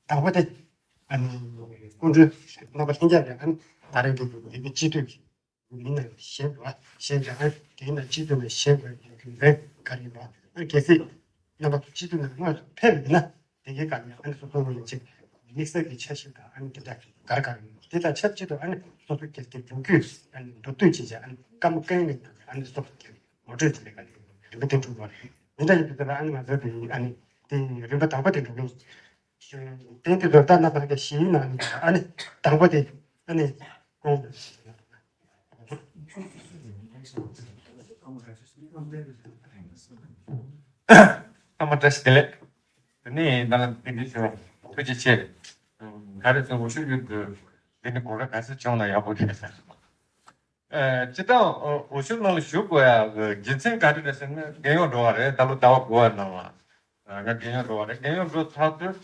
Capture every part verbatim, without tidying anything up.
དང་པོ་དེ་ཨ་ནི་སྐུ་མགྲོན་རྣམ་པ་ལྷན་རྒྱས་ལ་ཨ་ནི་ད་རེས་འདི་འདི་གི་སྤྱི་འཐུས་ཀྱི་མི་རྣམས་ཤེས་དགོས་ཤེས་དགོས། ཨ་ནི་དེའི་ནང་སྤྱི་འཐུས་ནས་ཤེས་དགོས་ཡོད་རྒྱུ་མཚན་ག་རེ་ཡིན་པ། ཨ་ནི་གལ་སྲིད་རྣམ་པ་སྤྱི་འཐུས་ནང་སྔོན་ལ་ཕེབས་ཡོད་ན་དེ་གའི་སྒང་ནས་ཨ་ནི་སོ་སོ་ངོས་ནས་ཅིག་དམིགས་བསལ་གྱི་འཆར་གཞི་དང་ཨ་ནི་དེ་འདྲ་ག་རེ་ག་རེ་ཡོད་དེ་དང་ཆབས་ཅིག་ཏུ་ཨ་ནི་སོ་སོ་སྐྱེས་ཀྱི་མདུན་སྐྱོད་ཨ་ནི་མདོར་བསྡུས་བྱས་བྱས་ཨ་ནི་སྐར་མ་སྐར་ཡིན་ནས་ཨ་ནི་སོ་སོ་སྐྱེས་ངོ་སྤྲོད་དེ་ལས་ཀ་ནས་རིམ་པ་དེ་འགྲོ་དགོས་རེད། མི་འདྲ་ཡིན་དུས་ད་ཨ་ནི་ང་ཚོ་དེ་ཨ་ནི་དེ་རིམ་པ་དང་པོ་དེ་འགྲོ་གི་དེ་དེ་ཚོ་ད་ནང་པ་གི་གཞིའི་ནང་ནས་ཨ་ནི་དང་པོ་དེ་ཨ་ནི་ཁོང་ཨ་མ་བཀྲ་ཤིས་བདེ་ལེགས། དེ་ནས་ད་ལ་དེ་འདྲ་ཞུ་བ་ཐུགས་རྗེ་ཆེ། ག་རེ་ཟེར་འོ་ཤུ་ཡུལ་དུ་དེ་ནི་གོ་སྐབས་ག་ཚོད་བྱུང་ན་ཡག་པོ་རེད། ཨ་སྤྱིར་བཏང་འོ་ཤུ་ནང་ལ་ཞུགས་དགོས་ཡ་གི་རྒྱུ་མཚན་ག་རེ་རེད་ཟེར་ན་རྒན་ཡོལ་འགྲོ་བ་རེད། ད་ལོ་ཟླ་བ་དགུ་པ་ནང་ལ་ང་རྒན་ཡོལ་འགྲོ་བ་རེད། རྒན་ཡོལ་འགྲོ་ཚར་དུས་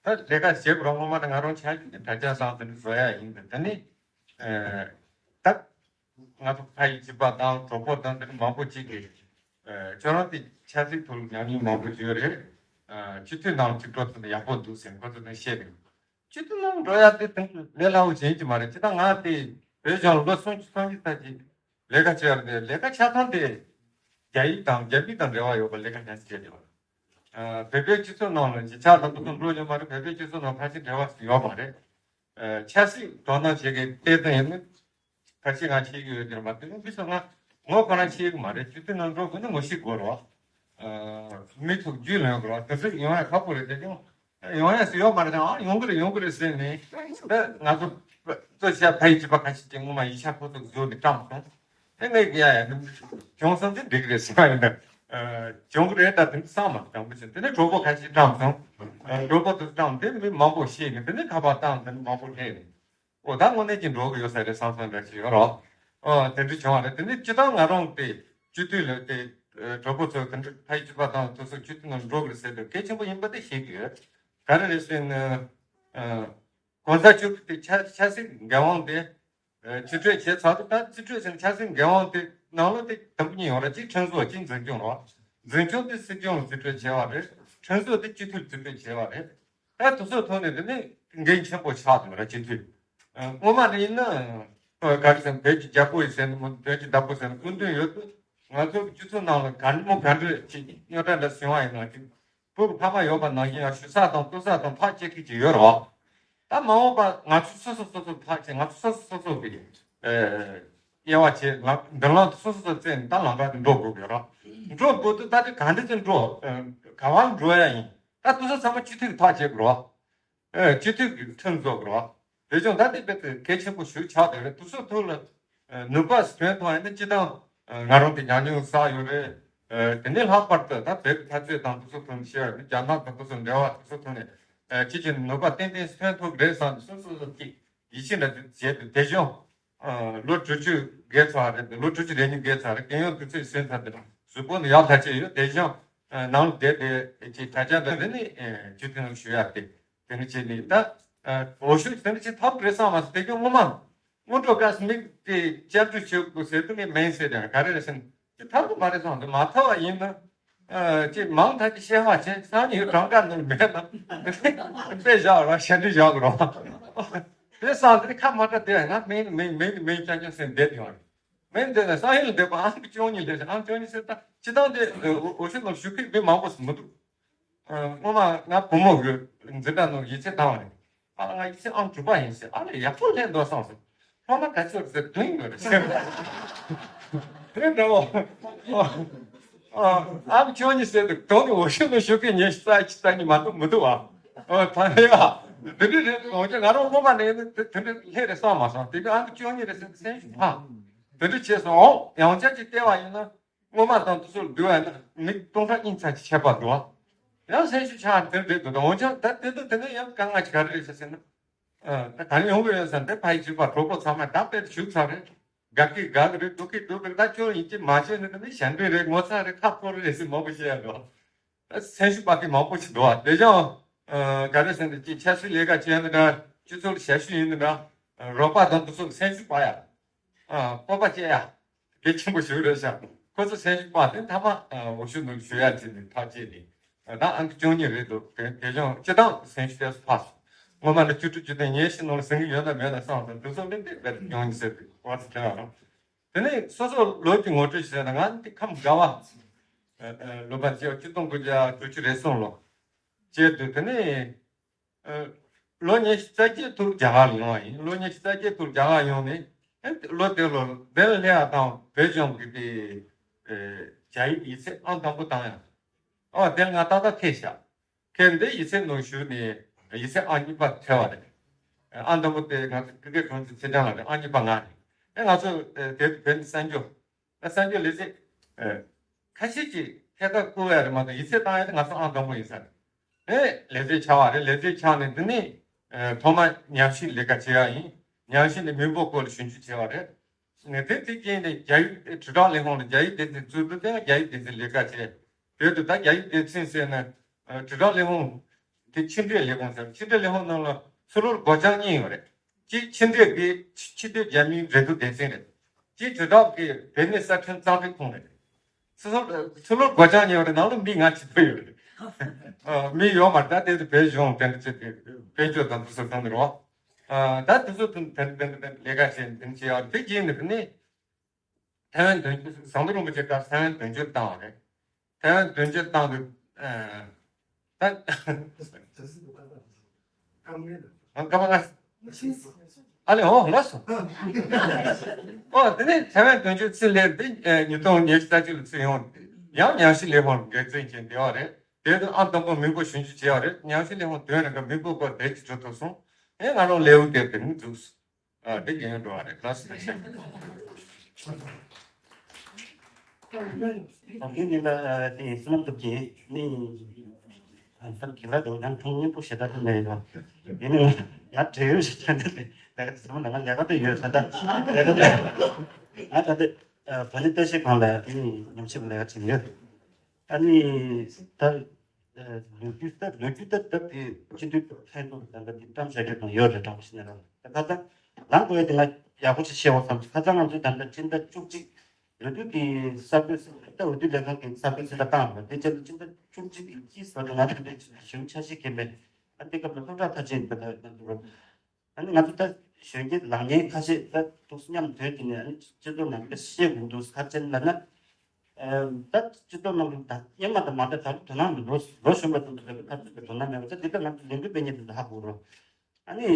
ད་ལས་ཀ་བྱེད་དགོས་ར་སྔོན་མ་ད་ང་རང་ཆ་རྒྱུས་ཀྱི་དྲ་རྒྱ་བཟང་དེ་འདྲ་བཟོ་ཡ་ཡིན་པས་དེ་ནི་ད་ང་ཚོ་ཕ་ཡི་བྱིས་པ་དང་གྲོགས་པོ་དང་དེ་འདྲ་མང་པོ་ཅིག་གིས་ཁྱོད་རང་དེ་ཆབ་སྲིད་ཐོག་ཉམས་མྱོང་མང་པོ་ཡོད་རེད། སྤྱི་འཐུས་ནང་ཅིག་འགྲོ་ཐུབ་ན་ཡག་པོ་འདུག་ཟེར་ཁོ་ཚོ་ནས་བཤད་རེད། སྤྱི་འཐུས་ནང་འགྲོ་ཡ་དེ་དེང་ལས་སླ་བོ་ཞིག་ཡིན་གྱི་མ་རེད། སྤྱིར་བཏང་ང་དེ་བོད་གཞུང་ལོ་སུམ་ཅུ་སོ་གཅིག་ཙམ་ཅིག་ལས་ཀ་བྱས་ཡོད་རེད། ལས་ཀ་ཆ་ཚང་དེ་རྒྱ་ཡིག་དང་རྒྱ་མི་དང་འབྲེལ་བ་ཡོད་པ་ལས་ཀ་ཡང་བྱས་ཡོད་རེད། བོད་པའི་སྤྱི་ཚོགས་ནང་ལ་གཞིས་ཆགས་དང་དེ་ཚོ་འགྲོ་ཡོད་མ་རེད། བོད་པའི་སྤྱི་ཚོགས་ནང་ཕལ་ཆེར་འབྲེལ་བ་ཡོད་མ་རེད། ཆབ་སྲིད་དོ་སྣང་བྱེད་མཁན་དེ་ཚོ་ཡིན་ན་ཁ་ཤས་ང་ཤེས་ཀྱི་ཡོད་ཀྱི་རེད་མ་གཏོགས་མི་ཚོ་ང་ངོ་ཁོ་རང་ཤེས་ཀྱི་མ་རེད། སྤྱི་འཐུས་ནང་འགྲོ་དགོས་ན་ངོ་ཤེས་དགོས་རེད་བ། མི་ཚོ་རྒྱུས་ལོན་དགོས་རེད་བ། དེ་ཚོ་ཡོང་ཡ་ཁག་པོ་རེད། དེ་ཀྱང་ཡོང་ཡ་སུ་ཡོད་མ་རེད། ཨ་ཡོང་གི་རེད་ཡོང་གི་རེད་ཟེར་ནས་ད་ང་ཚོ་གཙོ་ཆེ་ཕ་ཡི་བྱིས་པ་ཁ་ཤས་ཀྱིས་སྔོན་མ་ཡིག་ཆ་ཁོ་ཚོ་བཟོས་ནས་བཀྲམ་སོང་། ཨེ་ངས་ཡ་ཡ་ནི་བྱུང་སོང་དེ་འགྲིག་རེད་ཟེར་བ་ཡིན་ད། བྱུང་གི་རེད་ད་དེ་བསམ་མ་དྲང་པོ་བྱས། དེ་ནས་གྲོགས་པོ་ཁ་ཤས་བཀྲམ་སོང་། གྲོགས་པོ་དེ་བཀྲམ་དེ་མི་མང་པོ་ཤེས་ནས་དེ་ནས་ཁ་པར་བཏང་དེ་ནས་མང་པོ་སླེབས་ནས་ཨོ་ད་དངོས་གནས་ཀྱི་འགྲོ་གི་ཡོད་ས་རེད་བསམ་བསམ་འདྲ་ཞིག་ཡོད་རོགས། ཨོ་དེ་འདྲ་བྱུང་བ་རེད། དེ་ནས་སྤྱི་བཏང་ང་རང་དེ་སྤྱི་འཐུས་ལ་དེ་གྲོགས་པོ་ཚོ་དེ་འདྲ་ཕ་ཡི་བྱིས་པ་དང་དེ་ཚོ་སྤྱི་འཐུས་ནང་འགྲོ་གི་རེད་ཟེར་དུས་གལ་ཆེན་པོ་ཡིན་པ་དེ་ཤེས་ཀྱི་ཡོད། ག་རེ་རེད་ཟེར་ན་གོང་ས་མཆོག་གི་དེ་ཆབ་ཆབ་སྲིད་འགན་དབང་དེ། ཨ་ཆེད་སྤྲོད་བྱས་ཚར་དུས་ད་རྩིས་སྤྲོད་ཟེར་ན་ཆབ་སྲིད་འགན་དབང་དེ་ནང་ལོགས་དེ་དང་པོ་གཉིས་ཡོང་ར། གཅིག་ཁྲིམས་བཟོ་གཅིག་འཛིན་སྐྱོང་ར། འཛིན་སྐྱོང་དེ་སྲིད་སྐྱོང་ལ་རྩིས་སྤྲོད་བྱས་པ་རེད། ཁྲིམས་བཟོ་དེ་སྤྱི་འཐུས་ལ་རྩིས་སྤྲོད་བྱས་པ་རེད། ད་དེ་ཚོའི་ཐོག་ནས་དེ་ནས་འགན་ཆེན་པོ་ཆགས་འདུག་ར་སྤྱི་འཐུས། ཨ་སྔོན་མ་དེ་ཡིན་ན་ཨ་ག་རེ་ཟེར་ན་བོད་ཀྱི་རྒྱལ་པོ་ཡིན་ཟེར་ན་མོ་བོད་ཀྱི་བདག་པོ་ཟེར་ན་སྐུ་མདུན་ཡོད་དུས་ང་ཚོ་སྤྱི་ཚོགས་ནང་ལ་ག་མོ་ག་འདྲ་ཅིག་རྙོག་དྲ་འདྲ་བྱུང་བ་ཡིན་ན་ཅིག་སྤུ་གུ་ཕ་མ་ཡོད་པ་ནང་བཞིན་ཡང་ཞུ་ས་དང་ལྟོ་ས་དང་ཐག་བཅད་མཁན་ཅིག་ཡོད་རེད་བ། ད་མ་འོངས་པ་ང་ཚོ་སོ་སོ་སོ་སོ་ཐག་བཅད། ང་ཚོ་སོ་སོ་སོ་སོ་གི་ཨེ་དབྱེ་བ་བྱས་ལ་མདུན་ལམ་དུ་སོ་སོ་སོ་བཙལ་ནས་ད་ལམ་ཁ་དུ་འགྲོ་དགོས་ཀྱི་རེད། འགྲོ་དགོས་དུས་ད་དེ་ག་འདྲ་ཅིག་འགྲོ་ཨེ་ག་བར་འགྲོ་ཡ་ཡིན། ད་དེ་ཚོ་ཚང་མ་སྤྱི་འཐུས་ཐག་བཅད་དགོས་རེད་བ། ཨེ་སྤྱི་འཐུས་ཀྱི་ཁྲིམས་བཟོ་དགོས་རེད་བ། དེ་ཀྱང་ད་ལྟའི་བར་དུ་གལ་ཆེན་པོ་ཞིག་ཆགས་བསྡད་རེད། དེ་ཚོའི་ཐོག་ལ་ཨ་ནུས་པ་ཐོན་ཐུབ་ཡིན་ན་སྤྱི་བཏང་ཨ་ང་རང་དེ་ཉམས་མྱོང་བསགས་ཡོད་རེད། ཨ་དེ་ནས་ལྷག་པར་དུ་ད་བོད་ཀྱི་འཐབ་རྩོད་དང་དེ་ཚོ་ཐོག་ནས་བཤད་ཡོད་རེད། རྒྱ་ནག་དང་དེ་ཚོ་འབྲེལ་བ་དེ་ཚོ་ཐོག་ནས་ཨ་ཅི་ཅི་ནུས་པ་ཏན་ཏན་ཐོན་ཐུབ་རེད་བསམ་ནས་སོ་སོ་སོ་ཅིག་ཡིད་ཆེས་འདྲ་དེ་བྱས་འདུག་དེ་བཞིན་ཨ་ལོ་དྲུག་ཅུ་བརྒལ་ཚར་རེད། ལོ་དྲུག་ཅུ་རེ་གཉིས་བརྒལ་ཚར་རེད། རྒན་ཡོལ་དུས་ཚོད་ཟིན་ཚར་དེ་གཟུགས་པོ་ནི་ཡག་ཐག་ཆོད་ཡོད། དེ་བཞིན་ཨ་ནང་ལ་བསྡད་དེ་ཅིག་དྲ་རྒྱ་འདྲ་དེ་ནས་ཨ་སྤྱི་འཐུས་ནང་ཞུགས་ཡག་དེ། དེ་འདྲ་བྱས་ནས་ད་ཨ་འོ་ཤུགས་དེ་འདྲ་བྱེད་ཐབས་རེད་བསམ་མ་སོང་། དེ་རྒྱུ་སྔོན་མ་སྔོན་འགྲོ་སྐབས་སུ་མི་དེ་བཅར་འདྲི་བྱེད་དགོས་ཟེར་དུས་ངས་མིན་ཟེར་ཡང་ག་རེ་རེད་ཟེར་ན་དེ་ཐབས་དུ་མ་རེད་བསམ། དེ་མ་ཐབས་པ་ཡིན་ན་ཨ་ཅེ་མང་ཐག་ཅིག་བཤད་པ་བྱས་སང་ཉིན་གྲངས་ཀ་ནོར་མེད་ན་དཔེ་བཞག་རོགས་ཞལ་འདྲི་བཞག་རོགས། དེ་བསམ་དེ་ཁ་མ་གྲགས་དེ་ང་མིན་མིན་མིན་མིན་ཅང་ཅང་ཟེར་བསྡད་ཡོང་རེད། མིན་དེ་ནས་སང་ཡིན་ལ་བསྡད་པ་ཨང་ཀི་བཅུ་གཉིས་སླེབས་ཤག་ཨང་ཀི་བཅུ་གཉིས་ཟེར་ད་སྤྱི་བཏང་དེ་འོ་ཤུ་ནང་ཞུགས་མཁན་མི་མང་པོ་ཞིག་མི་འདུག་ཨ་སྔོན་མ་ང་བུ་མོ་གི་འཛིན་གྲྭ་ནང་ཡིག་ཚད་བཏང་བ་རེད། ཨ་ལ་ང་ཡིག་ཚད་ཨང་དྲུག་པ་ཡིན་ཟེར། ཨ་ལ་ཡག་པོ་སླེབས་འདུག་བསམ་ཟེར། སློབ་མ་ག་ཚོད་ཟེར་བདུན་ཡོད་རེད་ཟེར། དེ་འདྲ་བོ། ཨ་ཨང་བཅུ་གཉིས་ཟེར་དུས་དོན་ནི་འོ་ཤུ་ནང་ཞུགས་མཁན་ཉི་ཤུ་རྩ་གཅིག་རྩ་གཉིས་མ་གཏོགས་མི་འདུག་ཨ། ཨ་ད་ཡ་དེ་འདྲ་རེད། འོན་ཀྱང་ང་རང་སློབ་མ་ནས་ནི་དེ་དེ་འདྲ་སླེབས་རེད་བསམ་མ་སོང་། དེ་གི་ཨང་བཅུ་གཉིས་རེད་ཟེར་དུས་སེམས་ཤུགས་འཕར། དེ་འདྲ་བྱས་སོང་། འོ་ཡང་བསྐྱར་ཅིག་བལྟས་པ་ཡིན་ན། སྔོན་མ་དང་དུས་ཚོད་བསྡུར་བ་ན་མི་སྟོང་ཕྲག་གཉིས་ཙམ་ཞིག་ཆད་པ་འདུག་ཨ། ཡང་སེམས་ཤུགས་ཆག་དེར་འགྲིག་འདུག་འོན་ཀྱང་ད་དེ་དུས་དེ་ནས་ཡང་དཀའ་ངལ་ཞིག་ག་རེ་རེད་ཟེར་ན། ཨ་ད་ག་རེ་ཡོང་གི་ཡོད་ཟེར་ན་དེ་ཕ་ཡི་བྱིས་པ་གྲོགས་པོ་ཚང་མ་ད་དཔེ་བཞུགས་ཚར་རེད། དགའ་གི་དགའ་གི་རེད། སྡུག་གི་སྡུག་གི་རེད། ད་ཁྱོད་ཡིན་གཅིག་མ་བྱས་ནས་དེ་ནས་ཞབས་འདྲེན་རེད། ངོ་ཚ་རེད། ཁ་ཕོར་རེད་ཟེར་མང་པོ་བཤད་ཡ་འདུག་ཨ། སེམས་ཤུགས་སྤར་མཁན་མང་པོ་ཞིག་འདུག་ཨ། དེ་ཀྱང་ཨ་ག་རེ་ཟེར་ན་ཅིག་ཆབ་སྲིད་ལས་ཀ་བྱས་ནི་འདྲ། སྤྱི་ཚོགས་ལ་ཞབས་ཞུ་ཡིན་ནི་འདྲ། རོགས་པ་དང་དེ་ཚོ་ལ་སེམས་ཤུགས་སྤར་ཡ། ཨ་སྤོབས་པ་སྐྱེ་ཡ། གལ་ཆེན་པོ་ཞིག་རེད་ཤག་ཁོ་ཚོ་སེམས་ཤུགས་སྤར་ཏེ་མཐའ་མ་ཨ་འོ་ཤུ་ནང་ཞུགས་ཡ་བྱས་ནས་ཐག་བཅད་ནས་ཨ་ད་ཨང་ཀི་བཅུ་གཉིས་རེད་འདུག་དེ་དེ་ཀྱང་སྤྱི་བཏང་སེམས་ཤུགས་ཏོག་ཙམ་འཕར་སོང་། སྔོན་མ་ནས་བཅུ་དྲུག་བཅུ་བདུན་ཉལ་ཞིག་ནང་ལ་ཟིན་གྱི་ཡོད་ན་མེད་ན་བསམ་སོང་། དེ་ཚོ་ལས་འདི་བེད་ཡོང་ཡིན་ཟེར་དུས་བར་དུ་དྲན་བ་རང་། དེ་ནས་སོ་སོ་ལོ་གཅིག་ངོ་སྤྲོད་བྱས་ན་ང་འདི་ཁམས་དགའ་བ། ཨ་ཨ་ལོ་པ་བྱས་ཆིག་སྟོང་དགུ་བརྒྱ་དྲུག་ཅུ་རེ་གསུམ་ལོ། བྱས་དུས་དེ་ནས་ཨ་ལོ་ཉི་ཤུ་རྩ་བརྒྱད་ཐུག་རྒྱ་གར་ལ་ཡོང་བ་ཡིན། ལོ་ཉི་ཤུ་རྩ་བརྒྱད་ཐུག་རྒྱ་གར་ཡོང་ནས་ཨ་ལོ་དེ་ལོ་དེ་ལ་སླེབས་ཡག་དང་བོད་ལྗོངས་ཀྱི་དེ་ཨ་རྒྱ་ཡིག་ཡིག་ཚད་ཨང་དང་པོ་བཏང་ཡག་ཨོ་དེ་ལ་ང་ཏག་ཏག་ཁེལ་ཤག་ཁེལ་འདི་ཡིག་ཚད་ནང་ཞུགས་ནས་ཡིག་ཚད་ཨང་གཉིས་པ་ཐོབ་པ་རེད། ཨང་དང་པོ་དེ་ང་ཚོ་ཀི་ཀེ་གྲོང་ཚོའི་ཚེ་བརྟན་ལགས་རེད། ཨང་གཉིས་པ་ང་རེད། ཨེ་ང་ཚོ་ཨེ་དེ་བོད་ནས་གསར་འགྱུར་ཨེ་གསར་འགྱུར་ལས་བྱེད་ཨེ་ཁ་ཤས་ཀྱིས་ཐད་ཀར་བསྐུར་ཡ་རེད་མ་གཏོགས་ཡིག་ཚད་བཏང་ཡ་དེ་ང་ཚོ་ཨང་དང་པོ་ཡིན་ས་རེད། ཨེ་ལས་བྱེད་ཆགས་པ་རེད། ལས་བྱེད་ཆགས་ནས་དེ་ནས་ཨེ་ཐོག་མ་ཉམས་ཞིབ་ལས་ཀ་བྱེད་ཡ་ཡིན། ཉམས་ཞིབ་ནས་མི་འབོར་སྐོར་ལ་ཞིབ་འཇུག་བྱས་པ་རེད། ངས་དེ་དེ་རྐྱེན་ནས་རྒྱ་ཡིག་དྲིལ་བསྒྲགས་ལས་ཁུངས་ལ་རྒྱ་ཡིག་སྡེ་ཚན་བཙུགས་དུས་དེ་ཡང་རྒྱ་ཡིག་སྡེ་ཚན་ལས་ཀ་བྱས། བོད་དུ་ད་རྒྱ་ཡིག་སྡེ་ཚན་ཟེར་ན་ཨ་དྲིལ་བསྒྲགས་ལས་ཁུངས་དེ་ཕྱི་འབྲེལ་ལས་ཁུངས་ཟེར། ཕྱི་འབྲེལ་ལས་ཁུངས་ནང་ལ་ཚུར་ལོག་སྒོ་བྱང་གཉིས་ཡོད་རེད། གཅིག་ཕྱི་འབྲེལ་གྱི་ཕྱི་སྡོད་རྒྱ་མིའི་རེ་འདུན་སྡེ་ཚན་རེད། གཅིག་དྲིལ་བསྒྲགས་ཀྱི་བོད་མིའི་གསར་འཕྲིན་རྩ་འཛུགས་ཁང་རེད། ཚུར་ཚུར་ལོག་སྒོ་བྱང་གཉིས་ཡོད་རེད། ནང་ལ་མི་ང་གཅིག་པུ་ཡོད་རེད། ཨ་མི་ཡོད་མ་རེད། ད་དེ་ཚོ་བོད་གཞུང་དེ་འདྲ་བྱས་ཏེ་དཔལ་འབྱོར་དང་དེ་ཚོ་གང་དེ་རེད་བ། ཨ་ད་དེ་ཚོ་དེ་དེ་དེ་དེ་ལས་ཀ་བྱས་དེ་བྱས་ཡོད་རེད། དེ་རྗེས་ནས་དེ་ནས། ཐའེ་ཝན་དོན་གཅོད་ཟམ་གདོང་རིན་པོ་ཆེ་སྐབས་ཐའེ་ཝན་དོན་གཅོད་བཏང་བ་རེད། ཐའེ་ཝན་དོན་གཅོད་བཏང་དུས་ཨ་ད་ཨ་སྐར་མ་ལྔ་ཨ་ལེ་ཨོ་ལགས་སོ། ཨོ་དེ་ནས་ཐའེ་ཝན་དོན་གཅོད་ཚུར་སླེབས་ཏེ་ཨ་ཉིས་སྟོང་ཉི་ཤུ་རྩ་གཅིག་ལ་ཚུར་ཡོང་། ཡང་ཉམས་ཞིབ་ལས་ཁུངས་འགན་འཛིན་བྱས་བསྡད་པ་རེད། དེ་དུས་ཨང་དང་པོ་མི་འབོར་ཞིབ་འཇུག་བྱས་པ་རེད། ཉམས་ཞིབ་ལས་ཁུངས་དོན་རེ་འགའ་མི་འབོར་སྐོར་དེབ་ཅིག་འབྲི་ཐུབ་སོང་། ཨེ་ང་རང་ལེའུ་དེབ་དེ་ནི་འཛུགས་སོང་། ཨ་དེ་རྒྱུན་འགྲོ་བ་རེད། ལགས་སོ། ཨ་དེ་ནི་ལ་དེ་སུ་མ་ཐུབ་ཀྱི་ནི་ཨ་ས་གི་ལ་དོ་ནང་ཐོང་སྙིང་པོ་ཞེ་དྲག་ཏུ་མེད་ཡོད། དེ་ནི་ང་བྲེལ་ཡོད་ཞེ་དྲག་ནི་ལས་ཀ་དེ་ཚང་མ་ལ་ང་ལས་ཀ་དེ་ཡོད་ས་ད་ལས་ཀ་དེ་ང་ད་དེ་ཨ་བ་ནི་ལྟ་ཞིབ་ཁང་ལ་དེ་ནི་ཉམས་ཞིབ་ལས་ཀ་བྱེད་ཡོད། ཨ་ནི་ད་ལོ་རྒྱུས་ད་ལོ་རྒྱུས་ད་ད་དེ་སྤྱི་འཐུས་ལྷན་ཚོགས་ད་ལྟ་དེ་བཀྲམ་བཞག་རྒྱུ་དང་ཡོད་རེད། དྲང་པོ་བཤད་ན་རང་ད་ཁ་སང་ལངས་དགོས་ཡ་དེ་ང་ཡག་པོ་ཞིག་བཤད་འོ་བསམ། ཁ་སང་ང་ཚོས་ད་ལྟ་སྤྱི་ཟླ་བཅུ་གཅིག་ལོ་རྒྱུས་ཀྱི་གསར་འགོད་ད་འོས་བསྡུ་ལས་ཁང་གི་གསར་འགོད་གསལ་བསྒྲགས་བཏང་བ་དེ་ཆེད་དུ་སྤྱི་ཟླ་བཅུ་གཅིག་གི་དཀྱིལ་ཙམ་དུ་ང་ཚོ་འདི་གཞུང་འཆར་གཞི་འགེམས་པས། ཨ་འདི་སྐབས་ལ་སློབ་གྲྭ་མཐར་ཕྱིན་པ་ད་ང་ཚོ་རོ། ཨ་ནི་ང་ཚོ་ད་གཞོན་སྐྱེས་ལངས་མཁན་ཁ་ཤས་ད་ཐུགས་མཉམ་དོན་གྱིས་ནས་ཨ་ནི་སྤྱི་ཚོགས་ནང་ལ་བཤད་དགོས་འདུག་ག་རེ་བྱས་ན་ལབ་ན། ཨ་ད་སྤྱི་ཚོགས་ནང་ལ་ད་སྔོན་མ་དང་མ་འདྲ་ད་དོ་སྣང་མི་འདུག་ལོ་གཞོན་པ་ཚོ་ད་ཁ་ཚུགས་པའི་དོ་སྣང་མེད་པ་ད་འདི་ལྟར་ང་ཚོ་ལས་འགུལ་སྤེལ་མཁན་དེ་ཚོ་ཧ་གོ་རོགས། ཨ་ནི་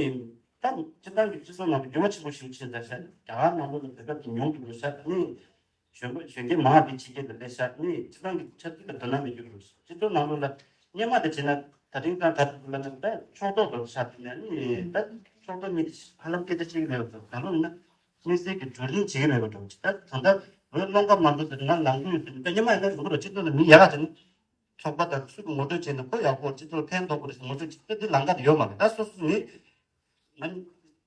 ད་སྤྱི་བཏང་གི་སྤྱི་ཚོགས་ནང་ལ་འགྱུར་བ་ཆེན་པོ་ཞིག་ཕྱིན་ཚར་ཤག་རྒྱ་གར་ནང་ལོགས་ལ་བོད་སྐད་དེ་ཉུང་དུ་འགྲོ་ཤག་ཨ་ནི། གཞོན་པ་གཞོན་སྐྱེས་མང་བ་དེ་ཕྱི་རྒྱལ་དུ་སླེབས་ཤག་ནི་སྤྱི་བཏང་གི་ཆབ་སྲིད་ལ་དོ་སྣང་མེད་རྒྱུ་རུ་སྤྱི་ཚོགས་ནང་ལོགས་ལ་སྔོན་མ་དེ་བྱས་ན་ད་རིང་ཙང་ད་ལ་ན་ད་ཕྱོགས་གཏོགས་དོར་ཤག་དེ་ནས་ནི་ད་ཕྱོགས་གཏོགས་གཉིས་ཧ་ལམ་སྐད་ཆ་བཤད་ཀྱི་མེད་པ་དང་ད་ལོ་ན་དམིགས་བསལ་གྱི་བགྲོ་གླེང་བྱེད་ཀྱི་མེད་པ་འགྲོ་ད་ད་ལྟ་བོད་སློང་ཁ་མ་འགྲོ་ཟེར་ང་ལངས་རྒྱུ་ཡོད་ཟེར་ད་སྔོན་མ་ཡིན་ན་ཡོང་གི་རེད། སྤྱི་ཚོགས་ལ་མི་ཡག་ག་བྱས་ན་ཚོགས་པ་དང་སུ་གི་ངོ་སྤྲོད་བྱས་ན་ཁོ་ཡག་པོ་སྤྱི་ཚོགས་ལ་ཕན་ཐོགས་པ་རེད་ཟེར་ངོ་སྤྲོད་བྱེད་ད་འདི་ལངས་ཀ་དེ་ཡོད་མ་རེད། ད་སོ་སོ་ནི། ང་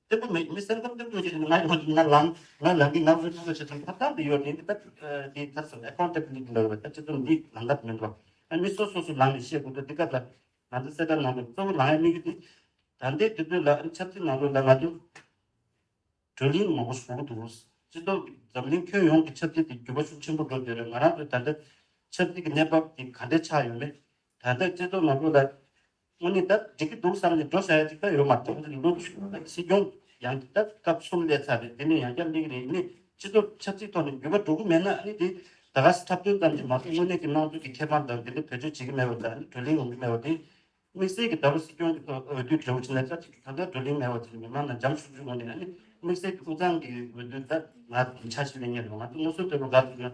བརྟན་པོ་མེད་མི་སེམས་ཁམས་བརྟན་པོ་ཡོད་ཀྱི་ང་ཡོང་ང་ལངས་ང་ལངས་ཀྱི་ང་བཟོས་ཐུབ་ལ་བྱེད་ཐུབ་ཐབས་ལམ་དེ་ཡོད་དེ་འདི་ལྟར་འདི་ལྟར་སོང་ཨེ་ཁོང་ཐེབས་ནི་འདི་ལ་ཡོད་པ་ལྟར་སྤྱི་ཚོགས་འདི་ལངས་ཀ་མི་འགྲོ། ཨ་མི་སོ་སོ་སོ་ལངས་ནས་བཤད་དགོས་འདུག་འདི་ག་ལ་ང་ཚོ་གསལ་བསྒྲགས་ནང་དུ་གཙོ་བོ་ལངས་ཡ་དམིགས་ཡུལ་འདི་ད་ལྟའི་དུས་ཚོད་ལ་ཨ་ཆབ་སྲིད་ནང་ལོགས་ལ་ང་ཚོ་བགྲོ་གླེང་མང་པོ་ཞུ་གི་འདུག་སྤྱི་ཚོགས་འཛམ་གླིང་ཁྱོན་ཡོངས་ཀྱི་ཆབ་སྲིད་དེ་འགྱུར་བ་ཤུགས་ཆེན་པོ་འགྲོ་བསྡད་རེད། ང་རང་ཚོའི་ད་ལྟ་ཆབ་སྲིད་ཀྱི་གནས་བབ་དེ་ག་འདྲ་ཆགས་ཡོད་མེད་ད་ལྟ་སྤྱི་ཚོགས་ནང་ལོགས་ལ། དངོས་གནས་ད་འགྲིག་གི་འདུག་བསམ་ནས་འགྲོ་བཞག་ཡ་ཅིག་ད་ཡོད་མ་རེད། ལོ་ལོ་སྲིད་སྐྱོང་ཡང་ད་སྐབས་གསུམ་སླེབས་ཚར་རེད། དེ་ནས་ཡང་བསྐྱར་སླེབས་ཀྱི་རེད། ཡིན་ནའི་སྤྱི་ཚོགས་ཆབ་སྲིད་ཐོག་ནས་འགྱུར་བ་འགྲོ་གི་མེད་ན་ཨ་ནི་དེ་ད་ག་སེ་འཁྲབ་སྟོན་ཙམ་གྱིས་མ་གཏོགས་དངོས་གནས་ཀྱི་དམངས་གཙོ་གི་ཁེ་ཕན་དང་དེ་འདྲ་བེད་སྤྱོད་བྱེད་ཀྱི་མེད་པ་དང་ཨ་ནི་བགྲོ་གླེང་ཡོང་གི་མེད་པ་དེ་དམིགས་བསལ་གྱི་ད་ལོ་སྲིད་སྐྱོང་གི་ཐོག་འོས་བསྡུ་འབྲེལ་བ་བྱས་ནས་ད་ཅིག་ད་ལྟ་བགྲོ་གླེང་མེད་པ་དེ་མི་མང་ནང་འཇམ་ཤུགས་ཤུགས་ངང་ནས་ཨ་ནི་དམིགས་བསལ་གྱི་དབུས་གཙང་གི་འོས་བསྡུ་ད་ང་འཆར་གཞི་ལེན་མཁན་རེད། ང་ཚོ་མངོན་སུམ་དོད་པོ་དགའ་འདུག་ན།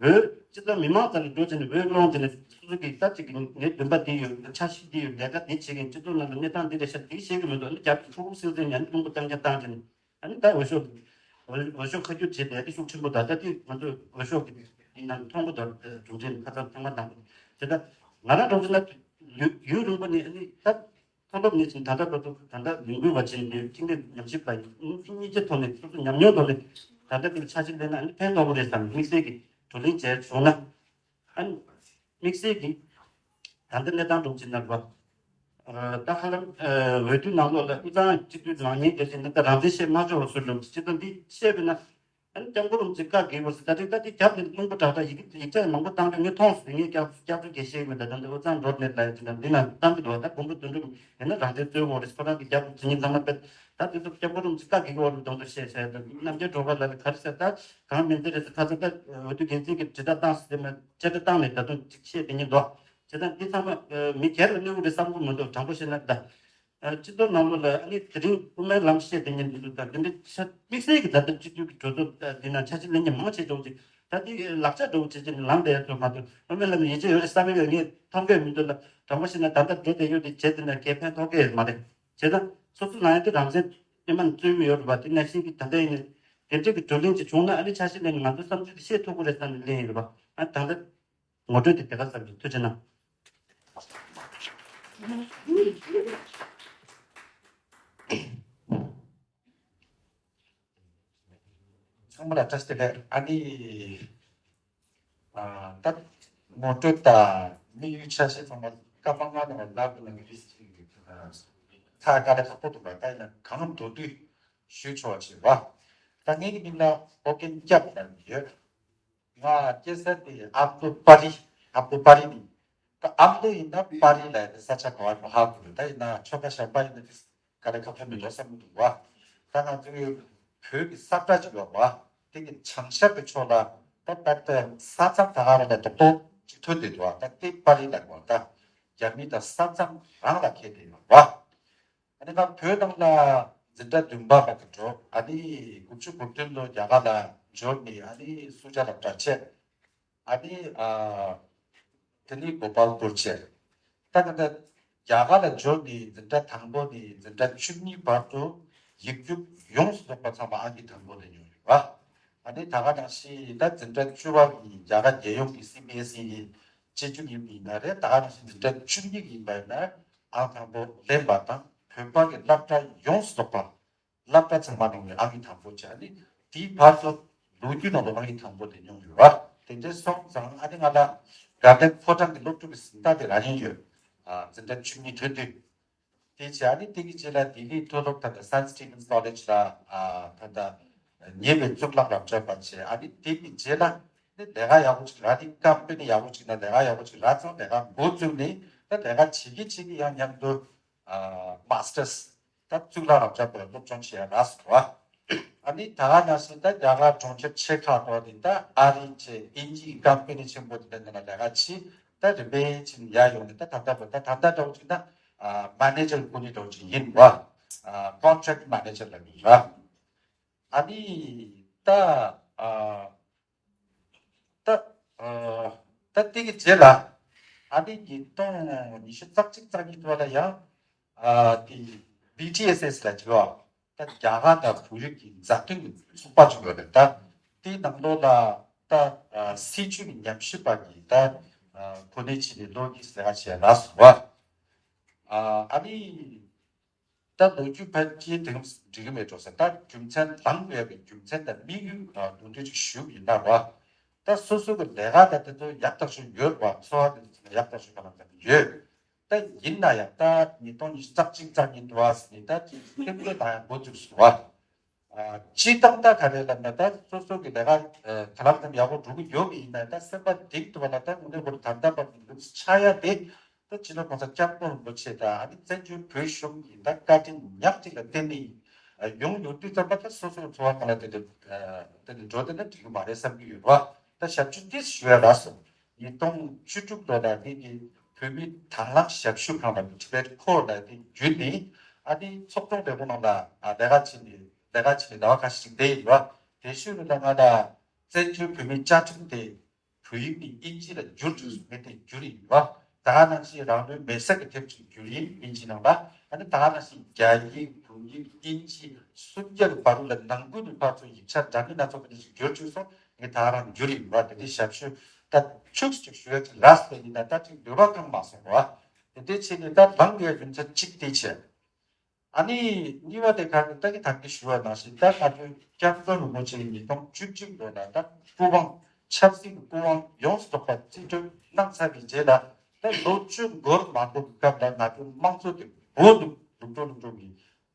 བོད་སྤྱི་ཚོགས་མི་མང་རྩ་ནས་འགྲོ་བྱས་ནས་བོད་ཀློང་དེ་ནས་སོ་སོ་གི་ལྟ་ཅིག་གི་ངའི་འདུན་པ་འདི་ཡོད། འཆར་གཞི་འདི་ཡོད། ལས་ཀ་འདི་བྱེད་མཁན་སྤྱི་ཚོགས་ནང་གི་གནས་སྟངས་འདི་རེད་ཤག་འདི་ཤེས་ཀྱི་མི་འདུག་ཨ་ནི་རྒྱབ་ཀྱི་ཕྲུ་གུ་སིལ་སིལ་ཉན་ཀྲུང་གོ་རྐྱང་རྐྱང་བཏང་བྱས་ནས་ཨ་ནི་ད་འོས་ཤོག་འོས་འོས་ཤོག་ཁ་བསྒྱུར་བྱས་ཏེ་འདི་ཤུགས་ཆེན་པོ་ད་ལྟ་དེ་ང་ཚོས་འོས་ཤོག་གི་འདི་ནང་མཐོང་གི་འདུག་གྲུབ་འབྲས་ནི་ཁ་ཚ་ཐེངས་མ་དང་པོ་དེ་ད་ང་རང་གྲོང་ཚོ་ན་ཡུན་ཡུན་རིང་པོ་ནས་ཨ་ནི་ད། མཐོ་སློབ་ནས་བྱུང་ད་ལྟ་བར་དུ་ད་ལྟ་ཡོང་དགོས་པ་བྱས་ནས་ཐིག་ལེ་ཉམས་ཞིབ་པ་ཡིན་གཉིས་ཀྱི་ཐོག་ནས་སོ་སོ་ཉམས་མྱོང་ཐོག་ནས་ད་ལྟ་འདིར་ཆ་ཤས་ལེན་ན་ཨ་ནི་ཕན་ཐོགས་པོ་རེད་བསམ། དམིགས་བསལ་གྱི་བགྲོ་གླེང་བྱས་བྱུང་ན་ཨ་ནི་དམིགས་བསལ་གྱི་ད་ལྟ་གནས་སྟངས་སྒྲུབ་བྱེད་ན་ར་ད་ཧ་ལམ་འོས་བསྡུ་ནང་ལོགས་ལ་དབུས་གཙང་སྤྱི་འཐུས་ནང་ཉིད་དེ་བཞིན་ད་རང་བཙན་བཤད་མ་ཆོག་པ་སུ་ལུགས་སྤྱི་ཚོགས་འདི་བཤད་པས་ན། ཨ་ནི་སྐྱབས་མགོན་རིན་པོ་ཆེ་བཀའ་བསྒྱུར་བ་ཟེར། ད་དེ་ད་དེ་རྒྱབ་དེ་རླུང་བུ་དྲག་དྲག་ཡིག་ཡིག་ཆ་མང་པོ་བཏང་དུས་ངས་མཐོང་སོང་། ངས་སྐྱབས་སྐྱབས་རྗེ་དགེ་བཤེས་མི་ད་ད་འདི་འོ་ཚང་འགྲོ་ནས་ལ་ཡ་ཅི་ན་འདི་ན་བཏང་གི་འདུག་ད་དགོན་པ་དོན་གྲུབ་ཡིན་ན་རང་བཙན་རྩོད་དགོས་རེད། ཁོ་རང་གི་རྒྱབ་དེ་ཉིད་ཚང་མ་དཔེ་ད་དེ་ཚོ་སྐྱབས་མགོན་རིན་པོ་ཆེ་བཀའ་བསྒྱུར་གྱི་འོག་ལ་གདོང་དུ་བཤད་བྱས། ད་རྣམ་རྒྱལ་སྒྲོལ་དཀར་ལགས་ལ་ག་རེ་ཟེར། ད་གང་མིན་ཚེ་རེད་ཟེར། ཁ་སང་ད་འོས་བསྡུ་འགན་འཛིན་གྱི་དྲི་རྟགས་བཏང་ཟེར་མ་བཅད་ཁྲ་བཏང་ནས་ད་དུང་ཅིག་བཤད་དེ་ཉིད་འདུག་བྱས་ཙང་འདི་ཚང་མ་མི་སྒེར་ལ་གནོད་གི་རེད་བསམ་གི་མི་འདུག་དྲང་པོ་བཤད་ན་ད། སྤྱི་ཚོགས་ནང་ལོགས་ལ་ཨ་ནི་དེ་རིང་དབུ་མའི་ལམ་བཤད་དེ་ཉིད་འདི་ཚོ་དང་དེ་འདྲའི་ཆ་དམིགས་བསལ་གྱི་ད་ལྟ་སྤྱི་འཐུས་ཀྱི་གྲོས་ཚོགས་འདི་ན་ཆ་ཤས་ལེན་མཁན་མང་ཆེ་འགྲོ་གི། ད་དེ་ལག་ཆ་འགྲོ་བྱེད་ཀྱི་ལངས་བསྡད་ཡ་ཚོ་མ་གཏོགས་དབུ་མའི་ལམ་ཡིད་ཆེས་ཡོད་རེད་བསམ་ཡོད། ངས་མཐོང་གི་མི་འདུག་ལ། དྲང་པོ་བཤད་ན་ད་ལྟ་འགྲོ་བསྡད་ཡོད་དེ་བྱས་དེ་ན་ཁེ་ཕན་ཐོགས་ཀྱི་ཡོད་མ་རེད། བྱས་ཙང་སོ་སོ་ལངས་ཡ་དེ་རང་བཙན་ཨེ་མ་རྩོད་མི་ཡོད་རེད་པ། དེ་ནང་བཞིན་གྱི་ད་ལྟ་ཡིན་ནའི་དེ་འདྲ་གི་བགྲོ་གླེང་ཅིག་བྱུང་ན་ཨ་ནི་ཆ་ཤས་ལེན་ནས་ང་ཚོའི་བསམ་ཚུལ་དེ་བཤད་ཐུབ་ཀྱི་རེད་བསམ་ནས་ལེན་ཡོད་རེད་པ། ཨ་ད་ལྟ། ངོ་སྤྲོད་དེ་དེ་ག་ཙམ་གྱིས། ཐུགས་རྗེ་གནང་། ཚང་མ་ལ་བཀྲ་ཤིས་བདེ་ལེགས། ཨ་ནི། ཨ་ད་ངོ་སྤྲོད་དང་དམིགས་ཡུལ་ཆ་ཤས་ཚང་མ་སྐར་མ་ལྔ་ནང་ལབ་དགོས་ན་མི་རིགས་ཤིག་ཁ་དཀའ་ལས་ཁག་པོ་འདུག་པ། ད་ཡིན་ན་གང་མདོར་བསྡུས་ཞུ་ཆོག་བྱེད་པ། ད་ངེད་ཀྱི་མིང་ལ་ཨོ་རྒྱན་སྐྱབས་ལབ་ཡོད། ང་སྐྱེས་ས་དེ་ཨ་མདོ་པ་རི། ཨ་མདོ་པ་རི་ནི། ད་ཨ་མདོ་ཡིན་ན་པ་རི་ལ་ཡིན་ན་ས་ཆ་ག་བ་ཡིན་ཧ་གོ་རེད། ད་ཡིན་ན་ཆོལ་ཁ་གཞན་པ་ཡིན་ན་དེ་ག་ལེ་ཁ་ཕན་མི་འདུག་བསམ་གྱི་འདུག་བ། ད་ང་ཚོའི་བོད་ཀྱི་ས་བཀྲ་ཅིག་ཡོད་པ། དེ་གི་བྱང་ཤར་གྱི་ཕྱོགས་ལ་ད་ད་ལྟ་ས་མཚམས་ད་ག་རེ་ལ་རྡོག་རྡོག་ཅིག་ཐོན་བསྡད་འདུག་བ། ད་དེ་པ་རི་ལ་གོ། ད་རྒྱ་མི་དང་ས་མཚམས་རང་ལ་ཁེལ་བསྡད་ཡོད་བ། ཨ་ནི་ང་བོད་ནང་ལ་འཛིན་གྲྭ་བདུན་པ་ལ་འགྲོ། ཨ་ནི་དགུ་བཅུ་གོ་བདུན་ལོ་རྒྱ་གར་ལ་འབྱོར་ནས་ཨ་ནི་སུ་ཇཱ་ལ་སློབ་གྲྭ་བྱས། ཨ་ནི་ཨ་དེ་ནས་གོ་པལ་པུར་བྱས། ད་ང་ད་རྒྱ་གར་ལ་འབྱོར་ནས་འཛིན་གྲྭ་དང་པོ་ནས་འཛིན་གྲྭ་བཅུ་གཉིས་བར་དུ་ཡིག་རྒྱུགས་ཡོངས་སུ་རྫོགས་པ་ཚང་མ་ཨང་ཀི་དང་པོ་ལ་ཡོང་ཡོད་པ། ཨ་ནི་ད་ག་ནང་བཞིན་ད་འཛིན་གྲྭ་བཅུ་པ་གི་རྒྱ་གར་རྒྱལ་ཡོངས་ཀྱི་སི་བི་ཨེས་ཨི་གི་སྤྱི་རྒྱུགས་ཡིན་པ་ཡིན་ན་རེད། ད་ག་ནང་བཞིན་འཛིན་གྲྭ་བཅུ་གཉིས་ཀྱི་ཡིན་པ་ཡིན་ན་ཨང་དང་པོ་ལེན་པ་དང་བོད་པ་གི་སློབ་གྲྭ་ཡོངས་སུ་རྫོགས་པ་སློབ་གྲྭ་ཚང་མ་ནང་ནས་ཨང་ཀི་དང་པོ་བྱས། ཨ་ནི་དེའི་བར་དུ་ལོ་རྒྱུས་ནང་ལ་ཨང་ཀི་དང་པོ་དེ་མྱོང་ཡོད་པ། དེ་འདྲ་སོང་ཙང་ཨ་ནི་ང་ལ་དགའ་ལྡན་ཕོ་བྲང་གི་སློབ་ཕྲུག་གི་གཟེངས་རྟགས་དེ་རག་མྱོང་ཡོད། ཨ་འཛིན་གྲྭ་བཅུ་གཉིས་ཐོན་དུས། དེ་བྱས་ཨ་ནི་དེ་གི་རྗེས་ལ་ལྡི་ལིའི་མཐོ་སློབ་ད་ལྟ་Saint Stephen's College ལ་ཨ་ད་ལྟ་ཉེ་བའི་གཙུག་ལག་རབ་གྲྭ་པ་བྱས། ཨ་ནི་དེ་གི་རྗེས་ལ་ནི་ལས་ཀ་ཡག་པོ་ཅིག་རག་ནི་ཀམ་པ་ནི་ཡག་པོ་ཅིག་ན་ལས་ཀ་ཡག་པོ་ཅིག་རག་ཙང་ལས་ཀ་འགོ་བཙུགས་ནས་ད་ལས་ཀ་བྱེད་ཀྱི་བྱེད་ཀྱི་ཡང་མཉམ་དུ་ཨ་Masters ད་གཙུག་ལག་རབ་གྲྭ་པའི་སློབ་སྦྱོང་བྱེད་ཡ་རག་སོང་བ། ཨ་ནི་ད་ག་ནང་བཞིན་ད་རྒྱ་གར་གྲོང་ཁྱེར་ཆེ་ཁག་ཏུ་ནི་ད་ཨ་རི་བྱས་དབྱིན་ཇིའི་ཀམ་པ་ནི་ཆེན་པོ་དེ་འདྲ་ནང་ལ་ལས་ཀ་བྱས། ད་རིམ་པས་ཕྱིན་ཡར་ཡོང་ནས་ད་ད་ལྟ་བར་ད་ད་ལྟ་འདྲ་བོ་ཅིག་ན་ཨ་མ་ནེ་ཇར་སྐུ་ཉིད་འདྲ་བོ་ཅིག་ཡིན་པ། ཨ་ཀོན་ཊེག་མ་ནེ་ཇར་ལ་ཡིན་པ། ཨ་ནི་ད་ཨ་ད་ཨ་ད་དེ་གི་རྗེས་ལ་ཨ་ནི་ཉིས་སྟོང་ཉི་ཤུ་རྩ་གཅིག་རྩ་གཉིས་དུ་བ་ལ་ཡང་ཨ་དེ་བི་ཊི་ཨེས་ཨེས་ལ་བྱེད་པ། ད་རྒྱ་གར་དང་བོད་རིགས་ཀྱི་མཛའ་མཐུན་གྱི་ཚོགས་པ་བྱུང་ཡོད་རེད། ད་དེའི་ནང་ལོགས་ལ་ད་ཨ་སྲིད་བྱུས་ཀྱི་ཉམས་ཞིབ་པ་གི་ད་ཨ་གོ་གནས་ཕྱིན་ནས་ལོ་གཉིས་ཟེར་བ་བྱས་ལ་སོང་བ། ཨ་ཨ་ནི་ད་ལོ་རྒྱུས་ཕལ་ཆེར་དེ་འགྲིག་གི་མེད་འགྲོ་ཟེར། ད་རྒྱུ་མཚན་ལངས་ཡོད་པའི་རྒྱུ་མཚན་དང་དམིགས་ཡུལ་ཨ་དོན་འགྲེལ་ཅིག་ཞུ་གི་ཡིན་ན་རོ། ད་སོ་སོ་གི་ལས་ཀ་ད་དེ་ཚོ་ཡག་ཐག་ཆོད་ཡོད་རོ། འཚོ་བ་དེ་ཚོ་ཡག་ཐག་ཆོད་ག་ལ་ད་ཡོད། ད་ཡིན་ན་ཡང་ད་ཉིས་སྟོང་ཉི་ཤུ་རྩ་གཅིག་རྩ་གཉིས་འདྲ་བ་ཟེར་ནས་ད་ཅིག་སེམས་ཁྲལ་བཏང་ཡང་འགོ་བཙུགས་སོང་བ། ཨ་སྤྱིར་བཏང་ད་ག་རེ་ལབ་ན་ད་སོ་སོ་གི་ལས་ཀ་ཨ་ག་ལམ་ཙམ་ཡག་པོ་འགྲོ་གི་ཡོད་པ་ཡིན་ན་ད་སེམས་པ་གཏིང་དུ་བ་ལ་ད་དངོས་གནས་ཁོ་རང་ད་ལྟ་བར་དུ་ལུགས་ཆགས་ཡ་དེ་ད་སྤྱི་ནོར་གོང་ས་སྐྱབས་མགོན་རིན་པོ་ཆེ་དང་ཨ་ནི་བཙན་བྱོལ་བོད་གཞུང་གི་ད་བཀའ་དྲིན་ཉག་གཅིག་ལ་བརྟེན་ནས་ཨ་ཡོང་ཡོང་དུས་ཙམ་པ་ད་སོ་སོ་གི་འཚོ་བ་སྒང་ལ་དེ་འདྲ་ཨ་དེ་འདྲ་འགྲོ་དེ་ན་འགྲིག་གི་མ་རེད་བསམ་གྱི་ཡོད་རེད་བ། ད་ཞབས་ཞུ་ཏིས་ཞུ་ཡ་རག་སོང་། ཉིས་སྟོང་བཅུ་དྲུག་ལོ་ལ་ངེད་ཀྱི་བོད་མི་དང་བླངས་ཞབས་ཞུ་ཁང་ལ་Tibet Core ལ་དེ་བརྒྱུད་ནས་ཨ་ནི་ཚོགས་ཆུང་ལས་ཁུངས་ནང་ལ་ཨ་ལས་ཀ་བྱེད་ནས་ལས་ཀ་བྱེད་ནས་ཟླ་བ་ཁ་ཤས་ཤིག་བསྡད་ཡིན་པ། དེ་ཤུལ་ལ་ང་ལ་བཙན་བྱོལ་བོད་མིའི་བཅའ་ཁྲིམས་དེ་བོད་ཡིག་ནས་དབྱིན་ཇི་ལ་བསྒྱུར་བཅུག་སོང་། ངས་དེ་བསྒྱུར་ཡིན་པ། ད་ག་ནང་བཞིན་རང་ལུས་མེར་སྲེག་གི་དེབ་ཅིག་བསྒྱུར་ཡིན་དབྱིན་ཇི་ནང་ལ། ཨ་ནི་ད་ག་ནང་བཞིན་རྒྱ་ཡིག་བོད་ཡིག་དབྱིན་ཇི་སུམ་བརྒྱ་རུ་བར་དུ་ལ་ནང་ཁུལ་དུ་ཕར་ཚུར་ཡིག་ཆ་འདྲ་མིན་སྣ་ཚོགས་ཀྱི་ཅིག་བསྒྱུར་བཅུག་སོང་། ངས་ད་རང་འགྱུར་ཡིན་པ་དེ་འདྲའི་ཞབས་ཞུ་ད་ཁྱུག་ཅིག་ཞུ་ཡ་ཅིག་ལགས་སོ་ཡིན་ན་ད་ཅིག་འདོད་པ་བསྐང་མ་སོང་བ། དེ་འདྲའི་ཆེད་ནས་ད་ལངས་ཡོད་རྒྱུ་མཚན་གཅིག་དེ་བྱས། ཨ་ནི་གཉིས་པ་དེ་ག་རེ་ད་གི་ད་གི་ཞུ་བ་ནང་བཞིན་ད་ང་ཚོའི་སྐྱབས་མགོན་རིན་པོ་ཆེ་ཉིས་སྟོང་བཅུ་གཅིག་ལོ་ལ་ད་སྐུ་དབང་ཆབ་སྲིད་ཀྱི་སྐུ་དབང་ཡོངས་སུ་རྫོགས་པ་རྩིས་སྤྲོད་གནང་ཚར་བའི་རྗེས་ལ་ད་ལོ་བཅུ་འགོར་མ་འགོར་གྱི་སྐབས་ལ་ང་ཚོའི་དམངས་གཙོ་དེ་འོག་ཏུ་ལུག་འགྲོ་ལུག་འགྲོ་གི་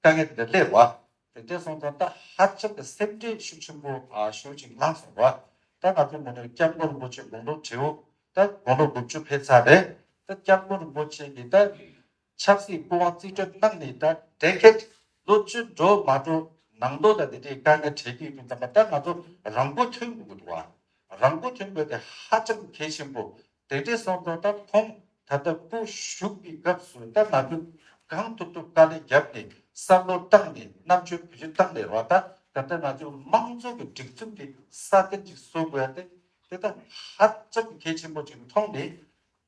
དཀའ་ངལ་དེ་འདྲ་སླེབས་པ། དེ་འདྲ་སོང་ཙང་ད་ཧ་ཅང་གི་སེམས་ཁྲལ་ཤུགས་ཆེན་པོ་ཨ་ཤུགས་ཆེན་ལངས་སོང་བ། ད་ང་ཚོ་མི་ནས་སྐྱབས་མགོན་རིན་པོ་ཆེ་དགུང་ལོ་བགྲེས་པོ་ད་དགུང་ལོ་དགུ་བཅུ་ཕེབས་ཚར་རེད། ད་སྐྱབས་མགོན་རིན་པོ་ཆེ་གིས་ད་ཆབ་སྲིད་སྐུ་དབང་རྩིས་སྤྲོད་གནང་ནས་ད་དེ་ཁེ་ལོ་བཅུ་འགྲོ་མ་འགྲོ་ནང་དོ་ད་དེ་འདྲའི་དཀའ་ངལ་འཕྲད་ཀྱི་ཡོད་པ་ཙམ་པ། ད་ང་ཚོ་རང་མགོ་ཐོན་དགོས་ཀྱི་འདུག་བ། རང་མགོ་ཐོན་དགོས་དེ་ཧ་ཅང་གལ་ཆེན་པོ། དེ་འདྲའི་སོང་ཙང་ད་ཁོང་ད་ལྟ་སྐུ་བཞུགས་པའི་སྐབས་སུ་ད་ང་ཚོས་གང་ཐུབ་ཐུབ་དཀའ་ལས་བརྒྱབ་ནས་བསམ་བློ་བཏང་ནས་རྣམ་དཔྱོད་བེད་སྤྱོད་བཏང་ནས་རོགས་ད་ད་ལྟ་ང་ཚོའི་དམངས་གཙོ་གི་སྒྲིག་འཛུགས་དེ་སྲ་བརྟན་ཅིག་བཟོ་དགོས་ཡ་དེ་དེ་ད་ཧ་ཅང་གལ་ཆེན་པོ་ཅིག་མཐོང་ནས།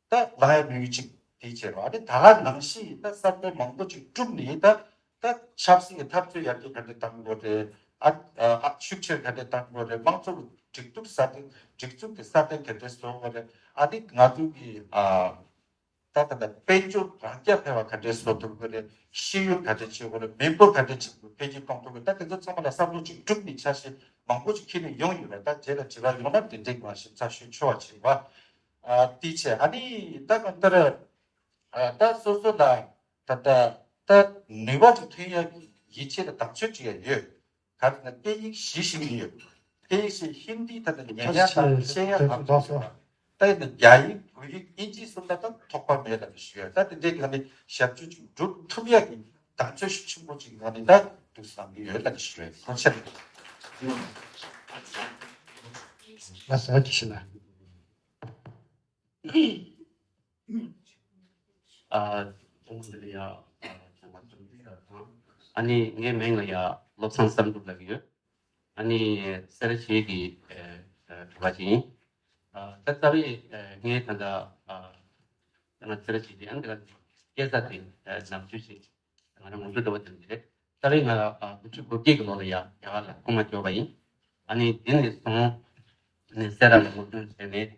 ད་ལངས་ཡ་མི་ཡུལ་གཅིག་དེའི་ཆེད་རོ། ཨ་ནི་ད་ག་ནང་བཞིན་ད་བསམ་བློ་མང་པོ་ཅིག་བསྒྲུབས་ནས་ད་ད་ཆབ་སྲིད་ཀྱི་འཐབ་རྩོད་ཡར་རྒྱས་ག་འདྲ་གཏང་དགོས་རེད། ཨ་ཨ་ཤུགས་ཆེར་ག་འདྲ་གཏང་དགོས་རེད། དམངས་གཙོ་གི་སྒྲིག་འཛུགས་སྲ་བརྟན་སྒྲིག་འཛུགས་ཀྱི་སྲ་བརྟན་ག་འདྲ་བཟོ་དགོས་རེད། ཨ་ནི་ང་ཚོ་གི་ཨ་ད་ད་ལྟ་དཔལ་འབྱོར་རང་རྐྱ་འཕེར་བ་ག་འདྲ་བཟོ་ཐུབ་དགོས་རེད། ཤེས་ཡོན་ག་འདྲ་བྱེད་དགོས་རེད། མི་འབོར་ག་འདྲ་ཅིག་འཕེལ་རྒྱས་གཏོང་ཐུབ་དགོས། ད་དེ་ཚོ་ཚང་མ་ལ་བསམ་བློ་ཅིག་བསྒྲུབས་ནས་ཆ་ཤས་མང་པོ་ཅིག་ཁྱེར་ནས་ཡོང་ཡོད་རེད། ད་རྗེས་ལ་དྲི་བ་ཡོང་ན་དེ་འདྲའི་མ་ཞིབ་ཚགས་ཤོད་ཆོག་པ་བྱེད་པ། ཨ་དེའི་ཆེད་ཨ་ནི་ད་གང་ལྟར་ཨ་ད་སོ་སོ་ལ་ད་ད་ད་ནུས་པ་ཅིག་ཐོན་ཡག་གི་ཡིད་ཆེས་དང་དམ་ཚོད་ཅིག་ཡང་ཡོད། ག་རེ་ན་སྐད་ཡིག་བཞི་ཞིག་ཡོད། སྐད་ཡིག་བཞི་ཧིན་དི་ད་ལྟ་ཉན་ཡག་དང་བཤད་ཡག་ལམ་ཅིག་ཡོད། ད་ཡིན་ན་རྒྱ་ཡིག་བོད་ཡིག་དབྱིན་ཇི་གསུམ་ད་ད་ཐོགས་པ་མེད་ལབ་ནས་ཞུ་ཡ། ད་དེ་འདྲའི་ངང་ནས་ཞབས་ཞུ་ཅིག་སྒྲུབ་ཐུབ་ཡག་གི་དམ་ཚོད་ཤུགས་ཆེན་པོ་ཅིག་ངང་ནས་ད་འདུག་བསམ་གྱི་ཡོད་ལབ་ནས་ཞུ་ཡ། ཐུགས་རྗེ་ཆེ། ལགས་སོ། ཐུགས་རྗེ་ཆེ། ཨ་ཨ་ནི་ངའི་མིང་ལ་ཡ་བློ་བཟང་བསམ་གྲུབ་ལབ་ཀྱི་ཡོད། ཨ་ནི་སེ་ར་བྱེས་ཀྱི་ཨ་ཨ་གྲོགས་པ་ཅིག་ཡིན། ཨ་ད་རྩ་བའི་ཨ་ངའི་ད་ལྟ་ཨ་ང་སེ་ར་བྱེས་དེ་ཨ་ནི་ད་སྐྱེས་ས་དེ་ཨ་ནམ་རྒྱུན་ཞིག་ང་རང་ངོ་སྤྲོད་འདྲ་བོ་དེ་འདྲ་རེད། རྩ་བའི་ང་ཨ་དགུ་བཅུ་གོ་བརྒྱད་ཀྱི་ལོ་ལ་ཡ་རྒྱ་གར་ལ་ཐོག་མ་འབྱོར་བ་ཡིན། ཨ་ནི་དེ་ནས་བཟུང་ཨ་ནི་སེ་ར་ལ་སློབ་སྦྱོང་བྱས་ནས།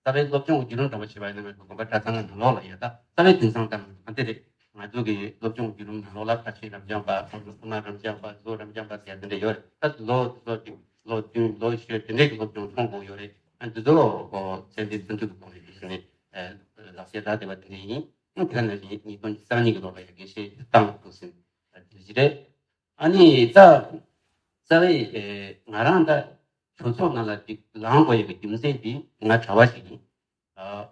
རྩ་བའི་སློབ་སྦྱོང་གི་བརྒྱུད་རིམ་འདྲ་བོ་བྱས་པ་ཡིན་ན་ང་ཚོ་དགོན་པ་གྲྭ་ཚང་ནང་ལོགས་ལ་ཡ་ད་རྩ་བའི་དེང་སང་ལྟར་ན་དེ་རེད། ང་ཚོ་གི་སློབ་སྦྱོང་གི་བརྒྱུད་རིམ་ནང་ལོགས་ལ་ཁ་ཆེ་རབ་འབྱམས་པ། ཁོང་ཚོ་སྐུ་ན་རབ་འབྱམས་པ། གཟུགས་རབ་འབྱམས་པ་ཟེར་དེ་འདྲ་ཡོད་རེད། ད་ལོ་ལོ་གཅིག་ལོ་བདུན་ལོ་བཞི་དེ་འདྲའི་གི་སློབ་སྦྱོང་གཏོང་དགོས་ཡོད་རེད། ཨ་འདི་ཚོ་ཚན་རིག་ཚན་རྩལ་གྱི་ཐོག་ནས་འདུག་ཟེར་ནས་ལག་ཤེས་དར་བསྡད་པ་དེ་འདྲ་ཡིན། དེ་ག་ནང་བཞིན་ཉིས་སྟོང་ཉི་ཤུ་རྩ་གཉིས་ཀྱི་ལོ་ལ་ཡ་དགེ་བཤེས་བཏང་འདུག་ཟེར་དེ་འདྲ་ཞིག་རེད། ཨ་ནི་ད་རྩ་བའི་ང་རང་ད་གྲོས་ཚོགས་ནང་ལ་ཅིག་ལངས་དགོས་ཡག་གི་རྒྱུ་མཚན་འདི་ང་གྲྭ་བ་ཞིག་ཡིན།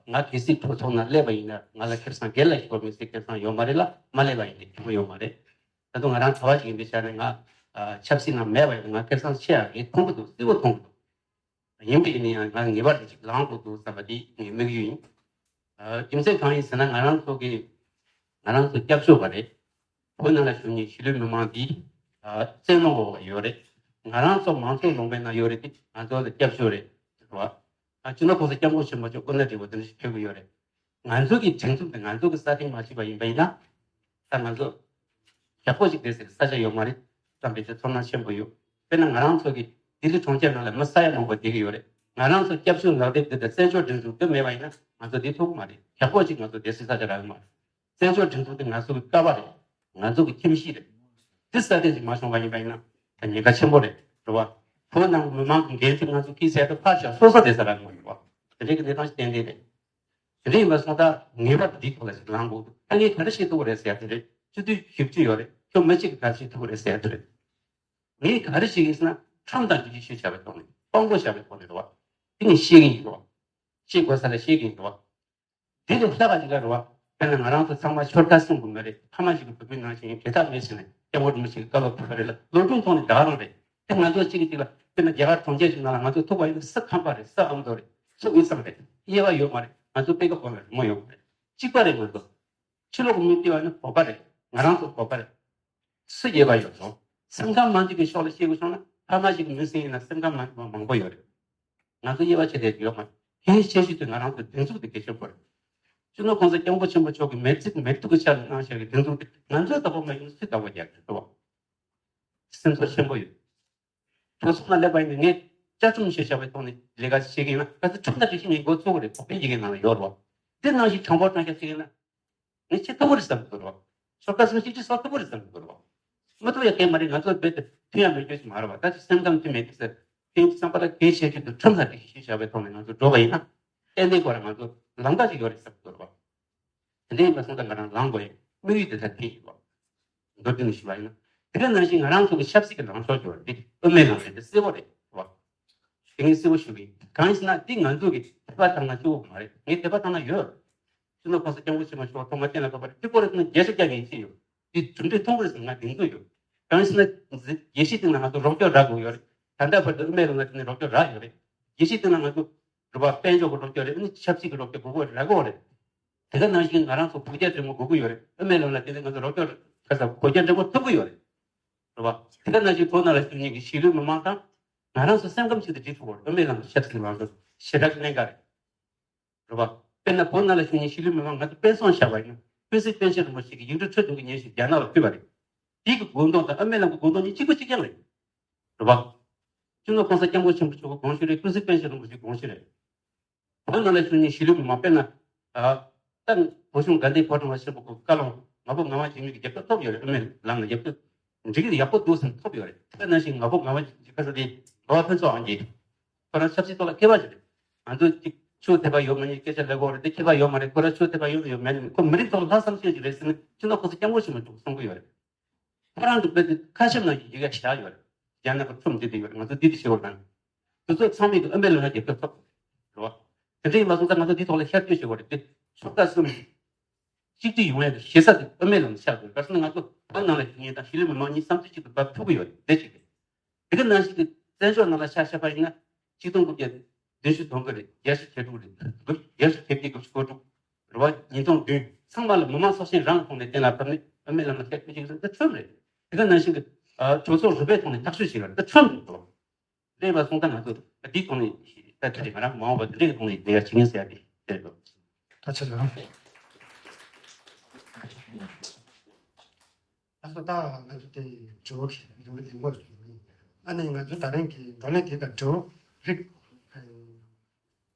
ང་གལ་སྲིད་གྲོས་ཚོགས་ནང་སླེབས་པ་ཡིན་ན་ང་ལ་ཁེ་བཟང་སྒེར་ལ་ཞིག་གོ་མི་སྲིད། ཁེ་བཟང་ཡོད་མ་རེད་ལ། མ་སླེབས་པ་ཡིན་ན་ཁེ་བཟང་ཡོད་མ་རེད། ད་དུང་ང་རང་གྲྭ་བ་ཞིག་ཡིན་པའི་ཆ་ནས་ང་ཆབ་སྲིད་ནང་མེད་པ་ཡིན་ན་ང་ཁེ་བཟང་ཆེ་ཡག་གི་མཐོང་གི་འདུག་གསལ་པོ་མཐོང་གི་འདུག་ཡིན་པ་ཡིན་ན་ཡང་ང་ངེས་པར་དུ་ཅིག་ལངས་དགོས་འདུག་བསམ་པ་འདི་ངའི་དམིགས་ཡུལ་ཡིན། རྒྱུ་མཚན་གང་ཡིན་ཟེར་ན་ང་རང་ཚོ་གི་ང་རང་ཚོ་སྐྱབས་བཅོལ་བ་རེད། བོད་ནང་ལ་བཞུགས་མཁན་གཞིས་ལུས་མི་མང་འདི་བཙན་གནོན་འོག་ལ་ཡོད་རེད། ང་རང་ཚོ་མང་གཙོའི་ལུང་པའི་ནང་ཡོད་རེད་དེ་ང་ཚོ་ལ་སྐྱབས་བཅོལ་རེད་བ། སྤྱི་ནོར་གོང་ས་སྐྱབས་མགོན་ཆེན་པོ་མཆོག་སྐུ་ན་བགྲེས་པོ་དེ་འདྲ་ཞིག་ཕེབས་ཀྱི་ཡོད་རེད། ང་ཚོ་གི་སྒྲིག་འཛུགས་དེ་ང་ཚོ་གི་སྲ་བརྟན་མ་བྱས་པ་ཡིན་པ་ཡིན་ན། ད་ང་ཚོ་ཡག་པོ་ཞིག་བསྡད་སའི་ས་ཆ་ཡོད་མ་རེད་བསམ་པའི་དེ་ཚོར་སྣང་ཆེན་པོ་ཡོད། དཔེར་ན་ང་རང་ཚོ་གི་ལྡི་ལི་གྲོང་ཁྱེར་ནང་ལ་མི་ས་ཡ་མང་པོ་བསྡད་ཀྱི་ཡོད་རེད། ང་རང་ཚོ་སྐྱབས་བཅོལ་ལག་དེབ་འདི་དང་བཙན་བྱོལ་སྒྲིག་འཛུགས་འདི་མེད་པ་ཡིན་ན་ང་ཚོ་འདི་ཐུབ་ཀྱི་མ་རེད། ཡག་པོ་ཞིག་ང་ཚོ་བསྡད་སའི་ས་ཆ་རག་གི་མ་རེད། བཙན་བྱོལ་སྒྲིག་འཛུགས་འདི་ང་ཚོ་གི་ཀ་བ་རེད། ང་ཚོ་གི་ཁྱིམ་གཞིས་རེད། འདི་སྲ་བརྟན་ཞིག་མ་བྱུང་བ་ཡིན་པ་ཡིན་ན་ད་ཉེན་ཁ་ཆེན་པོ་རེད། རེད་བ། བོད་ནང་གི་མི་མང་གི་འགན་འཁྲི་ང་ཚོ་ཁྱེར་ཟེར་དུས་ཕར་བཞག་སོ་སོ་བསྡད་ས་རག་གི་མ་རེད་བ། དེ་འདྲའི་གི་གནས་སྟངས་ཤིག་ཏན་ཏན་རེད། དེ་འདྲ་ཡིན་པ་སོང་ཙང་ངེས་པར་དུ་འདིའི་ཐོག་ལ་ཞིག་ལངས་དགོས་འདུག་ད་ངས་ག་རེ་བྱེད་ཐུབ་ཀྱི་རེད་ཟེར་ཡ་དེ་རེད། སྤྱི་འཐུས་བཞི་བཅུ་ཡོད་རེད། ཁྱོད་མི་གཅིག་གིས་ག་རེ་བྱེད་ཐུབ་ཀྱི་རེད་ཟེར་ཡ་དེ་རེད། ངས་ག་རེ་བྱེད་ཀྱི་ཡིན་ཟེར་ན་ཁྲོམ་དང་འགྲིག་གཞི་ཤོད་བྱ་བའི་ཐོག་ནས་དཔང་པོ་བྱ་བའི་ཐོག་ནས་རེད་བ། དེ་ངས་བཤད་ཀྱི་ཡིན་རེད་བ། བཤད་དགོས་ས་ལ་བཤད་ཀྱི་ཡིན་རེད་བ། དེ་ལས་ལྷག་པ་ཞིག་ལ་རེད་བ། དཔེར་ན་ང་རང་ཚོ་ཚང་མ་ཆོལ་ཁ་གསུམ་གྱི་མི་རེད། ཕ་མ་ཞིག་གི་བུ་སྤུན་ནང་བཞིན་དེ་དག་མེད་ཟེར་ནས་སྐྱབས་མགོན་རིན་པོ་ཆེ་གི་བཀའ་སློབ་ཕུལ་བ་རེད་ལ་སློབ་སྦྱོང་ཐོག་ནས་ད་ག་རང་རེད། དེ་ང་ཚོ་གཅིག་གིས་གཅིག་ལ་དཔེར་ན་རྒྱ་གར་གྲོང་ཁྱེར་ཞིག་ནང་ལ་ང་ཚོ་ཐུག་པ་ཡིན་ན་སུ་ཁམས་པ་རེད། སུ་ཨ་མདོ་རེད། སུ་དབུས་གཙང་རེད། དབྱེ་བ་ཡོད་མ་རེད། ང་ཚོ་དཔེ་ཁ་གོ་ལ་རི་མོ་ཡོད་མ་རེད། གཅིག་པ་རེད། ང་ཚོ་ཕྱི་ལོགས་ཀྱི་མི་བལྟས་པ་ཡིན་ན་བོད་པ་རེད། ང་རང་ཚོ་བོད་པ་རེད། སུ་དབྱེ་བ་ཡོད་སོང་། སེམས་ཁམས་མ་འདུས་པའི་ཕྱོགས་ལ་བཤད་དགོས་སོང་ན་ཕ་མ་ཞིག་གི་མི་སེམས་ཡིན་ན་སེམས་ཁམས་མ་འདུས་པ་མང་པོ་ཡོད་རེད། ང་ཚོ་དབྱེ་བ་ཕྱེ་བསྡད་ཀྱི་ཡོད་མ་རེད། གལ་ཆེ་ཤོས་དེ་ང་རང་ཚོ་སྒྲིག་འཛུགས་དེ་གལ་ཆེན་པོ་རེད། སྤྱི་ནོར་༸གོང་ས་༸སྐྱབས་མགོན་ཆེན་པོ་མཆོག་གིས་མེ་ཏོག་མེ་ཏོག་གི་ཆ་ལ་གནང་བཞག་གི་སྒྲིག་འཛུགས་དེ་ང་ཚོའི་བདག་པོ་མ་ཡིན་ན་སུས་བདག་པོ་རྒྱག་གི་རེད་བ། སེམས་ཚོར་ཆེན་པོ་ཡོད། གྲོས་ཚོགས་ནང་སླེབས་པ་ཡིན་ན་ངས་བཅའ་ཁྲིམས་ཞེས་བྱ་བའི་ཐོག་ནས་ལས་ཀ་བྱེད་ཀྱི་ཡིན་ན་ག་ཚོད་ཁྲིམས་དང་སྒྲིག་གཞི་ངས་འགོ་ཚུགས་ཀྱི་རེད། བོད་པའི་ཡི་གེ་ནང་ལ་ཡོད་རེད་བ། འདི་ནང་བཞིན་དྲང་པོ་དྲང་བཞག་བྱེད་ཀྱི་ཡིན་ན། ངས་བྱེད་ཐུབ་ཀྱི་རེད་བསམ་གྱི་འདུག་རོགས། ཆོལ་ཁ་གསུམ་གཅིག་སྒྲིལ་བཟོ་ཐུབ་ཀྱི་རེད་བསམ་གྱི་འདུག་རོགས། མི་ཐུབ་ཡ་གང་ཡང་མ་རེད། ང་ཚོ་རྦད་དེ་མཐུན་ཡ་མེད་རྒྱུ་ཞིག་མ་རེད་བ། ད་ཅིག་སེམས་ཁམས་མཐུན་མེད་དུས་ཟེར། དེང་སང་པ་ལ་གལ་ཆེ་ཤོས་དེ་ཁྲིམས་ལ་སྒྲིག་གཞི་བཞག་པའི་ཐོག་ནས་ང་ཚོ་འགྲོ་བ་ཡིན་ན། ཏན་ཏན་ཁོ་རང་ང་ཚོ་ལམ་ཁ་ཞིག་ཡོད་རེད་བསམ་གྱི་འདུག་རོགས། དེ་འདྲ་ཡིན་པ་སོང་ཙང་ང་རང་ལངས་དགོས་ཡ་དམིགས་ཡུལ་དེ་ད་དེ་ཡིན་རོགས། མདོར་བསྡུས་ནས་ཞུས་པ་ཡིན་ན། དེ་ག་ནང་བཞིན་ང་རང་ཚོ་གི་ཆབ་སྲིད་ཀྱི་ལངས་ཕྱོགས་ཀྱི་བར་འདི་དབུ་མའི་ལམ་རེད། འདི་གསལ་པོ་རེད། རེད་བ། དེ་ངས་གསལ་པོ་ཞུ་གི་ཡིན། གང་ཡིན་ཟེར་ན་འདི་ང་ཚོ་གི་དད་པ་དང་ན་གཅིག་པོ་མ་རེད། ངའི་དད་པ་དང་ན་ཡོད། སྤྱི་ནོར་༸གོང་ས་༸སྐྱབས་མགོན་ཆེན་པོ་མཆོག་ཐོག་མ་བསྟན་ལ་ཕེབས་པ་རེད། འདི་སྐོར་ལ་ང་རྒྱས་ཤོག་རྒྱག་གི་ཡིན་གྱི་ཡོད། འདི་གྲུབ་འབྲས་མཐོང་གི་རེད་ཟེར་ང་གདེང་ཚོད་ཡོད། གང་ཡིན་ཟེར་ན་རྒྱལ་སྤྱིའི་སྟེང་ལ་ང་ཚོ་རོགས་སྐྱོར་རག་དགོས་ཡོད་རེད། ད་ལྟ་བར་དུ་དབུ་མའི་ལམ་ལ་དེ་ནས་རོགས་སྐྱོར་རག་ཡོད་རེད། རྒྱལ་སྤྱིའི་སྟེང་ལ་ང་ཚོ་རེད་བ། དཔལ་འབྱོར་གྱི་རོགས་སྐྱོར་རེད། ཨ་ནི་ཆབ་སྲིད་ཀྱི་རོགས་སྐྱོར་དགོས་དགོས་རེད། རག་གི་ཡོད་རེད། དེ་ག་ནང་བཞིན་ང་རང་ཚོ་བོད་རྒྱ་འབྲེལ་མོལ་དགོས་ཀྱི་ཡོད་རེད། ཨ་མའི་ལམ་ལ་དེ་ནས་ང་ཚོ་རོགས་སྐྱོར་ག་ས་བོད་རྒྱ་འབྲེལ་མོལ་ཐུབ་ཀྱི་ཡོད་རེད། རེད་བ། དེ་ག་ནང་བཞིན་བོད་ནང་ལ་བཞུགས་མཁན་གྱི་གཞིས་ལུས་མི་མང་དང་ང་རང་ཚོ་སེམས་ཁམས་གཅིག་ཏུ་སྒྲིལ་ཐུབ་པར་ཨ་མའི་ལམ་ལ་ཞབས་ཕྱི་ལམ་ལུགས་ཞེ་དྲག་གནད་འགག་རེད། རེད་བ། དཔེར་ན་བོད་ནང་ལ་བཞུགས་མཁན་གཞིས་ལུས་མི་མང་ང་ཚོ་དཔེ་མཚོན་བཞག་པ་ཡིན་ན་ཀུན་གཟིགས་པཎ་ཆེན་རིན་པོ་ཆེ་གི་ཡིག་འབྲུ་ཁྲི་བདུན་གྱི་སྙན་ཞུ་རྒྱ་ནག་ལ་ཕུལ་བ་རེད། དེ་གི་དགོངས་དོན་དང་ཨ་མའི་ལམ་གྱི་དགོངས་དོན་གཉིས་གཅིག་པ་གཅིག་རྐྱང་རེད། རེད་བ། སྤྱི་ནོར་༸གོང་ས་༸སྐྱབས་མགོན་ཆེན་པོ་མཆོག་གི་དགོངས་གཞི་རེད། ཀུན་གཟིགས་པཎ་ཆེན་རིན་པོ་ཆེའི་དགོངས་གཞི་རེད། བོད་ནང་ལ་བཞུགས་མཁན་གཞིས་ལུས་མི་མང་དཔེར་ན། ཨ། ད་བོད་གཞུང་དགའ་ལྡན་ཕོ་བྲང་ལ་ཕྱིན་པ་གོ་བཀའ་བློན་ང་ཕོད་ང་དབང་འབྱེད་མུས་ཀྱི་རྒྱབ་སྐྱོར་ཐོབ་ཡོད་རེད། ཨ་མའི་ལམ་ལ་རྒྱབ་སྐྱོར་འགྲིག་གི་ཡག་པོ་འདུག་བསམ་ཐོབ་ཡོད་རེད། དཔེར་ན་ཞིག་ང་ཕོད་ང་དབང་འབྱེད་ཁ་ས་དེ་འགྲོ་བ་ཕུན་ཚོགས་དབང་འབྱེད། ཁོ་རང་ཆབ་སྲིད་ཐོག་ལ་མཁས་པ་ཞིག་རེད། ང་ཚོ་གཅིག་ཆོས་དད་པ་ཡོད་མ་ཡིན་སྐད་ཆ་ལབ་དགོས་རེད། དེ་མཁས་པ་ཡོད་མ་རེད། ཁོ་རང་ཆོས་དད་པ་ཡོད་ཡོད་མེད་མེད་ཁོ་མི་རིགས་ཐོག་ལ་ལྷག་བསམ་ཤེས་ཀྱི་རེད་ཟེར་ནས་སྤྱི་ནོར་༸གོང་ས་༸སྐྱབས་མགོན་ཆེན་པོ་མཆོག་གསུང་གི་ཡོད་རེད། ཁོ་རང་གི་དཔེ་དེ་ཁ་ཤས་ནང་བཞིན་ཡི་གེ་བཞག་ཡོད་རེད། རྒྱ་ནག་གི་ཁྲོམ་འདི་དེ་ཡོད་རེད། ང་ཚོ་འདི་དེ་ཤེས་པ་དང་། དེ་ཚོ་ཚང་མས་ཀྱི་ཨ་མའི་ལམ་ལ་རྒྱབ་སྐྱོར་ཐོབ་རེད་བ། དེ་འདྲ་ཡིན་པ་སོང་ཙང་ང་ཚོ་འདི་ཐོག་ལ་ཤར་སྐྱོད་བྱེད་དགོས་རེད་དེ། ཕྱོགས་མཐའ་གསུམ་གཅིག་སྒྲིལ་ཡོང་ཡག་གི་ཞེ་ས་དེ་ཨ་མའི་ལམ་ལ་ཤར་དགོས། ག་ཟེར་ན་ང་ཚོ་བོད་ནང་ལ་བཞུགས་མཁན་དང་གཞིས་ལུས་མི་མང་གཉིས་བསམ་ཚུལ་གཅིག་ཏུ་འབབ་ཐུབ་ཀྱི་ཡོད་རེད། དེ་གཅིག་རེད། དེ་ག་ནང་བཞིན་གྱི་བཙན་བྱོལ་ནང་ལ་ཆ་བཞག་པ་ཡིན་ན་ཆིག་སྟོང་དགུ་བརྒྱ་བདུན་ཅུ་དོན་དགུ་རེད། བརྒྱད་ཅུ་གྱ་དྲུག་རེད། དགུ་བརྒྱད་ཅུ་གྱ་བརྒྱད་དགུ་བཅུ་གོ་དྲུག་རེད་བ། ཉིས་སྟོང་བདུན་ཚང་མ་ལ་མི་མང་ཚོགས་ཆེན་རང་གི་ཐོག་ནས་གཏན་ལ་ཕབ་ནས་ཨ་མའི་ལམ་ལ་ཐད་ཁུལ་ཅིག་འདི་ཁྲོམ་རེད། དེ་ག་ནང་བཞིན་གྱི་གྲོས་ཚོགས་རིམ་པའི་ཐོག་ནས་ཐག་གཅོད་བྱས་པ་རེད། འདི་ཁྲོམ་རེད་དོ། རེད་པ་སོང་ཙང་ང་ཚོ་འདིའི་ཐོག་ནས་ལྟ་ཐུབ་ཀྱི་ང་རང་མ་འོངས་པ་འདི་འདྲའི་ཐོག་ནས་ལས་ཀ་བྱེད་ངེས་ཟེར་ཡ་དེ་རེད་དོ། ད་ཆ་ལ། ད་ལྟ་ང་ཚོ་དེ་དྲི་བ་གི་རིམ་པ་ལེན་དགོས་ཡོད། ཨ་ནི་ང་ཚོ་ད་རིང་གི་བགྲོ་གླེང་དེ་དང་དྲི་བ་རིགས་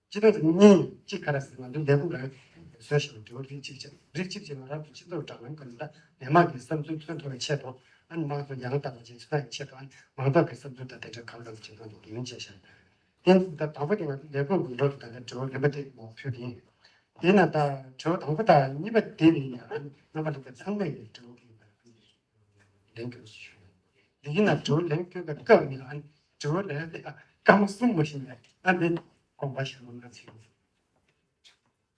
སྤྱི་ཚོགས་གཉིས་གཅིག་ག་རེ་ཟེར་ང་ཚོ་ལས་ཁུངས་རང་བཟོས་ཤིང་དྲི་བ་རིགས་གཅིག་བྱས། རིགས་གཅིག་བྱས་ང་རང་ཚོ་སྤྱི་ཚོགས་དྲ་ལམ་གྱི་ནང་མི་མང་གི་བསམ་ཚུལ་མཚོན་ཐུབ་པའི་ཆེད་དུ་ཨ་ནི་དམངས་གཙོ་ཡང་དག་པ་ཅན་བཟོ་ཡག་ཆེད་དུ་ཨ་ནི་མང་ཚོགས་ཀྱི་བསམ་ཚུལ་དང་དེ་འདྲའི་གང་འདྲ་བྱེད་སྟངས་དེ་ངོས་འཛིན་བྱས་ཤིང་། དེ་ནི་ད་དང་པོ་དེ་ང་ཚོ་ལས་ཁུངས་ཀྱི་འགྲོ་དང་ད་ལྟ་དྲི་བ་རིམ་པ་དེ་མང་ཕུལ་ཡིན། དེས་ན་ད་དྲི་བ་དང་པོ་དང་གཉིས་པ་དེ་ནི་ཡང་རྣམ་པ་ལྷན་རྒྱས་ཚང་མས་ཀྱི་དྲི་བ་ལན་སྐྱོན་ཞུ། དེ་ཡིན་ན་དྲི་བ་ལན་སྐྱོན་པའི་སྐབས་ནི་ཨ་ནི་དྲི་བ་ལན་དེ་ཨ་སྐར་མ་གསུམ་མ་ཞིག་ནས་ཨ་འདི་དགོངས་པ་བཞེས་རོགས་གནང་ཟེར།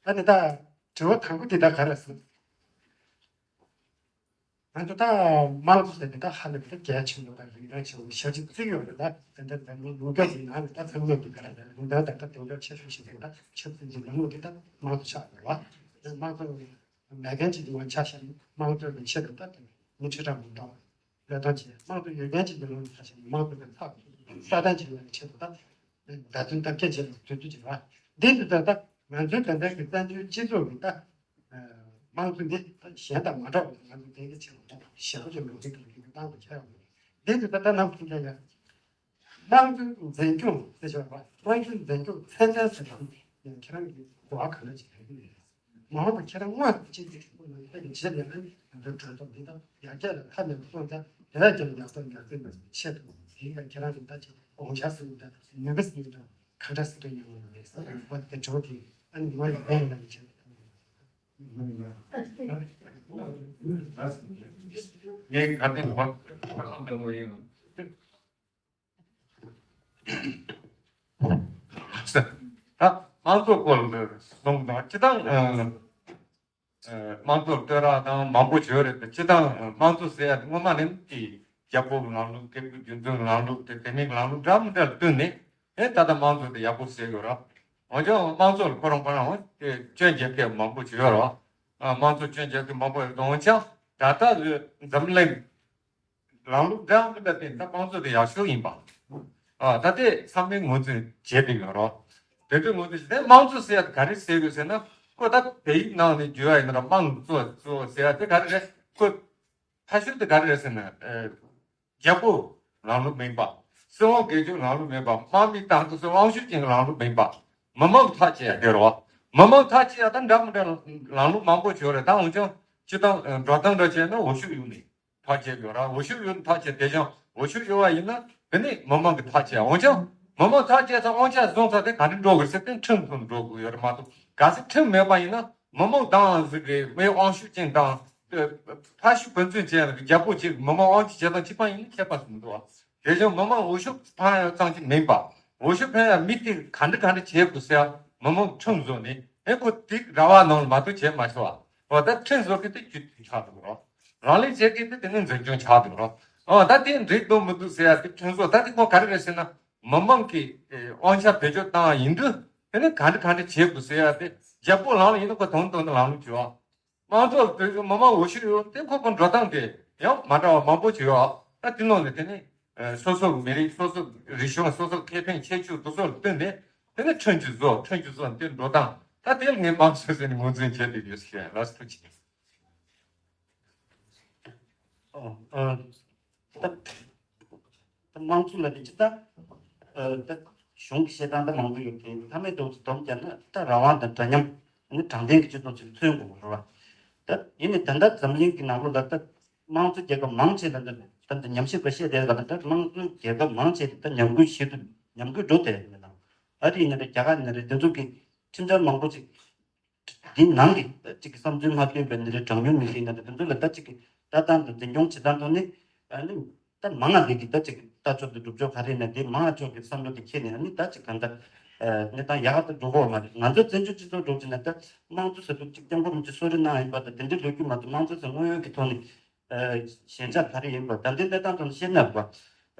ཨ་ནི་ད་དྲི་བ་དང་པོ་དེ་ད་ག་རེ་ཟེར། ང་ཚོ་ད་དམངས་གཙོ་ཟེར་ནས་ད་ཧ་ལས་པའི་གལ་ཆེན་པོ་དང་རིན་ཐང་ཆེན་པོ་ཞེ་ཅིག་བརྩི་ཡོད་རེད། ད་དེ་འདྲ་འདྲ་མིན་ལུང་སྐད་ཀྱི་ནང་ནས་ད་ཚང་མས་ཀྱི་ག་རེ་ཟེར་ལུང་དང་ད་ལྟ་དེང་རབས་ཆེ་ཤོས་ཤིག་རེད། ད་ཆབ་སྲིད་ཀྱི་ལམ་ལུགས་དེ་ད་དམངས་གཙོ་ཆགས་ཡོད་རེད་བ། དམངས་གཙོ་མེད་མཁན་ཅིག་ཡིན་པ་ཆ་བཞག་ན་དམངས་གཙོའི་ཆེད་དུ་ད་དེ་མི་ཁྲི་ཕྲག་མང་པོ་བློས་གཏོང་བྱས། དམངས་གཙོ་ཡོད་མཁན་ཅིག་ཡིན་པ་ཆ་བཞག་ན་དམངས་གཙོ་གི་ཚབ་སྲ་བརྟན་བྱེད་ཡག་གི་ཆེད་དུ་ད་བརྡ་དོན་གཏམ་སྐྱེལ་བྱེད་པའི་དུས་ཚོད་ཅིག་རེད་བ། འདི་འདི་ད་ད་ང་ཚོའི་ད་ལྟ་གི་བཙན་བྱོལ་སྤྱི་ཚོགས་ཀྱི་ད་དམངས་གཙོ་འདི་ད་གཞན་དང་མ་འདྲ་བ་ང་ཚོ་དེང་གི་ཆེད་དུ་ཞེ་པོ་ཅིག་མང་ཚིག་དང་ལུང་གི་བཏང་དགོས་ཆགས་ཡོད། འདི་འདི་ད་ལྟ་ནང་ཁུལ་ལ་ཡང་དམངས་གཙོའི་འཛིན་སྐྱོང་ཟེར་བ་དམངས་གཙོའི་འཛིན་སྐྱོང་ཚན་རྩལ་ཟེར་བ་ཁྱེད་རང་གི་གོ་བ་ག་འདྲ་ཅིག་ལེན་གྱི་ཡོད། མ་འོངས་པ་ཁྱེད་རང་དངོས་སུ་ཅིག་ཅིག་ཁྱེད་རང་གི་རྗེས་ལ་ནི་ང་ཚོའི་གྲོས་ཚོགས་འདི་དང་ཡར་རྒྱས་ལ་ཐབས་མེད་པ་སོང་ཙང་དེ་བས་ཀྱང་ཡག་པོ་ཡག་པོ་ཡོང་བའི་ཆེད་དུ་དེ་ཡང་ཁྱེད་རང་གི་ད་ཅིག་དགོངས་འཆར་ཟེར་ན་ད་ནུས་པ་ཟེར་ན་ད་ག་འདྲ་ཟེར་ན་ཡོང་བ་རེད་ཟེར་བ་དེ་གྲོགས་དེ་ཨ་ནི་ངོ་ཡི་ལན་ལ་ཡི་ཆེད་དུ། ངས་ག་དེ་བར་བར་ལམ་དུ་ཡིན། ད་དམངས་གཙོ་སྐོར་ལ་གསུངས་དང་སྤྱི་བཏང་དམངས་གཙོ་བསྟོད་ར་དང་མང་པོ་བྱོས་རེད། སྤྱི་བཏང་དམངས་གཙོ་ཟེར་ཡ་དེ་སྔོན་མ་ནས་དེ་རྒྱལ་པོའི་ལམ་ལུགས་སྐྱེ་དགུའི་རྒྱུ་མཚན་ལམ་ལུགས་དེ་དེ་མིན་ལམ་ལུགས་འདྲ་མི་འདྲ་ལ་བསྟུན་ནས་ཨེ་ད་ལྟ་དམངས་གཙོ་དེ་ཡག་པོ་ཟེར་ཡོད་ར། འོན་ཀྱང་དམངས་གཙོ་ལ་ཁོ་རང་ཁོ་རང་དེ་སྐྱོན་རྒྱབ་མཁན་མང་པོ་བྱོས་ཡོད་ར། དམངས་གཙོ་སྐྱོན་རྒྱབ་མཁན་མང་པོ་ཡོད། འོན་ཀྱང་ད་ལྟ་འཛམ་གླིང་ལམ་ལུགས་འདྲ་མི་འདྲ་དེ་ད་དམངས་གཙོ་དེ་ཡག་ཤོས་ཡིན་པ། ཨ་ད་ལྟའི་ཚང་མས་ངོས་འཛིན་བྱེད་བསྡད་ཡོད་རོགས། དེ་འདྲའི་ངོས་འཛིན་བྱེད་དེ་དམངས་གཙོ་ཟེར་ཡ་དེ་ག་རེ་ཟེར་དགོས་ཟེར་ན་ཁོ་ད་བོད་ཡིག་ནང་ནས་བརྗོད་ཡ་ཡིན་ན་དམངས་གཙོ་གཙོ་ཟེར་ཡ་དེ་ག་རེ་རེད། ཁོ་ཕ་ཤུལ་དེ་ག་རེ་རེད་ཟེར་ན་རྒྱལ་པོ་ལམ་ལུགས་མིན་པ། སྲིད་དབང་སྒེར་གཅོད་ལམ་ལུགས་མིན་པ། དམག་མི་དང་དམངས་གཙོ་དབང་ཤུགས་ཅན་གྱི་ལམ་ལུགས་མིན་པ། མི་མང་ཐག་བཅད་ཡ་དེ་རོགས། མི་མང་ཐག་བཅད་ཡ་ད་འདྲ་མི་འདྲ་ལམ་ལུགས་མང་པོ་བྱོས་རེད། ད་འོན་ཀྱང་སྤྱི་བཏང་འགྲོ་སྟངས་འདྲ་བྱས་ན་འོས་ཤོག་གཡུག་ནས། ཐག་བཅད་དགོས་ར། འོས་ཤོག་གཡུག་ཐག་བཅད་དེ་ཀྱང་འོས་ཤོག་གཡུག་བ་ཡིན་ན་དེ་ནི་མི་མང་གི་ཐག་བཅད། འོན་ཀྱང་མི་མང་ཐག་བཅད་ཚ་དབང་ཆ་བཟུང་ཚ་དེ་ག་འདྲ་འགྲོ་དགོས་ཟེར་དེ་ཁྲིམས་ཐོག་འགྲོ་དགོས་ཡོད་རེད་མ་གཏོགས་གལ་སྲིད་ཁྲིམས་མེད་པ་ཡིན་ན་མི་མང་དང་ཟིག་གི་མི་དབང་ཤུགས་ཅན་དང་ ཕ་ཤུལ་བུ་བཙོན་བྱས་ཡང་རྒྱལ་པོ་གཅིག་མི་མང་དབང་ཆ་བྱེད་སྟངས་གཅིག་པ་ཡིན་ན་ཁྱད་པར་མི་འདུག་བ། དེ་བཞིན་མི་མང་འོས་ཤོག་འཕེན་ཡ་ཙམ་གཅིག་མིན་པ། འོས་ཤོག་འཕེན་ཡ་མི་དེ་ག་འདྲ་ག་འདྲ་བྱེད་དགོས་ཟེར་ཡ་མི་མང་ཁྲིམས་བཟོ་ནས་ཨེ་ཁོ་དེ་ར་བ་ནང་ལ་མ་གཏོགས་བྱེད་མ་ཆོག་བ། འོ་ད་ཁྲིམས་བཟོ་མཁན་དེ་རྒྱུ་མཐུན་ཆགས་འདུག་རོ། རང་ལས་བྱེད་མཁན་དེ་དེ་ནས་འཛིན་སྐྱོང་ཆགས་འདུག་རོ། འོ་ད་དེ་འགྲིག་འདུག་མི་འདུག་ཟེར་ཡ་དེ་ཁྲིམས་བཟོ་ད་དེ་ཁོ་ག་རེ་རེད་ཟེར་ན། མི་མང་གི་ཨེ་དབང་ཆ་བེད་སྤྱོད་བཏང་བ་ཡིན་དུས་དེ་ནས་ག་འདྲ་ག་འདྲ་བྱེད་དགོས་ཟེར་ཡ་དེ་རྒྱལ་པོ་ལངས་ལ་ཡིན་ན་ཁོ་དོན་དོན་དུ་ལངས་ལུགས་བྱེད་བ། དམངས་གཙོ་དེ་མི་མང་འོས་ཤོག་ཡོད་དེ་ཁོ་ཁོ་འགྲོ་སྟངས་དེ་ཡང་མ་འདྲ་བ་མང་པོ་ཞིག་ཡོད། ད་དེ་ནང་ནས་དེ་ནས་ཨ་སོ་སོ་མི་རིགས་སོ་སོ་རིག་གཞུང་སོ་སོ་ཁེ་ཕན་ཁྱད་ཆོས་དེ་ཚོ་ལ་བསྟུན་ནས་དེ་ནས་ཁྲིམས་ཀྱི་བཟོ་ཁྲིམས་ཀྱི་བཟོ་དེ་འགྲོ་སྟངས་ད་དེ་ལ་ངས་དམངས་གཙོ་ཟེར་ནས་ངོས་འཛིན་བྱས་བསྡད་ཡོད་ཟེར་ལགས་སོ་ཐུགས་རྗེ་ཆེ། ཨོ། ཨ། ད་ད་དམངས་གཙོ་ལབ་དེ་ཅི་ད། ཨ། ད་གཞུང་གི་བཤད་སྟངས་ད་མང་པོ་ཡོད་དེ་མཐའ་མའི་ཐོག་ཏུ་སྡོམ་བརྒྱབ་ན་ད་རང་དབང་དང་འདྲ་མཉམ་ནི་དྲང་བདེན་གྱི་སྤྱི་ཚོགས་ཅིག་མཚོན་དགོས་རེད་བ། ད་ཡིན་ནའི་ད་ལྟ་འཛམ་གླིང་གི་ནང་ལོགས་ལ་ད་དམངས་གཙོ་རྒྱལ་ཁབ་མང་ཆེ་ལ་ད་ད་ཉམས་ཞིབ་པ་བཤད་བསྡད་པ་ལ་ད་དམངས་གཙོ་རྒྱལ་ཁབ་མང་ཆེ་ད་ཉམས་རྒུད་ཞིག་ཏུ་ཉམས་རྒུད་འགྲོ་བསྡད་ཡོད་ནའང་ཨ་རི་ཡིན་ན་རེད། རྒྱ་གར་ཡིན་ན་རེད། དེ་ཚོ་གི་ཁྲིམས་འཆར་མང་པོ་ཅིག་འདི་ནང་གི་ད་ཅིག་གི་བསམ་ཚུལ་མ་མཐུན་པའི་འདི་འདྲའི་གྲངས་ཉུང་མི་ཤེས་ན་འདི་ཚོ་ལ་ད་ཅིག་གི་ལྟ་སྟངས་དང་འཛིན་སྐྱོང་བྱེད་སྟངས་ཐོག་ནས་ཨ་ནི་ད་མང་ང་འདི་གི་ད་ཅིག་གི་ལྟ་ཕྱོགས་དང་སྒྲུབ་ཕྱོགས་ག་རེ་ཡིན་ན་འདི་མང་ང་ཕྱོགས་ཀྱི་བསམ་བློ་དེ་འཁྱེར་ནས་ཨ་ནི་ད་ཅིག་གང་ལྟར་ཨ་གནས་སྟངས་ཡག་ཏུ་འགྲོ་གི་ཡོད་མ་རེད། ང་ཚོ་བཙན་བྱོལ་སྤྱི་ཚོགས་འགྲོ་བྱས་ན་ད་དམངས་གཙོ་ཟེར་དུས་ཅིག་སྐྱབས་མགོན་རིན་པོ་ཆེ་གསོལ་རས་གནང་ཡིན་པ་དང་དེ་འདྲའི་ལོ་རྒྱུས་མ་གཏོགས་དམངས་གཙོ་ཟེར་དངོས་ཡོད་ཀྱི་ཐོག་ནས། ཨ། ཞན་ཆ་ག་རེ་ཡིན་པ་ད་ལྟའི་གནས་སྟངས་ཐོག་ནས་བཤད་ན་བ།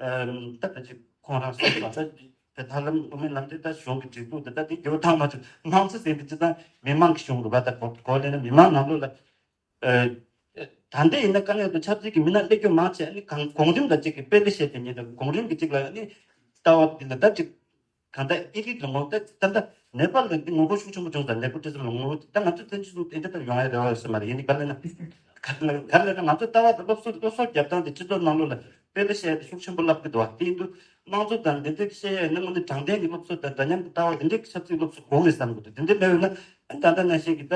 ཨ། ད་ད་ཅིག་ཁོང་རང་སོང་བ་ད་ད་ལམ་དབུ་མའི་ལམ་དེ་ད་གཞུང་གི་སྒྲིག་འཛུགས་དེ་ད་དེ་འགྱུར་བ་བཏང་མ་བྱུང་། དམངས་གཙོ་ཟེར་དེ་སྤྱི་བཏང་མི་མང་གི་གཞུང་རེད་བ། ད་གོ་གོ་ལེ་ན་མི་མང་ནང་ལོགས་ལ། ཨ། ད་ལྟའི་ཡིན་ན་དཀའ་ངལ་དང་ཆབ་སྲིད་ཀྱི་མི་སྣ་སླེབས་རྒྱུ་མང་ཆེ་ཨ་ནི་གང་གོང་རིམ་ལ་ཅིག་གི་དཔེ་ལེ་བཤད་དེ་ཉིད་དང་གོང་རིམ་གྱི་ཅིག་ལ་ཨ་ནི་ལྟ་བ་འདི་ལ་ད་ཅིག་གང་ལྟར་ཨི་རིག་ལ་ངོ་ད་ད་ད་ནེ་པཱལ་ལ་འདི་ངོ་རྒོལ་ཤུགས་ཆེན་པོ་བྱུང་ཙང་ལེགས་པོ་བྲིས་ཙམ་ལ་ངོ་རྒོལ་ད་ང་ཚོ་བཙན་བྱོལ་གཞུང་དེ་འདྲ་ལྟར་ཡོང་ཡ་རེ་བ་ཡོད་ས་མ་རེད། ཡིན་ནི་ག་ལ་ན་ག་ལ་ག་ལ་ན་ང་ཚོ་ལྟ་བ་དང་སློབ་གསོ་སློབ་གསོ་རྒྱབ་སྟངས་དེ་སྤྱི་ཚོགས་ནང་ལོགས་ལ་དཔེ་ལ་བཤད་དེ་ཤུགས་ཆེན་པོ་བསླབ་ཀྱི་འདུག་བ། དེ་ཡིན་དུས་དམངས་གཙོ་དང་འདི་འདྲ་བཤད་ཡ་ཡིན་ན་དངོས་གནས་དྲང་བདེན་གྱི་སློབ་གསོ་དང་འདྲ་མཉམ་གྱི་ལྟ་བ་འདི་འདྲའི་ཆབ་སྲིད་སློབ་གསོ་དགོས་ངེས་བསམ་གྱི་འདུག་དེ་འདྲ་མེད་ཡོད་ན་ད་ལྟ་ནང་བཞིན་གྱི་ད་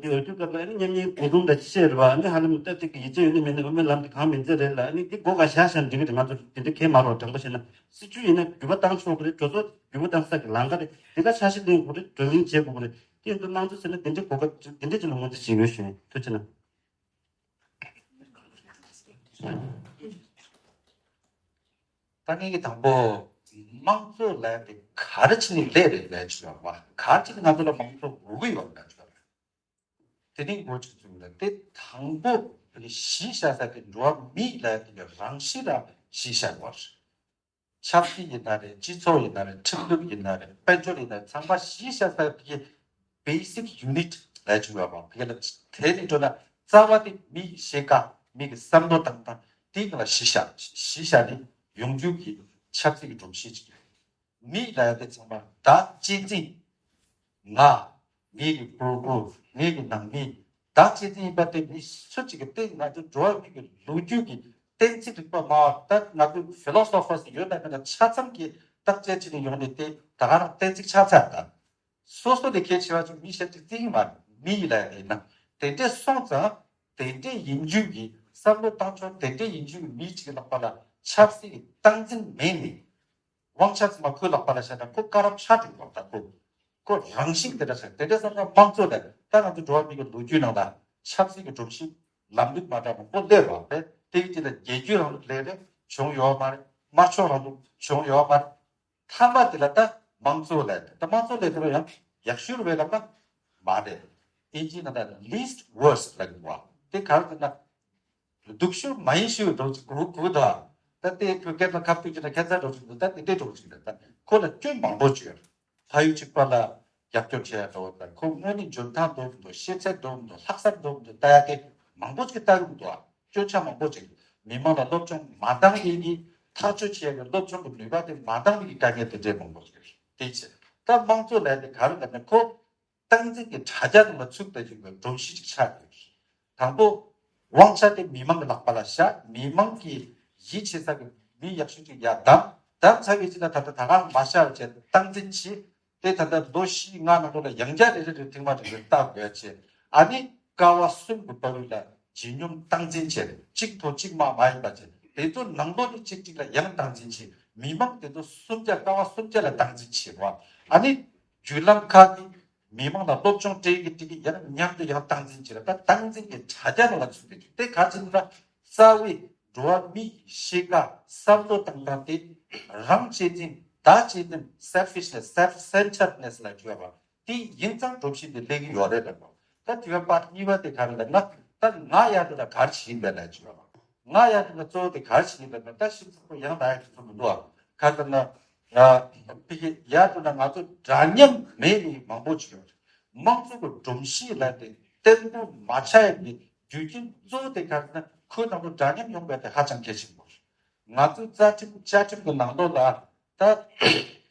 འདི་འོས་བསྡུ་སྐབས་ལ་ཨ་ནི་མཉམ་ཉིན་གོ་བསྡུར་འདྲ་ཅི་བཤད་རེད་བ། ཨ་ནི་ཧ་ལམ་ད་ཅིག་གི་ཡིད་ཆེས་ཡོད་ནི་མེད་ནི་དབུ་མའི་ལམ་དེ་གང་མིན་ཚད་རེད་ལ་ཨ་ནི་འདི་སྒོ་ག་བཞག་བཞག་འགྲིག་གི་རེད། ང་ཚོ་དེ་འདྲ་གས་མ་རོགས་དྲང་པོ་བཤད་ན། སྲིད་ཇུས་ཡིན་ན་འགྱུར་བ་བཏང་ཆོག་གི་རེད། གྲོས་ཚོགས་འགྱུར་བ་བཏང་ས་གི་ལམ་ཁ་རེད། དེ་ག་འཆར་གཞི་ལེན་དགོས་རེད། བགྲོ་གླེང་བྱེད་དགོས་གི་རེད། དེ་ཡིན་དུས་དམངས་གཙོ་ཟེར་ན་དེ་འདྲའི་གོ་སྐབས་དེ་འདྲ་ཅིག་ལ་ངོས་འཛིན་བྱེད་དགོས་ཞུ་ཡིན། ཐུགས་རྗེ་གནང་། ད་ངས་ཀྱི་དང་པོ་དམངས་གཙོ་ལབ་དེ་ག་རེ་བྱས་ནས་ལས་རེད་ལས་བྱུང་བ། ག་རེ་བྱས་ནས་ང་ཚོ་ལ་དམངས་གཙོ་དགོས་ཀྱི་ཡོད་ལས་བྱུང་བ། དེ་ནི་འགོ་ཁྲིད་ཚོས་ལ་དེ་དང་པོ་གཞི་བཞག་ས་དེ་འགྲོ་བ་མི་ལ་དེ་རང་བཞིན་ལ་གཞི་བཞག་པ་རེད། ཆབ་སྲིད་ཡིན་ན་རེད། སྤྱི་ཚོགས་ཡིན་ན་རེད། ཁྲིམས་ལུགས་ཡིན་ན་རེད། དཔལ་འབྱོར་ཡིན་ན་རེད། ཚང་མ་གཞི་བཞག་ས་དེ་basic unit་ལ་བྱུང་བ་དེ་ལ་དེ་ནི་འགྲོ་ན་རྩ་བ་དེ་མི་ཤེས་ཀ་མི་གི་བསམ་བློ་བཏང་སྟངས་དེ་ག་ལ་གཞི་བཞག་གཞི་བཞག་ནས་ཡོང་རྒྱུ་གི་ཆབ་སྲིད་ཀྱི་སྒྲོམ་གཞི་ཅིག་རེད། མི་ལ་ཡ་དེ་ཚང་མ་བདག་གཅེས་འཛིན། ང་། ངེད་ཀྱི་ཕྲུ་གུ། ངེད་ཀྱི་ནང་མི། བདག་གཅེས་འཛིན་ཡིན་པ་དེ་མི་སུ་གཅིག་གི་སྟེང་ང་ཚོ་འགྲོ་བ་མི་གི་ལོ་རྒྱུས་ཀྱི་གཏན་ཚིགས་རིག་པ་མ་བ་ད་ང་ཚོ་ཕི་ལོ་སོ་ཕར་ཡོད་ན་མེད་ན་ཆ་ཚང་གི་བརྟག་དཔྱད་བྱས་ནས་ཡོང་ནས་དེ་ད་ག་རང་གཏན་ཚིགས་ཆགས་ཚར་ད། སོ་སོ་ལས་གལ་ཆེ་བ་ཅིག་མི་གཞན་གཅིག་བརྩི་གི་མ་རེད། མི་ཡིན་ལ་ཡ་དེ་ཡིན་ན་དེ་འདྲས་སོང་ཙང་དེ་འདྲས་ཡིན་རྒྱུ་གི་བསམ་བློ་བཏང་ཕྱོགས་དེ་འདྲས་ཡིན་རྒྱུ་གི་མི་གཅིག་གི་ལག་པ་ལ་ཆབ་སྲིད་ཀྱི་སྟངས་འཛིན་མེད་ནས། དབང་ཆ་ཚང་མ་ཁོའི་ལག་པ་ལ་བཞག་ན་ཁོ་དཀར་རམ་ཆགས་འགྲོ་གི་རེད་ད། ཁོ་ཁོ་རང་བཞིན་དེ་འདྲ་ཟེར། དེ་འདྲ་སོང་ཙང་དམངས་གཙོ་ལས་ད་ང་ཚོ་འགྲོ་བ་མི་གི་ལོ་རྒྱུས་ནང་ལ་ཆབ་སྲིད་ཀྱི་སྒྲོམ་གཞི་ལམ་ལུགས་མ་འདྲ་མང་པོ་སླེབས་རོགས་པས་དེ་གི་དེ་ལ་རྒྱལ་རྒྱུད་རང་ལུགས་ལས་རེད་བྱུང་ཡོད་མ་རེད། དམར་ཕྱོགས་རང་ལུགས་བྱུང་ཡོད་མ་རེད། མཐའ་མ་དེ་ལ་ད་དམངས་གཙོ་ལས་ད་དམངས་གཙོ་ལས་དེ་ལ་ཡང་ཡག་ཤོས་རེད་ལབ་ན་མ་རེད། ཨིན་ཇི་ནང་ལ་least worst་ལབ་ཀྱི་འདུག་བ། དེ་ག་རེ་ཟེར་ན། སྡུག་ཤོས་མ་ཡིན་ཤོས་འགྲོ་གི་འདུག་ད་ལྟའི་བོད་སྐད་ནང་ཁ་ཐུག་ཅིག་ན་ཁྱད་མཚར་འགྲོ་གི་འདུག་ད་དེ་འདྲའི་འགྲོ་གི་འདུག་ད་ཁོ་ལ་སྐྱོན་མང་པོ་བྱོས། ཕ་ཡུལ་གཅིག་པ་ལ་རྒྱབ་སྐྱོར་བྱེད་ཡ་འགྲོ་ད་ཁོ་དངོས་གནས་འཇོན་ཐང་འདུག་འདུག་ཤེས་ཚད་འདུག་འདུག་ལྷག་བསམ་འདུག་འདུག་ལྟ་ཡ་དེ་མང་པོ་ཅིག་ལྟ་གི་འདུག་སྐྱོན་ཆ་མང་པོ་ཅིག་མི་མང་ལ་སློབ་སྦྱོང་མ་བཏང་ཡིན་གྱི་ཐག་གཅོད་བྱེད་ཡ་གི་སློབ་སྦྱོང་གི་ནུས་པ་དེ་མ་འདང་བའི་དཀའ་ངལ་དེ་འདྲའི་མང་པོ་ཅིག་རེད། དེ་ཕྱིར་ད་དམངས་གཙོ་ལས་དེ་ག་རེ་ལབ་ན་ཁོ། སྟངས་འཛིན་གྱི་དྲ་རྒྱ་ནང་ལ་ཚུད་པའི་གི་སྒྲོམ་གཞི་ཅིག་ཆགས་ཡོད། དང་པོ། དབང་ཆ་དེ་མི་མང་གི་ལག་པ་ལ་བཞག་མི་མང་གིས་ཡིད་ཆེས་ས་གི་མི་ཡག་ཤོས་ཅིག་ཡར་བདམས། བདམས་ཚར་བའི་རྗེས་ལ་ད་ལྟ་ད་ག་མ་བཞག་བྱས་སྟངས་འཛིན་བྱས། དེ་ད་ལྟ་ལོ་བཞི་ལྔ་ནང་ལོགས་ལ་ཡང་བསྐྱར་རེ་རེ་རེ་ཐེངས་མ་རེ་རེ་བལྟ་དགོས་བྱས། ཨ་ནི་ཀ་བ་གསུམ་གྱི་བར་དུ་ལ་ཇེ་ཉུང་སྟངས་འཛིན་བྱས། གཅིག་མཐོ་གཅིག་དམའ་མ་ཡིན་པ་བྱས། དེ་ཚོ་ནང་ལོགས་ནས་གཅིག་གཅིག་ལ་ཡང་སྟངས་འཛིན་བྱས། མི་མང་དེ་ཚོ་གསུམ་ཆ་ཀ་བ་གསུམ་ཆ་ལ་སྟངས་འཛིན་བྱས་པ། ཨ་ནི་བརྒྱུད་ལམ་ཁག་གི་མི་མང་ལ་སློབ་སྦྱོང་སྤྲད་ཀྱི་སྤྲད་ཀྱི་ཡར་མཉམ་དུ་ཡང་སྟངས་འཛིན་བྱེད་ར། ད་སྟངས་འཛིན་གྱི་དྲ་རྒྱ་ནང་ལ་ཚུད་པའི་དེ་ག་ཚོད་ན་རྩ་བའི་འགྲོ་བ་མིའི་གཤིས་ཀ་བསམ་བློ་བཏང་སྟངས་དེ་རང་གཅེས་འཛིན་བདག་གཅེས་འཛིན་selfishness self centeredness ལ་བརྗོད་པ་དེ་ཡིན་ཙང་སྒྲོམ་གཞི་དེ་སླེབས་ཀྱི་ཡོད་རེད་ལབ་པ། ད་དེ་བས་པར་གཉིས་པ་དེ་ག་རེ་ལབ་ན། ད་ང་ཡར་དུ་ལ་ག་རེ་བྱེད་ཀྱི་ཡིན་པས་ལབ་བརྗོད་པ། ང་ཡར་དུ་ལ་གཙོ་བོ་དེ་ག་རེ་བྱེད་ཀྱི་ཡིན་ལབ་ན། ད་ཤིན་ཏུ་ཡང་ད་ཡར་དུ་ཚོ་མི་འདུག་ཨ། ག་ཟེར་ན། ཨ། ཕ་གི་ཡར་དུ་ལ་ང་ཚོ་འདྲ་མཉམ་མེད་མི་མང་པོ་ཅིག་ཡོད་རེད། དམངས་གཙོ་གི་སྒྲོམ་གཞི་ལ་དེ་བརྟན་པོ་མ་ཆགས་ཡག་གི་རྒྱུ་རྐྱེན་གཙོ་བོ་དེ་ག་ཟེར་ན། ཁོ་དང་པོ་འདྲ་མཉམ་ཡོང་བའི་དེ་ཧ་ཅང་གལ་ཆེན་པོ་རེད། ང་ཚོའི་རྩ་ཁྲིམས་བཅའ་ཁྲིམས་ཀྱི་ནང་ལོགས་ལ་ད་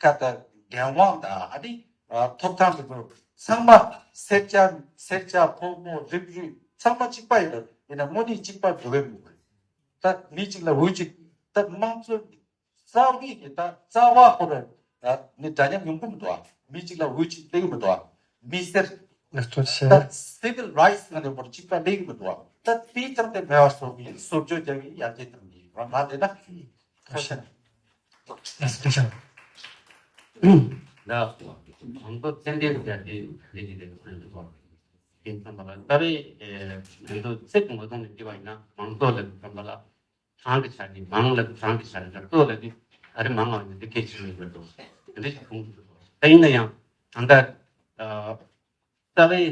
ཁ་ད་འགན་དབང་དང་ཨ་ནི་ཨ་ཐོབ་ཐང་གི་ཚོ་ཚང་མ་སེར་སྐྱ་སེར་སྐྱ་ཕོ་མོ་རིགས་རུས་ཚང་མ་གཅིག་པ་ཡིན་ན། ཡིན་ན་དངོས་གནས་གཅིག་པ་འགྲོ་བའི་མི་དགོས། ད་མི་གཅིག་ལ་འོས་གཅིག་ད་དམངས་གཙོ་རྩ་བའི་གི་ད་རྩ་བ་ཁོ་ར་ནི་འདྲ་མཉམ་ཡོང་གི་མི་འདུག་ཨ། མི་གཅིག་ལ་འོས་གཅིག་སླེབས་ཀྱི་མི་འདུག་ཨ། མི་སེར་ལགས་སོ་ཆེ། ད་civil rights ང་ནས་བར་གཅིག་པ་སླེབས་ཀྱི་མི་འདུག་ཨ། ད་དེའི་ཐང་དེ་མེད་པ་བཟོ་གི་ཡིན། བཟོ་བཅོས་རྒྱག་གི་ཡར་རྒྱས་གཏང་གི་ཡིན། ང་དེ་ན་ཁ་ཤས། ལགས་སོ་ཆེ། ད་མང་གཙོ་ཚད་ལྡན་ཟེར་དེ་ལས་ཀྱི་ལས་ཀྱི་ལས་ཀྱི་ལས་ཀྱི་ལས་ཀྱི་ལས་ཀྱི་ད་རེས་ང་ཚོ་ཚིག་ངོ་ཐོག་ནས་བྲིས་པ་ཡིན་ན། མང་གཙོ་ལབ་དུས་ཙམ་པ་ལ་གྲངས་ཀྱི་ཆ་ནས་མང་ལབ་དུས་གྲངས་ཀྱི་ཆ་ནས། གཙོ་ལབ་དུས་ད་རེས་མང་བ་ཡིན་དེ་གལ་ཆེ་བའི་འགྲོ་འདུག་དེ་འདྲ་ཞིག་མཐོང་གི་འདུག་ད་ཡིན་ན་ཡང་ད་ལྟ་རྩ་བའི་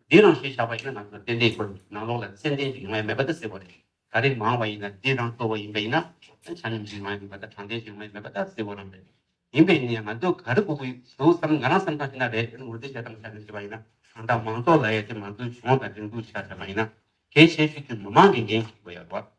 འདི་རང་ཞེས་བྱ་བ་ཡིན་ན། ང་ཚོ་ཏན་ཏན་ཁོ་ནང་ལོགས་ལ་ཚད་ལྡན་ཞིག་ཡོང་ཡ་མེད་པ་ད་གསལ་པོ་རེད། ད་རེས་མང་བ་ཡིན་ན་འདི་རང་གཙོ་བོ་ཡིན་པ་ཡིན་ན། ཆ་སྙོམས་ཤིག་ཡོང་ཡ་མེད་པ་དང་གྲངས་ལྡན་ཞིག་ཡོང་ཡ་མེད་པ་ད་གསལ་པོ་རང་རེད། ཡིན་པས་ནི་ང་ཚོ་ག་རེ་དགོས་ཀྱི་འདུག་བསམ། ང་རང་བསམ་སྟངས་ཤིག་ན་རེད། ངོ་སྤྲོད་བྱེད་སྟངས་ཆ་ནས་བྱས་པ་ཡིན་ན། གང་ལྟར་མང་གཙོ་ལབ་ཡ་དེ་མང་གཙོའི་གཞུང་དང་འབྲེལ་འདུག་ཆ་བཞག་པ་ཡིན་ན། གལ་ཆེ་ཤོས་ཀྱི་མི་མང་གི་འགན་འཁྱེར་དགོས་ཡ་རེད།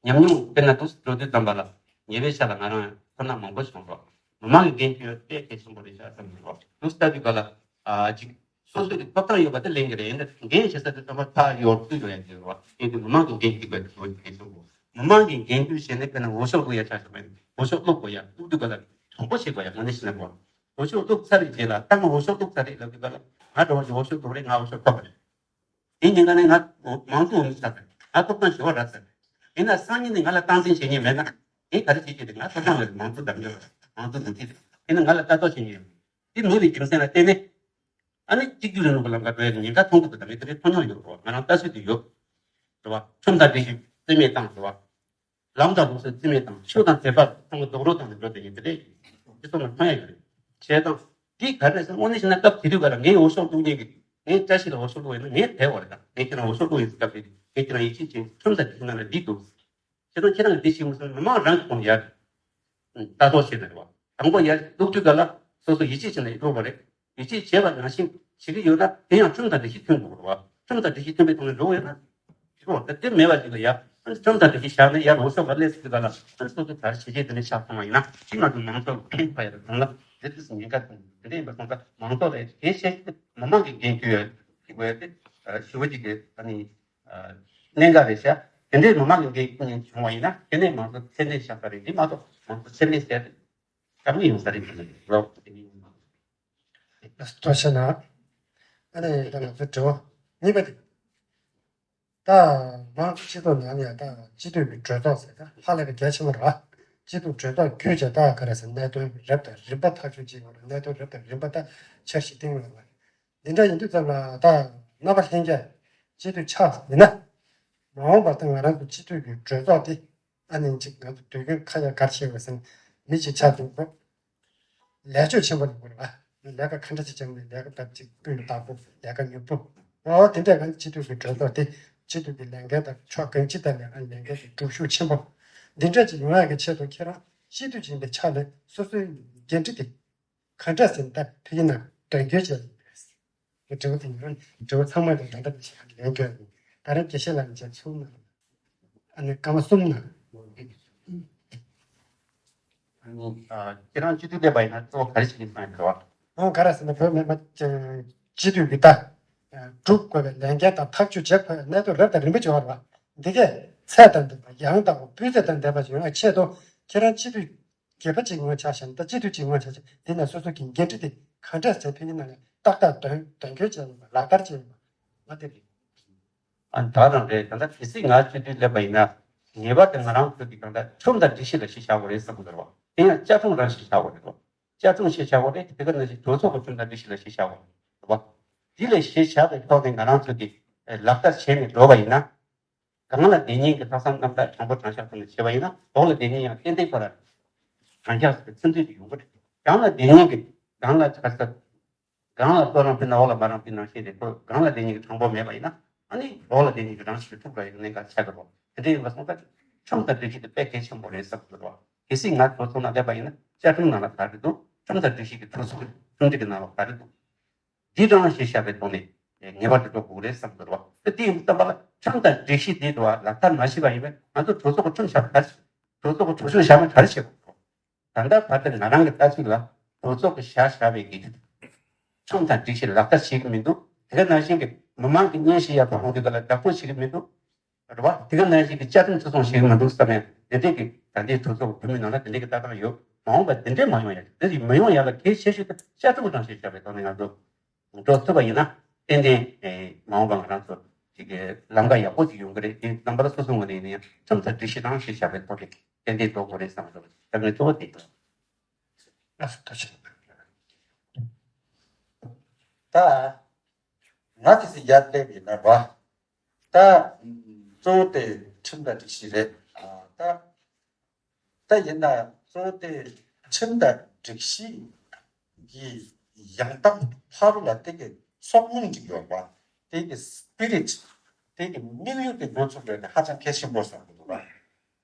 ཉམས་མྱོང་དཔེར་ན་འདུག་འགྲོ་དུས་ཙམ་པ་ལ་ཉེ་བའི་ཆར་ལ་ང་རང་ཁོ་ན་མང་པོ་བྱུང་རོགས། མི་མང་གི་འགན་འཁྱེར་དཔེ་གལ་ཆེན་པོ་རེད་ཤག་བསམ་གྱི་རོགས། འདུག་ལྟ་དུས་ག་ལ་ཨ་ཅིག་སོ་སོའི་ཐོབ་ཐང་ཡོད་པ་དེ་ལེན་གྱི་རེད། ཡིན་ན་འགན་བཞེས་ས་དེ་ཙམ་པ་ཕར་ཡོང་དུས་ཡོང་ཡ་དེ་རོགས། ཡིན་དུས་མི་མང་གི་འགན་འཁྱེར་དགོས་དེ་གལ་ཆེན་པོ། མི་མང་གི་འགན་འཁྱེར་བྱས་ནས་དཔེར་ན་འོས་ཤོག་བླུག་ཡ་ཆ་བཞག་པ་ཡིན་ན། འོས་ཤོག་བླུག་དགོས་ཡ། བླུག་དུས་ག་ལ་དྲང་པོ་བྱེད་དགོས་ཡ། དངོས་གནས་བྱས་ན་རོགས། འོས་ཤོག་བླུག་ཚར་བའི་རྗེས་ལ་ད་ང་འོས་ཤོག་བླུག་ཚར་རེད་ལབ་དུས་ག་ལ། ང་འགྲོ་བ་ཞིག་འོས་ཤོག་བླུག་རེད། ང་འོས་ཤོག་ཐོབ་པ་རེད། དེ་ཉིན་ག་ནས་ང་མང་གཙོ་འོས་ཤོག་ཐོབ་ཚར། ང་ཐོབ་ཐང་ཞེ་པོ་རག་ཚར། ཡིན་ན་སང་ཉིན་ནས་ང་ལ་སྟངས་འཛིན་བྱེད་མཁན་མེད་ན། ངས་ག་རེ་བྱེད་ཀྱི་རེད། ང་ཐོབ་ཐང་མེད་པ་མང་གཙོ་འདྲ་མི་འདྲ་མང་གཙོ་འདུག་ཚིག་རེད། ཡིན་ན་ང་ལ་ལྟ་རྟོག་བྱེད་མཁན་ཡོད། དེ་མེད་པའི་རྒྱུ་མཚན་ལ་བརྟེན་ནས། ཨ་ནི་གཅིག་གྱུར་རིང་ལུགས་ཀྱི་ལམ་ཁ་འགྲོ་ཡ་གི་ཉེན་ཁ་མཐོང་གི་འདུག་དང་མི་དེ་འདྲའི་ཐོན་མྱོང་ཡོད་རེད་བ། ང་རང་ལྟ་ཚུལ་དེ་ཡོད་རེད་བ། ཁྲིམས་དང་སྒྲིག་གཞི་རྩིས་མེད་བཏང་རེད་བ། ལམ་དང་ལུགས་སྲོལ་རྩིས་མེད་བཏང་། ཆོས་དང་མཛད་པ་ཚང་མ་རྡོག་རོལ་བཏང་ནས་འགྲོ་བསྡད་མཁན་དེ་འདྲས་སྤྱི་ཚོགས་ནང་མཐོང་ཡ་ཡོད་རེད། བྱས་ཙང་འདི་ག་རེ་རེད་ཟེར་ན། དངོས་གནས་བྱས་ན་སྐབས་དེ་དུས་ག་ལ་ངས་འོས་ཤོག་བླུག་མཁན་གྱི། ངའི་བཀྲ་ཤིས་ལ་འོས་ཤོག་བླུག་ཡོད་ན་ངས་བསྡད་པ་རེད། ད་ངས་ཁྱེད་རང་འོས་ཤོག་བླུག་ཡོད་སྐབས་དེ་ངས་ཁྱེད་རང་ཡིད་ཆེས་བྱས། ཁྲིམས་དང་སྒྲིག་གཞི་ནང་ལ་འདི་འདུག་བྱས་ཙང་ཁྱེད་རང་གིས་འདི་བྱེད་དགོས་ཟེར་ན་མི་མང་རང་གིས་ཁོང་ཡར་ལྟ་རྟོག་བྱས་ནས་རེད་བ། དང་པོ་ཡར་བླུག་དུས་ག་ལ་སོ་སོ་ཡིད་ཆེས་བྱས་ནས་བླུག་པ་རེད། ཡིད་ཆེས་བྱས་པ་ནང་བཞིན་བྱེད་ཀྱི་ཡོད་ན། དེ་ཡང་ཁྲིམས་དང་སྒྲིག་གཞི་མཐུན་དགོས་རེད་བ། ཁྲིམས་དང་སྒྲིག་གཞི་མཐུན་པའི་ཐོག་ནས་འགྲོ་དགོས་ཡོད་ན། ཞུ་བ་ད་དེ་མེད་པ་ཞིག་ལ་ཡ། ཁྲིམས་དང་སྒྲིག་གཞི་བཞག་ནས་ཡར་འོས་ཤོག་ག་སླེབས་ཟེར་དུས་ག་ལ། སོ་སོ་ག་རེ་བྱེད་ཀྱི་དེ་ནས་ཆགས་སོང་བ་ཡིན་ན། ཅི་མ་གཏོགས་མང་གཙོ་ལ་ཕན་པ་ཡ་དང་ལ་དེ་དུས་སུ་ཉེན་ཁ་དང་དེ་འདྲ་ཡིན་པ་སོང་ཙང་། མང་གཙོ་ལ་གལ་ཆེ་ཤོས་མི་མང་གི་འགན་འཁྱེར་ཡོད་དགོས་ཡ་དེ་ཞུ་བ་ཅིག་གི་ཨ་ནི་གནད་འགག་རེད་ཤག་དེ་འདྲའི་མི་མང་གི་འགན་འཁྱེར་བྱུང་བ་ཡིན་ན། དེ་ནས་མང་གཙོ་ཚད་ལྡན་ཆགས་ས་རེད། འདི་མ་གཏོགས་མང་གཙོ་ཚད་མེད་ཟེར་ཡ་དེ་གང་ཡིན་ས་རེད། དེ་ནས་རོགས་དེ་ནས་ཡིན་ན། ལགས་སོ་ཆེ་ན། ཨ་ནི་ད་ང་ཚོའི་དྲི་བ་གཉིས་པ་དེ། ད་མང་གཙོ་སྤྱི་ཚོགས་ནང་ཡང་ད་སྤྱི་འཐུས་ཀྱི་གྲོས་ཚོགས་ཟེར། ད་ཧ་ལས་པའི་གལ་ཆེན་པོ་རེད་བ། སྤྱི་འཐུས་གྲོས་ཚོགས་བརྒྱུད་བྱས་ད་ག་རེ་ཟེར། གནད་དོན་རབ་དང་རིམ་པ་ཐག་གཅོད་བྱེད་དགོས་རེད། གནད་དོན་རབ་དང་རིམ་པ་ད་འཆར་གཞི་བཏིང་དགོས་རེད་བ། འདི་འདྲ་ཡིན་དུས་ཙམ་ལ་ད་རྣམ་པ་ལྷན་རྒྱས་སྤྱི་འཐུས་ཆགས་ཡིན་ན། མ་འོངས་པར་ད་ང་རང་ཚོ་སྤྱི་འཐུས་ཀྱི་གྲོས་ཚོགས་དེ་ཨ་ནི་གཅིག་ང་ཚོ་དུས་རྒྱུན་ཁ་ཡ་གར་བྱེད་དགོས་ཟེར་ན། མི་གཅིག་ཆགས་འདུག་གོ། ལས་ཕྱོད་ཆེན་པོ་ལ་དགོས་རེད་བ། ལས་ཀ་ག་འདྲ་ཅིག་བྱས་ནས་ལས་ཀ་ལྟ་ཅིག་སྤུས་ལ་བཏགས་པོ། ལས་ཀ་མྱུར་པོ། འོ་དེ་འདྲ་གང་སྤྱི་འཐུས་ཀྱི་གྲོས་ཚོགས་དེ་སྤྱི་འཐུས་ཀྱི་ལས་འགན་དང་ཕྱོགས་གང་ཅི་ལྟར་ལས་ཀ་ལས་འགན་གྱི་སྒྲུབ་ཤུགས་ཆེན་པོ་འདི་འདྲ་ཅིག་ཡོང་ཡག་གི་ཆེད་དུ། ཁྱེད་རང་སྤྱི་འཐུས་ཅིག་ཡིན་པའི་ཆ་ནས་སོ་སོའི་འགན་འཁྲི་དེ་ག་འདྲ་ཟེར་ན། ད་ཕ་གི་ནང་དོན་འཁྱོལ་བྱས་ཡིན་པས། དྲི་བ་དེ་ཡིན། དྲི་བ་ཚང་མ་དེ་ད་ལྟ་ནས་བྱས་ལན་སྐྱོན་ཡིན། ད་རེས་དགེ་བཤེས་ལགས་ནས་བྱས་གསུམ་ན། ཨ་ནི་སྐར་མ་གསུམ་ན། ཨ་ནི་ཨ་ཁྱེད་རང་སྤྱི་འཐུས་སླེབས་པ་ཡིན་ན་གཙོ་བོ་ག་རེ་བྱེད་ཀྱི་ཡིན་ཟེར་བ། ཨང་ག་རེ་ཟེར་ན། བོད་མི་མང་སྤྱི་འཐུས་ཀྱི་ད་སྒྲུབ་དགོས་པའི་ལས་འགན་དང་ཐག་གཅོད་བྱེད་དགོས་པའི་གནད་དོན་རབ་དང་རིམ་པ་ཅིག་ཡོད་རེད་བ། འདི་གས་ཚད་དང་ལྡན་པ། ཡང་དག་པ། སྤུས་ཚད་དང་ལྡན་པ་ཞིག་ཡོང་བའི་ཆེད་དུ། ཁྱེད་རང་སྤྱི་འཐུས་སྒེར་པ་གཅིག་ངོས་ཆ་བཞག་ན། ད་སྤྱི་འཐུས་གཅིག་ངོས་ཆ་བཞག་ན། དེ་ནས་སོ་སོ་གི་འགན་འཁྲི་དེ་ག་འདྲ་ཟེར་ཕ་གི་ནང་ནས་ཏག་ཏག་དོན་དོན་འཁྱོལ་བྱས་ཡོད་པ། ལག་བསྟར་བྱས་ཡོད་པ། ང་དེ་རེད། ཨ་ད་རང་རེད། ད་ལྟ་གལ་སྲིད་ང་སྤྱི་འཐུས་སླེབས་པ་ཡིན་ན། ངེས་པར་དུ་ང་རང་ཚོ་གི་གང་ལྟར་ཁྲིམས་དང་སྒྲིག་གཞི་ལ་གཞི་བཞག་དགོས་རེད་བསམ་གྱི་འདུག་རེད་བ། དེ་ཡང་བཅའ་ཁྲིམས་རང་གཞི་བཞག་དགོས་རེད་བ། བཅའ་ཁྲིམས་གཞི་བཞག་དགོས་རེད། དེ་ག་ནང་བཞིན་གྲོས་ཚོགས་ཀྱི་ཁྲིམས་དང་སྒྲིག་གཞི་ལ་གཞི་བཞག་དགོས་རེད། རེད་བ། འདི་ལས་གཞི་བཞག་པའི་ཐོག་ནས་ང་རང་ཚོ་གིས་ལག་བསྟར་བྱས་ནས་འགྲོ་བ་ཡིན་ན། གང་ལ་དེ་ཉིད་ཀྱི་ལྷག་བསམ་རྣམ་དག་དྲང་པོ་དྲང་བཞག་ཐོག་ནས་བྱས་པ་ཡིན་ན། འོག་ལ་དེ་ཉིད་ཡང་ཏན་ཏན་ཁོ་རང་དྲང་བཞག་ཟེར་བའི་ཚུལ་འདི་ཡོང་གི་རེད། གང་ལ་དེ་ཉིད་ཀྱི་གང་ལ་ཆགས་ས། གང་ལ་ལྟོ་རང་ཕན་ན་འོག་ལ་མ་རང་ཕན་ནང་བཞིན་རེད། ཁོ་གང་ལ་དེ་ཉིད་ཀྱི་དྲང་པོ་མེད་པ་ཡིན་ན། ཨ་ནི་འོག་ལ་དེ་ཉིད་ཀྱི་རང་ཞིག་ཐུག་པ་ཡིན་གནད་འགག་ཆགས་ཀྱི་རེད། དེ་འདྲ་ཡིན་པ་སོང་ཙང་ཁྲིམས་དང་སྒྲིག་གཞི་དེ་དཔེ་གལ་ཆེན་པོ་རེད་བསམ་གྱི་འདུག་རེད་བ། གལ་སྲིད་ང་ཚོ་ཚོ་ནང་སླེབས་པ་ཡིན་ན་བཅའ་ཁྲིམས་ནང་ལ་ག་རེ་འདུག་ཁྲིམས་དང་སྒྲིག་གཞི་གི་གྲོས་ཚོགས་ཀྱི་ཁྲིམས་སྒྲིག་གི་ནང་ལ་ག་རེ་འདུག་འདི་རང་ཞིག་བཞག་པའི་ཐོག་ནས་ངེས་པར་དུ་འགྲོ་དགོས་རེད་བསམ་གྱི་འདུག་རེད་བ། དེ་ཡིན་དུས་ཙམ་པ་ལ་ཁྲིམས་དང་སྒྲིག་གཞི་འདི་འདུག་བ་ལག་བསྟར་མ་བྱས་པ་ཡིན་པས། ང་ཚོ་གྲོས་ཚོགས་ཀྱི་ཁྲིམས་བཞག་པ་ག་རེ་བྱེད། གྲོས་ཚོགས་ཀྱི་གྲོས་ཆོད་བཞག་ན་ག་རེ་བྱེད་དགོས། ད་ལྟ་བར་དུ་ང་རང་གི་ལྟ་ཚུལ་ལ་གྲོས་ཚོགས་ཀྱི་བཞག་བཞག་པའི་གི་ཁྲིམས་དང་སྒྲིག་གཞི་ལག་བསྟར་བྱེད་ཀྱི་མི་འདུག་དེ་ག་ནང་བཞིན་གྱི་མི་མང་གི་སྙན་ཞུ་ཡག་པོ་གཏོང་དུས་ག་ལ་བདག་པོ་བྱེད་ཀྱི་མི་འདུག་རེད་བ། དེ་ག་ནང་བཞིན་གྱི་བཅའ་ཁྲིམས་བརྩི་སྲུང་བྱེད་ཀྱི་མི་འདུག་བསམ་ཡང་དེ་འདྲས་ཀྱི་ད་ལྟའི་གྲོས་ཚོགས་བོད་མི་ནང་ལ་དེ་འདྲས་ཀྱི་ལྟ་སྟངས་ཡོད། མ་འོངས་པ་དེ་འདྲས་མ་ཡོང་ཡ། དེ་མི་ཡོང་ཡ་ལ་གལ་ཆེ་ཤོས་དེ་བཅའ་ཁྲིམས་དང་ཞེས་བྱ་བའི་ཐོག་ནས་ང་ཚོ་འགྲོ་ཐུབ་པ་ཡིན་ན་ཏན་ཏན་མ་འོངས་པ་ང་རང་ཚོ་ཅིག་གི་ལམ་ཁ་ཡག་པོ་ཞིག་ཡོང་གི་རེད། དེ་རྣམ་པ་ལ་སོ་སོ་ངོས་ནས་ཡིན་ན་ཡང་ཁྲིམས་དང་སྒྲིག་གཞི་དང་ཞེས་བྱ་བའི་ཐོག་ནས་ཏན་ཏན་འགྲོ་དགོས་རེད་བསམ་གྱི་འདུག་ད་ངའི་གཙོ་བོ་དེ་ཡིན། ད་ང་དེ་ཚོ་ཡར་སླེབས་ཡིན་ན་བ། ད་གཙོ་བོ་དེ་ཁྲིམས་དང་སྒྲིག་གཞི་རེད། ད་ད་ཡིན་ན་གཙོ་བོ་དེ་ཁྲིམས་དང་སྒྲིག་གཞི་གི་ཡང་དག་ཕ་རོལ་ལ་དེ་གི་ཚོགས་མིང་ཅིག་ཡོད་པ། དེ་གི་སི་པི་རི་ཊི། དེ་གི་དམིགས་ཡུལ་དེ་འགོ་ཚུགས་པའི་ཧ་ཅང་གལ་ཆེན་པོ་བསམ་གྱི་འདུག་བ།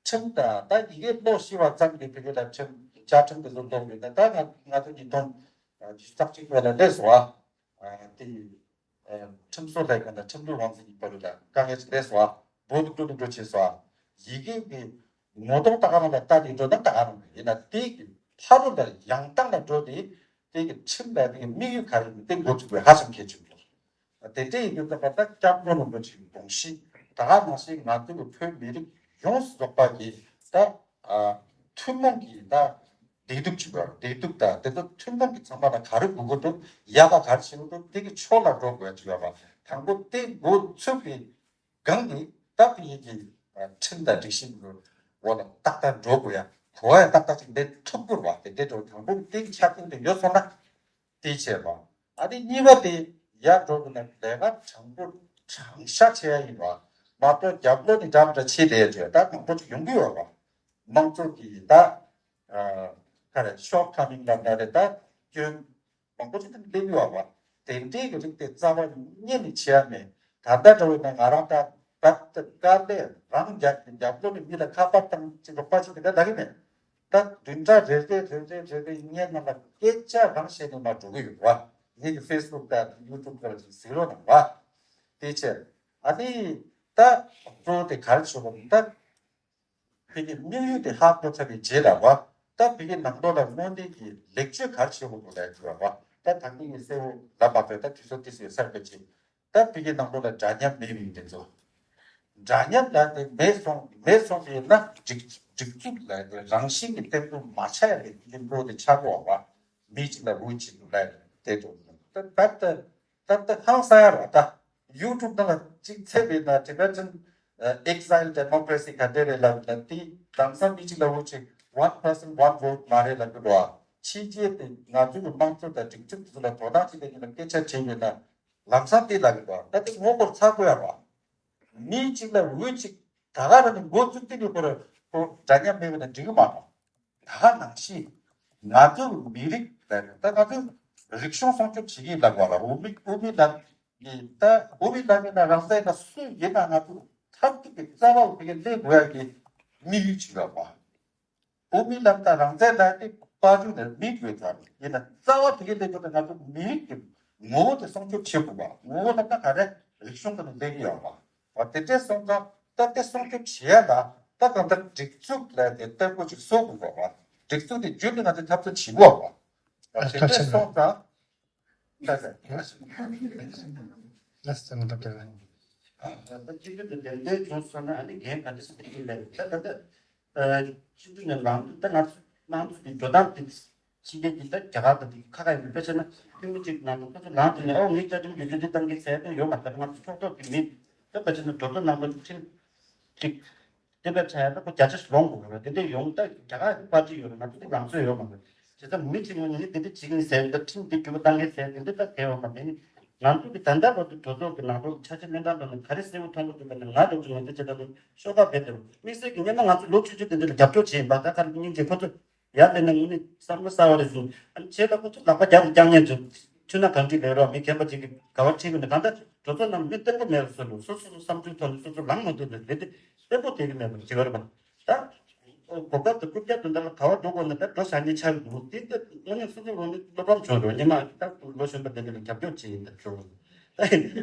ཁྲིམས་དང་ད་ཡི་གེ་ཀློག་ཤེས་པ་ཙམ་གྱིས་བོད་སྐད་ལ་ཁྲིམས་བཅའ་ཁྲིམས་དེ་ཚོ་ཀློག་ཡོད་ན། ད་ང་ང་ཚོ་ཉིས་སྟོང་ཉི་ཤུ་རྩ་གཅིག་ལོ་ལ་སླེབས་སོང་ཨ། དེ་ཁྲིམས་བཟོ་ལས་ཁུངས་དང་ཁྲིམས་ལུགས་དབང་འཛིན་གྱི་བར་ལ་དཀའ་ངལ་ཞིག་སླེབས་སོང་ཨ། བོད་དུ་འགྲོ་དུ་འགྲོ་བྱས་སོང་ཨ། ཡི་གེ་གི་ངོ་གདོང་ད་ག་རང་ལ་ལྟ་དེ་འགྲོ་ན་ད་ག་རང་ཡིན་ན། དེ་གི་ཕ་རོལ་ལ་ཡང་དག་ལ་འགྲོ་དེ་དེ་གི་ཁྲིམས་ལ་དེ་གི་དམིགས་ཡུལ་ག་རེ་ཡིན་དེ་འགོ་ཚུགས་པའི་ཧ་ཅང་གལ་ཆེན་པོ། དེ་འདྲ་ཡིན་དུས་ད་ལྟ་སྐྱབས་མགོན་རིན་པོ་ཆེའི་དགོངས་གཞི་ད་ག་ནང་བཞིན་ང་ཚོའི་བོད་མི་རིགས་ཡོངས་སུ་རྫོགས་པ་གི་ད་ཐུན་མོང་གི་ད་བདེ་སྡུག་ཅིག་ཡོད་རེད། བདེ་སྡུག་ད་དེ་ཚོ་ཐུན་མོང་གི་ཚང་མ་ལ་ག་རེ་དགོས་ཀྱི་འདུག་ཡག་ག་ག་རེ་བྱེད་ཀྱི་འདུག་དེ་གི་ཕྱོགས་ལ་འགྲོ་དགོས་ཅིག་ཡོད་པ། དང་པོ་དེ་འགོ་ཚུགས་པའི་སྒང་ནས་ད་བོད་ཀྱི་ཁྲིམས་དང་སྒྲིག་གཞི་འོག་ལ་ཏག་ཏག་འགྲོ་དགོས་ཡ། གོ་བ་ཡ་ཏག་ཏག་ཅིག་འདེབས་ཐུབ་དགོས་པ། དེ་འདྲའི་འགྲོ་དང་པོ་དེ་ཆ་རྐྱེན་དེ་ཡོད་སོང་ན། དེ་བྱས་པ། ཨ་ནི་གཉིས་པ་དེ་ཡར་འགྲོ་དགོས་ན་ལས་ཀ་དྲང་པོ་དྲང་བཞག་བྱེད་ཡ་ཡིན་པ། མ་གཏོགས་རྒྱབ་ལོགས་ནས་འདྲ་མི་འདྲ་བྱེད་བསྡད་ཡ་ད་མང་པོ་ཅིག་ཡོང་གི་ཡོད་པ། མང་ཚོགས་ཀྱིས་ད་ག་རེ་ཤོག་ཁ་མིང་ལ་ན་རེ་ད་སྐྱོན་མང་པོ་ཅིག་ད་སླེབས་ཡོད་པ། དེ་འདྲའི་གི་རིགས་དེ་རྩ་བ་ཉིད་ནས་བྱེད་ཡ་མེད། ད་ལྟ་འདྲ་བོ་ན་ང་རང་ད་བར་དུ་དཀའ་ལས་རང་རྒྱག་གི་རྒྱབ་ལོགས་ནས་མི་ལ་ཁ་པར་བཏང་ཅིག་རོགས་པ་ཅིག་དེ་འདྲ་ལབ་ཀྱི་མེད། ད་བདུན་ཕྲག་རེ་རེ་རེ་རེ་རེ་རེ་ངའི་ནང་ལ་སྐད་ཆ་རང་བཤད་ནས་མར་འགྲོ་གི་ཡོད་རེད་བ། ངེད་ཀྱི་ཧྥེ་སི་བུག་དང་ཡུ་ཊུབ་སྐོར་ལ་ཅིག་གཟིགས་རོགས་གནང་བ། དེ་ཕྱིར་ཨ་ནི་ད་གཙོ་བོ་དེ་ག་རེ་བྱེད་དགོས་ད། བོད་ཀྱི་དམིགས་ཡུལ་དེ་ཧ་གོ་ཚར་བའི་རྗེས་ལ་བ། ད་བོད་ཀྱི་ནང་ལོགས་ལ་དངོས་གནས་ཀྱི་ལེགས་བཅོས་ག་རེ་བྱེད་དགོས་འདུག་ལབ་ཀྱི་ཡོད་རེད་བ། ད་ད་གིན་ངས་གསལ་བོ་ལབ་མ་ཐུབ། ད་དུས་ཚོད་ཏོག་ཙམ་ཡོད་ས་རེད་པ་ཅིག་ད་བོད་ཀྱི་ནང་ལོགས་ལ་འདྲ་མཉམ་མེད་པའི་འདི་ཚོ། འདྲ་མཉམ་ལ་དེ་མེད་སོང་མེད་སོང་ཞེ་ན་སྒྲིག་སྒྲིག་འཛུགས་ལ་དེ་རང་བཞིན་གྱི་བརྟན་པོ་མ་ཆགས་ཡ་གི་གླིང་བུ་དེ་ཆགས་དགོས་པ། མི་གཅིག་ལ་འུ་གཅིག་ལ་དེ་འགྲོ་ད་ད་ད་ད་ཧང་སང་ཡ་ར་ད་ཡུ་ཊུབ་ནང་ལ་གཅིག་ཚེ་བའི་ན་Tibetan Exile Democracy ག་འདྲ་རེད་ལབ་ན་དེ་ལམ་སང་མི་གཅིག་ལ་འུ་གཅིག one person one vote མ་རེད་ལབ་གི་འགྲོ་བ། ཕྱི་རྒྱལ་དེ་ང་ཚོའི་གི་དམངས་གཙོ་དང་སྒྲིག་འཛུགས་དེ་ཚོ་ལ་དོ་སྣང་བྱེད་མཁན་ལ་སྐད་ཆ་དྲིས་ཡོད་ན། ལམ་སང་དེ་ལབ་ཀྱི་འདུག་ད་དེ་ངོ་སྐོར་ཚ་དགོས་ཡ་རེད་བ། མི་གཅིག་ལ་འུ་གཅིག་ད་ག་རང་ནས་འགོ་བཙུགས་དེ་ནས་ཁོ་ར་ཁོ་འདྲ་མཉམ་མེད་པ་ན་འགྲིག་གི་མ་རེད། ད་ག་ནང་བཞིན་ང་ཚོ་མི་རིགས་ལ་ད་ང་ཚོ་རིག་གཞུང་སྲུང་སྐྱོབ་བྱེད་ཀྱི་ཡིན་ལབ་པ་ལ་དབུ་མའི་དབུ་མའི་ལམ་གྱི་ད་དབུ་མའི་ལམ་ཡིན་ན་རང་བཙན་ན་སུ་ཡིན་ན་ང་ཚོ་མཐར་ཐུག་གི་རྩ་བ་དེ་ག་སླེབས་དགོས་ཡ་གི་དམིགས་ཡུལ་ཅིག་ཡོད་པ། དབུ་མའི་ལམ་དང་རང་བཙན་ལ་ནི་དཔལ་འབྱོར་ནས་མི་དགོས་ཀྱང་ཡིན་ན་རྩ་བ་དེ་གའི་སླེབས་པ་ན་ང་ཚོ་མི་རིགས་ཀྱི་ངོ་བོ་དེ་སྲུང་སྐྱོབ་བྱེད་དགོས་པ། ངོ་བོ་ལ་ད་ག་རེ་རིག་གཞུང་གི་ནང་སླེབས་ཀྱི་ཡོད་པ། དེ་འདྲའི་སོང་ཙང་ད་དེ་སྲུང་སྐྱོབ་བྱེད་ཡ་ལ་ད་གང་ལྟར་སྒྲིག་འཛུགས་ལ་དེ་བརྟན་པོ་ཅིག་བཟོ་དགོས་པ། སྒྲིག་འཛུགས་དེ་རྒྱུན་དུ་ང་ཚོས་འཐབ་རྩོད་བྱེད་དགོས་པ། དེ་འདྲའི་སོང་ཙང་། ལགས་སོ། ལགས་སོ། ལགས་སོ། ང་ཚོ་རྒྱ་གར། ད་སྤྱི་འཐུས་དེ་འདེམས་ཐོན་བྱུང་སོང་ན་ཨ་ནི་འགན་ག་འདྲ་ཞིག་འཁྱེར་གྱི་ལས་རེད། ད་ད་ལྟ་སྤྱི་འཐུས་ནས་ལངས་དུས་ད་ང་ཚོ་དམངས་གཙོ་གི་འགྲོ་སྟངས་དེ་ཕྱི་རྒྱལ་གྱི་ད་རྒྱ་གར་དང་དེ་ཁ་ཁ་ཡིན་པས་ཟེར་ན་འཐུས་མི་གཅིག་ནང་དུ་ཁོ་ཚོ་ལངས་དུས་ནས་ཨོ་ངས་བཅའ་ཁྲིམས་བརྒྱུད་རྒྱུ་འདི་བཏང་གི་ཟེར་དོན་ཡོད་མ་རེད། ང་ཚོ་ཕྱོགས་གཏོགས་ཀྱི་མི་ད་ཕལ་ཆེར་ན་འགྲོ་སྟངས་ནང་ལ་ཁྲིམས་གཅིག་དེ་བས་ཚ་ཡ་ད་ཁོ་བརྒྱ་ཆ་ལོངས་དགོས་རེད། དེ་འདྲ་ཡོང་ད་རྒྱ་གར་གྱི་པར་ཊི་ཡོད་རེད། ང་ཚོ་དེ་ལངས་སྲོལ་ཡོད་མ་རེད། བྱས་ཙང་མི་གཅིག་ངོས་ནས་དེ་འདྲ་བྱེད་ཀྱི་ཡིན་ཟེར་ད་ཁྲིམས་འདི་འགྱུར་བ་གཏང་གི་ཟེར་དེ་འདྲ་ད་གལ་ཡོད་མ་རེད། ནི་ ང་ཚོ་གི་ད་ལྟ་བར་དུ་གྲོས་ཚོགས་ཀྱི་ནང་ལོགས་ཆ་ཤས་ལེན་སྟངས་ཐོག་ནས་ག་རེ་གསལ་པོ་མཐོང་གི་འདུག་པ་ནི། ང་རང་ཚོ་ངོས་འཛིན་བྱེད་སྟངས་ཐོག་ཤོག་ཁག་རྦད་དེ་དམིགས་བསལ་གྱི་སྔོན་མ་ང་ཚོ་ལོ་བཅུ་བཅུ་དེ་འདྲ་ལ་རྒྱབ་སྐྱོར་བྱས་ཡིན་པ། ད་ག་རེ་སྙིང་རྗེ། ཁོ་ཚོ་ཡར་སླེབས་ན་དངོས་གནས་བསམ་བློ་གསར་པ་རེད་བཟུང་། ཨ་ནི་བྱས་ད་ཁོ་ཚོ་ལག་པ་རྒྱབ་རྒྱག་མཁན་ཚོ་ཆུ་ནང་གངས་ཁྲིད་ལས་རོགས། མི་མཁས་པ་ཅིག་གིས་ག་བ་ཁྲིད་དགོས་ན། གང་ལྟར་གྲོས་ཚོགས་ནང་མི་བརྟན་པོ་མེད་པ་བཟོ་རོགས། སོ་སོ་བསམ་ཚུལ་ཐོག་ནས་སོ་སོ་ལངས་མ་ཐུབ་པའི་ལས་དེ་བརྟན་པོ་དེ་གི་མེད་པ་ཅིག་ཡོད་རེད་པ། ད་གོ་སྐབས་དེ་རྐུབ་བཀྱག་དེ་འདྲ་ལ་ག་བ་འགྲོ་དགོས་ན་ད་འགྲོ་བཞག་མཁན་ཆགས་ཀྱི་འདུག་དེ་ད་དངོས་གནས་སོ་སོ་ལོ་ནི་བློ་ཕམ་བྱུང་རེད། སྔོན་མ་ད་ལོ་གཞོན་པ་དེ་འདྲ་ལ་རྒྱབ་སྐྱོར་བྱས་ཡིན་ད་ཁྱོད།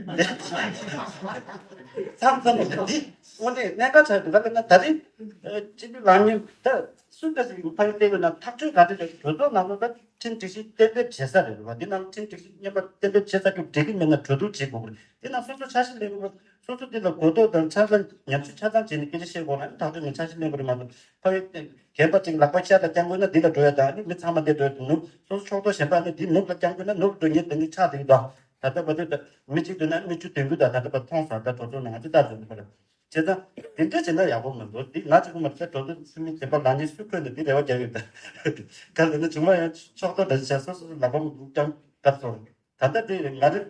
མཚམས་མཚམས་ལ་འདི་དངོས་གནས་གནད་འགག་ཆགས་འདུག་ད་ལྟ་ན་ད་རེས་སྤྱི་འཐུས་ལངས་མཁན་ད་སུ་འདྲ་ཞིག་ཕ་གི་བལྟས་ཡོད་ན། ཐག་གཅོད་ག་འདྲ་རེད། གྲོས་ཚོགས་ནང་ལ་ད་ཁྲིམས་སྒྲིག་གཞི་གཏན་འབེབས་བྱེད་ས་རེད་བ། འདི་ནང་ཁྲིམས་སྒྲིག་གཞི་སྔོན་མ་གཏན་འབེབས་བྱེད་ས་ཀྱི་འགྲིག་གི་མེད་ན་གྲོས་བསྡུར་བྱེད་དགོས་ཀྱི་རེད། འདི་ནང་སོ་སོ་ཆ་ཤས་ལེན་དགོས། སོ་སོ་འདི་ལ་གོ་རྟོགས་དང་ཆ་ཚང་ཉམས་ཞིབ་ཆ་ཚང་བྱས་ནས་སྐད་ཆ་བཤད་དགོས་ན། ཐག་གཅོད་ནས་ཆ་ཤས་ལེན་དགོས་རེད་མ་གཏོགས། ཕ་གི་རྒན་པ་ཅིག་ལག་པ་ཤར་ལ་བརྐྱང་དགོས་ན་འདི་ལ་འགྲོ་ཡ་དང་། ཨ་ནི་མི་ཚང་མ་འདི་འགྲོ་ཡ་དང་། ནུབ་སོ་སོ་ཕྱོགས་གཏོགས་གཞན་པ་ནི་འདི་ནུབ་ལ་བརྐྱང་དགོས་ན་ནུབ་འགྲོ་མཁན་དེ་འདྲ་ཆགས་བསྡད་ཀྱི་འདུག་ད་ལྟ་བར་དུ་ད་མི་གཅིག་འདུག་ན་མི་བཅུ་དོན་དགུ་དང་ད་ལྟ་བར་མཐོང་སོང་། ད་གྲོས་ཚོགས་ནང་ང་ཚོ་ལྟ་ཟིན་པ་རེད། བྱས་ཙང་དེ་འདྲ་བྱས་ན་ཡག་པོ་མི་འདུག་འདི་ང་གཅིག་པུ་མ་རེད། ད་གྲོས་ཚོགས་འཐུས་མི་གཞན་པ་ལངས་ནས་སུ་འཁོད་ནས་འདི་རེ་བ་རྒྱག་ཡོད་ད། ག་རེ་ན་བྱུང་བ་ཡང་ཕྱོགས་གཏོགས་འདྲ་ཞིག་བྱས། སོ་སོ་ལ་ལབ་པ་ཀྱང་ག་རེ་ཟེར། ད་ལྟ་དེ་ང་རེ་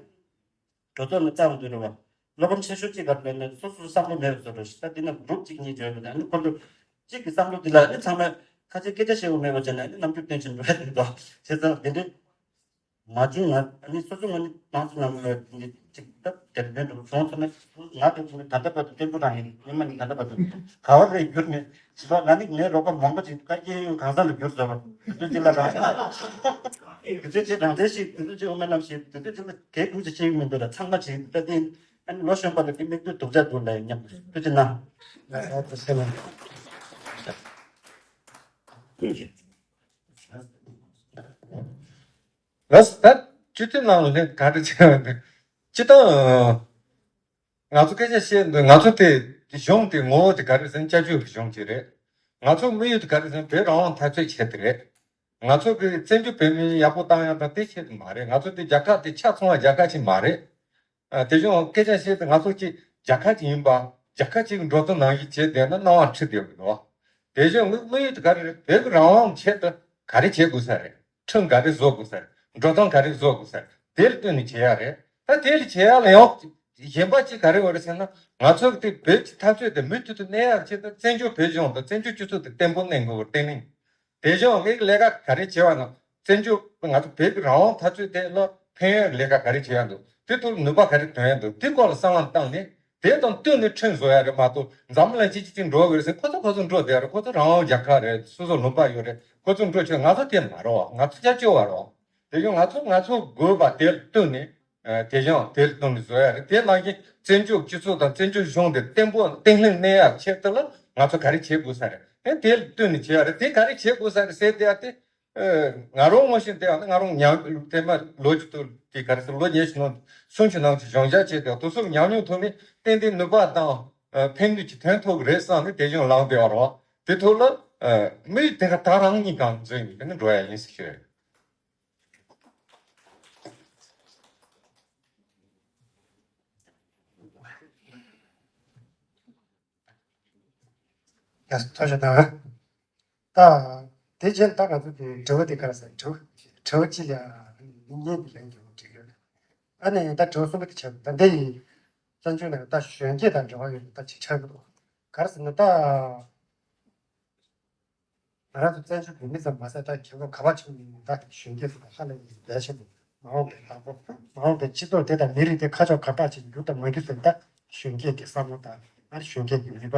གྲོས་ཚོགས་ནས་བཏང་འདུག་རེད་བ། བློ་ཕམ་ཆེ་ཤོས་གཅིག་ག་རེ་ལབ་ན་སོ་སོའི་བསམ་བློ་མེད་པ་བཟོ་འདྲ་ཞིག་ད་འདི་ན་གྲུབ་གཅིག་གཉིས་བརྗོད་པ་ན་ཨ་ནི་ཁོ་ཚོ་གཅིག་གི་བསམ་བློ་འདི་ལ་ཨ་ནི་ཚང་མས་ཁ་ཆེ་སྐད་ཆ་བཤད་དགོས་མེད་པ་བྱས་ན་ཨ་ནི་རྣམ་འགྱུར་སྟོན་བཞིན་འགྲོ་ཡ་འདུག་དོ། བྱས་ཙང་འདི་འདྲའི། མ་བྱུང་ན་ཨ་ནི་སོ་སོ་ངོས་ནས་ཏང་སྲིད་ནང་ལ་ཅིག་ད་དེ་འདྲ་འགྲོ་སོང་ཙང་ན། ང་དེ་ཚོ་ནི་ད་ལྟ་བར་དུ་བརྟན་པོ་རང་ཡིན། སྔོན་མ་ནས་ད་ལྟ་བར་དུ་ག་བ་རེ་བསྒྱུར་ནས་བྱིས་པ་ང་ནི་ངའི་རོགས་པ་མང་པོ་ཅིག་བཀའ་སྐྱོན་ཡོད། གང་ས་ལ་བསྒྱུར་ཟེར་བ། དེ་ཚོ་ཅིག་ལ་རང་དེ་ཚོ་ཅིག་རང་བཙན་ཞིག་དེ་ཚོ་ཅིག་འོ་མ་ནམ་ཞིག་དེ་ཚོ་ཅིག་ལ་གལ་ཁུངས་ཅིག་ཤེས་ཀྱི་མི་འདུག་ད་ཚང་མ་ཅིག་ད་དེ་ཨ་ནི་ལོ་གཞོན་པ་ལ་དེ་མིག་ལྟོས་སྡུག་ཅག་འདུག་ལ་ཡིན་སྙམ་ཐུགས་རྗེ་གནང་། ལགས་སོ། ད་སྤྱི་འཐུས་ནང་ལ་སླེབས་ག་རེ་བྱས་པ་འདི། སྤྱི་བཏང་ང་ཚོ་སྐད་ཆ་བཤད་འདི་ང་ཚོ་དེ་གཞུང་དེ་ངོ་བོ་དེ་ག་རེ་ཟེར་ན་སྐྱབས་བཅོལ་གྱི་གཞུང་ཅིག་རེད། ང་ཚོ་དམིགས་ཡུལ་དེ་ག་རེ་ཟེར་ན་བོད་རང་དབང་འཐབ་རྩོད་བྱེད་དེ་རེད། ང་ཚོ་གི་བཙན་བྱོལ་བོད་མི་ཡག་པོ་བཏང་ཡག་དང་དེ་ཆེད་དུ་མ་རེད། ང་ཚོ་དེ་རྒྱལ་ཁབ་དེ་ཆ་ཚང་བ་རྒྱལ་ཁབ་ཅིག་མ་རེད། ཨ། དེ་བཞིན་སྐད་ཆ་བཤད་དུས་ང་ཚོ་གཅིག་རྒྱལ་ཁབ་ཅིག་ཡིན་པ། རྒྱལ་ཁབ་ཅིག་གི་འགྲོ་སྟངས་ནང་བཞིན་བྱས་བསྡད་ན་སྣང་བ་འཁྲུལ་བསྡད་ཡོད་འདུག་དེ་བཞིན་དམིགས་དམིགས་ཡུལ་དེ་ག་རེ་རེད། བོད་ཀྱི་རང་དབང་ཆེད་དུ་ག་རེ་བྱེད་དགོས་ས་རེད། ཁྲིམས་ག་རེ་བཟོ་དགོས་ས་རེད། འགྲོ་སྟངས་ག་རེ་བཟོ་དགོས་ས་རེད། དེ་ལ་བསྟུན་ནས་བྱེད་ཡག་རེད། ད་དེ་ལ་བྱེད་ཡག་ལ་ཡང་གཞན་པ་ཅིག་ག་རེ་ཡོད་རེད་ཟེར་ན། ང་ཚོ་གི་དེ་བོད་ཀྱི་འཐབ་རྩོད་དེ་མུ་མཐུད་དུ་གནས་ཡག་ཆེད་དུ་བཙན་བྱོལ་བོད་གཞུང་དང་བཙན་བྱོལ་སྤྱི་ཚོགས་དེ་བརྟན་པོ་གནས་དགོས་པར་བརྟན་ལྷིང་། དེ་བཞིན་ངས་ལས་ཀ་ག་རེ་བྱས་པ་ན། བཙན་བྱོལ་ང་ཚོ་བོད་ཀྱི་རང་དབང་འཐབ་རྩོད་དེ་ལ་ཕན་ཡོད་ལས་ཀ་ག་རེ་བྱས་ཡ་འདུག་དེ་ཐོག་ལ་ནུས་པ་ག་རེ་ཐོན་ཡ་འདུག་དེ་སྐོར་ལ་བསམ་བློ་བཏང་ནས་དེ་དང་བསྟུན་ནས་ཁྲིམས་བཟོ་ཡ་རེད་མ་གཏོགས། འཛམ་གླིང་སྤྱི་སྤྱི་གཅིག་འགྲོ་དགོས་ཟེར། ཁོ་ཚོ་ཁོ་ཚོ་འགྲོ་བསྡད་རེད། ཁོ་ཚོ་རང་དབང་རྒྱལ་ཁབ་རེད། སོ་སོ་ལུང་པ་ཡོད་རེད། ཁོ་ཚོ་འགྲོ་ཆོག་ང་ཚོ་དེ་མ་རེད་བ། ང་ཚོ་སྐྱབས་བཅོལ་བ་རེད་བ། དེ་བཞིན་ང་ཚོ་ང་ཚོ་དགོས་པ་དེ་ལ་བསྟུན་ནས། ཨ། དེ་བཞིན་དེ་ལ་བསྟུན་ནས་བཟོ་ཡ་རེད། དེ་ནང་བཞིན་བཙན་བྱོལ་སྤྱི་ཚོགས་དང་བཙན་བྱོལ་གཞུང་དེ་བརྟན་པོ་བརྟན་ལྷིང་གནས་ཡ་ཆེད་དུ་ལ་ང་ཚོ་ག་རེ་བྱེད་དགོས་ས་རེད། ཨེ། དེ་ལ་བསྟུན་ནས་བྱེད་ཡ་རེད། དེ་ག་རེ་བྱེད་དགོས་ས་རེད་ཟེར་དེ་ཡ་དེ། ཨེ། ང་རང་ངོ་ཤེས་དེ་ཡང་ང་རང་ཉམས་དེ་མ་ལོ་གཅིག་ཏུ་དེ་ག་རེ་ཟེར། ལོ་ཉི་ཤུ་ནང་སུམ་ཅུ་ནང་གི་གཞུང་ཞབས་བྱས་ཏེ་དེ་ཚོ་ཉམས་མྱོང་ཐོག་ནས་ཏན་ཏན་ནུས་པ་དང་ཕན་ནུས་ཀྱི་ཐོན་ཐུབ་ཀྱི་རེད་བསམ་ནས་དེ་བཞིན་ལངས་བསྡད་པ་རེད། དེ་ཐོག་ལ་མི་དེ་ག་ད་རང་ཉིད་གང་འཛིན་ཡིན་ནས་འགྲོ་ཡ་ཡིན་ཟེར་ཞུ། ཡ། ཐུགས་རྗེ་གནང་། ད་དེ་རྗེས་ད་ང་ཚོ་དེ་དྲི་བ་དེ་ག་རེ་ཟེར། དྲི་བ་དྲི་བ་གཅིག་ལ་ཡང་བརྙན་དེ་ལེན་རྒྱུ་འགྲིག་ཡོད། ཨ་ནི་ད་དྲི་བ་གསུམ་པ་དེ་ཆགས་འདུག་ད་འདི་ཡི་བཙན་བྱོལ་ནང་ད་གཞོན་སྐྱེས་དང་འབྲེལ་བ་ཡོད་པ་ད་ཅིག་ཆགས་ཀྱི་འདུག་ག་རེ་ཟེར་ན་ད། ང་རང་ཚོ་བཙན་བྱོལ་བོད་མི་ཙམ་མ་ཟད་ད་རྒྱལ་ཁབ་ག་པར་ཕྱིན་ནའི་ད་གཞོན་སྐྱེས་ཚོ་དང་ཧ་ལས་པའི་འབྲེལ་ཆེན་པོ། མ་འོངས་པའི་བདག་པོ། མ་འོངས་པའི་སྤྱི་ཚོགས་དེ་དང་མི་རིགས་དེ་ཁ་ཕྱོགས་ག་པར་ཅིག་འགྱུར་དང་མ་འགྱུར་ཟེར་ད་གཞོན་སྐྱེས་ཀྱི་བསམ་བློ་དང་ཨ་ནི་གཞོན་སྐྱེས་ཀྱི་ནུས་པ་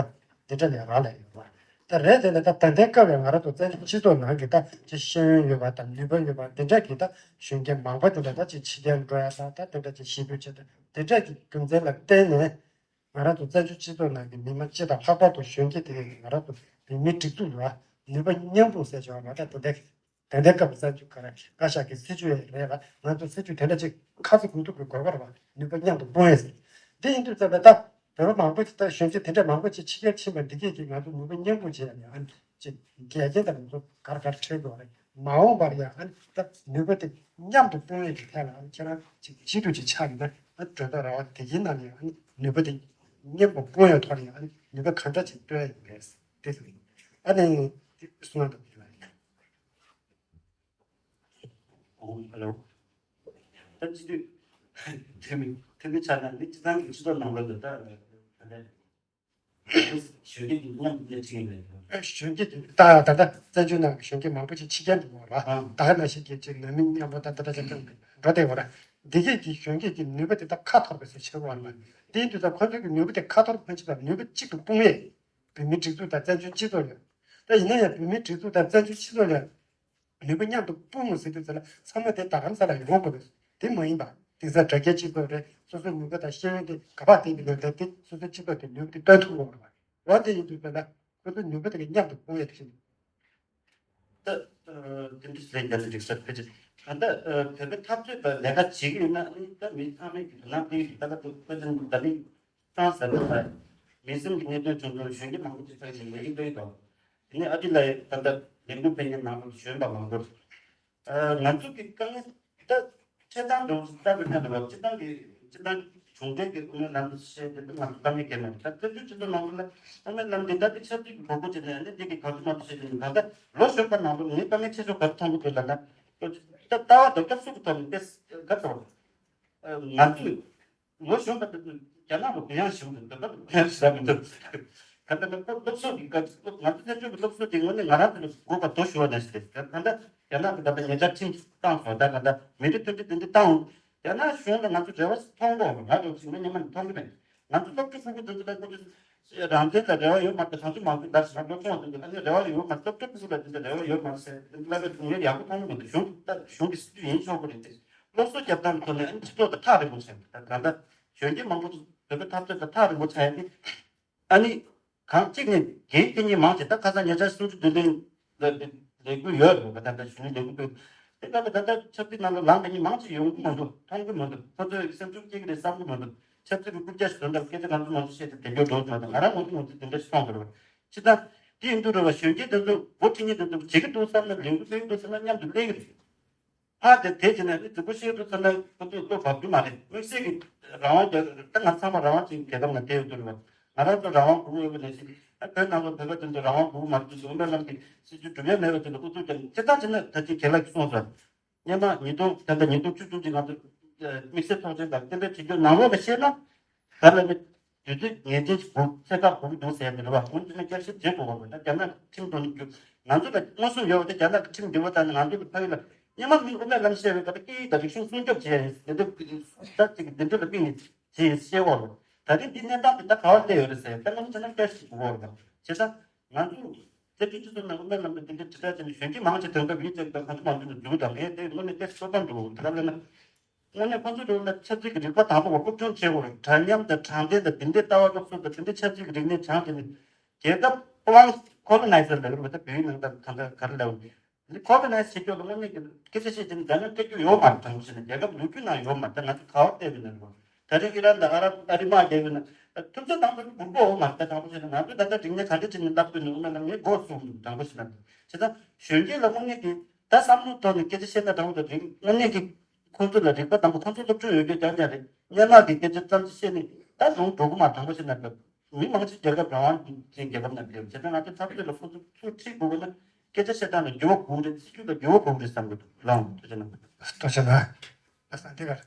འདི་འདྲ་ལས་རག་ལས་ཡོད་པ་དེ་རེད། དེ་ནས་ད་ད་ལྟའི་སྐབས་ལ་ང་རང་ཚོ་བཙན་བྱོལ་སྤྱི་ཚོགས་ནང་གི་ད་ཅིག་ཤེས་ཡོན་ཡོད་པ་དང་ནུས་པ་ཡོད་པ་དེ་འདྲ་གི་ད་གཞོན་སྐྱེས་མང་པོ་དེ་འདྲ་ད་ཅིག་ཕྱི་རྒྱལ་འགྲོ་ཡ་དང་ད་དེ་འདྲ་ཅིག་གཞིས་སྤོས་བྱེད་དང་དེ་འདྲ་གི་རྒྱུ་མཚན་ལ་བརྟེན་ནས། ང་རང་ཚོ་བཙན་བྱོལ་སྤྱི་ཚོགས་ནང་གི་མི་མང་སྤྱི་དང་ལྷག་པར་དུ་གཞོན་སྐྱེས་དེ་ང་རང་ཚོ་བོད་མིའི་སྒྲིག་འཛུགས་ལ་ནུས་པ་མཉམ་སྤུངས་ཟེར་བྱུང་བ་མ་གཏོགས་དེ་འདྲ་དེ་འདྲའི་སྐབས་བཙན་བྱོལ་ག་རེ་བཀའ་ཤག་གི་སྲིད་བྱུས་ཡང་རེད་ལ། ང་ཚོ་སྲིད་བྱུས་དེ་འདྲ་ཅིག་ཁ་ཚིག་དགོས་གཏུག་གི་དགོས་པ་རེད་བ། ནུས་པ་མཉམ་དུ་སྤུངས་ཡས་ཟེར། འདི་ཡིན་དུས་ཙམ་པ་ད་བོད་པ་མང་པོ་ཅིག་ད་གཞོན་སྐྱེས་དེ་འདྲ་མང་པོ་ཅིག་ཕྱི་རྒྱལ་ཕྱིན་པ་འདི་གས་ཀྱིས་ང་ཚོ་ནུས་པ་མཉམ་སྤུངས་བྱས་ཡ་ནས་ཨ་ནི་ཅིག་འགལ་རྐྱེན་དང་ང་ཚོ་ག་རེ་ག་རེ་འཕྲད་དགོས་རེད། མ་འོངས་པར་ཡང་ཨ་ནི་ད་ནུས་པ་དེ་མཉམ་དུ་སྤུངས་ཡས་ཀྱི་ཐད་ལ་ཨ་ནི་ཁྱེད་རང་ཅིག་སྤྱི་འཐུས་ཅིག་ཆགས་ཡོད་ན་ཨ་ནི་གྲོས་ཚོགས་ར་བ་དེ་གའི་ནང་ནས་ཨ་ནི་ནུས་པ་དེ་མཉམ་དུ་སྤུངས་ཡས་ཐོག་ནས་ཨ་ནི་ནུས་པ་གང་འདྲ་ཅིག་སྤུངས་ཡས་ཡིན་པས་དེ་ཨ་ནི་གསུང་བ་དང་འབྲེལ་བ་ཡིན། ཨོ། ཧེ་ལོ། ད་སྤྱི་འཐུས་ དེ་མིན་དེ་མིན་ཆ་ན་ནི་སྤྱི་བཏང་གི་སྤྱི་ཚོགས་ནང་ལོགས་ལ་ད་ད་ལྟ་གཞོན་སྐྱེས་ཀྱི་མཉམ་དུ་སླེབས་ཀྱི་ཡིན་པས། གཞོན་སྐྱེས་དེ་ད་ད་ལྟ་བཙན་བྱོལ་ནང་གི་གཞོན་སྐྱེས་མང་པོ་ཅིག་ཕྱི་རྒྱལ་འགྲོ་བ་རེད་བ། ད་ག་ནང་བཞིན་གྱི་ཅིག་ནང་མི་མཉམ་པོ་ད་ལྟ་ད་ལྟ་འགྲོ་བསྡད་ཡོད་རེད། འདི་གས་ཀྱི་གཞོན་སྐྱེས་ཀྱི་ནུས་པ་དེ་ད་ཁ་འཐོར་བའི་ཟེར་བྱེད་དགོས་རེད་བ། དེ་ཡིན་དུས་ད་ཁོ་ཚོ་གི་ནུས་པ་དེ་ཁ་འཐོར་མ་བྱེད་པར་ནུས་པ་གཅིག་ཏུ་སྤུངས་ཡས་བོད་མིའི་སྒྲིག་འཛུགས་དང་བཙན་བྱོལ་སྤྱི་ཚོགས་ཡོད། ད་ཡིན་ན་ཡང་བོད་མིའི་སྒྲིག་འཛུགས་དང་བཙན་བྱོལ་སྤྱི་ཚོགས་ལ་ནུས་པ་མཉམ་དུ་སྤུངས་ཟེར་དུས་ཙམ་ལ་ཚང་མ་དེ་ད་ག་རང་ས་ལ་ཡོང་དགོས་པས། དེ་མ་ཡིན་པ་དེང་སང་དྲ་རྒྱའི་སྤྱི་ཚོགས་རེད། སོ་སོའི་ནུས་པ་དང་ཤེས་ཡོན་དེ་ག་པར་བསྟན་གྱི་ཡོད་དེ་དེ་སོ་སོའི་སྤྱི་ཚོགས་དེ་ནུས་པ་དེ་སྟོན་ཐུབ་དགོས་པ་རེད། འོ་དེ་ཡིན་དུས་ཙམ་ལ་ཁོ་ཚོའི་ནུས་པ་དེ་གི་མཉམ་དུ་སྤུངས་ཡས་དེ་བཞིན། ད་དེ་འདྲ་ཞིག་ལས་རྒྱ་ཆེ་འགྲིག་ས་ཕལ་ཆེར་ད་ལྟ་བོད་པའི་འཐབ་རྩོད་པ་ལས་ཀ་བྱེད་ཀྱི་ཡོད་ན་ཨ་ནི་ད་མི་ཚང་མས་ཀྱི་ནང་དེ་ད་ལྟ་དུ་ཁོ་ཚོ་ད་ནི་ཀྲང་ཟེར་བ་ལ་མི་སེམས་ཀྱི་གནད་དོན་བྱུང་ཚུལ་གཞོན་སྐྱེས་མང་པོ་ཅིག་ཚར་ཞིག་ལས་ཀྱི་འདུག་དོ། དེ་ནས་ཨ་ཏི་ལ་ད་ལྟ་ལས་འགུལ་སྤེལ་མཁན་ནང་ལ་གཞོན་པ་མང་པོ། ང་ཚོ་གི་དཀའ་ངལ་ད་འཕྲད་སྟངས་འདྲ་བོ་ཞིག་ལྟ་བའི་ཐད་ལ་བ་སྤྱི་བཏང་གི་སྤྱི་བཏང་གཞུང་འབྲེལ་གྱི་དབུ་མའི་ལམ་བཤད་དེ་ང་ཚོ་དཀའ་ངལ་འཁྱེར་མེད། ད་བཙན་བྱོལ་སྤྱི་ཚོགས་ནང་ལ་དབུ་མའི་ལམ་འདི་ད་ལྟ་ཆབ་སྲིད་ཀྱི་དགོས་མཁོ་བྱས་ནས་ཨ་ནི་འདི་གི་ག་ཚོད་མ་ཚོད་བཤད་དེ་ད་ལྟ་ལོ་གཞོན་པ་ནང་ལོགས་ངས་དཀའ་ངལ་ཆེ་ཤོས་ག་རེ་མཐོང་གི་འདུག་ལབ་ན། ད་ལྟ་བ་དང་སྐབས་སུ་གི་ཐོག་ནས་ཏེ་ག་ཚོད་ང་ཚོས། ལོ་གཞོན་པ་དེ་ཚོས་རྒྱ་ནག་ལ་གུ་ཡངས་ཞུ་འདུག་ད་ལྟ་ཕན་ཟ་མི་འདུག་ད་ལྟ་ང་ཚོ་སློབ་གསོ་གི་སྐབས་ང་ཚོ་ཚན་ཆུང་གི་སློབ་གསོ་དེ་དངོས་གནས་ང་རང་ཚོ་ལ་དགོས་པ་དོ་ཞུ་བ་ནང་བཞིན་རེད། ད་ལྟ་རྒྱ་ནག་གི་ད་ལྟ་ཉེ་ཆར་ཁྲིམས་བཏང་སོང་། ད་ད་ལྟ་མི་རིགས་མཐུན་སྒྲིལ་དེ་འདྲ་བཏང་འོང་། རྒྱ་ནག་གཞུང་ལ་ང་ཚོ་རེ་བ་མཐོང་གི་ཡོད་མ་རེད། ང་ཚོ་ཚིག་ངན་སྙན་མ་མཐོང་གི་མེད། ང་ཚོ་སློབ་ཕྲུག་ཕྲུ་གུ་དེ་ཚོ་ལ་ཁོ་ཚོ་རང་བཙན་ལ་རེ་བ་ཡོད་མ་རེད། གང་ཚོད་མང་ཚོད་ལ་ཞིག་སློབ་སྦྱོང་དེ་ཚོ་ལ་དེ་འདྲ་རེ་བ་ཡོད་མ་རེད། སློབ་གྲྭ་ཕྲུ་གུ་ལ་དེ་འདྲ་རེ་བ་ཡོད་མ་རེད་ཟེར་དེ་འདྲ་ལབ་པའི་ངས་ཡག་པོ་མཐོང་གི་མི་འདུག་གཞུང་ད་གཞུང་གི་སྲིད་ཇུས་ཡིན་ཆོག་གི་རེད་དེ། སློབ་གསོ་རྒྱབ་སྟངས་ཐོག་ནས་ཨ་ནི་སྤྱི་ཚོགས་དང་ཐག་རིང་པོ་ཆགས་ད་ད་ལྟ་གཞོན་སྐྱེས་མང་པོ་ཚོ་བོད་པའི་འཐབ་རྩོད་དང་ཐག་རིང་པོ་ཆགས་ཡ་དེ་ཨ་ནི་གང་གཅིག་ནས་འགན་འཁྱེར་མཁན་མང་ཆེ་ད་ཁ་སང་ཉེ་ཆར་སུམ་ཅུ་དོན་ལྡན་ལ་ལས་འགུལ་ཡོད་རེད་པ། ད་ལྟ་གཞོན་ནུའི་ལས་འགུལ་སྤེལ་དེ་ལྟ་བུ་ད་ལྟ་ཆབ་སྲིད་ནང་ལ་ལངས་པ་ཉིད་མང་ཆེ་ཡོང་གི་མི་འདུག་མཐོང་གི་མི་འདུག་ཁོ་ཚོས་སེམས་ཤུགས་སྐྱེ་གི་རེད་བསམ་གི་མི་འདུག་ཆབ་སྲིད་ཀྱི་རྐུབ་བཀྱག་ཞིག་བཟོ་འདྲ་སྐད་ཆ་གང་ཚོད་མང་ཚོད་བཤད་དེ་དེ་འགྱོ་འགྲོ་མ་གཏོགས་ང་རང་ངོ་ཚོ་ངོ་ཚོ་དེ་འདྲ་ཞིག་མཐོང་གི་རེད་པ། ཅི་ལྟར་དེ་ཡིན་དུས་རེད་པ་གཞོན་སྐྱེས་དེ་ཚོ་འགོ་ཁྲིད་མཁན་དེ་ཚོ་བྱེད་ཀྱི་འདུག་བསམ་ན་ལས་འགུལ་སྤེལ་གྱི་འདུག་བསམ་ན་མཉམ་དུ་སླེབས་ཀྱི་རེད། ཕར་དེ་དེ་བྱས་ན་ཨ་ནི་རྫིག་པོ་བཤད་དུས་ཙམ་ན་ཁོ་ཚོས་བློ་བབས་རྒྱུ་མ་རེད། དམིགས་བསལ་གྱི་རང་དབང་རྒྱ་ད་ང་ཚང་མ་རང་དབང་ཅན་རྒྱལ་ཁབ་ནང་བསྡད་ཡོད་དུས་རེད་བ། ང་རང་ཚོ་རང་དབང་དགོས་ཀྱི་ཡོད་པ་ནང་བཞིན་ཨ་བོད་ནང་ལ་བོད་པ་དེ་ཚོ་རང་དབང་དགོས་ཀྱི་མ་རེད་དུས་སུ་དབུ་མའི་ལམ་གྱི་སྲིད་ཇུས་སྒྲུབ་ཡ་མེད་པ་དེ་ལ་ཨུ་ཚུགས་ཀྱང་སྤྱིར་བཏང་བྱས་ན་ད་ཅི་རྒན་ལགས་ཀྱིས་གསུངས་སོང་། སྔོན་མ་ཉིས་སྟོང་ད་ལྟ་ཉིས་སྟོང་བཅུ་གསུམ་གྱི་ང་ཚོ་དམིགས་བསལ་ཚོགས་ཆེན་དང་རྟེན་འབྲེལ་བྱེད་རྒྱུ་ནང་ལོགས་ལ་བཤད་ན། ག་ལ་ནི་དུས་ཚོད་ངེས་ཅན་ཞིག་དགོས་ཚད་བཀག་དགོས་ཀྱི་འདུག་ཟེར་ཡ་མི་རེད་བ། འོན་ཀྱང་བསྐྱར་ཞིབ་བྱེད་དགོས་པ་རེད། ད་རྒྱ་ནག་གི་ཁྲིམས་དོན་རྒྱུ་ང་ཚོ་ལ་མངོན་སུམ་ཡོད་པ་དེ་རྒྱ་ནག་གི་ཁྲིམས་འདི་པ་དང་ང་ཚོ་ལ་ཕ་ཡུལ་ལ་སྔོན་མ་མི་དབུ་མའི་ལམ་བཤད་པའི་སྐབས་ལ་སྐད་ཡིག་དང་རིག་གཞུང་སྲུང་སྐྱོབ་བྱས་ཡིན་དེ་འདྲ་ད་ཅིག་འདི་འདྲ་ལ་དམིགས་ནས་བྱས་ཡིན་བཤད་འོག་ལ་ད་རིང་འདི་གནས་སྟངས་འདི་ད་ག་བར་སླེབས་ཡོད་རེད་ཟེར་ད་ང་ཚོ་ན་བསྐྱར་ཞིབ་དགོས་པ་རེད། བྱས་ཙང་ང་ཚོ་དེ་དུས་ཚོད་ནང་དབུ་མའི་ལམ་དུ་དེ་འདྲ་དྲིལ་བསྒྲགས་བྱས་ནས་གཞོན་སྐྱེས་མང་ཆེ་དོན་དག་ཡིད་ཆེས་དང་གང་ཅི་མང་ཆེ་ནས་འཇུག་དང་ངས་དེ་དངོས་གནས་དེ་གསོ་སྐམ་འགྲོ་ད་ལབ་ན། དངོས་གནས་ཁོང་ཚོའི་ལ་ཆབ་སྲིད་ཀྱི་རིག་པ་དང་པོ་བ་སློབ་སྦྱོང་བྱེད་དགོས་རེད། འདྲ་མཉམ་དང་དྲང་བདེན་དང་དེ་འདྲའི་ལྟ་བ་སློབ་གསོ་དང་དེ་འདྲའི་ཆབ་སྲིད་ཀྱི་རིག་གནས་སྦྱངས་བྱས་ནས་རྒྱལ་ཁབ་དབང་ཁོ་ལོ་ནའི་ཛར་ལབ་ཀྱི་རེད་པ། ད་བོད་ཡིག་ནང་ལྟར་གང་ལྟར་ག་རེ་ལབ་ནི་ཁོ་ལོ་ནའི་ཛར་བྱེད་ཕྱོགས་ལ་དངོས་གནས་ཀྱི་སྐད་ཆ་བཤད་བྱས་ནས་འཛམ་གླིང་སྐད་སྒྱུར་ཡོད་མ་རེད། དྲང་པོ་བཤད་ན་རྒྱལ་ཁབ་ལོ་རྒྱུས་ནང་ཡོད་མ་རེད། ད་ང་ཚོ་ག་བར་བལྟས་པ་ཡིན་ན་རེད་པ། ད་རེས་ཨི་རན་དང་ཨ་རབ་ཨ་རི་དམག་རྒྱག་ཡོད་ན་ཐུབ་ཚོད་དང་ཚོད་འགུག་པ་འོང་མ་རེད། དྲང་པོ་བཤད་ན་ང་ཚོས་ད་ལྟ་རིག་གནས་ག་འདྲ་བྱས་ནས་བསླབ་དགོས་ནས་འོ་མ་ལ་ངས་མགོ་ཚོས་མི་འདུག་དྲང་པོ་བཤད་ན། བྱས་ཙང་གཞོན་སྐྱེས་ལ་དངོས་གནས་ཀྱི་ད་བསམ་བློ་ཐོག་ནས་སྐད་ཆ་བཤད་ན་དྲང་པོ་དང་རིག་དངོས་གནས་ཀྱི་ཁོང་ཚོ་ལ་རིག་པ་དང་པོ་ཁོང་ཚོ་སློབ་སྦྱོང་ཡོད་རྒྱུ་རྐྱང་རྐྱང་རེད། སྔོན་མ་གི་སྐད་ཆ་ཙམ་ཞིག་བཤད་ནས་ད་ལུང་འགྲོ་གི་མ་རེད། དྲང་པོ་བཤད་ན་མི་མང་ཆེ་རྒྱལ་ཁབ་རང་དབང་ཅན་རྒྱལ་ཁབ་ནང་བསྡད་ཡོད། བྱས་ཙང་ང་ཚོས་འཐབ་རྩོད་ལ་ཁོང་ཚོ་ཚུར་ཁྲིད་དགོས་ཀྱི་ན་སྐད་ཆ་བཤད་སྟངས་ལ་འགྱུར་བ་དགོས་རེད། སྲིད་ཇུས་ལ་འགྱུར་བ་དགོས་རེད་བསམ་གྱི་འདུག་ལགས་འོང་། ཐུགས་རྗེ་གནང་། ཐུགས་རྗེ་གནང་། ལགས་སོ་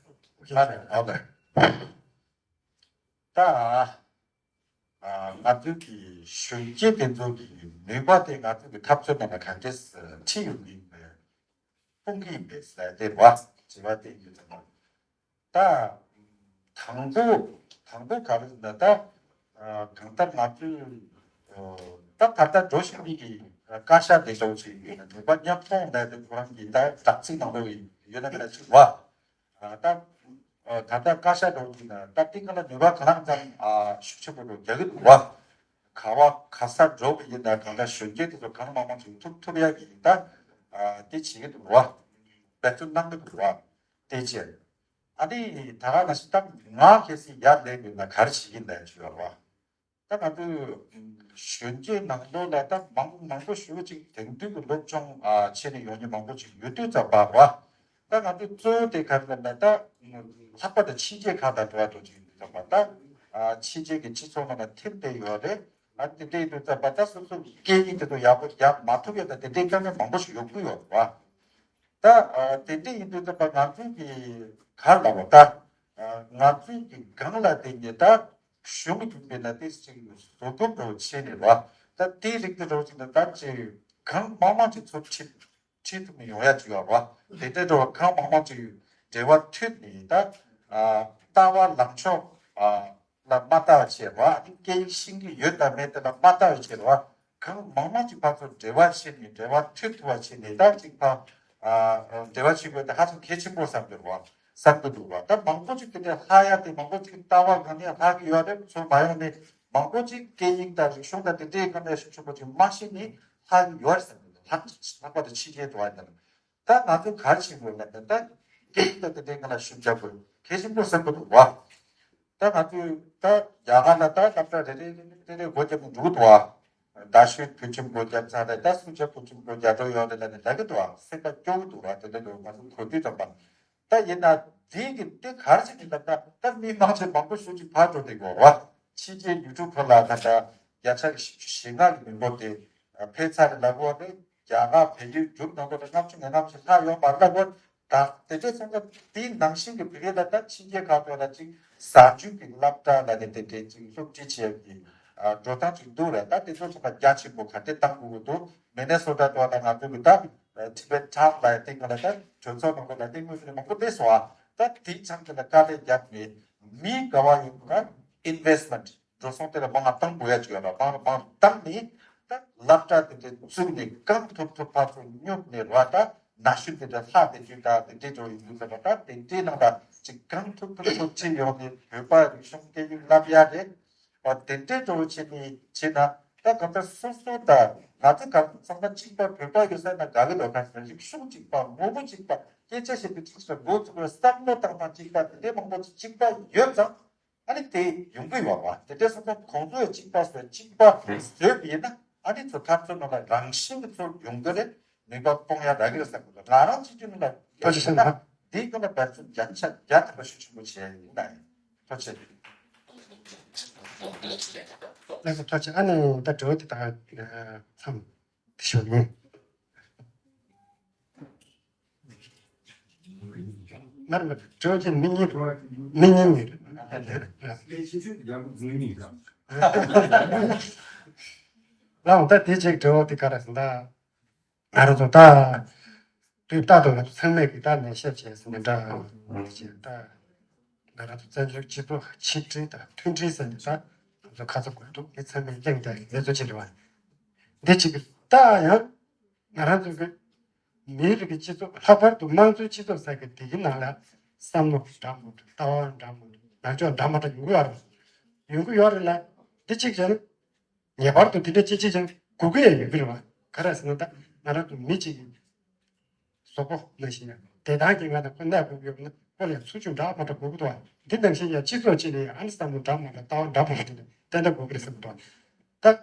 འདི་ག་རེད། ལགས་རེད། ལགས་རེད། ད། ཨ། ང་ཚོའི་གི་གཞོན་སྐྱེས་དེ་ཚོ་གི་ནུས་པ་དེ་ང་ཚོའི་གི་འཐབ་རྩོད་ནང་ལ་ག་འདྲས་ཁྲིད་ཡོང་གི་ཡིན་པས། སྤུངས་ཀྱི་ཡིན་པས་ཟེར་དེ་རེད་བ། དྲི་བ་དེ་ཡིན་ཙང་། ད། དང་པོ། དང་པོ་ག་རེ་ཟེར་ན་ད། ཨ། གང་ལྟར་ང་ཚོའི། ཨ། ད་ད་ལྟ་འགྲོ་བཞིན་པའི་གི་བཀའ་ཤག་དེ་ཚོ་ཞིག་ཡིན་ན་ནུས་པ་མཉམ་སྤུངས་ལས་དེ་ཁོ་རང་གི་ད་དྲག་ཚིག་ནང་དུ་ཡོད་ན་མེད་ན་ཅིག་རེད་བ། ཨ། ད། ཨ། ད་ལྟ་བཀའ་ཤག་འགྲོ་གི་ན་ད་གཏིང་ཁ་ལ་ནུས་པ་གང་ཙམ་ཨ་ཤུགས་ཆེན་པོ་འགྲོ་རྒྱག་གི་འདུག་བ། ག་བ་ག་ས་འགྲོ་གི་ཡིན་ན་གང་ལྟར་གཞོན་སྐྱེས་དེ་ཚོ་གང་མང་མང་ཞིག་ཐུབ་ཐུབ་ཡག་གི་ཡིན་ད། ཨ། དེ་བྱེད་ཀྱི་འདུག་བ། འབད་བརྩོན་གནང་གི་འདུག་བ། དེ་བྱས། ཨ་ནི་ད་ག་ནང་བཞིན་ད་ང་གལ་སྲིད་ཡར་སླེབས་ཡོད་ན་ག་རེ་བྱེད་ཀྱི་ཡིན་ན་ཞུ་བ་རེད་བ། ད་ང་ཚོས་གཞོན་སྐྱེས་ནང་ལོགས་ལ་ད་མང་མང་པོ་ཞེ་པོ་ཅིག་དེང་དུས་ཀྱི་སློབ་སྦྱོང་ཨ་བྱས་ནས་ཡོང་མཁན་མང་པོ་ཅིག་ཡོད་དུས་ཙམ་པ་རེད་བ། ད་ང་ཚོས་གཙོ་བོ་དེ་ག་རེ་ལབ་ན་ད་ལྷག་པར་དུ་ཕྱི་རྒྱལ་ཁག་དང་འབྲེལ་བ་འགྲོ་གི་ཡོད་དུས་ཙམ་པ་ད་ཨ་ཕྱི་རྒྱལ་གྱི་སྤྱི་ཚོགས་ནང་ལ་ཐིམ་བསྡད་ཡོད་རེད། ཨ་དེ་འདྲ་ཡིན་དུས་ཙམ་པ་ད་སོ་སོ་སྐད་ཡིག་དེ་ཚོ་ཡག་པོ་རྒྱག་མ་ཐུབ་ཡ་ད་དེ་འདྲའི་དཀའ་ངལ་མང་པོ་ཞིག་ཡོང་གི་ཡོད་རེད་བ། ད་ཨ་དེ་འདྲ་ཡིན་དུས་ཙམ་པ་ང་ཚོས་ཀྱི་ག་རེ་ལབ་དགོས་ད། ང་ཚོའི་གི་སྒང་ལ་དེ་ཉེ་ད་གཞུང་གི་ཡིན་པའི་ན་དེ་ཅིག་བཟོ་དགོས་འགྲོ་བྱས་ནས་བ། ད་དེའི་རིགས་དེ་འགྲོ་ཅིག་ན་ད་ཅིག་གང་མང་མང་ཅིག་ཚུར་ཁྲིད་ཁྲིད་ཐུབ་ནས་ཡོང་ཡ་ཅིག་ཡོད་བ། དེ་འདྲའི་འགྲོ་བ་གང་མང་མང་ཅིག་འབྲེལ་བ་མཐུད་ནས་ད་ལྟ་བ་ལངས་ཕྱོགས་ལ་མ་ལྟ་བ་བྱས་བ། ཨ་ནི་སྐད་ཡིག་ཤེས་ཀྱི་ཡོད་དང་མེད་དེ་ལ་མ་ལྟ་བ་བྱས་བ། གང་མང་མང་ཅིག་ཕར་ཚུར་འབྲེལ་བ་བྱས་ནས་འབྲེལ་བ་མཐུད་ཐུབ་པ་བྱས་ནས་ད་ཅིག་ཕར་ཨ་འབྲེལ་བ་བྱེད་དགོས་དེ་ཧ་ཅང་གལ་ཆེན་པོ་བསམ་གྱི་རེད་བ། བསམ་གྱི་འདུག་བ། ད་མང་པོ་ཅིག་དེ་འདྲའི་ལྷག་ཡ་དེ་མང་པོ་ཅིག་ལྟ་བ་གང་ནས་ལྷག་གི་ཡོད་རེད། ཚུར་མ་ཡོང་ནས་མང་པོ་ཅིག་སྐད་ཡིག་དང་རིག་གཞུང་དང་དེ་འདྲའི་སྒང་ནས་ཤུགས་ཆེན་པོ་ཅིག་མ་ཤེས་ནས་ལྷག་གི་ཡོད་རེད་བསམ་གྱི་འདུག་ལྷག་ལྷག་པ་དེ་ཕྱི་རྒྱལ་དུ་བ་ཡིན་ད། ད་ང་ཚོས་ག་རེ་བྱེད་དགོས་ལབ་ན་ད་སྐད་ཡིག་དང་དེ་འདྲའི་སྒང་ལ་ཤུགས་རྒྱག་དགོས་གལ་ཆེན་པོ་བསམ་གྱི་འདུག་བ། ད་ང་ཚོས་ད་རྒྱ་གར་ལ་ད་སློབ་གྲྭ་རེ་རེ་རེ་རེ་རེ་སྒོ་བརྒྱབ་ནས་འགྲོ་གི་འདུག་བ། ད་ཤོད་བོད་ཁྱིམ་སྒོ་བརྒྱབ་ཚར་རེད། ད་སུམ་ཆ་བོད་ཁྱིམ་སྒོ་རྒྱག་འགྲོ་ཡོད་རེད་ལབ་ནས་ལབ་ཀྱི་འདུག་བ། སེམས་པ་སྐྱོ་གི་འདུག་བ། དེ་འདྲ་འདུག་ང་ཚོ་གོ་དུས་ཙམ་པ། ད་ཡིན་ན་དེ་གི་དེ་ག་རེ་བྱས་ནས་ལབ་ན་ད་མི་མང་ཆེ་མང་པོ་ཞེ་ཅིག་ཕར་འགྲོ་བསྡད་ཀྱི་ཡོད་རེད་བ། ཕྱི་རྒྱལ་ཡུལ་གྲུ་ཁག་ལ་ད་ལྟ་བརྒྱ་ཆ་བཞི་བཅུ་ཞེ་ལྔ་གི་མི་འབོར་དེ་ཕེབས་ཚར་རེད་ལབ་ཀྱི་ཡོད་རེད། རྒྱ་གར་བལ་ཡུལ་འབྲུག་ནང་ལོགས་ལ་ལྔ་བཅུ་ང་ལྔ་བཅུ་ལྷག་ཡོད་མ་རེད་ལབ་ཀྱི་ཡོད་རེད། ད་དེ་འདྲ་སོང་ཙང་དེའི་ནང་བཞིན་གྱི་བོད་སྐད་ལ་ད་ཕྱི་རྒྱལ་ཁག་ཏུ་ལ་ཅིག་གཟའ་མཇུག་གི་སློབ་གྲྭ་ལ་ནི་དེ་འདྲའི་ཅིག་སློབ་ཁྲིད་བྱེད་ཡག་གི་འགྲོ་སྟངས་ཅིག་འདུག་རེད། ད་དེ་ཚོ་ཚང་མ་རྒྱ་ཆེན་པོ་ག་འདྲས་བཏང་དགོས་ཀྱི་འདུག་མི་ནེ་སོ་ཊ་ཏོ་ལ་ང་ཚོ་གི་ད་ཊི་བེཊ་ཊམ་ལ་ཡ་སྟེང་ག་ལ་ད་གྲོས་ཚོགས་ནང་ལ་ལྟད་མོ་ཞིག་མང་པོ་སླེབས་སོང་ཨ། ད་དེའི་ཆ་ནས་ལ་དཀའ་ལས་རྒྱབ་ནས་མི་ག་བ་ཡོད་ན་ཨིན་ཝེ་སི་མེན་ཊི་འགྲོ་སོང་དེ་ལ་མང་ང་བཏང་དགོས་ཡ་ཅིག་ཡོད་ལ་མང་རུ་མང་རུ་བཏང་ནས་ད་སློབ་གྲྭ་དེ་འདྲ་བཙུགས་ནས་གང་ཐུབ་ཐུབ་ཕར་ཚུར་སྙོབ་ནས་ར་ད་ན་གཞོན་དེ་འདྲ་ལྷག་བསྡད་རྒྱུ་ད་དེ་འདྲའི་འགྲོ་ཡིན་འདུག་ཟེར་བ། ད་དེ་འདྲའི་ནང་ལ་ཅིག་གང་ཐུབ་ཐུབ་ཚུར་ཁྲིད་ཡོང་ནས་བོད་པ་རིག་གཞུང་སྐད་ཡིག་བསླབ་ཡ་རེད། བ་དེ་འདྲའི་འགྲོ་བྱེད་ནས་བྱེད་ན་ད་ག་ད་སོ་སོ་ད་ང་ཚོ་ག་ཚང་མ་གཅིག་པ་བོད་པ་ཡོད་ས་ན་དགའ་གི་འདུག་ག་རིག་གཞུང་གཅིག་པ་ངོ་བོ་གཅིག་པ་སྐད་ཆ་བཤད་པའི་ཚིག་སོགས་འགོ་ཚུགས་པའི་བསམ་བློ་བཏང་སྟངས་གཅིག་པ་དེ་འདྲའི་མང་པོ་ཅིག་གཅིག་པ་ཡོད་ཙང་ཨ་ནི་དེ་ཡོང་གི་ཡོད་པ། དེ་འདྲའི་སོང་ཙང་ཁོང་ཚོས་གཅིག་པ་བཟོས་གཅིག་པ་བཟོས་པ་ཡིན་ན་ཨ་ནི་ཚོ་འཐབ་རྩོད་ནང་ལ་རང་བཞིན་གྱི་ཚུར་ཡོང་གི་རེད། ནུས་པ་སྤུངས་ཡ་རག་གི་རེད་བསམ་གི་འདུག་ང་རང་སྤྱི་འཐུས་ནང་ལ་ཐུགས་རྗེ་ཆེ་གནང་། འདིའི་སྐོར་ལ་འབད་བརྩོན་རྒྱ་ཆ་བརྒྱ་ཐམ་པ་ཤུགས་ཆེན་པོ་བྱས་ཡིན་ན་ཡིན། ཐུགས་རྗེ་ཆེ། ལགས་སོ་ཐུགས་རྗེ་ཆེ། ཨ་ནི་ད་དྲི་བ་དེ་དག་མཚམས་དེ་ཞུ་ཡིན། མར་མར་དྲི་བ་ཅན་མི་གཉིས་མི་གཉིས་མི་རེད། ལགས་ད་དེ་ཅིག་དྲི་བ་དེ་ག་རེ་ཟིན་ད། ང་རང་ཚོ་ད་དུས་རྟག་ཏུ་ང་ཚོ་ཚང་མས་ཀྱི་ད་ནས་བཤད་བྱས་ཟིན་འདྲ་ཅེས་ད་ང་རང་ཚོ་བཙན་བྱོལ་སྤྱི་ཚོགས་ཆིག་སྒྲིལ་དང་མཐུན་སྒྲིལ་ཟེར་ནས་ད་ང་ཚོ་ཁ་ཚ་དགོས་འདུག་མི་ཚང་མས་གླེང་བསྡད་ཀྱི་གནས་ཚུལ་ཅིག་རེད་བ། འདི་གཅིག་གི་ད་ཡང་ང་རང་ཚོ་གི་མིའི་རིགས་ཀྱི་སྤྱི་ཚོགས་ལྷག་པར་དུ་དམངས་གཙོའི་སྤྱི་ཚོགས་ཟེར་གི་དེ་གི་ནང་ལ་བསམ་བློ་འདྲ་མོ་འདྲ་ལྟ་བ་འདྲ་མོ་འདྲ་ལངས་ཕྱོགས་འདྲ་མོ་འདྲ་ཡོང་གི་ཡོད་རེད། ཡོང་གི་ཡོད་རེད་ལ་འདི་གཅིག་བྱས་ན། ངེས་པར་དུ་དེ་འདྲ་ཅི་ཅི་ཅང་དགོས་ཀྱི་ཡང་ཡོད་ཀྱི་རེད་བ། ག་རེ་ཟེར་ན་ད་ང་རང་ཚོ་མི་གཅིག་གིས་གཟུགས་པོ་ནང་བཞིན་ཡང་བདེ་ཐང་གི་ངང་ནས་ཁོ་གནས་དགོས་ཀྱི་ཡོད་ན་ཁོ་ལ་ཡང་ཚུར་ཕྱོགས་འདྲ་མ་འདྲ་དགོས་ཀྱི་འདུག་བ། འདི་ནང་བཞིན་ཡང་སྤྱི་ཚོགས་གཅིག་ལ་ཡང་ཨ་ནི་བསམ་བློ་འདྲ་མ་འདྲ་ལྟ་བ་འདྲ་མ་འདྲ་ཏན་ཏན་དགོས་ཀྱི་རེད་བསམ་གྱི་འདུག་ད་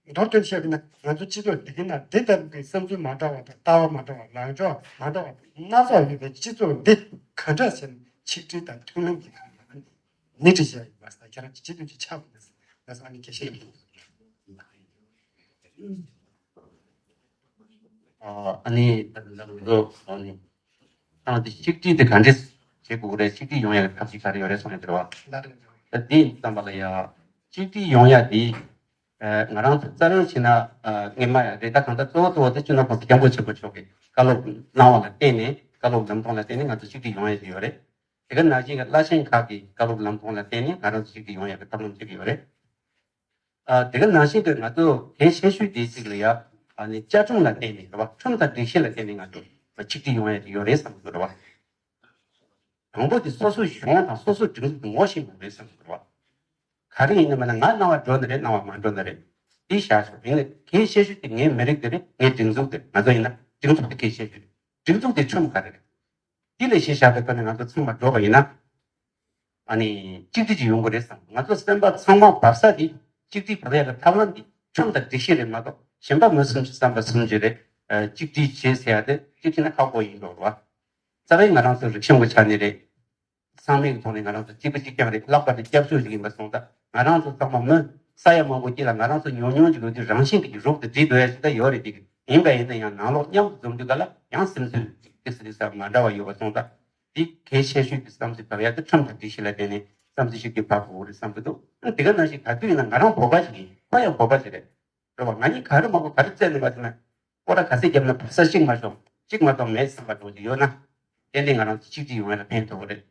མདོར་བསྡུས་བཤད་པ་ན་ང་ཚོ་སྤྱི་ཚོགས་འདི་གི་ནང་འདི་ལྟ་བུ་གི་བསམ་ཚུལ་མ་འདྲ་བ་དང་ལྟ་བ་མ་འདྲ་བ་ལངས་ཕྱོགས་མ་འདྲ་བ་སྣ་ཚོགས་ཡོད་པའི་སྤྱི་ཚོགས་འདི་ག་འདྲ་བྱས་ནས་ཆིག་སྒྲིལ་དང་མཐུན་ལམ་གྱི་ཁ་ནས་ནི་དྲི་བྱས་ཡོད་པ་ས་ཁྱེད་རང་གི་སྤྱི་འཐུས་ཀྱི་ཆགས་པ་ནས་ང་ཚོ་ཨ་ནི་སྐད་ཆ་ཡིན། ཨ་ནི་ད་ལྟ་ང་ཚོ་ཨ་ནི་ཏང་དེ་གཅིག་སྒྲིལ་དེ་ག་འདྲས་བྱེད་དགོས་རེད། གཅིག་སྒྲིལ་ཡོང་ཡག་གི་ཐབས་ཤེས་ག་རེ་ཡོད་རེད་གསུངས་ཡོད་རེད་བ། ད་དེ་ཙམ་པ་ལ་ཡ་གཅིག་སྒྲིལ་ཡོང་ཡག་དེ་ང་རང་ཚོ་རྩ་རང་བྱས་ན་སྔོན་མ་ཡ་རེད། ད་གང་ལྟར་གཙོ་བོ་གཙོ་བོ་དེ་སྤྱི་ནོར་༸གོང་ས་༸སྐྱབས་མགོན་ཆེན་པོ་མཆོག་གིས་བཀའ་སློབ་གནང་བ་ལ་བརྟེན་ནས་བཀའ་སློབ་ལམ་སྟོན་ལ་བརྟེན་ནས་ང་ཚོ་གཅིག་སྒྲིལ་ཡོང་ཡག་ཅིག་ཡོད་རེད། དེ་ག་ནང་བཞིན་གྱི་བླ་ཆེན་ཁག་གི་བཀའ་སློབ་ལམ་སྟོན་ལ་བརྟེན་ནས་ང་རང་ཚོ་གཅིག་སྒྲིལ་ཡོང་ཡག་གི་ཐབས་ལམ་བྱེད་ཀྱི་ཡོད་རེད། ཨ་དེ་ག་ནང་བཞིན་དུ་ང་ཚོ་གལ་ཆེ་ཤོས་དེ་གཅིག་ལ་ཡ་ཨ་ནི་བཅའ་ཁྲིམས་ལ་བརྟེན་ནས་རེད་བ། ཁྲིམས་དང་སྒྲིག་གཞི་ལ་བརྟེན་ནས་ང་ཚོ་ཆིག་སྒྲིལ་ཡོང་ཡ་ཡོད་རེད་བསམ་གྱི་རེད་བ། དང་པོ་དེ་སོ་སོའི་གཞུང་དང་སོ་སོའི་སྒྲིག་འཛུགས་དེ་ངོ་ཤེས་དགོས་རེད་བསམ་གྱི་རེད་བ། ག་རེ་ཡིན་ན་མིན་ན་ང་གནང་བ་འགྲོ་ནི་རེད། གནང་བ་མ་འགྲོ་ནི་རེད། དེ་བཞག་ཤོག་ཡིན་ནའི་གལ་ཆེ་ཤོས་དེ་ངའི་མི་རིགས་དེ་རེད། ངའི་སྒྲིག་འཛུགས་དེ་རེད། ང་ཚོ་ཡིན་ན་སྒྲིག་འཛུགས་དེ་གལ་ཆེ་ཤོས་རེད། སྒྲིག་འཛུགས་དེ་ཁྲིམས་ག་རེ་རེད། དེ་ལས་གཞི་བཞག་པའི་ཐོག་ནས་ང་ཚོ་ཚང་མ་འགྲོ་བ་ཡིན་ན། ཨ་ནི་གཅིག་སྒྲིལ་ཅིག་ཡོང་གི་རེད་བསམ། ང་ཚོ་སེམས་པ་ཚང་མ་བབས་ས་དེ་གཅིག་སྒྲིལ་བབས་ཡག་གི་ཐབས་ལམ་དེ་ཁྲིམས་དང་སྒྲིག་གཞི་རེད་མ་གཏོགས་གཞན་པ་མི་སུམ་ཅུ་རྩམ་པ་སུམ་ཅུ་རེད། ཨ་གཅིག་སྒྲིལ་བྱེད་ཟེར་ཡག་དེ་གཅིག་བྱས་ན་ཁག་པོ་ཡིན་འགྲོ་རེད་བ། རྩ་བའི་ང་རང་ཚོ་རིག་གཞུང་གི་ཆ་ནས་རེད། ཚང་མའི་ཐོག་ནས་ང་རང་ཚོ་གཅིག་པ་གཅིག་རྐྱང་རེད། ལྷག་པར་དུ་སྐྱབས་བཅོལ་ཞིག་ཡིན་པ་སོང་ཙང་ང་རང་ཚོ་ཚང་མ་མི་ས་ཡ་མང་པོ་སྐྱིད་ལ་ང་རང་ཚོ་ཉུང་ཉུང་ཅིག་ཡོད་དུས་རང་བཞིན་གྱི་རུབ་ཏུ་བསྒྲིལ་འགྲོ་ཡ་ཞིག་ད་ཡོད་རེད། དེ་ཡིན་པ་ཡིན་ན་ཡང་ནང་ལོགས་མཉམ་དུ་འཛོམས་དུས་ག་ལ་ཡང་སེམས་ཚོར་ཏིག་ཙམ་ཏིག་ཙམ་མ་འདྲ་བ་ཡོད་པ་སོང་ཙང་ འདི་གལ་ཆེ་ཤོས་ཀྱི་བསམ་ཚུལ་བབས་ཡ་དེ་ཁྲིམས་དང་སྒྲིག་གཞི་ལ་བརྟེན་ནས་བསམ་ཚུལ་ཞིག་གི་བབས་དགོས་རེད་བསམ་གྱི་འདུག་ཨ་དེ་ག་ནང་བཞིན་ག་དུས་ཡིན་ན་ང་རང་བོད་པ་ཞིག་ཡིན། ཁོ་ཡང་བོད་པ་ཞིག་རེད། རེད་བ། ང་གཉིས་ག་རེ་མང་པོ་ག་རེ་བཙལ་ནས་པ་དེ་ན། སྐོར་ར་ག་ཚད་བརྒྱབ་ན་བ་ས་གཅིག་མ་ཤོར་གཅིག་མ་གཏོགས་མེད་བསམ་པ་འདྲ་བོ་ཞིག་ཡོད་ན། ཏན་ཏན་ང་རང་ཚོ་གཅིག་སྒྲིལ་ཡོང་ཡ་ལ་ཕན་ཐོགས་རེད།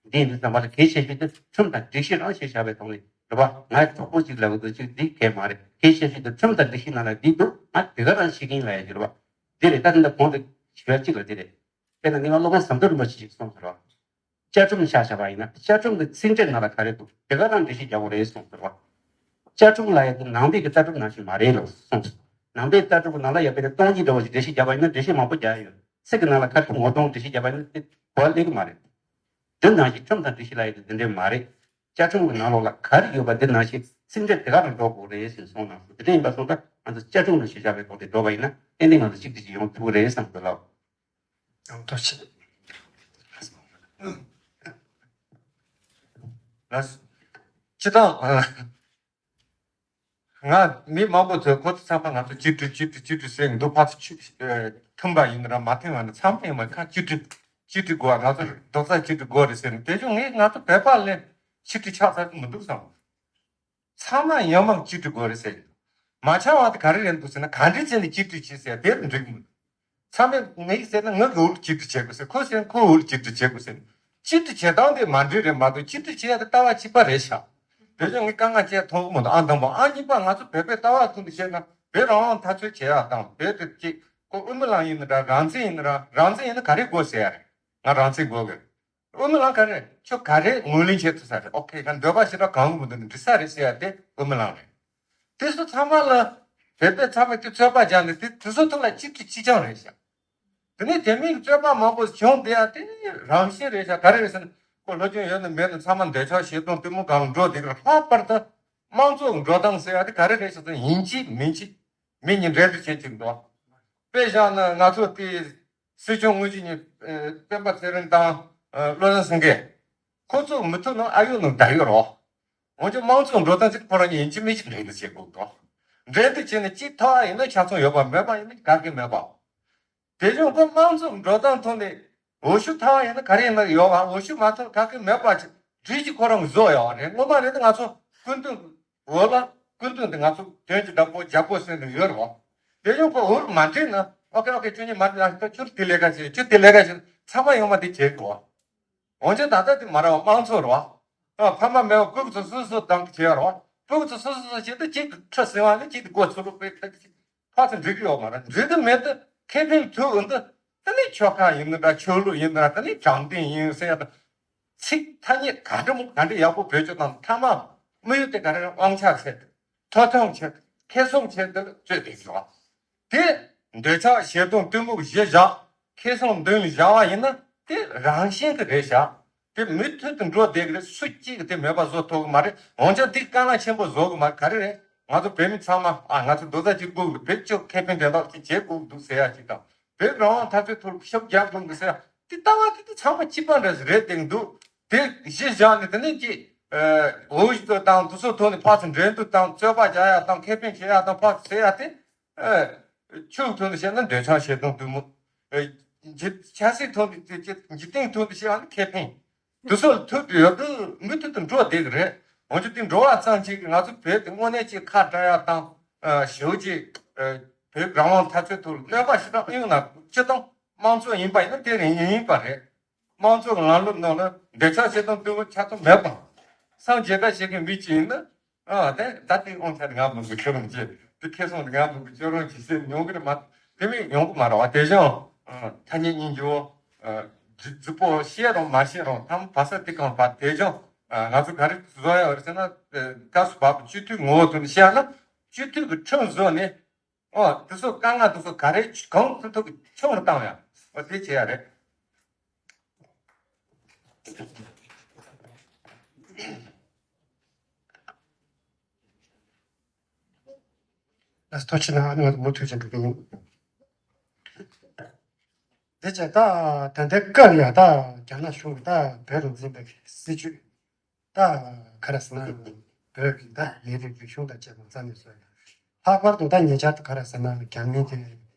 འདི་ཡིན་དུས་ཙམ་པ་ལ་གལ་ཆེ་ཤོས་དེ་ཁྲིམས་དང་སྒྲིག་གཞི་རང་གཞི་བཞག་པའི་ཐོག་ནས་རེད་པ། ང་གྲོགས་པོ་གཅིག་ལབ་ཀྱི་འདུག་གཅིག་འདི་གལ་མ་རེད། གལ་ཆེ་ཤོས་དེ་ཁྲིམས་དང་སྒྲིག་གཞི་ནང་ལ་འདི་འདུག་ང་དེ་ག་རང་བྱེད་ཀྱི་ཡིན་ལབ་ཡ་ཅིག་རེད་པ། འདི་རེད། ད་དེ་འདྲ་གོང་དུ་ཞུ་ཡ་གཅིག་ལ་འདི་རེད། དཔེར་ན་ངས་སློབ་དཔོན་ཟམ་གདོང་རིན་པོ་ཆེ་ཞིག་གསུངས་ཟེར་བ། བཅའ་ཁྲིམས་ཆ་བཞག་པ་ཡིན་ན་བཅའ་ཁྲིམས་ཀྱི་ཚིག་འགྲེལ་ནང་ལ་ག་རེ་འདུག་དེ་ག་རང་འགྲེལ་བཤད་རྒྱག་དགོས་རེད་གསུངས་ཟེར་བ། བཅའ་ཁྲིམས་ལབ་ཡ་དེ་ནང་པའི་གི་ལྟ་གྲུབ་ནང་བཞིན་མ་རེད་ལབ་གསུངས་སོང་། ནང་པའི་ལྟ་གྲུབ་ཀྱི་ནང་ལ་ཡ་དཔེར་ན་སྟོང་ཉིད་འདྲ་བོ་ཞིག་འགྲེལ་བཤད་རྒྱག་པ་ཡིན་ན་འགྲེལ་བཤད་མང་པོ་རྒྱག་ཡ་ཡོད། ཚིག་གི་ནང་ལ་ཁ་ཁ་ངོ་གདོང་འགྲེལ་བཤད་རྒྱག་པ་ཡིན་ན་དེ་གོ་བ་ལེན་གི་མ་རེད། དེ་ནང་བཞིན་ཁྲིམས་དང་སྒྲིག་གཞི་ལབ་ཡ་དེ་དེ་འདྲས་མ་རེད། བཅའ་ཁྲིམས་ཀྱི་ནང་ལོགས་ལ་ག་རེ་ཡོད་པ་དེ་ནང་བཞིན་ཚིག་འགྲེལ་དེ་ག་རང་འགྲོ་དགོས་རེད་ཟེར་གསུངས་གནང་སོང་། དེ་འདྲ་ཡིན་པ་སོང་ཙང་ང་ཚོ་བཅའ་ཁྲིམས་ནང་གཞི་བཞག་པའི་ཐོག་ནས་འགྲོ་བ་ཡིན་ན་ཏན་ཏན་ང་ཚོ་གཅིག་སྒྲིལ་ཞིག་ཡོང་ཐུབ་ཀྱི་རེད་བསམ་གི་འདུག་ལགས། ཡང་ཐུགས་རྗེ་ཆེ། ལགས། སྤྱིར་བཏང་། ང་མི་མང་པོ་ཚོས་ཁོ་ཚོ་ཚང་མ་ང་ཚོ་གཅིག་སྒྲིལ་གཅིག་སྒྲིལ་གཅིག་སྒྲིལ་ཟེར་གྱི་འདུག་ཕར་ཚུར་ཕྱིན་པ་ཡིན་ན་ར་མ་མཐུན་པ་ན་ཚང་མ་ཡིན་མ་ཁ་གཅིག་སྒྲིལ་གཅིག་སྒྲིལ་དགོས། ང་ཚོ་རྡོག་རྩ་གཅིག་སྒྲིལ་དགོས་རེད་ཟེར་ནས། དེ་བཞིན་ངས་ང་ཚོ་བོད་པ་ལ་ཕྱི་དྲིལ་ཆགས་ཚར་གི་མི་འདུག་བསམ། ཚང་མ་ཡང་མང་གཅིག་སྒྲིལ་དགོས་རེད་ཟེར་གྱི་འདུག་མ་ཆགས་པ་དེ་ག་རེ་རེད་འདུག་ཟེར་ན། ག་འདྲས་བྱས་ནས་གཅིག་སྒྲིལ་བྱེད་ཟེར་དེ་འགྲིག་གི་མི་འདུག་ཚང་མས་ངས་ཟེར་ན་ངའི་འུར་གཅིག་སྒྲིལ་བྱེད་དགོས་ཟེར། ཁོས་ཟེར་ན་ཁོའི་འུར་གཅིག་སྒྲིལ་བྱེད་དགོས་ཟེར། གཅིག་སྒྲིལ་བྱེད་སྟངས་དེ་མ་འགྲིག་རེད་མ་གཏོགས་གཅིག་སྒྲིལ་བྱེད་ཡ་དེ་ལྟ་བ་གཅིག་པ་རེད་ཤག་དེ་བཞིན་ངས་དཀའ་ངལ་ཅིག་མཐོང་གི་མི་འདུག་ཨང་དང་པོ། ཨང་གཉིས་པ་ང་ཚོ་བོད་པའི་ལྟ་བ་ཐོག་ནས་བཤད་ན་བོད་རང་དབང་འཐབ་རྩོད་བྱེད་ཡ་དང་བོད་དེ་གཅིག་ཁོ་དབུ་མའི་ལམ་ཡིན་ན་འདྲ། རང་བཙན་ཡིན་ན་འདྲ། རང་བཙན་ཡིན་ན་ག་རེ་དགོས་ཟེར་ཡ་རེད། ང་རང་བཙན་དགོས་གི། དབུ་མའི་ལམ་ག་རེ་རེད། ཁྱོད་ག་རེ་ངོས་ལེན་བྱེད་ཐུབ་ས་རེད། ཨོ་ཁེ། ང་འདོད་པ་ཞེ་དྲག་གང་གི་མི་འདུག་འགྲིག་ས་རེད་ཟེར་ཡ་དེ་དབུ་མའི་ལམ་རེད། དེ་ཚོ་ཚང་མ་ལ་བོད་པའི་ཚང་མས་དེ་རྩོད་པ་རྒྱག་ནས་དེ་དེ་ཚོ་ཐོག་ལ་གཅིག་སྒྲིལ་གཅིག་རྐྱང་རེད་ཤག་དེ་ནས་དེ་མིན་གྱི་རྩོད་པ་མང་པོ་བྱུང་བསྡད་ཡ་དེ་རང་བཞིན་རེད་ཤག་ག་རེ་རེད་ཟེར་ན། ཁོ་བློ་སྐྱོན་ཡོད་ན་མེད་ན་ཚང་མ་འདོད་ཆགས་ཞེ་སྡང་གཏི་མུག་སྒང་ལ་འགྲོ་བསྡད་ཀྱི་རེད། ལྷག་པར་དུ་དམངས་གཙོ་འགྲོ་སྟངས་ཟེར་ཡ་དེ་ག་རེ་རེད་ཟེར་ན། ཡིན་གཅིག་མིན་གཅིག་མི་གཉིས་འགྲན་བསྡུར་བྱེད་ཀྱི་འདུག་དཔེ་བཞག་ན་ང་ཚོ་དེ་སྲིད་སྐྱོང་དངོས་གཞི་གཉིས་སྤེན་པ་ཚེ་རིང་དང་བློ་བཟང་སེང་གེ། ཁོ་ཚོ་མི་ཐུབ་ན་ཨ་ཡོད་ནང་བསྡད་ཡོད་རོགས། འོན་ཀྱང་དམངས་གཙོ་འགྲོ་སྟངས་ཅིག་ཁོ་རང་གཉིས་ཡིན་གཅིག་མིན་གཅིག་འགྲན་བསྡུར་བྱེད་དགོས་འདུག་འགྲན་བསྡུར་བྱས་ནས་གཅིག་ཐོབ་པ་ཡིན་ན་ཆ་ཚང་ཡོད་པ། མེད་པ་ཡིན་ན་ག་གེ་མེད་པ། དེ་བཞིན་ཁོ་དམངས་གཙོ་འགྲོ་སྟངས་ཐོག་ནས་འོས་ཤོག་ཐོབ་པ་ཡིན་ན་ག་རེ་ཡིན་ན་ཡོད་པ། འོས་ཤོག་མ་ཐོབ་ག་གེ་མེད་པ་ཅིག་སྒྲིག་གཞི་ཁོ་རང་གིས་བཟོས་ཡོད་རེད། སྔོན་མ་རེད་ན་ང་ཚོ་སྐུ་མདུན་འོས་ལ་སྐུ་མདུན་དེ་ང་ཚོ་དོན་གྱི་བདག་པོ་རྒྱལ་པོ་ཟེར་ནས་ཡོད་རེད་བ། དེ་བཞིན་ཁོ་འོས་མ་འགྲིག་ན། ཨོ་ཁེ་ཨོ་ཁེ། ཁྱོད་གཉིས་མ་འགྲིག་ན་ཁྱོད་དེ་ལས་ཀ་བྱེད། ཁྱོད་དེ་ལས་ཀ་བྱེད། ཚང་མ་ཡོང་མ་དེ་བྱེད་དགོས། འོན་ཀྱང་ད་ལྟ་དེ་མ་རེད་བ། དམངས་གཙོ་རེད་བ། ཨ། ཕ་མ་མེད་པ་སྤུ་གུ་ཚོ་སོ་སོ་བཏང་གི་བྱས་རེད་བ། སྤུ་གུ་ཚོ་སོ་སོ་སོ་བྱེད་དུས་གཅིག་ཏུ་ཁྲི་ཟིན་པ་ནི་གཅིག་ཏུ་མགོ་ཚུར་རུ་ཕེབས་ཐུབ་ཀྱི་ཕར་ཚུར་འགྲིག་གི་ཡོད་མ་རེད། འགྲིག་གི་མེད་དུས་ཁེ་ཕན་ཐུག་འོན་ཏེ། དེ་ནི་ཆོལ་ཁ་ཡིན་ན་འདྲ། ཆོས་ལུགས་ཡིན་ན་འདྲ། དེ་ནི་དྲང་བདེན་ཡིན་ཟེར་ཡ་དང་། ཚིག་ཐ་སྙད་ག་འདྲ་མོ་ག་འདྲ་ཡག་པོ་བེད་སྤྱོད་བཏང་། མཐའ་མ་དམིགས་ཡུལ་དེ་ག་རེ་རེད། དབང་ཆ་ཆེད་དུ། ཐོབ་ཐང་ཆེད་དུ། ཁེ་བཟང་ཆེད་དུ་རྩོད་བསྡད་ཀྱི་རེད་བ། དེ་འདོད་ཆགས་ཞེ་སྡང་གཏི་མུག་གཞི་བཞག་ཁེ་བཟང་མདུན་ལ་བཞག་པ་ཡིན་ན་དེ་རང་བཞིན་གྱི་རེད་ཤག་དེ་མུ་མཐུད་དུ་འགྲོ་བསྡད་ཀྱི་རེད། སུ་གཅིག་གིས་དེ་མེད་པ་བཟོ་ཐུབ་ཀྱི་མ་རེད། འོན་ཀྱང་འདི་དཀའ་ངལ་ཆེན་པོ་བཟོ་གི་མ་རེད། ག་རེ་རེད། ང་ཚོ་བོད་མི་ཚང་མ། ཨ། ང་ཚོ་རྡོག་རྩ་གཅིག་སྒྲིལ་དགོས། བོད་ཀྱི་ཁེ་ཕན་དོན་དག་ཅིག་བྱེད་དགོས་འདུག་ཟེར་ཡ་ཅིག་དང་། བོད་རང་དབང་འཐབ་རྩོད་ཐོག་ཤུགས་རྒྱག་དགོས་འདུག་ཟེར་ཡ། དེ་ལྟ་བ་དེ་དེ་ཚང་མ་གཅིག་པ་འདྲ་ཞིག་རེད་བསྡད་འདུག་དེ་གཞི་བཞག་ནས་དེ་ནས་ཀྱི་འོས་ཤོག་དང་དེ་ཚོ་ཐོག་ནས་ཕར་ཚུར་འགྲན་བསྡུར་དང་རྩོད་པ་རྒྱག་ཡ་དང་ཁེ་ཕན་བྱེད་ཡ་དང་ཕར་ཟེར་ཡ་དེ། ཨ། ཆོས་ཐོག་ནས་བཤད་ན་འདོད་ཆགས་ཞེ་སྡང་གཏི་མུག་ཨ། འཇིག་ཆབ་སྲིད་ཐོག་ནས་དེ་ཅི་འཇིག་རྟེན་ཐོག་ནས་བཤད་ཡ་ནི་ཁེ་ཕན། དེ་ཚོ་ཐུག་ཡོད་དུས་མུ་མཐུད་དུ་འགྲོ་བསྡད་ཀྱི་རེད། འོན་ཀྱང་དེ་འགྲོ་བ་ཙམ་ཅིག་གིས་ང་ཚོ་བོད་དེ་དངོས་གནས་ཅིག་ཁ་བྲལ་ཡ་དང་། ཨ། ཞེ་པོ་ཅིག་ཨ། བོད་རང་དབང་འཐབ་རྩོད་ཐོག་གནོད་པ་ཞེ་དྲག་གཡུག་ན། སྤྱིར་བཏང་དམངས་གཙོ་ཡིན་པ་ཡིན་ན་དེ་རང་ཡིན་ཡིན་པ་རེད། དམངས་གཙོ་གི་ལམ་ལུགས་ནང་ལ་འདོད་ཆགས་ཞེ་སྡང་གཏི་མུག་ཆ་ཚང་མེད་པ། སངས་རྒྱས་པ་ཞིག་གི་མི་གཅིག་ཡིན་ན། ཨ། དེ་ད་དེ་དབང་ཆ་དེ་ང་མི་དགོས། ཁྱོད་རང་གིས་དེ་ཁེ་བཟང་དེ་ང་མི་དགོས། ཁྱོད་རང་གིས་ཟེར་མྱོང་གི་རེད་མ། དེ་མིན་ཡོང་གི་མ་རེད་བ། དེ་བཞིན། ཨ། ཐ་སྙད་སྙན་བརྒྱུད། ཨ། རྫི་རྫི་པོ་བཤད་རུང་མ་བཤད་རུང་། ཐམ་བ་ས་དེ་གང་བ། དེ་བཞིན། ཨ། ང་ཚོ་ག་རེ་བཟོ་ཡ་ཡོད་རེད་ཟེར་ན། ཨ། སྐབས་སུ་བབས་པའི་སྤྱི་འཐུས་ངོ་བོ་ཐོག་ནས་བཤད་ན། སྤྱི་འཐུས་ཀྱི་ཁྲིམས་བཟོས་ནས། ཨོ། དེ་ཚོ་དཀའ་ངལ་དེ་ཚོ་ག་རེ་གང་ཐུབ་ཐུབ་ཀྱིས་ཆུང་རུ་བཏང་ཡ། ཨོ། དེ་བྱེད་ཡ་རེད། ལགས་སོ། ཐུགས་རྗེ་གནང་། ཨ་ནི་ང་ཚོ་མུ་མཐུད་བྱས་འགྲོ་གི་ཡིན། དེ་བྱས་ད་ད་ལྟའི་སྐབས་ཡ་ད་རྒྱ་ནག་གཞུང་གིས་ད་བོད་ལ་འཛིན་པའི་སྲིད་བྱུས། ད་ག་རེ་ཟེར་ན། བོད་ཀྱི་ད་ལས་རིགས་རིག་གཞུང་དང་བཅས་པ་རྩ་ནས་བཟོས་ཡོད། ལྷག་པར་དུ་ད་ཉེ་ཆར་དུ་ག་རེ་ཟེར་ན། རྒྱ་མིའི་དེ་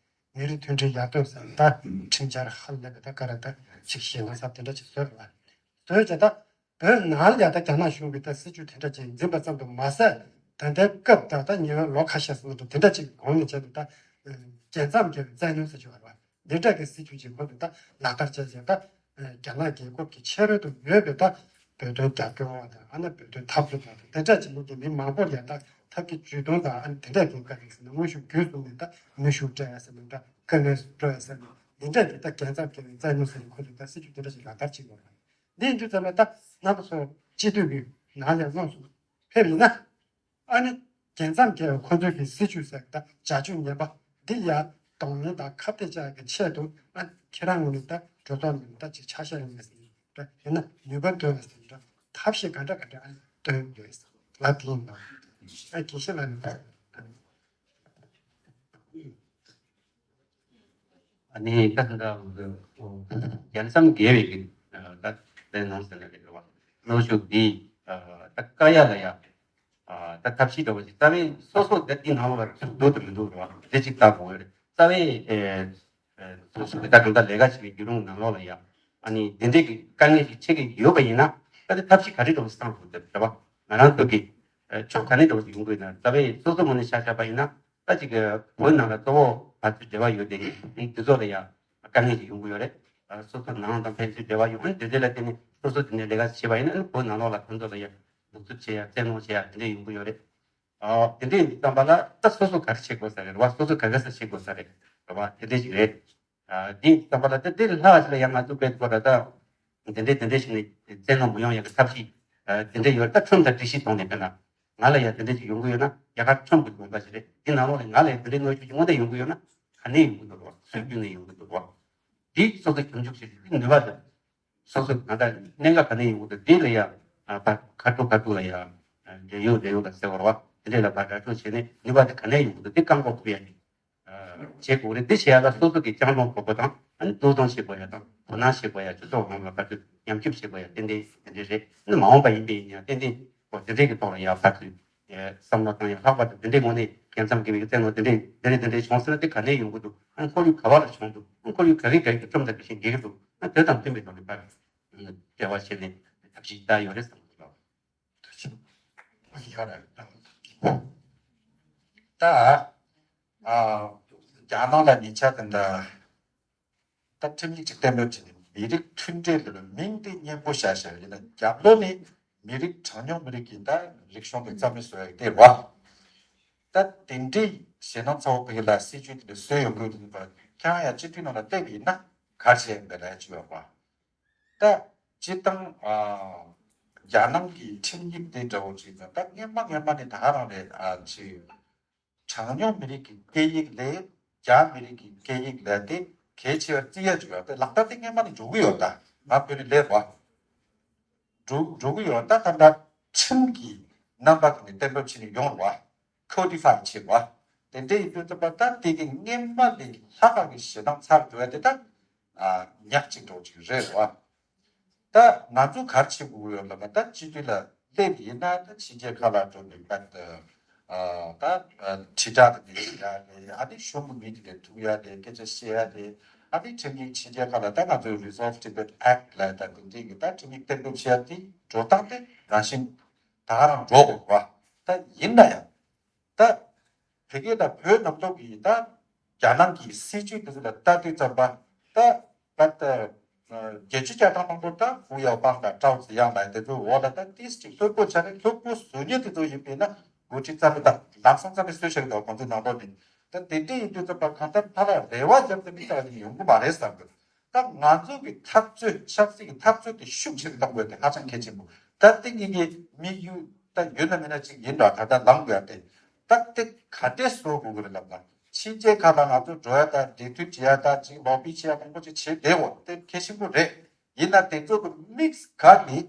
མི་རིགས་མཐུན་སྒྲིལ་ཡར་ཐོན་ཟེར་ད་ཁྲིམས་འཆར་ཧ་ལས་པའི་ད་ག་རེ་ད་ཅིག་ཞེ་ན་ཟབ་དེ་འདྲ་ཅིག་བཟོས་རེད་བ། བཟོས་བྱས་ད་བོད་ནང་ལ་ཡ་ད་རྒྱ་ནག་གཞུང་གིས་ད་སྲིད་ཇུས་དེ་འདྲ་ཅིག་འཛིན་པ་ཙམ་དུ་མ་ཟད། ད་ལྟའི་སྐབས་ད་ད་ཉེ་བའི་ལོ་ཁ་ཤས་ཙམ་དུ་དེ་འདྲ་ཅིག་གོང་ནས་བྱས་ཏེ་ད་རྒྱལ་མཚམས་བརྒལ་བའི་བཙན་གནོན་ཟེར་གྱི་ཡོད་རེད་བ། འདི་འདྲ་གི་སྲིད་ཇུས་ཅིག་ཁོང་ཚོས་ད་ལག་བསྟར་བྱས་བྱས་ད། རྒྱ་ནག་རྒྱལ་ཁབ་ཀྱི་ཕྱི་རོལ་དུ་ཡོད་པའི་ད་བོད་དོན་རྒྱབ་སྐྱོར་བ་དང་ཨ་ནི་བོད་དོན་འཐབ་རྩོད་པ་དང་དེ་འདྲ་ཅིག་ཡིན་གྱི་མི་མང་པོ་ལ་ད་ཐབས་ཀྱི་ཇུས་གཏོང་དང་ཨ་ནི་དེ་འདྲ་གི་བཀའ་དྲིན་ཟེར་ན་དངོས་ཤུགས་བརྒྱུད་གསུམ་ནས་ད་མི་ཤུགས་སྤྲད་ཡ་ཟེར་ན་ད་དཀའ་ངལ་སྤྲོད་ཡ་ཟེར་ན་འདི་འདྲ་གི་ད་རྒྱལ་མཚམས་བརྒལ་བའི་བཙན་གནོན་ཟེར་ན་ཁོ་ཚོས་ད་སྲིད་ཇུས་དེ་འདྲ་ཞིག་ལག་བསྟར་བྱེད་དགོས་རེད། འདི་ཡིན་དུས་ཙམ་པ་ད་རྣམ་པ་ཚོ་སྤྱི་འཐུས་ཀྱི་ནང་ནས་དངོས་སུ་ཕེབས་ཡིན་ན། ཨ་ནི་རྒྱལ་མཚམས་བརྒལ་བའི་ཁོ་ཚོའི་གི་སྲིད་ཇུས་ཟེར་ད་བྱ་སྤྱོད་ངན་པ་འདི་ཡར་གདོང་ལེན་དང་ཁ་གཏད་བཅག་གི་ཆེད་དུ་ཨ་ཁྱེད་རང་ངོས་ནས་ད་གྲོས་ཚོགས་ནང་ད་ཅིག་ཆ་ཤས་ལེན་ཟེར་ད་ཡིན་ན་ནུས་པ་འདོན་ཟེར་ད་ཐབས་ཤེས་ག་འདྲ་ག་འདྲ་ཨ་ནི་འདོན་དགོས་ཟེར་ལབ་དེ་ཡིན་ནོ། ཨ་དགེ་བཤེས་ལགས་ནས། ཨ་ནི་ད་ད་རྒྱལ་མཚམས་བརྒལ་བའི་གི་ད་དེ་ནང་ཟེར་ན་རེད་བ། གནོན་ཤུགས་འདི་ད་བཀག་ཡ་ལ་ཡ་ད་ཐབས་ཤེས་འདྲ་བོ་ཞིག་རྩ་བའི་སོ་སོ་ད་འདི་ནང་ལོགས་ལ་འདུག་ཏུ་མི་འདུག་རེད་བ། དེ་ཅིག་ལྟ་དགོས་རེད། རྩ་བའི་སོ་སོ་གི་ད་གང་ལྟར་ལས་ཀ་བྱེད་པའི་བརྒྱུད་རིམ་ནང་ལོགས་ལ་ཡ་ཨ་ནི་འདི་འདྲའི་གི་དཀའ་ངལ་ཞིག་འཕྲད་ཀྱི་ཡོད་པ་ཡིན་ན་ད་དེ་ཐབས་ཤེས་ག་རེ་འདྲ་བོ་ཞིག་བཏང་དགོས་རེད་བ། ང་རང་ཚོ་གི་ཕྱོགས་ག་ནས་འདྲ་བོ་ཞིག་ཡོང་དགོས་ན་རྩ་བའི་སོ་སོ་ངོས་ནས་ཆ་བཞག་པ་ཡིན་ན། ད་ཅིག་བོད་ནང་ལ་གཙོ་བོ་ཕར་ཚུར་འབྲེལ་བ་ཡོད་དེ་དེ་ཚོ་ལ་ཡང་དཀའ་ངལ་ཞིག་ཡོང་གི་ཡོད་རེད། སོ་སོ་ནང་དང་ཕན་ཚུན་འབྲེལ་བ་ཡོད་ཨ་ནི་དེ་འདྲ་ལ་བརྟེན་ནས་སོ་སོ་དེ་ནས་ལས་ཀ་བྱེད་པ་ཡིན་ན་ཨ་ནི་བོད་ནང་ལོགས་ལ་ཁོང་ཚོ་ལ་ཡང་གདུག་རྩུབ་བྱེད་ཡ་བཙན་གནོན་བྱེད་ཡ་དེ་འདྲ་ཡོང་གི་ཡོད་རེད། དེ་འདྲ་ཡིན་དུས་ཙམ་པ་ལ་ད་སོ་སོ་ག་རེ་བྱེད་དགོས་ས་རེད་རེད་བ། སོ་སོ་ག་ག་ས་བྱེད་དགོས་ས་རེད་རེད་བ། དེ་འདྲ་ཞིག་རེད། ཨ་འདི་ཙམ་པ་ལ་ད་འདི་ལྷག་ཞིག་ལ་ཡང་ང་ཚོ་དཔེ་ཁོ་ར་ད་དེ་འདྲའི་དེ་འདྲའི་ཞིག་ནས་བཙན་གནོན་མི་ཡོང་ཡག་གི་ཐབས་ཤེས་ཨ་དེ་འདྲ་ཡོད། ད་ཁྲོམ་དང་སྒྲིག་གཞི་སྟོང་ནས་དཔེར་ན་ང་ལ་ཡང་དེ་འདྲ་ཞིག་ཡོང་གི་ཡོད་ན་རྒྱ་གར་ཁྲོམ་གྱི་དགོངས་པ་ཞིག་རེད། འདི་ནང་ལོགས་ནས་ང་ལ་ཡང་དེ་འདྲའི་གནོན་ཤུགས་ཀྱི་དངོས་གནས་ཡོང་གི་ཡོད་ན་ག་ནས་ཡོང་གི་འདུག་རོགས། སུས་བརྒྱུད་ནས་ཡོང་གི་འདུག་རོགས། འདི་སོ་སོ་གྱོང་ཆུབ་ཞིག་འདི་ནུས་པ་དང་སོ་སོ་ང་ད་གནད་འགག་ག་ནས་ཡོང་གི་འདུག་འདི་ལ་ཡང་ཨ་ཕ་ཁ་ཐུག་ཁ་ཐུག་ལ་ཡང་འབྲེལ་ཡོད་འབྲེལ་ཡོད་ལ་ཟེར་བ་རོགས། དེ་འདྲ་ལ་ཕར་འདྲ་ཚོ་བྱས་ནས་ནུས་པ་དེ་ག་ནས་ཡོང་གི་འདུག་འདི་བཀག་འགོག་ཐུབ་ཡ་ནི། བྱེད་དགོས་རེད། འདི་བྱེད་ཡ་ལ་སོ་སོ་གི་སྤྱང་གྲུང་དགོས་པ་དང་ཨ་ནི་བློས་གཏོང་བྱེད་དགོས་ཡ་དང་དོ་སྣང་བྱེད་དགོས་ཡ་སྤྱི་ཚོགས་ནང་ལ་ག་ཚོད་ཉམས་ཞིབ་བྱེད་དགོས་ཡ་ཏན་ཏན་དེ་འདྲ་རེད། ཨ་ནི་མ་འོངས་པ་ཡིན་པས་ཡིན་ཡང་ཏན་ཏན་ཁོ་དེ་འདྲའི་གི་ཐོག་ལ་ཡ་ག་ཚོད་བསམ་བློ་བཏང་ཡ་ལྷག་པར་དུ་དེ་འདྲའི་ངོ་ནས་རྒྱལ་མཚམས་བརྒལ་བའི་གི་བཙན་གནོན་དེ་འདྲའི་དེ་རེད་དེ་འདྲའི་བྱུང་སོང་ན་དེ་ག་ནས་ཡོང་གི་འདུག་ཨ་ནི་ཁོར་ཡུག་ག་བ་ལ་བྱུང་འདུག་ཨ་ནི་ཁོར་ཡུག་ག་གི་ག་གི་ཁྲོམ་དང་འགྲིག་བཞིན་འགྲིག་གི་འདུག་ཨ་ནི་དེ་དང་མཐུན་པའི་ཐོག་ནས་ཕར་འབྲེལ་བ་བྱས་ནས་ཐབས་ཤེས་བལྟ་ཡོད་རེད་བསམ་གི་འདུག་ཡོད་རེད། ད། ཨ། རྒྱ་ནག་ལ་ཉེ་ཆར་དེ་འདྲ། ད་ཁྲིམས་ཡིག་ཅིག་གཏན་འབེབས་བྱས་ནས་མི་རིགས་མཐུན་སྒྲིལ་ལ་མིང་དེ་སྙན་པོ་བཞག་བཞག་ཡིན་ན་རྒྱབ་ལོགས་ནས་མི་རིགས་གྲངས་ཉུང་མི་རིགས་ཀྱི་ད་རིག་གཞུང་གི་རྩ་མེད་བཟོ་ཡག་དེ་རེད་བ། ད་དེ་འདྲའི་ཞེད་སྣང་ཚ་བོ་ཕ་གི་ལ་སྲིད་ཇུས་དེ་འདྲ་བཟོས་ཡོང་དགོས་འདུག་པ། ཁྱེད་རང་ཡང་སྤྱི་འཐུས་ནང་ལ་བལྟས་པ་ཡིན་ན་ག་རེ་བྱས་ཡོང་གི་རེད་ཅེས་པ། ད་སྤྱིར་བཏང་ཨ། རྒྱ་ནག་གི་ཁྲིམས་ཡིག་དེ་འདྲ་བོ་ཅིག་ད་སྔན་མ་སྔན་མ་ནས་ད་ག་རང་རེད། ཨ་ཅིག་གྲངས་ཉུང་མི་རིགས་ཀྱི་སྐད་ཡིག་ལས་རྒྱ་མི་རིགས་ཀྱི་སྐད་ཡིག་ལས་དེ་གལ་ཆེ་བར་བརྩི་ཡ་ཅིག་ཡོད་དེ་ལག་བསྟར་དེ་སྔན་མ་ནས་འགྲོ་གི་ཡོད། ད་ང་བོད་ནས་སླེབས་པ་འགྲོ་འགྲོ་གི་ཡོད། ད་ད་ལྟ་ཁྲིམས་ཀྱི་རྣམ་པ་གི་ནས་གཏན་འབེབས་བྱས་ནས་ཡོང་རེད་བ། ཁོ་ཌི་ཕའི་བྱེད་པ། དེ་འདྲ་ཡིན་དུས་ཙམ་པ་ད་དེ་གི་སྔན་མ་ལས་ལྷག་ག་གི་ཞེད་སྣང་ཚ་བོ་འགྲོ་ཡ་དེ་ད་ཨ་ཉག་གཅིག་འགྲོ་གཅིག་རེད་བ། ད་ང་ཚོ་ག་རེ་བྱེད་དགོས་ཡོད་ལབ་ན་ད་སྤྱི་འཐུས་ལ་སླེབས་ཡིན་ན་ད་ཕྱི་རྒྱལ་ཁག་ལ་འགྲོ་ནས་ད་ཨ་ད་ཨ་དྲིལ་བསྒྲགས་དེ་འདྲ་བྱེད་ཡ་རེད། ཨ་ནི་གཞུང་གི་མི་དེ་འདྲ་ཐུག་ཡ་རེད། སྐད་ཆ་བཤད་ཡ་རེད། ཨ་ནི་ཁྲིམས་ཡིག་ཕྱི་རྒྱལ་ཁག་ལ་ད་ང་ཚོའི་Resolve Tibet Act ལབ་ད་དེ་འདྲའི་གི་ད་ཁྲིམས་ཡིག་གཏན་འབེབས་བྱེད་ཡ་དེ་འགྲོ་སྟངས་དེ་རང་བཞིན་ད་ག་རང་འགྲོ་དགོས་པ། ད་ཡིན་ན་ཡང་ད་བོད་སྐད་དང་བོད་ནང་ཐོག་གི་ད་རྒྱ་ནག་གི་སྲིད་ཇུས་དེ་ཚོ་ལ་ལྟ་དུས་ཙམ་པ་ད་ད་ད་བརྒྱད་ཅུ་གྱ་གྲངས་ནང་ལོགས་ད་ཧུའུ་ཡའོ་པང་དང་ཀྲའོ་ཙེ་ཡང་ལབ་དེ་ཚོའི་འོག་ལ་ད་ཏིས་ཅིག་ལྷུག་པོ་ཆགས་ནས་ལྷུག་པོ་བཟོ་མཁན་དེ་ཚོ་ཡིན་པས་ན་འགོ་ཁྲིད་རྩ་མེད་དང་ལམ་སང་རྩ་མེད་བཟོས་བཞག་གི་འདུག་ཁོང་ཚོའི་ནང་ལོགས་ནས། ད་དེ་འདྲ་ཡིན་དུས་ཙམ་པ་གང་ལྟར་ཕར་ལ་རེ་བ་བརྒྱབ་སྟེ་མི་ལྟ་བ་ཡིན་ཡོང་གི་མ་རེད་བསམ་གི། ད་ང་ཚོ་གི་འཐབ་རྩོད་ཆབ་སྲིད་ཀྱི་འཐབ་རྩོད་དེ་ཤུགས་ཆེ་རུ་གཏོང་དགོས་དེ་ཧ་ཅང་གལ་ཆེན་པོ། ད་དེ་ངེད་ཀྱི་དམིགས་ཡུལ་ད་ཡོད་ན་མེད་ན་ཅིག་ཡིན་འདྲ་ད་ལྟ་ལངས་དགོས་ཡ་དེ། ད་དེ་ག་འདྲས་བཟོ་དགོས་ཀྱི་རེད་ལབ་ན་ཕྱི་རྒྱལ་ཁག་ལ་ང་ཚོ་འགྲོ་ཡ་ད་འབྲེལ་མཐུད་བྱེད་ཡ་ད་ཅིག་ལོ་པི་བྱེད་ཡ་མང་པོ་ཅིག་བྱེད་བསྡད་འོ་དེ་གལ་ཆེན་པོ་རེད། ཡིན་ན་དེ་ཚོ་གི་དམིགས་ག་ནི།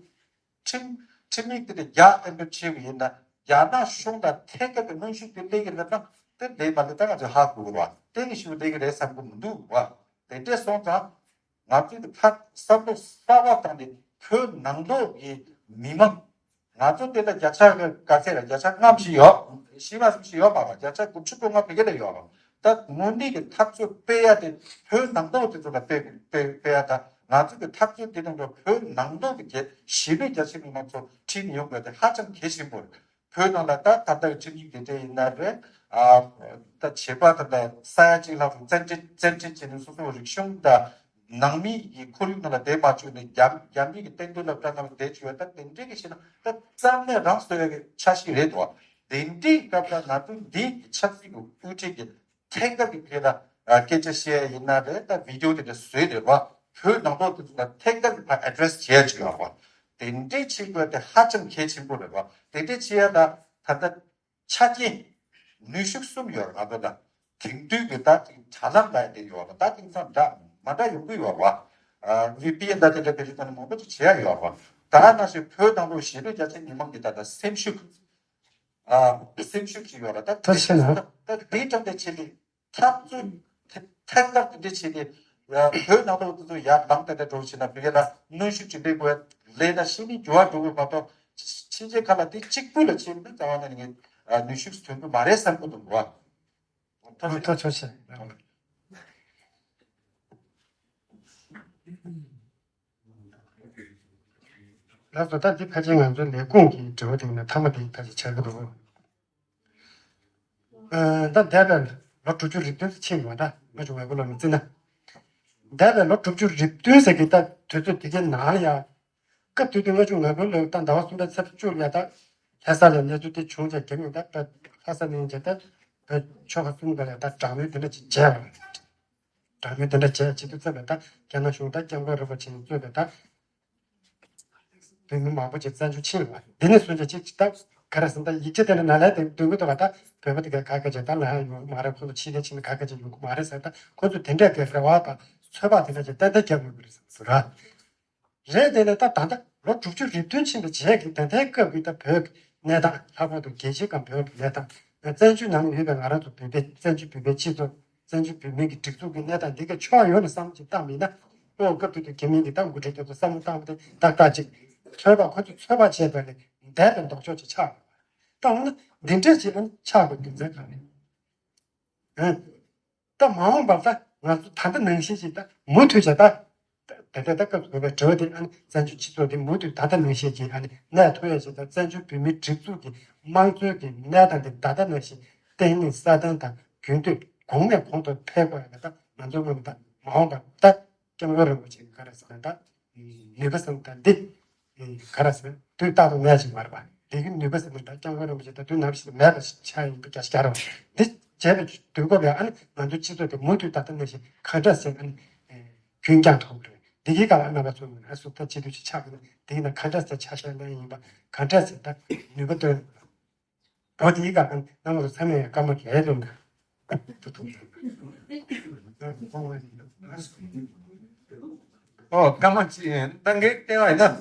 ཁྲིམས་ཁྲིམས་ཡིག་དེ་འདྲ་རྒྱ་གཏན་འབེབས་བྱས་པ་ཡིན་ན་རྒྱ་ནག་གཞུང་ལ་ཐད་ཀར་གྱི་གནོན་ཤུགས་དེ་སླེབས་ཀྱི་རེད་ན་དེ་ལས་མ་ལས་ད་ང་ཚོས་ཧ་གོ་དགོས་རེད་བ། དེ་གི་ཤུགས་སླེབས་ཀྱི་རེད་བསམ་གྱི་མི་འདུག་བ། དེ་འདྲས་སོང་ཙང་ང་ཚོས་དེ་ཕར་བསམ་བློ་གསར་བ་བཏང་ནས་བོད་ནང་ལོགས་ཀྱི་མི་མང་ང་ཚོ་དེ་ལ་བརྒྱ་ཆ་ག་ཚད་ལ་བརྒྱ་ཆ་ལྔ་བཞི་ཡོད། བཞི་ལྔ་བཞི་ཡོད་མ་རེད། བརྒྱ་ཆ་དགུ་བཅུ་གོ་ལྔ་བོད་སྐད་ལ་ཡོད་རེད། ད་དངོས་གནས་ཀྱི་འཐབ་རྩོད་སྤེལ་ཡ་དེ་བོད་ནང་ལོགས་དེ་ཚོ་ལ་སྤེལ་སྤེལ་སྤེལ་ཡ་དང་། ང་ཚོ་གི་འཐབ་རྩོད་དེ་དང་བོད་ནང་ལོགས་ཀྱི་རྒྱལ་གཞིས་ལུས་རྒྱ་ཆེ་མི་མང་ཚོ་ཁྲིད་ནས་ཡོང་དགོས་དེ་ཧ་ཅང་གལ་ཆེན་པོ་རེད། བོད་ནང་ལ་ད་ད་ལྟ་ཁྲིམས་ཡིག་དེ་འདྲ་ཡིན་ན་རེད། ཨ་ད་བྱེད་པ་དང་ད་ས་ཡ་གཅིག་ལྷག་ཙམ་བཙན་ཁྲིད་བཙན་ཁྲིད་བྱས་ནས་སོ་སོའི་རིག་གཞུང་དང་ནང་མི་ཡི་ཁོར་ཡུག་ནང་ལ་བསྡད་མ་བཅུག་ནས་རྒྱ་རྒྱ་མི་གི་བསྟན་དོན་ལ་དགྲ་ལ་བསྡད་བཅུག་ཡ། ད་དེ་འདྲའི་གི་བྱས་ན་ད་རྩ་ནས་རང་གསོ་ཡ་གི་འཆར་གཞི་རེད་དོ། དེ་འདྲའི་སྐབས་ལ་ང་ཚོ་འདི་ཆབ་སྲིད་ཀྱི་དབུ་ཁྲིད་ཀྱི་ཐད་ཀར་གྱི་ཕྱོགས་ལ་སྐད་ཆ་བཤད་ཡ་ཡིན་ན་རེད། ད་བི་ཌིའོ་དེ་འདྲ་བཟོས་རེད་བ། བོད་ནང་ལོགས་དེ་ཚོ་ལ་ཐད་ཀར་གྱི་ཕར་ཨེ་ཌི་རེ་སི་བྱས་བྱས་ཡོད་བ། དེ་འདྲའི་བྱེད་དགོས་དེ་ཧ་ཅང་གལ་ཆེན་པོ་རེད་བ། དེ་འདྲའི་བྱེད་ཡ་ལ་ད་ལྟ་ཆ་རྐྱེན་ནུས་ཤུགས་གསུམ་ཡོད་རེད། ང་ཚོ་ལ་དེང་དུས་ཀྱི་ད་དེང་དྲ་ལམ་ལ་དེ་ཡོད་རེད། ད་དེང་སང་འདྲ་མ་འདྲ་ཡོང་གི་ཡོད་རེད་བ། ཨ་བི་པི་ཨེན་ད་དེ་འདྲ་བེད་སྤྱོད་བཏང་ནས་མང་པོ་ཅིག་བྱེད་ཡ་ཡོད་རེད་བ། ད་ནང་བཞིན་བོད་ནང་ལོགས་གཞིས་ལུས་རྒྱ་ཆེ་མི་མང་གི་ད་ལྟ་སེམས་ཤུགས་ཨ་སེམས་ཤུགས་ཅིག་ཡོད་རེད། ད་ད་དེ་ཤེས་ན། ད་དེ་ཀྲང་དེ་ཆེ་ལི་འཐབ་རྩོད་ཐད་ཀར་དེ་འདྲ་བྱས་ཏེ་ཡ་བོད་ནང་ལོགས་དེ་ཚོ་ཡར་ལངས་ཏེ་འགྲོ་བྱས་ན་བོད་ཡ་ལ་གནོན་ཤུགས་ཅིག་སླེབས་དགོས། ལས་ད་ཤེས་ནི་འགྱུར་བ་འགྲོ་དགོས་མ་གཏོགས་ཕྱིན་ཆད་ཁ་ལ་དེ་གཅིག་པུ་ལ་ཕྱིན་ན་རྩ་བ་ནས་ནི་ནུས་ཤུགས་ཐོན་གི་མ་རེད་བསམ་གི་འདུག་བ། ཐུགས་རྗེ་ཆེ། ལགས་སོ། ད་འདི་ཕལ་ཆེར་ང་ཚོའི་ལས་ཁུངས་ཀྱི་དྲི་བ་དེ་ཡིན་ན་མཐའ་མ་དེ་ཕལ་ཆེར་ཆགས་ཀྱི་འདུག་ཨ་ད་འདས་པའི་ལོ་དྲུག་ཅུ་རེ་བདུན་ཙམ་ཕྱིན་པ་ད་ལྔ་བཅུ་ང་དགུ་ལོ་ནས་བརྩིས་ན། འདས་པའི་ལོ་དྲུག་ཅུ་རེ་བདུན་ཟེར་གྱི་ད་དུས་ཚོད་དེ་གའི་ནང་ལ་ཡ། སྐབས་དེ་དུས་ལྔ་བཅུ་ང་དགུ་ལོའི་ད་ཟླ་བ་གསུམ་པའི་ཚེས་བཅུ་ལ་ཡ་ད་ལྷ་ས་ལ་གནས་ཚུལ་དེ་བྱུང་རྗེས་རྒྱ་མི་ད་ལྷ་ས་ནས་རྗེས་ད་བོད་ཆོལ་ཁ་གསུམ་ག་ལ་ད་དྲག་གནོན་དེ་འདྲ་ཅིག་བྱས་པ་རེད། དྲག་གནོན་དེ་འདྲ་བྱས་བྱེད་དུས་ཙམ་ལ་ད་རྒྱ་ནག་གཞུང་ད་སྐྱབས་མགོན་རིན་པོ་ཆེ་གཙོས་པའི་ད་བོད་མི་མང་པོ་ཅིག་བཙན་བྱོལ་ཕྱིན་པ་འདི་ནས་བཟུང་ཅིག་ཅིག་ད་ག་རེ་ཟེར་ན་ད་ཡིག་ཆ་དེ་འདྲ་ནང་ལ་དེ་འདོན་གི་འདུག་ག་ད་བོད་པ་དེ་ག་ག་ག་ཅིག་ད་ལ་ཡོང་གི་མ་རེད། ཁོ་ཚོ་ཕྱི་རྒྱལ་ཕྱིན་ན་ག་ག་ཅིག་ཡོང་གི་མ་རེད་ཟེར། ད་ཁོ་ཚོ་དེ་འདྲ་གི་རེ་བ་དང་ཚོད་དཔག་དེ་འདྲ་ཅིག་ཏན་ཏན་རྒྱག་དགོས་ཀྱི་རེད་ཟེར་ར། རེད། དེ་ནས་ད་ད་ལྟ་ལོ་དྲུག་ཅུ་རེ་བདུན་ཕྱིན་པའི་རྗེས་ཀྱི་ད་ལྟའི་སྐབས་ཀྱི་ད་བོད་ཀྱི་གནས་སྟངས། ལྷག་པར་དུ་རྒྱལ་སྤྱིའི་སྒང་བོད་ཀྱི་གནས་སྟངས། བཙན་བྱོལ་ནང་ཡོད་པའི་ང་རང་ཚོ་བོད་པའི་བཙན་བྱོལ་བོད་པའི་སྤྱི་ཚོགས། བཙན་བྱོལ་བོད་མིའི་གི་སྒྲིག་འཛུགས་ཀྱི་གནས་སྟངས་འདི་ག་ཕྱོགས་ཡོངས་ནས་བསམ་བློ་ཅིག་བཏང་བ་ཡིན་ན། ཨོ་སྐབས་དེ་དུས་རྒྱ་མིའི་གི་ད་འགོ་ཁྲིད་དེ་ཚོ་བསམ་བློ་བཏང་བ་དེ་ཏག་ཏག་ཅིག་ཚོད་དཔག་ཁོ་ཚོས་ཚོད་དཔག་བྱས་པ་ལས་འདས་པའི་ལྡོག་ཕྱོགས་ཅིག་ཆགས་ཡོད་པ། ད་འོ་ན་འདི་འདྲ་ཅིག་ཨ་ནི་ཆགས་པའི་རྒྱུ་མཚན་གང་རེད། ཨ། ད་མ་འོངས་པར་ད་ང་ཚོ་ད་ལྟ་ནང་བཞིན་ཞིག་ད་མུ་མཐུད་བྱས་ད། ད་ལྟ་ད་སྐབས་བཟོ་བའི་འབྲེལ་བ་དེ་ཨ་ནི་བཙན་བྱོལ་སྤྱི་ཚོགས་དེ་མུ་མཐུད་ད་ལྟ་ནང་བཞིན་གྱི་ཨ་ནི་གནས་ཐུབ་ཡ་ཞིག་དང་། བཙན་བྱོལ་བོད་མིའི་སྒྲིག་འཛུགས་ཀྱི་དམངས་གཙོའི་གི་གནས་སྟངས་དེ་ད་ལྟ་ནང་བཞིན་བརྟན་ལྷིང་སྲ་བརྟན་དང་རྒྱུན་མཐུད་གོང་ནས་གོང་དུ་འཕེལ་དགོས་ཡ་ད་ང་ཚོ་སྔོན་ད་མ་འོངས་པར་ད་སྐྱབས་མགོན་རིན་པོ་ཆེ་ག་རེ་ཟེར་ན་ད་ནུས་པ་ཟེར་ན་ད་འདི། ག་རེ་ཟེར། དུས་རྟག་ཏུ་མེད་ཅིག་མ་རེད་པ། འདི་གི་ནུས་པ་ཟེར་ན་ད་སྐྱབས་མགོན་རིན་པོ་ཆེ་ད་དུས་ནམ་ཞིག་ཏུ་མེད་པ་ཞིག་ཆགས་ཡིན་པ་རྒྱ་ཆེ་རེད་པ། འདི་བྱས་པའི་དུས་སྐབས་ལ་ཨ་ནི་ང་ཚོའི་སྤྱི་ཚོགས་དེ་མུ་མཐུད་ད་ལྟ་ནང་བཞིན་ག་འདྲ་ཟེར་ཨ་ནི་རྒྱུན་བསྐྱངས་ཐུབ་ཀྱི་རེད། འདི་གི་སྒང་ལ་རྣམ་པ་ཚོ་ཨ་སུ་ད་སྤྱི་འཐུས་ཅིག་ཆགས་ཀྱི་ན་འདི་གི་ནང་ག་འདྲ་ཟེར་ཆ་ཤས་ལེན་ཡིན་པ། ག་འདྲ་ཟེར་ད་ནུས་པ་བཏོན། ཨོ་དེའི་སྒང་རྣམ་པ་ཚོ་ཚང་མས་སྐར་མ་རེ་ལོན་ན། ཨོ་སྐར་མ་གཅིག་ད་ངས་བལྟས་པ་ཡིན་ན།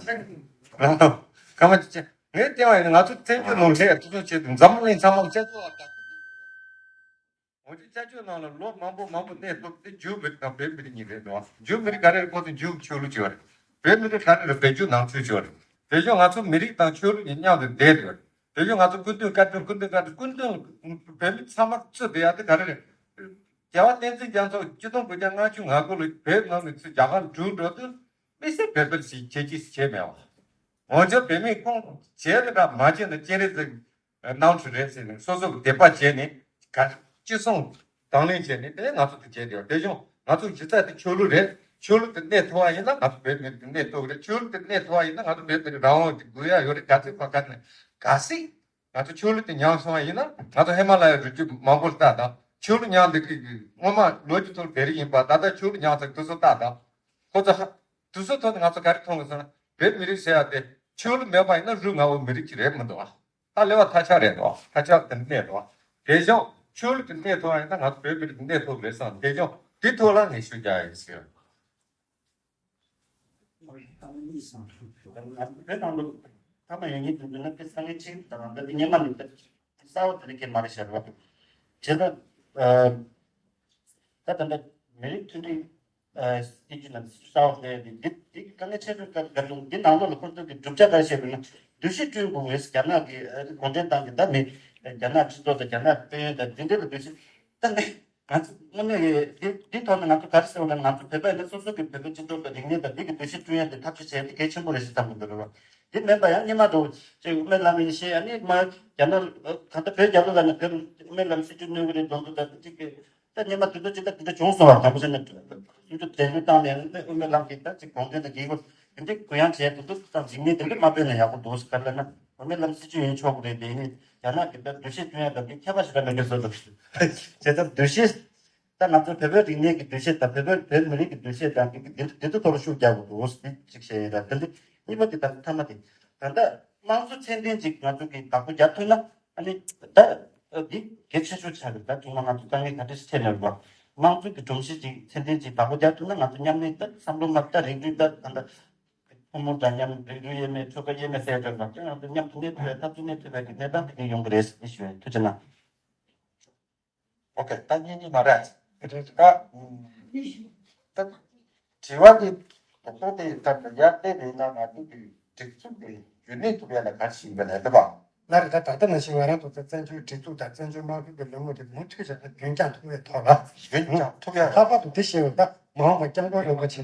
སྐར་མ་གཅིག་ངས་བལྟས་པ་ཡིན་ན་ང་ཚོ་བཙན་བྱོལ་ནང་ལས་ཐུག་ཐུག་བྱེད་དུ་འཛམ་གླིང་ཚང་མ་བཙན་བྱོལ་བ་དང་། འོན་ཀྱང་བཙན་བྱོལ་ནང་ལ་ལོ་མང་པོ་མང་པོ་གནས་ཐུབ་དེ་འཇུ་མི་རིགས་དང་བོད་མི་རིགས་གཉིས་རེད་འདུག་འཇུ་མི་རིགས་ག་རེ་རེད། ཁོ་ཚོ་འཇུ་ཆོས་ལུགས་ཅིག་རེད། བོད་མི་རིགས་ག་རེ་རེད། བོད་བརྒྱུད་ནང་ཆོས་ཅིག་རེད། དེ་བཞིན་ང་ཚོ་མི་རིགས་དང་ཆོས་ལུགས་ཀྱི་མཉམ་དུ་བསྡད་ཡོད། དེ་བཞིན་ང་ཚོ་སྐུ་མདུན་བཀའ་དྲིན། སྐུ་མདུན་བཀའ་དྲིན། སྐུ་མདུན་བོད་མི་ཚང་མ་གཙོས་བསྡད་ཡ་དེ་ག་རེ་རེད། རྒྱལ་བ་བསྟན་འཛིན་རྒྱ་མཚོ་ཆིག་སྟོང་དགུ་བརྒྱ་ལྔ་བཅུ་ང་དགུ་ལོ་བོད་ནང་ནས་ཚུར་རྒྱ་གར་འབྲུག་འགྲོ་དུས་དམིགས་བསལ་བོད་པ་ཞིག་བྱེད་ཀྱི་བྱས་མེད་པ། འོན་ཀྱང་བོད་མིས་ཁོང་བྱས་ལ་འདྲ་མ་བྱས་ན་སྤྱན་རས་གཟིགས་གནང་འཁྲུལ་རེད་ཟེར་ནས་སོ་སོ་གི་དད་པ་བྱས་ནས་ག་ཅི་གསུང་དང་ལེན་བྱས་ནས་དེ་ང་ཚོ་དེ་བྱས་ཡོད། དེ་བཞིན་ང་ཚོ་གཞི་རྩ་དེ་ཆོས་ལུགས་རེད། ཆོས་ལུགས་དེ་གནས་ཐུབ་པ་ཡིན་ན་ང་ཚོ་བོད་མི་རིགས་དེ་གནས་ཐུབ་ཀྱི་རེད། ཆོས་ལུགས་དེ་གནས་ཐུབ་པ་ཡིན་ན་ང་ཚོ་བོད་མི་རིགས་རང་དབང་དེ་དགོས་ཡ་ཡོད་རེད། ག་ཚོད་ཕ་ག་ནས་ག་སྲིད་ང་ཚོ་ཆོས་ལུགས་དེ་ཉམས་སོང་བ་ཡིན་ན་ང་ཚོ་ཧི་མ་ལ་ཡའི་རི་རྒྱུད་མང་པོ་ལ་ལྟ་དང་། ཆོས་ལུགས་ཉམས་འདི་གི་སྔོན་མ་ལོ་རྒྱུས་ཐོག་བེ་རི་ཡིན་པ་ད་ལྟ་ཆོས་ལུགས་ཉམས་ཚར་དུས་ཚོད་ལྟ་དང་། ཁོ་ཚོ་ཧ་དུས་ཚོད་ཐོག་ནས་ང་ཚོ་ག་རེ་མཐོང་གི་སོང་ན་བོད་མི་རིགས་ཟེར་ཡ་དེ་ཆོས་ལུགས་མེད་པ་ཡིན་ན་རུས་ངག་པོ་མི་རིགས་ཅིག་རེད་མི་འདུག་ཨ། ད་ལེ་བ་ཐ་ཆ་རེད་འདུག་ཨ། ཐ་ཆ་དེ་གནས་འདུག་ཨ། དེ་བཞིན་ཆོས་ལུགས་དེ་གནས་ཐུབ་པ་ཡིན་ན་ང་ཚོ་བོད་མི་རིགས་གནས་ཐུབ་རེད་བསམ། དེ་བཞིན་དེ་ཐོག་ལ་ངས་ཞུ་རྒྱུ་ཡིན་ཟེར། བོད་ནང་ལ་ཐ་མ་ཡོང་ཉིན་དུ་འདི་ན་དེ་ས་གནས་ཆེན་དང་རང་འདི་སྙེ་མ་ནི་དེ་གསར་བ་དེ་རིགས་མ་རེད་ཤར་བ། བྱས་ན་ད་ད་ལྟ་མི་རིགས་མཐུན་སྒྲིལ་སྲིད་ཇུས་ནང་གསར་བ་ལས་འདི་འདི་འདི་དཀའ་ངལ་ཆེ་ཤོས་ག་ག་རེ་འདི་ནང་ལོགས་ལ་ཁོ་ཚོ་གི་བསྒྲུབ་བྱ་ག་རེ་བྱས་པ་ན་འདུ་ཤེས་བསྐྲུན་དགོས་རེད། རྒྱ་ནག་གི་གུང་ཁྲན་ཏང་གི་ད་མི་རྒྱ་ནག་སྤྱི་ཚོགས་དང་རྒྱ་ནག་དཔོན་ཡོན་དང་འདི་འདྲ་ལ་འདུ་ཤེས་ད་ངས་ ང་ཚོ་དངོས་གནས་ཀྱི་འདི་འདི་ཐོག་ནས་ང་ཚོ་ག་རེ་ཟེར་བ་ལ། ང་ཚོ་བོད་པ་ཡིན་ན་སོ་སོ་གི་བོད་པའི་སྤྱི་ཚོགས་ཀྱི་རིག་གནས་དང་འདི་གི་འདུ་ཤེས་བསྐྲུན་ཡ་དེ་ཐབས་ཤེས་བྱས་ཏེ་གལ་ཆེན་པོ་རེད་ཟེར་བསམ་གྱི་འདུག་རེད་བ། འདི་མིན་པ་ཡང་སྔོན་མ་འགྲོ་ཅིག་དབུ་མའི་ལམ་ཡིན་ཞེས། ཨ་ནི་མ་རྒྱ་ནག་གང་ལྟར་བོད་རྒྱ་ལོ་ལ་ནི་བོད་དབུ་མའི་ལམ་སྲིད་བྱུས་གནོན་གི་རེད་འདོན་འདུག་ད་ཅིག་གི་ད་སྔོན་མ་དུས་ཚོད་ཅིག་ད་དེ་འདྲ་བྱུང་སོང་བ། དང་པོ་བྱས་ན་སྲིད་བྱུས་བཙན་བཟུང་བཏང་ནས་ཨ་ནི་དབུ་མའི་ལམ་གྱི་ད་ཅིག་གོང་འཕེལ་དང་དགེ་མགོ་དེ་འདྲ་གུ་ཡངས་བྱས་འདུག་འདུག་ད་རིག་གནས་དེ་འདྲ་མ་སྤེལ་ན་ཡག་པོ་འདུག་ཟེར་ག་ལ་ན། དབུ་མའི་ལམ་སྲིད་བྱུས་ཡིན་ཆོག་གི་རེད། དེ་ནི་རྒྱ་ནག་གི་ད་འདུ་ཤེས་བསྐྲུན་ཡ་དང་དེ་ཁྱད་པར་ཞེ་དྲག་མེད་མཁན་བཟོ་འདུག་བྱས་ཙང་འདུ་ཤེས། ད་ང་ཚོ་བོད་པའི་རིག་གནས་ཀྱི་འདུ་ཤེས་དང་བོད་པའི་བོད་མི་རིགས་ཀྱི་འདུ་ཤེས་དང་དེ་དེ་དེ་ཚོ་ཐོག་ལ་ཤུགས་རྒྱག་དགོས་འདུག་ཟེར་ཅིག་བཤད་ཡིན་ར། དེ་འདི་གཉིས་པ་དེ་ད་མཐའ་མ་དེ་ད་ལྟ་དམངས་གཙོ་ཚད་ལྡན་ཅིག་ང་ཚོ་གིས་བདག་པོ་རྒྱག་ཐུབ་ན་ཨ་ནི་ད་འདི་གལ་ཆེ་ཤོས་ཆགས་རེད། ད་ཐུག་ན་ང་ཚོ་དཀའ་ངལ་ག་འདྲ་ཞིག་འཕྲད་ནས་རེད་བ། དམངས་གཙོ་གི་སྒྲོམ་གཞི་ཅིག་ཚད་ལྡན་ཅིག་བདག་པོ་རྒྱག་ཐུབ་ན་ང་ཚོ་མཉམ་གནས་ད་བསམ་བློ་མ་ད་རིགས་རུས་ད་ད་ད་ཕོ་མོ་འདྲ་མཉམ་རིགས་རུས་དབྱེར་མེད་ཆོལ་ཁ་དབྱེར་མེད་ཟེར་འདྲ་མ་ད་ང་ཚོ་མཉམ་དུ་གནས་ཐུབ་པའི་འཐབ་རྩོད་གནས་ཐུབ་པའི་གི་གནས་སྟངས་དེ་ག་ཡོང་གི་རེད་ཞེས་ཞུ་ཡ་ཡིན། ཐུགས་རྗེ་གནང་། ཨོ་ཁེ། ད་གཉིས་གཉིས་མ་རེད། རེད། ད་ད་དྲི་བ་འདི་དོག་དོག་དེ་ད་ཡར་བལྟས་པས་ན་ང་ཚོ་གི་སྒྲིག་འཛུགས་དེ་རྒྱུན་གནས་ཐུབ་ཡ་ལ་ག་རེ་བྱེད་ཀྱི་ཡོད་པ་ལས་པ། ལ་རེད། ད་ད་ལྟ་ནང་བཞིན་ང་རང་ཚོ་ད་བཙན་བྱོལ་སྒྲིག་འཛུགས་དང་བཙན་བྱོལ་དམངས་ཁྲོད་ཀྱི་ལམ་ལུགས་དེ་མུ་མཐུད་བྱས་ན་རྒྱུན་བསྐྱངས་ཐུབ་པའི་ཐོག་ལ། རྒྱུན་བསྐྱངས་ཐུབ་ཡ། ལྷག་པར་དུ་དེ་བཤད་འོས་ད་མ་འོངས་པ་སྐྱབས་མགོན་རིན་པོ་ཆེ།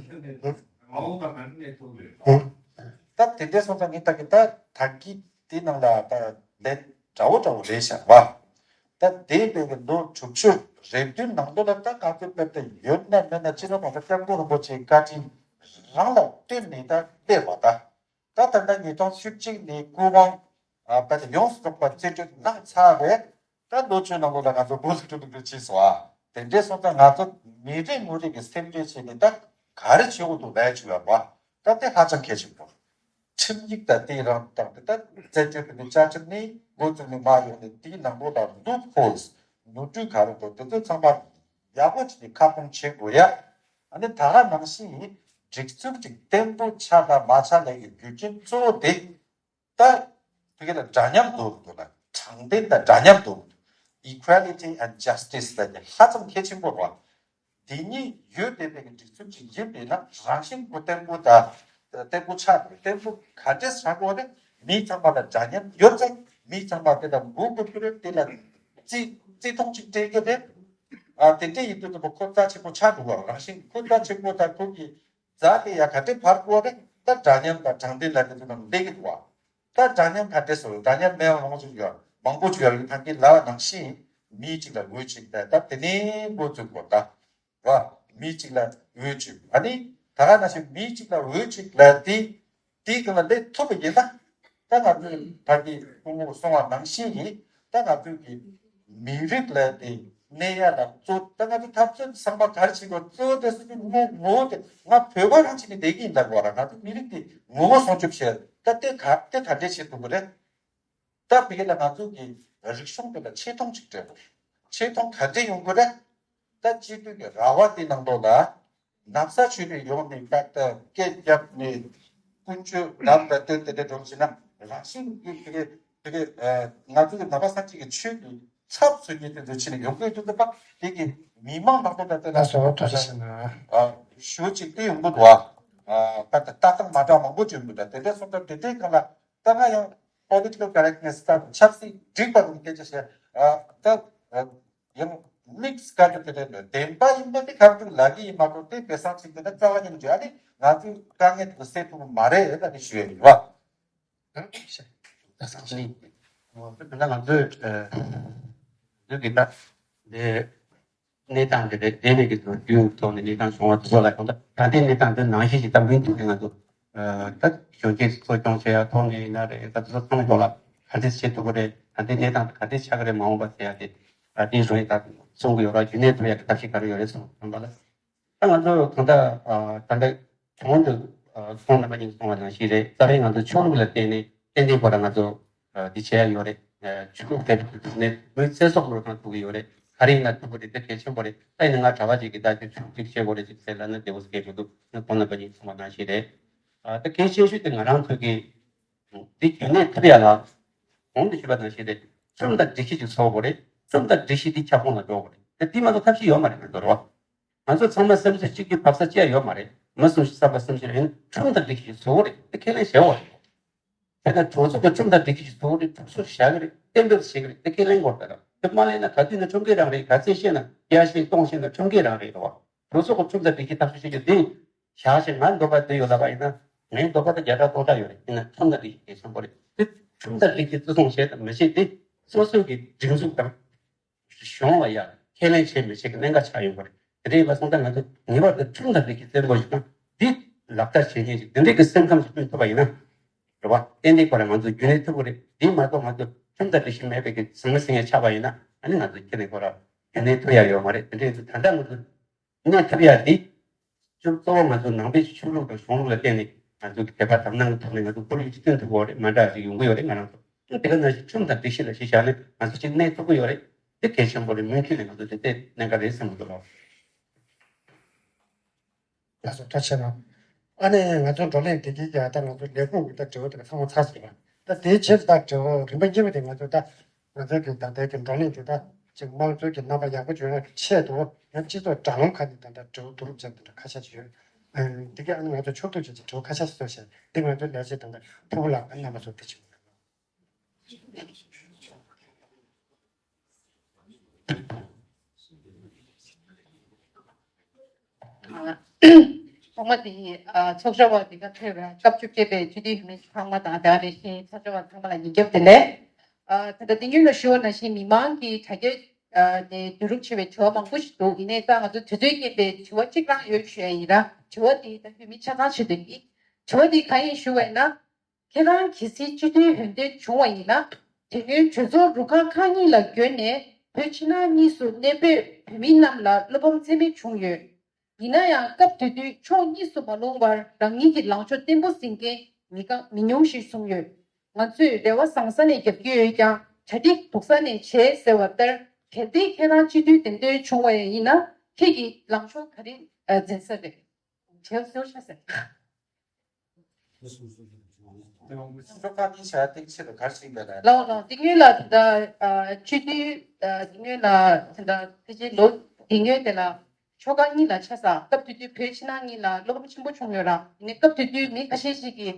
མ་འོངས་པ་ང་ཚོ་གནས་ཐུབ་རེད། ད་དེ་འདྲའི་སོང་ཙང་ངས་ད་གི་ད་ད་གི་དེ་ནང་ལ་ད་ལན་འདྲ་བོ་འདྲ་བོ་རེད་བཞག་པ། ད་དེ་བས་ཀྱི་ལོ་དྲུག་ཅུ་རེ་བདུན་ནང་ལོགས་ལ་ད་ང་ཚོའི་དཔེར་ད་ཡོད་ན་མེད་ན་སྤྱི་ནོར་གོང་ས་སྐྱབས་མགོན་རིན་པོ་ཆེའི་བཀའ་དྲིན་རང་ལ་བརྟེན་ནས་ད་སླེབས་པ་ད། ད་ད་ལྟ་ཉིས་སྟོང་བཅུ་གཅིག་ནས་སྐུ་དབང་ཨ་དཔེར་ད་ཡོངས་སུ་རྫོགས་པ་རྩིས་སྤྲོད་གནང་ཚར་བས། ད་ལོ་བཅུའི་ནང་ལོགས་ལ་ང་ཚོ་འགོ་ཚུགས་ཐུབ་ཐུབ་ཐུབ་ཕྱིན་སོང་ཨ། དེ་འདྲའི་སོང་ཙང་ང་ཚོ་མི་རེ་ངོ་རེ་གི་སེམས་ཁྲལ་བྱས་ནས་ད་ག་རེ་བྱེད་དགོས་འདུག་ལས་བྱེད་པ་བ། ད་དེ་ཧ་ཅང་གལ་ཆེན་པོ། ཁྲིམས་ཡིག་དང་དེའི་རང་དང་དེ་ལྟར་བཙན་བྱོལ་བོད་མིའི་བཅའ་ཁྲིམས་ནས་འགོ་བཙུགས་ནས་མར་ཡོང་ནས་དེའི་ནང་ལོགས་ལ་ལུག་ཧོལ་ནོར་འཁྲུལ་ག་རེ་འདུག་དེ་ཚོ་ཚང་མ་ཡག་པོ་བྱས་ནས་ཁ་སྐོང་བྱེད་དགོས་ཡ། ཨ་ནི་ད་ག་ནང་བཞིན་སྒྲིག་འཛུགས་ཅིག་བརྟན་པོ་ཆགས་དང་མ་ཆགས་ལ་ཡི་རྒྱུ་རྐྱེན་གཙོ་བོ་དེ། ད་དེ་ག་ལ་འདྲ་མཉམ་འདུག་འདུག་ལ་དྲང་བདེན་དང་འདྲ་མཉམ་འདུག Equality and Justice ལ་ནི་ཧ་ཅང་གལ་ཆེན་པོ་རེད་བ། དེ་གཉིས་ཡོད་བསྡད་པའི་སྒྲིག་འཛུགས་ཅིག་ཡིན་པས་ན་རང་བཞིན་གྱིས་བརྟན་པོ་དང་བརྟན་པོ་ཆགས་དགོས། བརྟན་པོ་ག་འདྲས་ཆགས་དགོས་རེད། མི་ཚང་མ་ལ་འདྲ་མཉམ་ཡོད་ཙང་མི་ཚང་མ་དེ་ལ་མགོ་སྒུར་གྱི་རེད། དེ་ལ་བརྩི་བརྩི་མཐོང་ཅིག་སྤྲད་ཀྱི་རེད། ཨ་དེ་འདྲས་ཡིན་དུས་ཙམ་པ་ཁོ་རྩ་ཆེན་པོ་ཆགས་འདུག་བ། རང་བཞིན་ཁོ་རྩ་ཆེན་པོ་དང་ཁོ་གི་རྩ་དེ་ཡང་ག་འདྲས་བར་བརྐོ་རེད། ད་འདྲ་མཉམ་དང་དྲང་བདེན་ལ་དེ་ཚོ་རྣམས་སླེབས་ཀྱི་འདུག་བ། ད་འདྲ་མཉམ་ག་འདྲས་སོང་། འདྲ་མཉམ་མེད་པ་མང་པོ་ཅིག་ཡོད། མང་པོ་ཅིག་ཡོད་ལ་ཐང་གི་ལ་བ་ནང་བཞིན་མི་གཅིག་ལ་འོས་གཅིག་ད་ད་དེ་ནས་འགོ་བཙུགས་དགོས་ད། བ། མི་གཅིག་ལ་འོས་གཅིག་ཨ་ནི་ད་ག་ནང་བཞིན་མི་གཅིག་ལ་འོས་གཅིག་ལ་དེ་དེའི་སྒང་ལ་སླེབས་ཐུབ་པ་ཡིན་ན། ད་ང་ཚོས་ད་གི་སྐུ་ངོ་གསུངས་པ་ནང་བཞིན་གྱི་ད་ང་ཚོས་ཀྱི་མི་རིགས་ལ་དེ་གནས་ཡ་ལ་གཙོ་ད་ང་ཚོས་འཐབ་རྩོད་བསམ་པ་ག་རེ་བྱེད་དགོས། གཙོ་བོ་དེ་སུ་ངོ་ངོ་བོ་དེ་ང་བོད་པ་རང་བྱས་ནས་བསྡད་ཀྱི་ཡིན་ལབ་དགོས་ར། ང་ཚོ་མི་རིགས་དེ་ངོ་བོ་སྲུང་སྐྱོབ་བྱེད་ད་དེ་ག་དེ་ག་འདྲས་བྱེད་ཐུབ་ཀྱི་རེད། ད་ཕ་གི་ལ་ང་ཚོ་གི་རིག་གཞུང་དེ་ལ་ཆེ་མཐོང་ཅིག་སྤྲད་དགོས། ཆེ་མཐོང་ག་འདྲས་ཡོང་དགོས་རེད། ད་སྤྱི་འཐུས་ཀྱི་ར་བ་དེ་ནང་ལོགས་ལ་ན་བཟའ་ཆོས་ལུགས་ཡོང་ནས་ད་ལྟ་སྐད་བརྒྱབ་ནས་ཀུན་སྤྱོད་ལམ་ལ་སྟོན་དེ་འདྲས་འགྲོ་བྱས་ན་རང་བཞིན་གྱིས་ཕ་གི་ཕ་གི་ང་ཚོ་གི་ནང་པ་སངས་རྒྱས་ཀྱི་ཆོས་ཀྱི་ཚབ་བཟོ་མཁན་དེ་ཚོ་ཕྱིན་ནས་ཡོང་གི་འདུག་ད་ཕ་གི་མི་མང་ནང་ལོགས་ལ་དེ་ལ་ད་སོ་ཐུགས་རྗེ་ཆེ་གནང་། ཞུ་ཅིག་དེ་ཡོང་གི་འདུག་ཨ། ད་ལྟ་ལྟ་སྟངས་མ་འདྲ་མང་པོ་བྱུང་གི་འདུག་དེ་འདྲས་སོང་ཙང་དེ་འདྲས་སྒང་ལ། ད་ང་ཡང་political correctness ད་ཆབ་སྲིད་འགྲིག་པ་དང་སྐད་ཆ་བཤད་ཨ་ད་ཡང་mix ག་འདྲ་དེ་འདྲ་བདེན་པ་ཡིན་པ་དེ་ཁག་ཅིག་ལབ་ཀྱི་ཡིན་མ་གཏོགས་དེ་དཔེ་བཟང་ཞིག་འདི་ན་རྩ་བ་ཉིད་ནས་ཨ་ནི་ང་ཚོའི་དཀའ་ངལ་དེ་སེལ་ཐུབ་ཀྱི་མ་རེད་ལབ་ནས་ཞུ་ཡ་ཡིན་བ། ད་ང་ཚོས་ང་ཚོས་ཀྱི་ད་དེ། གནས་སྟངས་དེ་རེད། དེ་ནས་ཀྱི་དུས་རྒྱུན་ཐོག་ནས་གནས་སྟངས་བྱུང་བ་དེ་ཚོ་ལ་གང་ལྟར་ད་ལྟའི་གནས་སྟངས་འདི་ནང་བཞིན་ཞིག་ད་མུ་མཐུད་ནས་ང་ཚོ་ད་གཞོན་སྐྱེས་གསོ་སྐྱོང་བྱེད་ཡ་ཐོག་ནས་ཡིན་ན་རེད། ད་དེ་ཚོ་ཚང་མ་ཐོག་ལ་ག་འདྲས་བྱེད་ཐུབ་ཀྱི་རེད། ད་ལྟའི་གནས་སྟངས་ག་འདྲས་ཆགས་ཀྱི་རེད། མ་འོངས་པ་ཟེར་ཡ་དེ་ད་དེ་རུ་ཡིན་ད་གསུང་གི་ཡོད་ར། རྒྱུན་གནས་ཐུབ་ཡ་གི་ཐབས་ཤེས་ག་རེ་ཡོད་རེད་གསུངས་དང་པ་ལ། ད་ང་ཚོ་གང་ལྟར་ད་ལྟ་གོང་དུ་ཁོང་རྣམ་པ་གཉིས་གསུངས་པ་ནང་བཞིན་རེད། རྩ་བའི་ང་ཚོ་ཆོས་ལུགས་ལ་བརྟེན་ནས་ཏན་ཏན་ཁོ་རང་ང་ཚོ་འདི་བྱས་ཡ་ཡོད་རེད། ཆོས་ལུགས་དེ་ཐུག་ནས་བོད་ཚེ་སྲོག་བློས་བཏང་ཐུབ་ཀྱི་ཡོད་རེད། ག་རེ་ཡིན་ན་ཐུབ་ཀྱི་རེད། དེ་གལ་ཆེན་པོ་རེད། ད་ཡིན་ན་ང་གྲྭ་པ་ཅིག་གིས་ད་ཅིག་ཆོས་ཅིག་བྱེད་དགོས་རེད་ཅིག་ཟེར་ལབ་ན་བདེ་པོ་སྐད་མི་འདུག་ཁོང་རྣམ་པ་གཉིས་གསུངས་པ་ནང་བཞིན་རེད། ད་གལ་ཆེ་ཤོས་དེ་ང་རང་ཚོ་གིས་འདི་རྒྱུན་གནས་ཐུབ་ཡ་ལ་གོང་དུ་ཞུས་པ་ནང་བཞིན་རེད། ཁྲིམས་དང་སྒྲིག་གཞི་ཅིག་བཟོ་དགོས་རེད། ཁྲིམས་དང་སྒྲིག་གཞི་འདི་ཁྱབ་ཁོངས་ལ་འགྲོ་དགོས་རེད། དེ་འདི་མ་གཏོགས་ཐབས་ཤེས་ཡོད་མ་རེད། ང་ཚོ་རོ། ང་ཚོ་ཚང་མ་སེམས་ཚེ་གཅིག་གི་བབས་ས་གཅིག་ཡ་ཡོད་མ་རེད། མ་གསུངས་ཤིག་བསམ་པ་སེམས་ཤིག་ཡིན། ཁྲིམས་དང་སྒྲིག་གཞི་བཟོ་དགོས་རེད། དེ་ཁས་ལེན་བྱེད་དགོས་རེད། དེ་ནས་གྲོས་ཚོགས་ཀྱི་ཁྲིམས་དང་སྒྲིག་གཞི་བཟོ་དགོས་རེད། གྲོས་ཚོགས་བཞག་གི་རེད། གཏན་འབེབས་བྱེད་ཀྱི་རེད། དེ་ཁས་ལེན་དགོས་རེད། དེ་མ་ལེན་ན་ག་དུས་ན་ཁྲིམས་འགལ་རང་རེད། ག་ཚད་བཤད་ན་བརྒྱ་བཤད་སྟོང་བཤད་ན་ཁྲིམས་འགལ་རང་རེད་རེད་བ། གྲོས་ཚོགས་ཀྱི་ཁྲིམས་དང་སྒྲིག་གཞི་བརྟག་དཔྱད་བྱེད་རྒྱུ་དེ་བཞག་བྱས་ང་འདོད་པ་དེ་ཡོད་ལབ་པ་ཡིན་ན། ངའི་འདོད་པ་དེ་བརྒྱ་ཕྲག་སྟོང་ཕྲག་ཡོད་རེད། ཡིན་ན་ཁྲིམས་དང་སྒྲིག་གཞི་གལ་ཆེན་པོ་རེད། དེ་ཁྲིམས་དང་སྒྲིག་གཞི་བརྩི་སྲུང་བྱེད་དང་མི་བྱེད་དེ་སོ་སོའི་གི་སྒྲིག་འཛུགས་དང་གཞུང་ལ་ཡང་ཁས་ལེན་བྱེད་མི་བྱེད་ཀྱི་གནད་འགག་ཆགས་ཡོང་གི་རེད། དེ་འདྲ་ཡིན་པ་སོང་ཙང་ང་ཚོ་ངེས་པར་དུ་ཁྲིམས་དང་སྒྲིག་གཞི་བརྟན་པོ་ཞིག་དང་འདི་ལག་བསྟར་བྱེད་མཁན་ཞིག་འདི་འདྲའི་གི་སེམས་ཁམས་ཤིག་བསྐྲུན་ཐུབ་པ་ཡིན་ན། རེད་བ། ཏན་ཏན་ཁོ་རང་ང་ཚོ་རྒྱུན་གནས་ཐུབ་ཀྱི་རེད། འདི་མ་གཏོགས་ང་ཚོ་ཁྲིམས་དང་སྒྲིག་གཞི་མེད་པའི་གི་ཟང་ངེ་ཟིང་ངེ་ཆགས་པ་ཡིན་ན་ཨ་ནི་ང་ཚོ་ཁྱེད་ནས་ཁོ་རང་རྒྱུན་གནས་ཐུབ་ཡ་ཡོད་མ་རེད། དེ་འདྲ་ཡིན་ཙང་ད་ལྟ་ང་ཚོ་གནས་ཐུབ་ཡ་འདི་ཅུང་གཙོ་བོ་ང་ཚོ་ནང་པའི་ཆོས་ལུགས་དང་གཞུང་ལུགས་ལ་བརྟེན་ནས་ང་ཚོ་གི་དད་པ་དམ་ནང་གི་ཐོག་ནས་ང་ཚོ་ཁོར་ཡུག་ཅིག་བསྐྲུན་ཐུབ་ཀྱི་ཡོད་རེད། མ་འདྲ་ཞིག་ཡོང་གི་ཡོད་རེད། ང་རང་ཚོ་དེ་ག་ནང་བཞིན་ཁྲིམས་དང་སྒྲིག་གཞི་ལ་གཞི་བཞག་ནས་ང་ཚོ་གཅིག་གནས་ཐུབ་ཀྱི་ཡོད་རེད། དེ་གལ་ཆེན་པོ་རེད། མུ་མཐུད་ནས་ང་ཚོ་དེ་དེ་གནད་འགག་རེད་བསམ་གྱི་འདུག་ལགས། ལགས་སོ། ཐུགས་རྗེ་ཆེ་གནང་། ཨ་ནི་ང་ཚོ་བགྲོ་གླེང་དེ་གའི་ཀྱང་ད་ང་ཚོ་ལས་ཁུངས་ཀྱི་ད་དྲི་བ་དེ་ག་ཚང་མ་ཚར་ཟིན་པ། ད་དེའི་ཕྱིར་ད་དྲི་བ་རིམ་པ་གཉིས་པ་དེ་ང་ཚོ་ད་ང་ཚོ་གི་ད་ལྟའི་གི་བགྲོ་གླེང་དེ་ད་ཅིག་དམངས་གཙོའི་གི་རྣམ་པ་ཡག་པོ་བྱུང་ཡག་གི་ཆེད་དུ་ཡང་སྤྱི་ཚོགས་དྲ་ལམ་ཁག་ནས་ད་ལྟ་དྲི་བ་བསྡུ་རུབ་བྱས་ད་ལྟ་ཁ་ཤས་ཅིག་ཡོད། ཨ་དེ་གའི་ཨ་ནི་ང་ཚོ་ཕྱོགས་བསྡུས་བྱས་ཀྱི་དྲི་བ་ཁ་ཤས་ཤིག་བཟོས་བྱས་འདི་ང་ཚོ་ལས་བྱེད་ད་ལྟ་ཕུར་བུ་ལགས་ཨ་ནི་རྣམ་པ་ཚོ་དེ་ཅིག་ཐོག་མ་དེ་ཚོགས་བཅར་བ་འདི་ག་ཐོས་པའི་སྐབས་བཅུ་བརྒྱད་པའི་སྤྱི་འཐུས་ཡུལ་མི་ཚང་མ་དང་དེ་ག་ནང་བཞིན་ཚོགས་བཅར་བ་ཚང་མ་ལ་ཡིན་རྒྱབ་དེ་ལས། ད་ལྟ་འདི་ཉིད་ལ་ཞུ་བ་ནང་བཞིན་མི་མང་གི་དྲ་རྒྱ་ནས་བསྡུ་རུབ་བྱས་པའི་དྲི་བ་མང་པོ་ཞིག་འདུག་ཡིན་ནའི་ད་ང་ཚོ་དུས་ཚོད་རྙེད་པའི་དྲི་བ་གཅིག་རང་ཡོད་ཞུ་ཡ་ཡིན་ར། དྲི་བ་དེ་ད་ཡུལ་མི་ཆ་ཚང་ཆེད་དུ་ཡིན། དྲི་བ་དེ་གང་ཡིན་ཞུ་བས་ན། ཁྱེད་རང་གལ་སྲིད་སྤྱི་འཐུས་འོས་འདེམས་བྱུང་བ་ཡིན་ན། དེ་སྔོན་གྲོས་ཚོགས་རུ་ཁག་ཁག་གཉིས་ལ་བརྒྱུད་ནས་བོད་ཕྱི་ནང་གཉིས་སུ་གནས་སྤོས་བོད་མི་རྣམས་ལ་བློ་ཕམ་ཚད་མེད་བྱུང་ཡོད། ཡིན་ན་ཡང་སྐབས་དེ་དུས་ཕྱོགས་གཉིས་སུ་མ་ལྷུང་བར་རང་ཉིད་ཀྱི་ལངས་ཕྱོགས་བརྟན་པོ་འཛིན་མཁན་མི་གང་མི་ཉུང་ཞིག་བྱུང་ཡོད། ང་ཚོས་རེ་བ་བཟང་ས་ནས་རྒྱབ་ཀྱི་ཡོད་ཀྱང་གྲ་སྒྲིག་སྡུག་ས་ནས་བྱས་ཟེར་བ་ལྟར། གལ་ཏེ་ཁྱེད་རང་སྤྱི་འཐུས་འདེམས་ཐོན་བྱུང་བ་ཡིན་ན་ཁྱེད་ཀྱི་ལངས་ཕྱོགས་ག་རེ་འཛིན་ས་རེད། བྱས་ཟེར་ཤ་ཟེར། ཤོག་ཁག་གཉིས་བྱ་ཐེངས་ཆེད་དུ་གར་ཞིག་མེད་ལ། ལའོ་ལའོ། དེ་སྔོན་ལ་ད་ལྟ་སྤྱི་འཐུས་དེ་སྔོན་ལ་ད་ལྟ་ཕལ་ཆེར་ལོ་དེ་སྔོན་དེ་ལ་ཤོག་ཁག་གཉིས་ལ་ཆ་ས་སྐབས་དེ་དུས་བོད་ཕྱི་ནང་གཉིས་ལ་བློ་ཕམ་ཆེན་པོ་བྱུང་ཡོད་ར། ཡིན་ནའི་སྐབས་དེ་དུས་མི་ཁ་ཤས་ཤིག་གིས་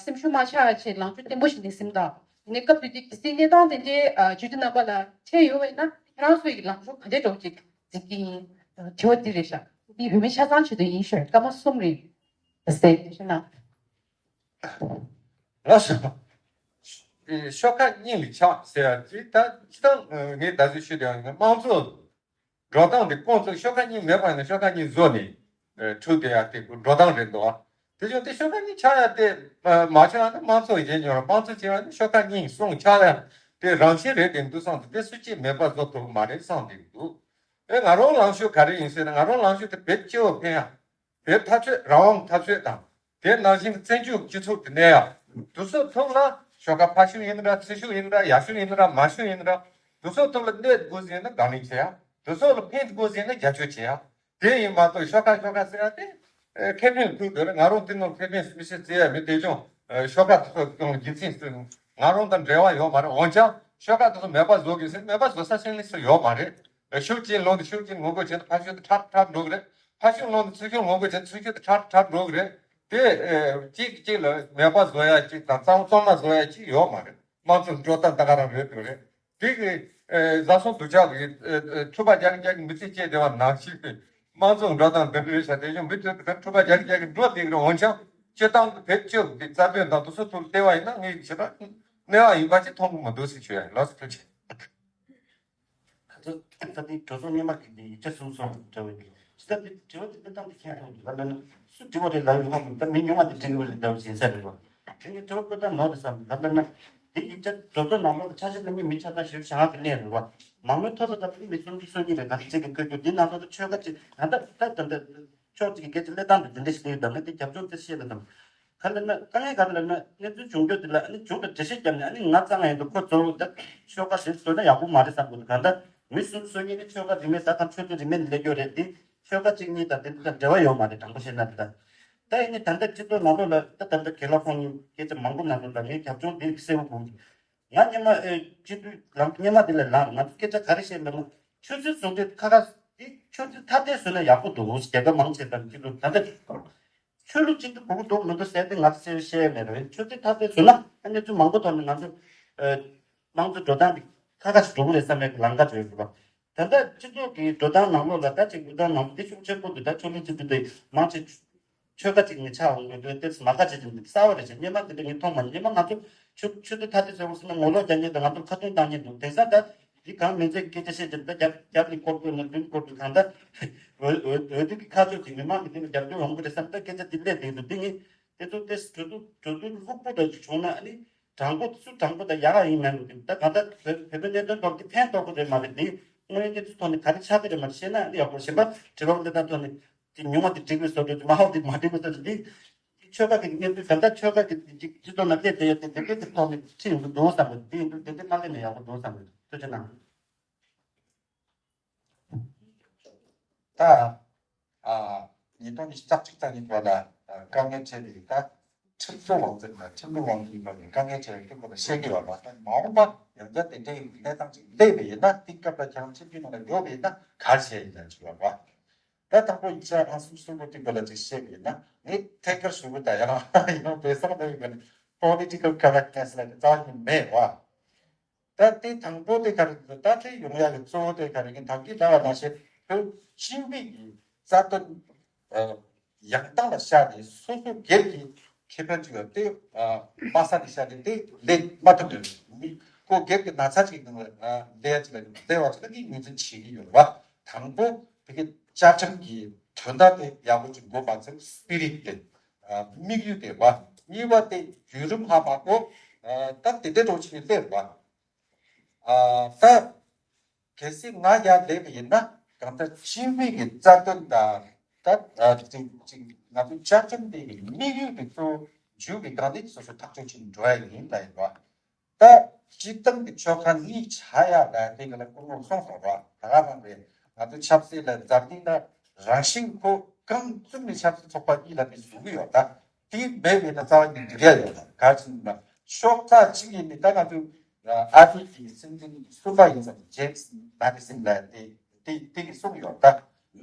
སེམས་ཤུགས་མ་ཆག་ཆེད་ལངས་ཕྱོགས་བརྟན་པོ་ཞིག་ནས་ཟིན་ད། ཡིན་ནའི་སྐབས་དེ་དུས་གལ་སྲིད་གནས་སྟངས་དེ་འདྲའི་སྤྱི་འཐུས་རྣམ་པ་ལ་འཕྲད་ཡོད་པས་ན་ཁྱེད་རང་ཚོ་ཡི་ལངས་ཕྱོགས་ག་འདྲའི་འདྲ་བོ་ཅིག་འཛིན་གྱི་ཡིན། དྲི་བ་འདི་རེད་ཤག་འདི་བོད་མི་ཆ་ཚང་ཆེད་དུ་ཡིན་ཞུ། སྐར་མ་གསུམ་རིང་ཟད་ཞུ་ན། ལགས་སོ། ཤོག་ཁག་གཉིས་ལ་ཆགས་ཟེར་ཡ་ཅིག་ད་སྤྱི་བཏང་ངས་ད་གཟོད་ཞུས་དེ་དམངས་གཙོ་འགྲོ་སྟངས་དེ་ཁོང་ཚོ་ཤོག་ཁག་གཉིས་མེད་པ་ཡིན་ན་ཤོག་ཁག་གཉིས་བཟོ་ནས་འཁྲུག་བསྡད་ཡ་དེ་འགྲོ་སྟངས་རེད་འདུག་དེ་བྱུང་དེ་ཤོག་ཁག་གཉིས་ཆགས་ཡ་དེ་མ་ཆགས་ན་དམངས་གཙོ་ཡིན་ཉོ་ར་དམངས་གཙོ་བྱས་ཡ་ནི་ཤོག་ཁག་གཉིས་གསུམ་ཆགས་ཡ་དེ་རང་བཞིན་རེད་དེ་འདུག་བསམ་དེ་སུ་གཅིག་མེད་པ་བཟོ་ཐུབ་ཀྱི་མ་རེད་བསམ་གྱི་འདུག་ཨེ་ང་རང་ལངས་ཕྱོགས་ག་རེ་ཡིན་ཟེར་ན་ང་རང་ལངས་ཕྱོགས་དེ་བེད་སྤྱི་བོ་ཕན་ཡ། དེ་འཐབ་རྩོད་རང་དབང་འཐབ་རྩོད་དང་། དེ་ནང་བཞིན་བཙན་བྱོལ་སྤྱི་ཚོགས་དེ་གནས་ཡ། དུ་སོ་ཐུག་ལ་ཤོག་ཁག་ཕ་ཤུགས་ཡིན་འདྲ་ཚུ་ཤུགས་ཡིན་འདྲ་ཡ་ཤུགས་ཡིན་འདྲ་མ་ཤུགས་ཡིན་འདྲ། དུ་སོ་ཐུག་ལ་གནོད་དགོས་ཟིན་ན་དགག་ལན་བྱེད་ཡ། དུ་སོ་ལ་ཕན་དགོས་ཟིན་ན་རྒྱབ་སྐྱོར་བྱེད་ཡ། དེ་ཡིན་མ་གཏོགས་ཤོག་ཁག་ཤོག་ཁག་ཟེར་ཡ་དེ། ཁེ་ཕན་ཐུག་འདོད་རེད། ང་རང་དེ་ནང་ཁེ་ཕན་མི་སྲིད་ཟེར་ཡ་མི་དེ་ཅུང་ཤོག་ཁག་དུ་སོ་ཀྱང་རྒྱུ་མཚན་སྲིད། ང་རང་དང་འབྲེལ་བ་ཡོད་མ་རེད། འོན་ཀྱང་ཤོག་ཁག་དུ་སོ་མེད་པ་བཟོ་དགོས་ཟེར་མེད་པ་བཟོ་ས་སེམས་ལས་སུ་ཡོད་མ་རེད། ཤུགས་ཀྱིས་ལོང་དུ་ཤུགས་ཀྱིས་ངོ་རྒོལ་བྱས་ཏེ་ཕ་ཤུལ་དུ་ཁྲག་ཁྲག་འགྲོ་གི་རེད། ཕ་ཤུལ་ལོང་དུ་ཚུར་ཤུལ་ངོ་རྒོལ་བྱས་ཚུར་ཤུལ་དུ་ཁྲག་ཁྲག་འགྲོ་གི་རེད། དེ་གཅིག་གཅིག་ལ་མེད་པ་བཟོ་ཡ་གཅིག་དང་གཙང་གཙང་མ་བཟོ་ཡ་གཅིག་ཡོད་མ་རེད། དམངས་གཙོ་འགྲོ་སྟངས་ད་ག་རང་རེད་འདུག་རེད། དེ་གི་བཟའ་སོང་སྡུག་ཅག་གི་འཁྲུག་པ་རྒྱག་གི་རྒྱག་གི་མི་ཚེ་སྐྱེལ་བསྡད་པ་ནང་བཞིན་དམངས་གཙོ་འགྲོ་སྟངས་འདི་འདྲ་རེད་ཤག་དེ་བཞིན་མི་ཚོས་འཁྲུག་པ་རྒྱག་གི་རྒྱག་གི་འགྲོ་བསྡད་ཀྱི་རེད། འོན་ཀྱང་སྤྱི་བཏང་དུ་བེད་སྤྱོད་ཀྱི་རྩ་དོན་དང་དུ་སོ་ཐུག་བལྟས་པ་ཡིན་ན་ངས་ཞེ་དྲག་གནོད་པ་ཡིན་པ་ཅིག་མཐོང་གི་མི་འདུག་ཟེར་ཞུ་ཡ་ཡིན། ལགས་སོ། ཐུགས་རྗེ་ཆེ། ཁ་ཚ་ཁ་ཚ་དེ་གྲོས་ཚོགས་སྔོན་མ་གི་དེ་ཡིག་ཆ་གསུམ་སོང་འདྲ་བའི་གི་ཇི་ལྟར་དེ་དྲི་བ་དེ་དཔེ་ཐང་དེ་ཁྱད་མཐོང་འདུག་ལབ་ན་སུ་དྲི་བ་རེད་ལབ་ཡོང་བ་མི་ད་མི་ཉུང་བ་དེ་དྲི་བ་རེད་ལབ་ཡིན་ས་རེད་བ། དེ་ནི་དྲི་བ་དཔེ་ཐང་ནོར་རེད་བསམ་ལབ་ན་དེ་ཡིག་ཆ་གྲོས་ཚོགས་ནང་ལོགས་ཆ་ཤས་ལ་མི་མི་ཆ་ཚང་ཞེ་པོ་ཞེ་དྲག་གི་གནས་རེད་བ། མང་མོས་མཐོ་ས་ད་དེ་མི་སུམ་ཅུ་སོ་གཉིས་རེད། ག་ཚོད་ཅིག་གི་བཀོད་རྒྱུ་དེ་ནང་ལོགས་ཆོལ་ཁ་ཅིག་ད་ལྟ་ད་ད་ད་ཕྱོགས་གཅིག་གི་སྐད་ཆ་སླེབས་སྟངས་དེ་དེ་འདྲ་ཞིག་རེད། ད་ནི་དེ་རྒྱབ་ལྗོངས་དེ་ཤེས་ལ་དང་། ག་ལ་ན་དཀའ་ངལ་ག་ལ་ན་གནས་ཚུལ་བྱུང་རྒྱུ་དེ་ལ་ཨ་ནི་བྱུང་དང་འགྲེལ་བཤད་བརྒྱབ་ནས་ཨ་ནི་ང་གཙང་ཡིན་འདུག་ཁོ་ཚོ་ད་ཤོག་ཁ་ཟིན་བཟོས་ན་ཡག་པོ་མ་རེད་བསམ་གི་འདུག་གང་ལྟར་མི་སུམ་ཅུ་སོ་གཉིས་ནི་ཆོལ་ཁ་རིས་མེད་ད་དང་ཆོས་དད་རིས་མེད་ནས་སླེབས་རྒྱུ་རེད། འདི་ཆོལ་ཁ་གཅིག་གཉིས་དང་དེ་འདྲ་འབྲེལ་བ་ཡོད་མ་རེད། དྲང་པོ་བཤད་ན་དེ་ད་ད་ཡིན་ནི་ད་ལྟ་སྤྱི་ཚོགས་ནང་ལོགས་ལ་ད་ད་ལྟ་དགེ་ལགས་ཁོང་གཉིས་སྐད་ཆ་མང་པོ་གནང་སོང་། ད་ངའི་རྒྱབ་ལྗོངས་དེ་གསལ་པོ་གོ་གི། ང་སྔོན་མ་ཨེ་སྤྱི་འཐུས་ལམ་སྔོན་མ་དེ་ལ་ལངས་ང་ཚོ་སྐད་ཆ་ག་རེ་བཤད་མེད་ན་ཆོས་སྲིད་ཟུང་འབྲེལ་ཁ་ཁ་དེ་ཆོས་སྲིད་ཐ་དད་བཟོས་ན་ཡག་པོ་འདུག་རྒྱལ་ཁབ་མང་ཆེ་བ་སྤྱི་འཐུས་ད་ལྟ། ཆོས་ལུགས་གཅིག་ཏུ་གོ་གི་འདུག་མི་འདུག་ཟེར་ཏེ་ང་ཚོ་བཤད་མེད་རེད། ཆོས་དད་ཐ་དད་བཟོས་ན་ཨ་གནས་ཚུལ་མང་པོ་ཐོག་ནས་ང་ཚོ་ཨ་དམངས་གཙོ་འགྲོ་སྟངས་དེ་ ཁ་ཁ་ཞིག་འགྲོ་གི་རེད་བསམ་པའི་ལམ་ཁ་བརྗོད་ཡོད་པ། ད་ལྟ་སྤྱི་ཚོགས་ཀྱི་འགྲོ་སྟངས་ནང་ལོགས་ལ་ད་ཅིག་འགྲོ་སྟངས་ནང་དེ་ཤུགས་ཆེན་པོ་འདུག་ད་ཆོས་ལུགས་སྤྱི་འཐུས་དེ་མང་ཆེ་ཆོལ་ཁ་ཅིག་ནས་ཆགས་འོང་གི་འདུག་དེ་མ་ཁ་ཅིག་ཅིག་འདུག་གསར་བ་རེད་ཅེས་སྔོན་མ་དེ་འདྲ་ངས་མཐོང་མ་མྱོང་། སྔོན་མ་ང་ཚོ་ཆུ་ཆུ་ཚོད་ཐ་དད་ཟེར་བ་སོང་ན་ངོ་ལོག་རྒྱག་མཁན་དང་ང་ཚོ་ཁ་རྡུང་བཏང་མཁན་འདུག་དེང་སང་ད་འདི་གང་མིན་ཚད་སྐད་ཆ་བཤད་ཀྱི་འདུག་ད་རྒྱབ་རྒྱབ་ནས་སྐོར་དགོས་ན་མདུན་སྐོར་དགོས། གང་ལྟར་འོས་འོས་འོས་བསྡུ་གི་ཁ་ཕྱོགས་ཀྱི་མི་མང་གི་དེ་ལ་རྒྱབ་སྐྱོར་ཡོང་གི་རེད་བསམ། ད་སྐད་ཆ་འདི་སླེབས་བསྡད་འདུག་འདི་ངས་དེ་ཚོ་དེ་གྲོས་བསྡུར་གྲོས་བསྡུར་ལྷུག་པོ་འདྲ་ཞིག་བྱུང་ན་ཨ་ནི། དྲང་པོ་སུ་དྲང་པོ་དང་ཡག་ག་ཡིན་མེད་ལ་ད་གང་ལྟར་བོད་བོད་པའི་གནད་དོན་ཐོག་དེ་ཕན་ཐོགས་ཀྱི་རེད་མ་རེད། དེ་དངོས་ཡོད་གནས་ཚུལ་ཐོག་ནས་ག་རེ་ཆགས་ཀྱི་རེད་མ་རེད་ཤེས་ན་ཡག་པོ། གཞན་པ་དྲི་བ་འདི་དག་ཐོག་ནས་དེ་ཉུང་བ་དེ་འགྲིག་པའི་བཟོ་འདྲ་དེ་མང་བ་དེ་མ་འགྲིག་པའི་བཟོ་འདྲ་དེ་ཆོལ་ཁ་གི་གནས་ཚུལ་གང་ལྟར་ཆོལ་ཁ་གི་སྤྱི་ཚོགས་ནང་སླེབས་བསྡད་ཡོད་དེ་དེ་འདྲའི་དེ་ཐོག་ནས་ཁྲིད་ཡོང་གི་འདུག་བསམ་པ་དེ་ཡིན་དུས་དེ་འདྲའི་མ་སླེབས་ན་ཡག་པོ་འདུག་བསམ་པ་ཐུགས་རྗེ་གནང་། ད། ཨ། ཉིས་སྟོང་ཉི་ཤུ་རྩ་གཅིག་ཙམ་ཡིན་པ་ལ་དཀའ་ངལ་འཕྲད་པའི་ད་ཁྲིམས་བཟོ་དབང་འཛིན་དང་ཁྲིམས་ལུགས་དབང་འཛིན་པ་ནས་དཀའ་ངལ་འཕྲད་པའི་སྐོར་ལ་བཤད་ཀྱི་ཡོད་པ་དང་། མ་འོངས་པ་ཡང་བསྐྱར་དེ་འདྲའི་གནས་སྟངས་ཅིག་སླེབས་པ་ཡིན་ན་དེ་སྐབས་ལ་ཁྱེད་རང་ཁྲིམས་ཀྱི་ནང་ལ་ཡོད་པ་ཡིན་ན་ག་རེ་བྱས་ཡིན་ན་ཅིག་ཡོད་པ། ད་དང་པོ་ཡིག་ཆ་རང་སེམས་གསོན་པོ་ཐིག་པ་ལ་ཅིག་བཤད་པ་ཡིན་ན་ངས་ཐད་ཀར་ཞུ་གི་ད་ཡང་ཡང་བོད་སོག་ལ་ཡོད་པའི་political correctness་ལ་རྩ་བ་ཉིད་མེད་པ། ད་ལྟའི་དང་པོ་དེ་ག་རེ་ད་ལྟའི་ཡོང་ཡག་གི་གཙོ་བོ་དེ་ག་རེ་ཡིན། ད་གིན་ལབ་པ་ནང་བཞིན་བོད་སྤྱི་མི་ཡི་རྩ་དོན་ཡང་དག་ལ་བཞག་ནས་སོ་སོ་སྒེར་གྱི་ཁེ་ཕན་ཅིག་ཡོད་དེ་དམའ་ས་ནས་བཞག་ནས་དེ་ལས་མ་ཐུབ་ནས་མི་ཁོ་སྒེར་གྱི་ན་ཚ་ཅིག་ནང་ལ་ལས་ཅིག་ལ་ལས་བ་ཅིག་ལ་ངོས་འཛིན་བྱེད་ཀྱི་ཡོད་རེད་བ། དང་པོ་དེ་གི་བཅའ་ཁྲིམས་ཀྱི་དོན་དག་དེ་ཡག་པོ་ཅིག་འགོ་མ་ཚུགས་spirit་དེ་དམིགས་ཡུལ་དེ་བ། གཉིས་པ་དེ་བརྒྱུད་རིམ་ཧ་མ་གོ་ད་དེ་འདྲའི་འགྲོ་ཆེ་ནས་སླེབས་རེད་བ། ཨ། ད་གལ་སྲིད་ང་ཡར་སླེབས་པ་ཡིན་ན་གང་ལྟར་སྤྱི་མི་གི་རྩ་དོན་དང་ད་ཨ་ཅིག་ཅིག་ང་ཚོའི་བཅའ་ཁྲིམས་དེ་གི་དམིགས་ཡུལ་དེ་ཚོ་འཇུག་པའི་སྒང་ནས་སོ་སོ་ཐག་གཅོད་བྱེད་འགྲོ་ཡ་ཡིན་ལ་ཡིན་པ། ད་སྤྱིར་བཏང་གི་ཆོལ་ཁ་གཉིས་ཆགས་ཡ་ལ་དེ་ག་ལ་སྐུ་ངོ་གསུངས་སོང་བ། ད་ག་རང་རེད། ང་ཚོའི་ཆབ་སྲིད་ལ་འཛམ་གླིང་ན་རང་བཞིན་ཁོ་རྐང་བཙུགས་ནས་ཆབ་སྲིད་ཚོགས་པ་གཉིས་ལ་དེ་བཟོ་གི་ཡོད། ད་དེ་མེད་པའི་ན་རྩ་བ་ཉིད་འགྲིག་ཡ་ཡོད། ད་ག་ཅིག་ན་ཤོག་ཁག་གཅིག་ཡིན་ནི་ད་ང་ཚོའི་ཨ་ཕི་གི་སྲིད་འཛིན་གསུམ་པ་ཡིན་ཙང་ཇེམ་སི་མ་ཏི་སིན་ལ་དེ་དེ་དེ་གི་གསུངས་ཡོད། ད་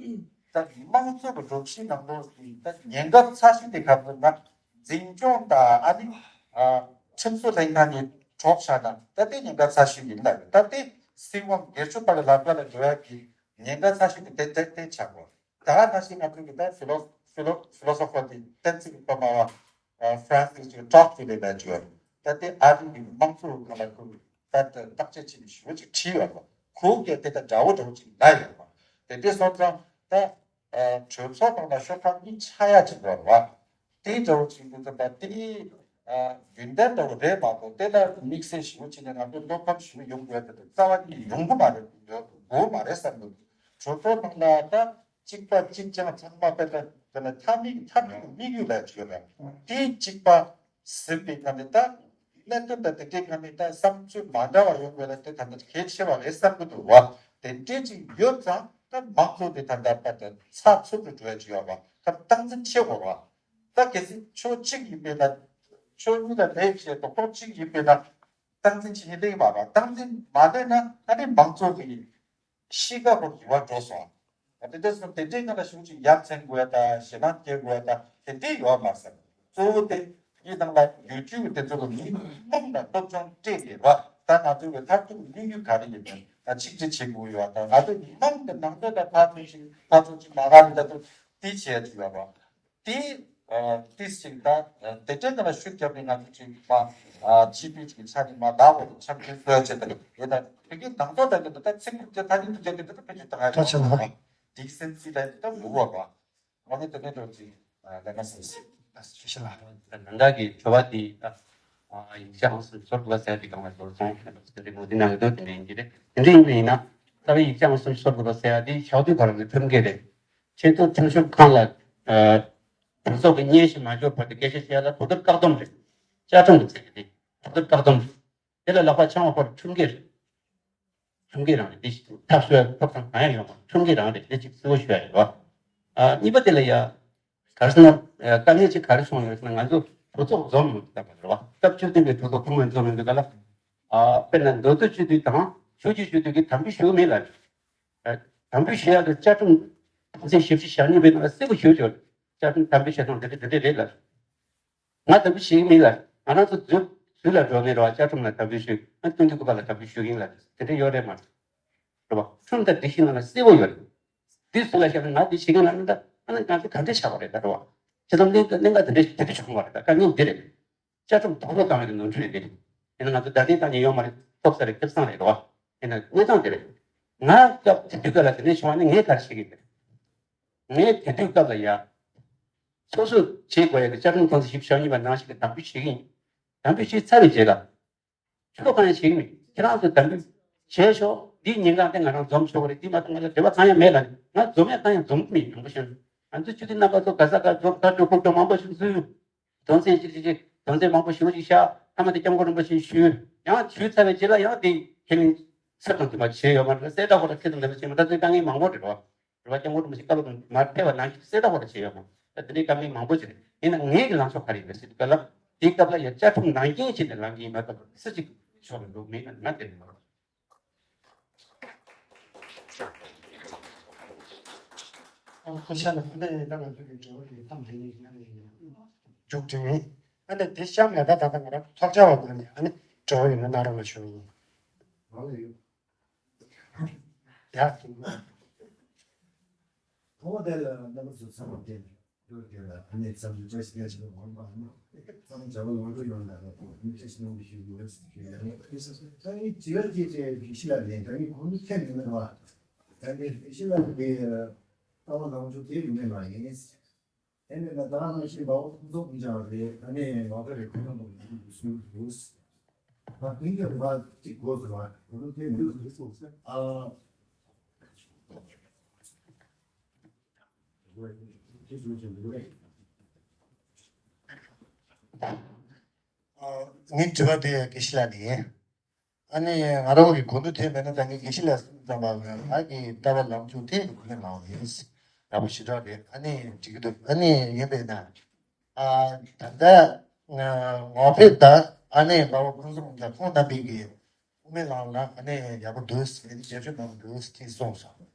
ད་དམངས་གཙོ་གི་སྒྲོམ་གཞི་ནང་ལོགས་ཀྱི་ད་ཉེན་ཁ་ཚ་ཤོས་དེ་ག་རེ་ཟེར་ན་འཛིན་སྐྱོང་དང་ཨ་ནི་ཨ་ཁྲིམས་བཟོ་ལྷན་ཁང་གི་གྲོགས་ཆགས་ན་ད་དེ་ཉེན་ཁ་ཚ་ཤོས་ཡིན་ལ་ད་དེ་སྲིད་དབང་སྒེར་གཅོད་པ་གི་ལག་པ་ལ་འགྲོ་ཡ་གི་ཉེན་ཁ་ཚ་ཤོས་དེ་དེ་དེ་དེ་ཆགས་དགོས། ད་ནང་བཞིན་ང་ཚོ་གི་ད་ཕི་ལོ་ཕི་ལོ་ཕི་ལོ་སོ་ཕར་དེ་གཏན་ཚིགས་པ་མ་བ་ཧྥ་རན་སིས་ཀྱི་ཀྲོག་ཏི་ལེ་ལ་བརྗོད། ད་དེ་ཨ་རི་གི་དམངས་གཙོ་གང་ལ་ཁུར་ད་ལྟ་བརྟག་དཔྱད་བྱས་ནས་ཞུ་ཅིག་བྲིས་ཡོད་པ། ཁོ་གིས་དེ་ལྟར་འདྲ་བོ་འདྲ་བོ་ཅིག་ལབ་ཡོད་པ། དེ་དེ་སོང་ཙང་ད་གྲོས་ཚོགས་ནང་ལ་ཤོག་ཁག་གཉིས་ཆགས་ཡ་ཅིག་ཡོད་པ། དེ་འདྲ་བོ་ཅིག་ཡིན་ཙང་ད་དེ་རྒྱུན་ལྡན་འདྲ་བོ་རེད་མ་གཏོགས་དེ་ལ་དམིགས་བསལ་ཞུ་བྱས་ནས་ང་ཚོ་བློ་ཕམ་ཞུ་ཡོང་དགོས་དེ་རྩ་བ་ཉིད་ཡོང་གི་མ་རེད། ཡོང་དགོས་མ་རེད་བསམ་གྱི་འདུག་གྲོས་ཚོགས་ནང་ལ་ད་གཅིག་པ་གཅིག་རྐྱང་ཚང་མ་དཔེ་ད་དཔེ་ན་མཐའ་མའི་མཐའ་མའི་དམིགས་ཡུལ་ལ་བརྗོད་ན་དེ་གཅིག་པ་ཟིན་པའི་ངང་ནས་ད་གནད་དོན་དང་དེ་འདྲའི་ངང་ནས་ད་བསམ་ཚུལ་མ་འདྲ་བ་ཡོང་བས་ན་དེ་ད་ལྟ་གལ་ཆེ་བ་རེད་བསམ་གྱི་འདུག་བ། དེ་འདྲའི་ཅིག་ཡོད་ཙང་ད་མང་གཙོ་དེ་ད་ལྟ་དཔེ་ད་ཚགས་ཚུད་དུ་འགྲོ་ཡ་ཅིག་ཡོད་བ། ད་སྟངས་འཛིན་བྱེད་དགོས་བ། ད་གལ་སྲིད་ཕྱོགས་གཅིག་ཡིན་པས་ན་ཕྱོགས་གཉིས་ལ་ལས་བྱེད་རྡོག་རྡོག་གཅིག་ཡིན་པས་ན། སྟངས་འཛིན་བྱེད་མཁན་ལེགས་མ་རེད། སྟངས་འཛིན་མ་ལེགས་ན་ཨ་ནི་མང་གཙོ་གི་གཤིས་ཀ་ཁོ་འགྱུར་བ་འགྲོ་སོང་། དེ་འདྲ་སོང་དེ་འདྲའི་ངང་ལ་ཞུགས་ཅིག་ཡར་འཛིན་དགོས་ཡ་དང་ཞེད་སྣང་སྐྱེ་དགོས་ཡ་དང་དེ་འདྲའི་ཡོད་མ་ཟད་གཙོ་བོ་དེ་ཡིན་ནང་ལ་ཡུལ་གྲུ་དེ་ཚོ་ལ་མི་མང་ལ་སློབ་སྦྱོང་སྤྲད་དེ་ར་ད་ང་ཚོའི་མཐར་ཐུག་དམིགས་ཡུལ་ག་རེ་ཡིན་ན་ད་ཆིག་སྒྲིལ་བྱེད་དགོས་ཡོད་དང་ང་ཚོ་མི་མང་གི་ནང་དོན་ལ་ཕར་ཚུར་ཞིག་ཕར་ཚུར་ཅིག་མ་ག་རེ་ད་ཚོ་དེ་བྱས་ཅིག་ཡོད་ར། དེ་ཨ་ཏིས་ཅིག་ད་དེ་འདྲའི་ནང་ལ་ཤུགས་བརྒྱབ་ནས་ང་ཚོ་ཅིག་མ་ཨ་སྤྱི་འཐུས་ཅིག་ཆ་ནས་མ་བདག་པོ་ཆབ་སྲིད་བཟོ་ཡ་ཆེད་དུ་ཡོད་ན་དེ་གའི་ནང་དོན་དང་ད་ད་ཚིག་ཐ་སྙད་དུ་བརྒྱབ་ནས་ད་ཕན་ཆད་ད་ང་ད་ཆ་ལ་ཧ། དེ་གི་སེམས་སྲིད་ལ་ད་མི་བ་བ་ང་ནི་དེ་འདྲའི་འགྲོ་ཅིག་ལས་ང་སེམས་སྲིད། ད་ནང་ད་གི་བྲོ་བ་དེ་ད་ཡིག་ཆ་ཧང་སང་སོར་ག་ཟེར་དེ་གང་ལ་སོར་སོང་དེ་འདྲའི་མོ་དེ་ནང་གི་དོན་དེ་འདྲ་ཡིན་གྱི་རེད། དེ་འདྲ་ཡིན་པ་ཡིན་ན་ད་བའི་ཡིག་ཆ་ཧང་སང་སོར་ག་ཟེར་ཡ་དེ་ཞག་དུས་ག་རང་གི་ཕེབས་མཁན་རེད། ཆེས་མཐོའི་ཁྲིམས་ཞིབ་ཁང་ལ་གྲོས་ཚོགས་ཀྱི་སྙན་ཞུ་མ་འབྱོར་བར་དུ་སྐད་ཆ་བཤད་ཡ་ལ་གོ་བསྡུར་བཀག་སྡོམ་རེད། བཅའ་ཁྲིམས་ཀྱི་ཚད་དེ་གོ་བསྡུར་བཀག་སྡོམ་རེད། དེ་ལ་ལག་པ་འཆང་བ་ཁོ་ཁྲིམས་འགལ་རེད། ཁྲིམས་འགལ་རང་རེད། འདི་ཐག་གཅོད་ཡ་ཐོབ་ཐང་གང་ཡང་ཡོད་མ་རེད། ཁྲིམས་འགལ་རང་རེད། དེ་གཅིག་གསལ་བོ་ཞུ་ཡ་ཡོད་རེད་བ། ཨ་གཉིས་པ་དེ་ལ་ཡ་ག་རེ་ཟེར་ན་དཀའ་ངལ་ཅིག་ག་རེ་བྱུང་ཡོད་ཟེར་ན་ང་ཚོ་གྲོས་ཚོགས་འཛོམས་མི་འདུག་པ་རེད་བ། སྐབས་བཅུ་བདུན་པའི་གྲོས་ཚོགས་ཐེངས་མ་འཛོམས་མི་འདུག་ག་ལ། ཨ་དཔེར་ན་མདོ་སྟོད་སྤྱི་འཐུས་དང་ཆོས་བརྒྱུད་སྤྱི་འཐུས་ཀྱིས་དམ་འབུལ་ཞུ་གི་མེད་ལ། དམ་འབུལ་ཞུ་ཡག་གི་བཅའ་ཁྲིམས་དོན་ཚན་བཞི་བཅུ་ཞེ་གཉིས་པའི་ནང་ལ་གསལ་པོ་ཞུ་ཆོག་བཅའ་ཁྲིམས་དམ་འབུལ་བྱེད་སྟངས་འདི་འདྲ་འདི་འདྲ་རེད་ལ། ང་དམ་འབུལ་བྱེད་ཀྱི་མིན་ལ། ང་རང་ཚོ་འཛུལ་ དུས་ལ་འགྲོ་ནས་རེད་བ། བཅའ་ཁྲིམས་ལ་དམ་འབུལ་ཞུ། ཨ་སྟོན་དུས་སྐུ་པར་ལ་དམ་འབུལ་ཞུ་གིན་ལ་དེ་འདྲ་ཡོད་རེད་མ་རེད་བ། ཁྲིམས་དང་སྒྲིག་གཞི་ནང་ལ་གསལ་པོ་ཡོད་རེད། དུས་སུ་ལ་བཤད་ན་ང་འདི་བྱེད་གིན་ལ་ནི་ད་ཨ་ནི་ང་ཚོ་ག་འདྲས་བྱ་བ་རེད་ད་རེད་བ། བྱེད་དམ་གླེང་གླེང་ག་དེ་འདྲས་དེ་འདྲས་བྱུང་བ་རེད། ད་དཀའ་ངལ་འདི་རེད། བཅའ་ཁྲིམས་དོག་དོག་བཏང་བའི་ནོར་འཁྲུལ་རེད་དེ། ཡིན་ན་ང་ཚོ་བརྡ་ལན་བཏང་མཁན་ཡོད་མ་རེད། ཐོབ་ས་རེད། ཐེབས་སང་རེད་རེད་བ། ཡིན་ན་གནས་སྟངས་དེ་རེད། ང་སྐབས་དེ་དུས་སྐབས་ལ་དེ་འདྲས་བྱུང་བ་ནི་ངས་ག་རེ་བྱེད་ཀྱི་ཡོད་རེད། ངས་དེ་དུས་སྐབས་ལ་ཡ། སོ་སོས་བྱེད་དགོས་ཡ་གི་བཅའ་ཁྲིམས་ཁོངས་སུ་ཞིབ་ཞག་གཉིས་པ་ནང་བཞིན་གྱི་དམ་འབུལ་བྱེད་ཀྱི་ཡིན། དམ་འབུལ་བྱེད་ཚར་བའི་རྗེས་ལ། ཆོས་གང་ཡང་བྱེད་ཀྱི་མེད། ཁྱེད་རང་ཚོས་དམ་འབུལ་བྱས་ཤོག་འདིའི་ཉེན་ཁ་དེ་ང་རང་འཛོམས་ཆོག་གི་རེད། འདི་མ་གཏོགས་ང་ལ་འབྲེལ་བ་གང་ཡང་མེད་ལ། ང་འཛོམས་ཡ་གང་ཡང་འཛོམས་ཀྱི་མེད། ཡོང་པ་ཤོད། ང་ཚོའི་སྤྱི་འཐུས་རྣམ་པ་ཚོ་ག་ས་ག་འཛོམས་ག་འགྲོ་ཁུག་འགྲོ་མང་པོ་ཞིག་འཛུལ། དོན་ཚན་གཅིག་གཅིག་གཅིག་དོན་ཚན་མང་པོ་ཞེ་པོ་ཞིག་བཞག་ཐ་མ་དེ་སྐྱབས་མགོན་རིན་པོ་ཆེ་ཞུས། ཡང་ཞུས་ཚར་བའི་རྗེས་ལ་ཡང་དེ་ཁས་ལེན་ས་དང་མཐུན་པ་བྱས་ཡོད་མ་རེད། གསལ་བསྒྲགས་ཧོ་ལ་ཁྱེད་དང་ལེན་པ་བྱས་མ་ད་ཚོད་དཀའ་ངལ་མང་པོ་རེད་རོ། རེ་བ་སྐྱབས་མགོན་རིན་པོ་ཆེ་བཀའ་སློབ་མར་ཕེབས་པ་ནང་བཞིན་གསལ་བསྒྲགས་ཧོ་ལ་བྱས་ཡོད་མ་རེད། དེ་ནས་དཀའ་ངལ་མང་པོ་ཞིག་རེད། ཡིན་ན་ངའི་གི་ལངས་ཕྱོགས་ག་རེ་ཡིན་པ་ཟེར་དུས་སྐབས་ལ་དེའི་སྐབས་ལ་ཡ་བཅའ་ཁྲིམས་ནང་བཞིན་བྱས་ནས་ལངས་ཀྱི་ཡིན་མ་གཏོགས་སུ་གཅིག་ཕྱོགས་ལ་འགྲོ་མེད་ན་ང་དེ་རེད་མ་རེད། ཨ་ཁོ་ཤ་ལ་འདི་ད་ང་ཚོ་གི་འབྲེལ་བ་དེ་གཏམ་དེ་ནས་ང་ནས་མཇུག་སྒྲིལ་ཡིན། ཨ་ནི་དེ་གཤམ་ལ་ད་ད་ད་ང་རང་ཐོག་བཅར་བ་དེ་ནས་ཨ་ནི་འབྲེལ་བ་ཡོད་ན་གནང་རོགས་ཞུ་ཡིན། ཡ། ཐོག་དེ་ལ་རྣམ་པ་ཚོ་ཚང་མ་བསྟན། ཡོད་དེ་ལ་ཨ་ནི་བསམ་ཚུལ་བཀྲ་ཤིས་བདེ་ལེགས་ཞུ་དགོངས་པ་ནི། ཚང་མ་བྱ་བ་ལོངས་སྤྱོད་ཡོང་ལ་རོགས་ནི་བཀྲ་ཤིས་ནང་དུ་ཞུ་དགོས་ཞུ་ཡ་ནི། ད་ནི་དྲི་བ་དེ་དེ་དགེ་བཤེས་ལགས་ནས་ད་ནི་གོང་དུ་ཐེབས་ཡོད་ན་རེད་བ། ད་ནི་དགེ་བཤེས་ལགས་ཀྱི་ལྟ་བ་ལངས་ཕྱོགས་དེ་ཡོད་མེད་མ་ཡིན། ཨེ་ནས་ད་ད་ནང་བཞིན་འབའ་བོ་ཁོང་ཚོ་ཀུན་ཀྱང་རེད། ཨ་ནི་ང་ཚོ་རེད། ཁོང་ཚོ་མང་པོ་ཞིག་འདུག་ད་དེང་གི་རེ་བ་གཅིག་དགོས་ཟེར་བ་ཁོང་ཚོ་དེ་འདུག་ཟེར་སོང་ཟེར། ཨ། ངའི་དྲི་བ་དེ་དགེ་བཤེས་ལགས་ནས། ཨ་ནི་ང་རང་གི་གོ་འདུག་དེ་མེད་ན་ད་ངས་དགེ་བཤེས་ལགས་སེམས་ཙམ་པ་ང་གི་ལྟ་བ་ལངས་ཕྱོགས་དེ་གི་གོ་ནས་ལངས་ཡིན། ཡག་པོ་ཞེ་དྲག་རེད། ཨ་ནི་འགྲིག་གི་འདུག་ཨ་ནི་ཡིན་པས་ན། ཨ་ད་ལྟ་ངོ་ཕེབས་དང་ཨ་ནི་འབའ་བོ་ཀུན་བཟང་དང་ཁོང་རྣམ་པའི་གི་དབུ་མའི་ལམ་ལ་ཨ་ནི་ཡག་པོ་འདུག་ཨ་ནི་རྒྱབ་སྐྱོར་གནང་འདུག་ཅེས་གསུངས་སོང་།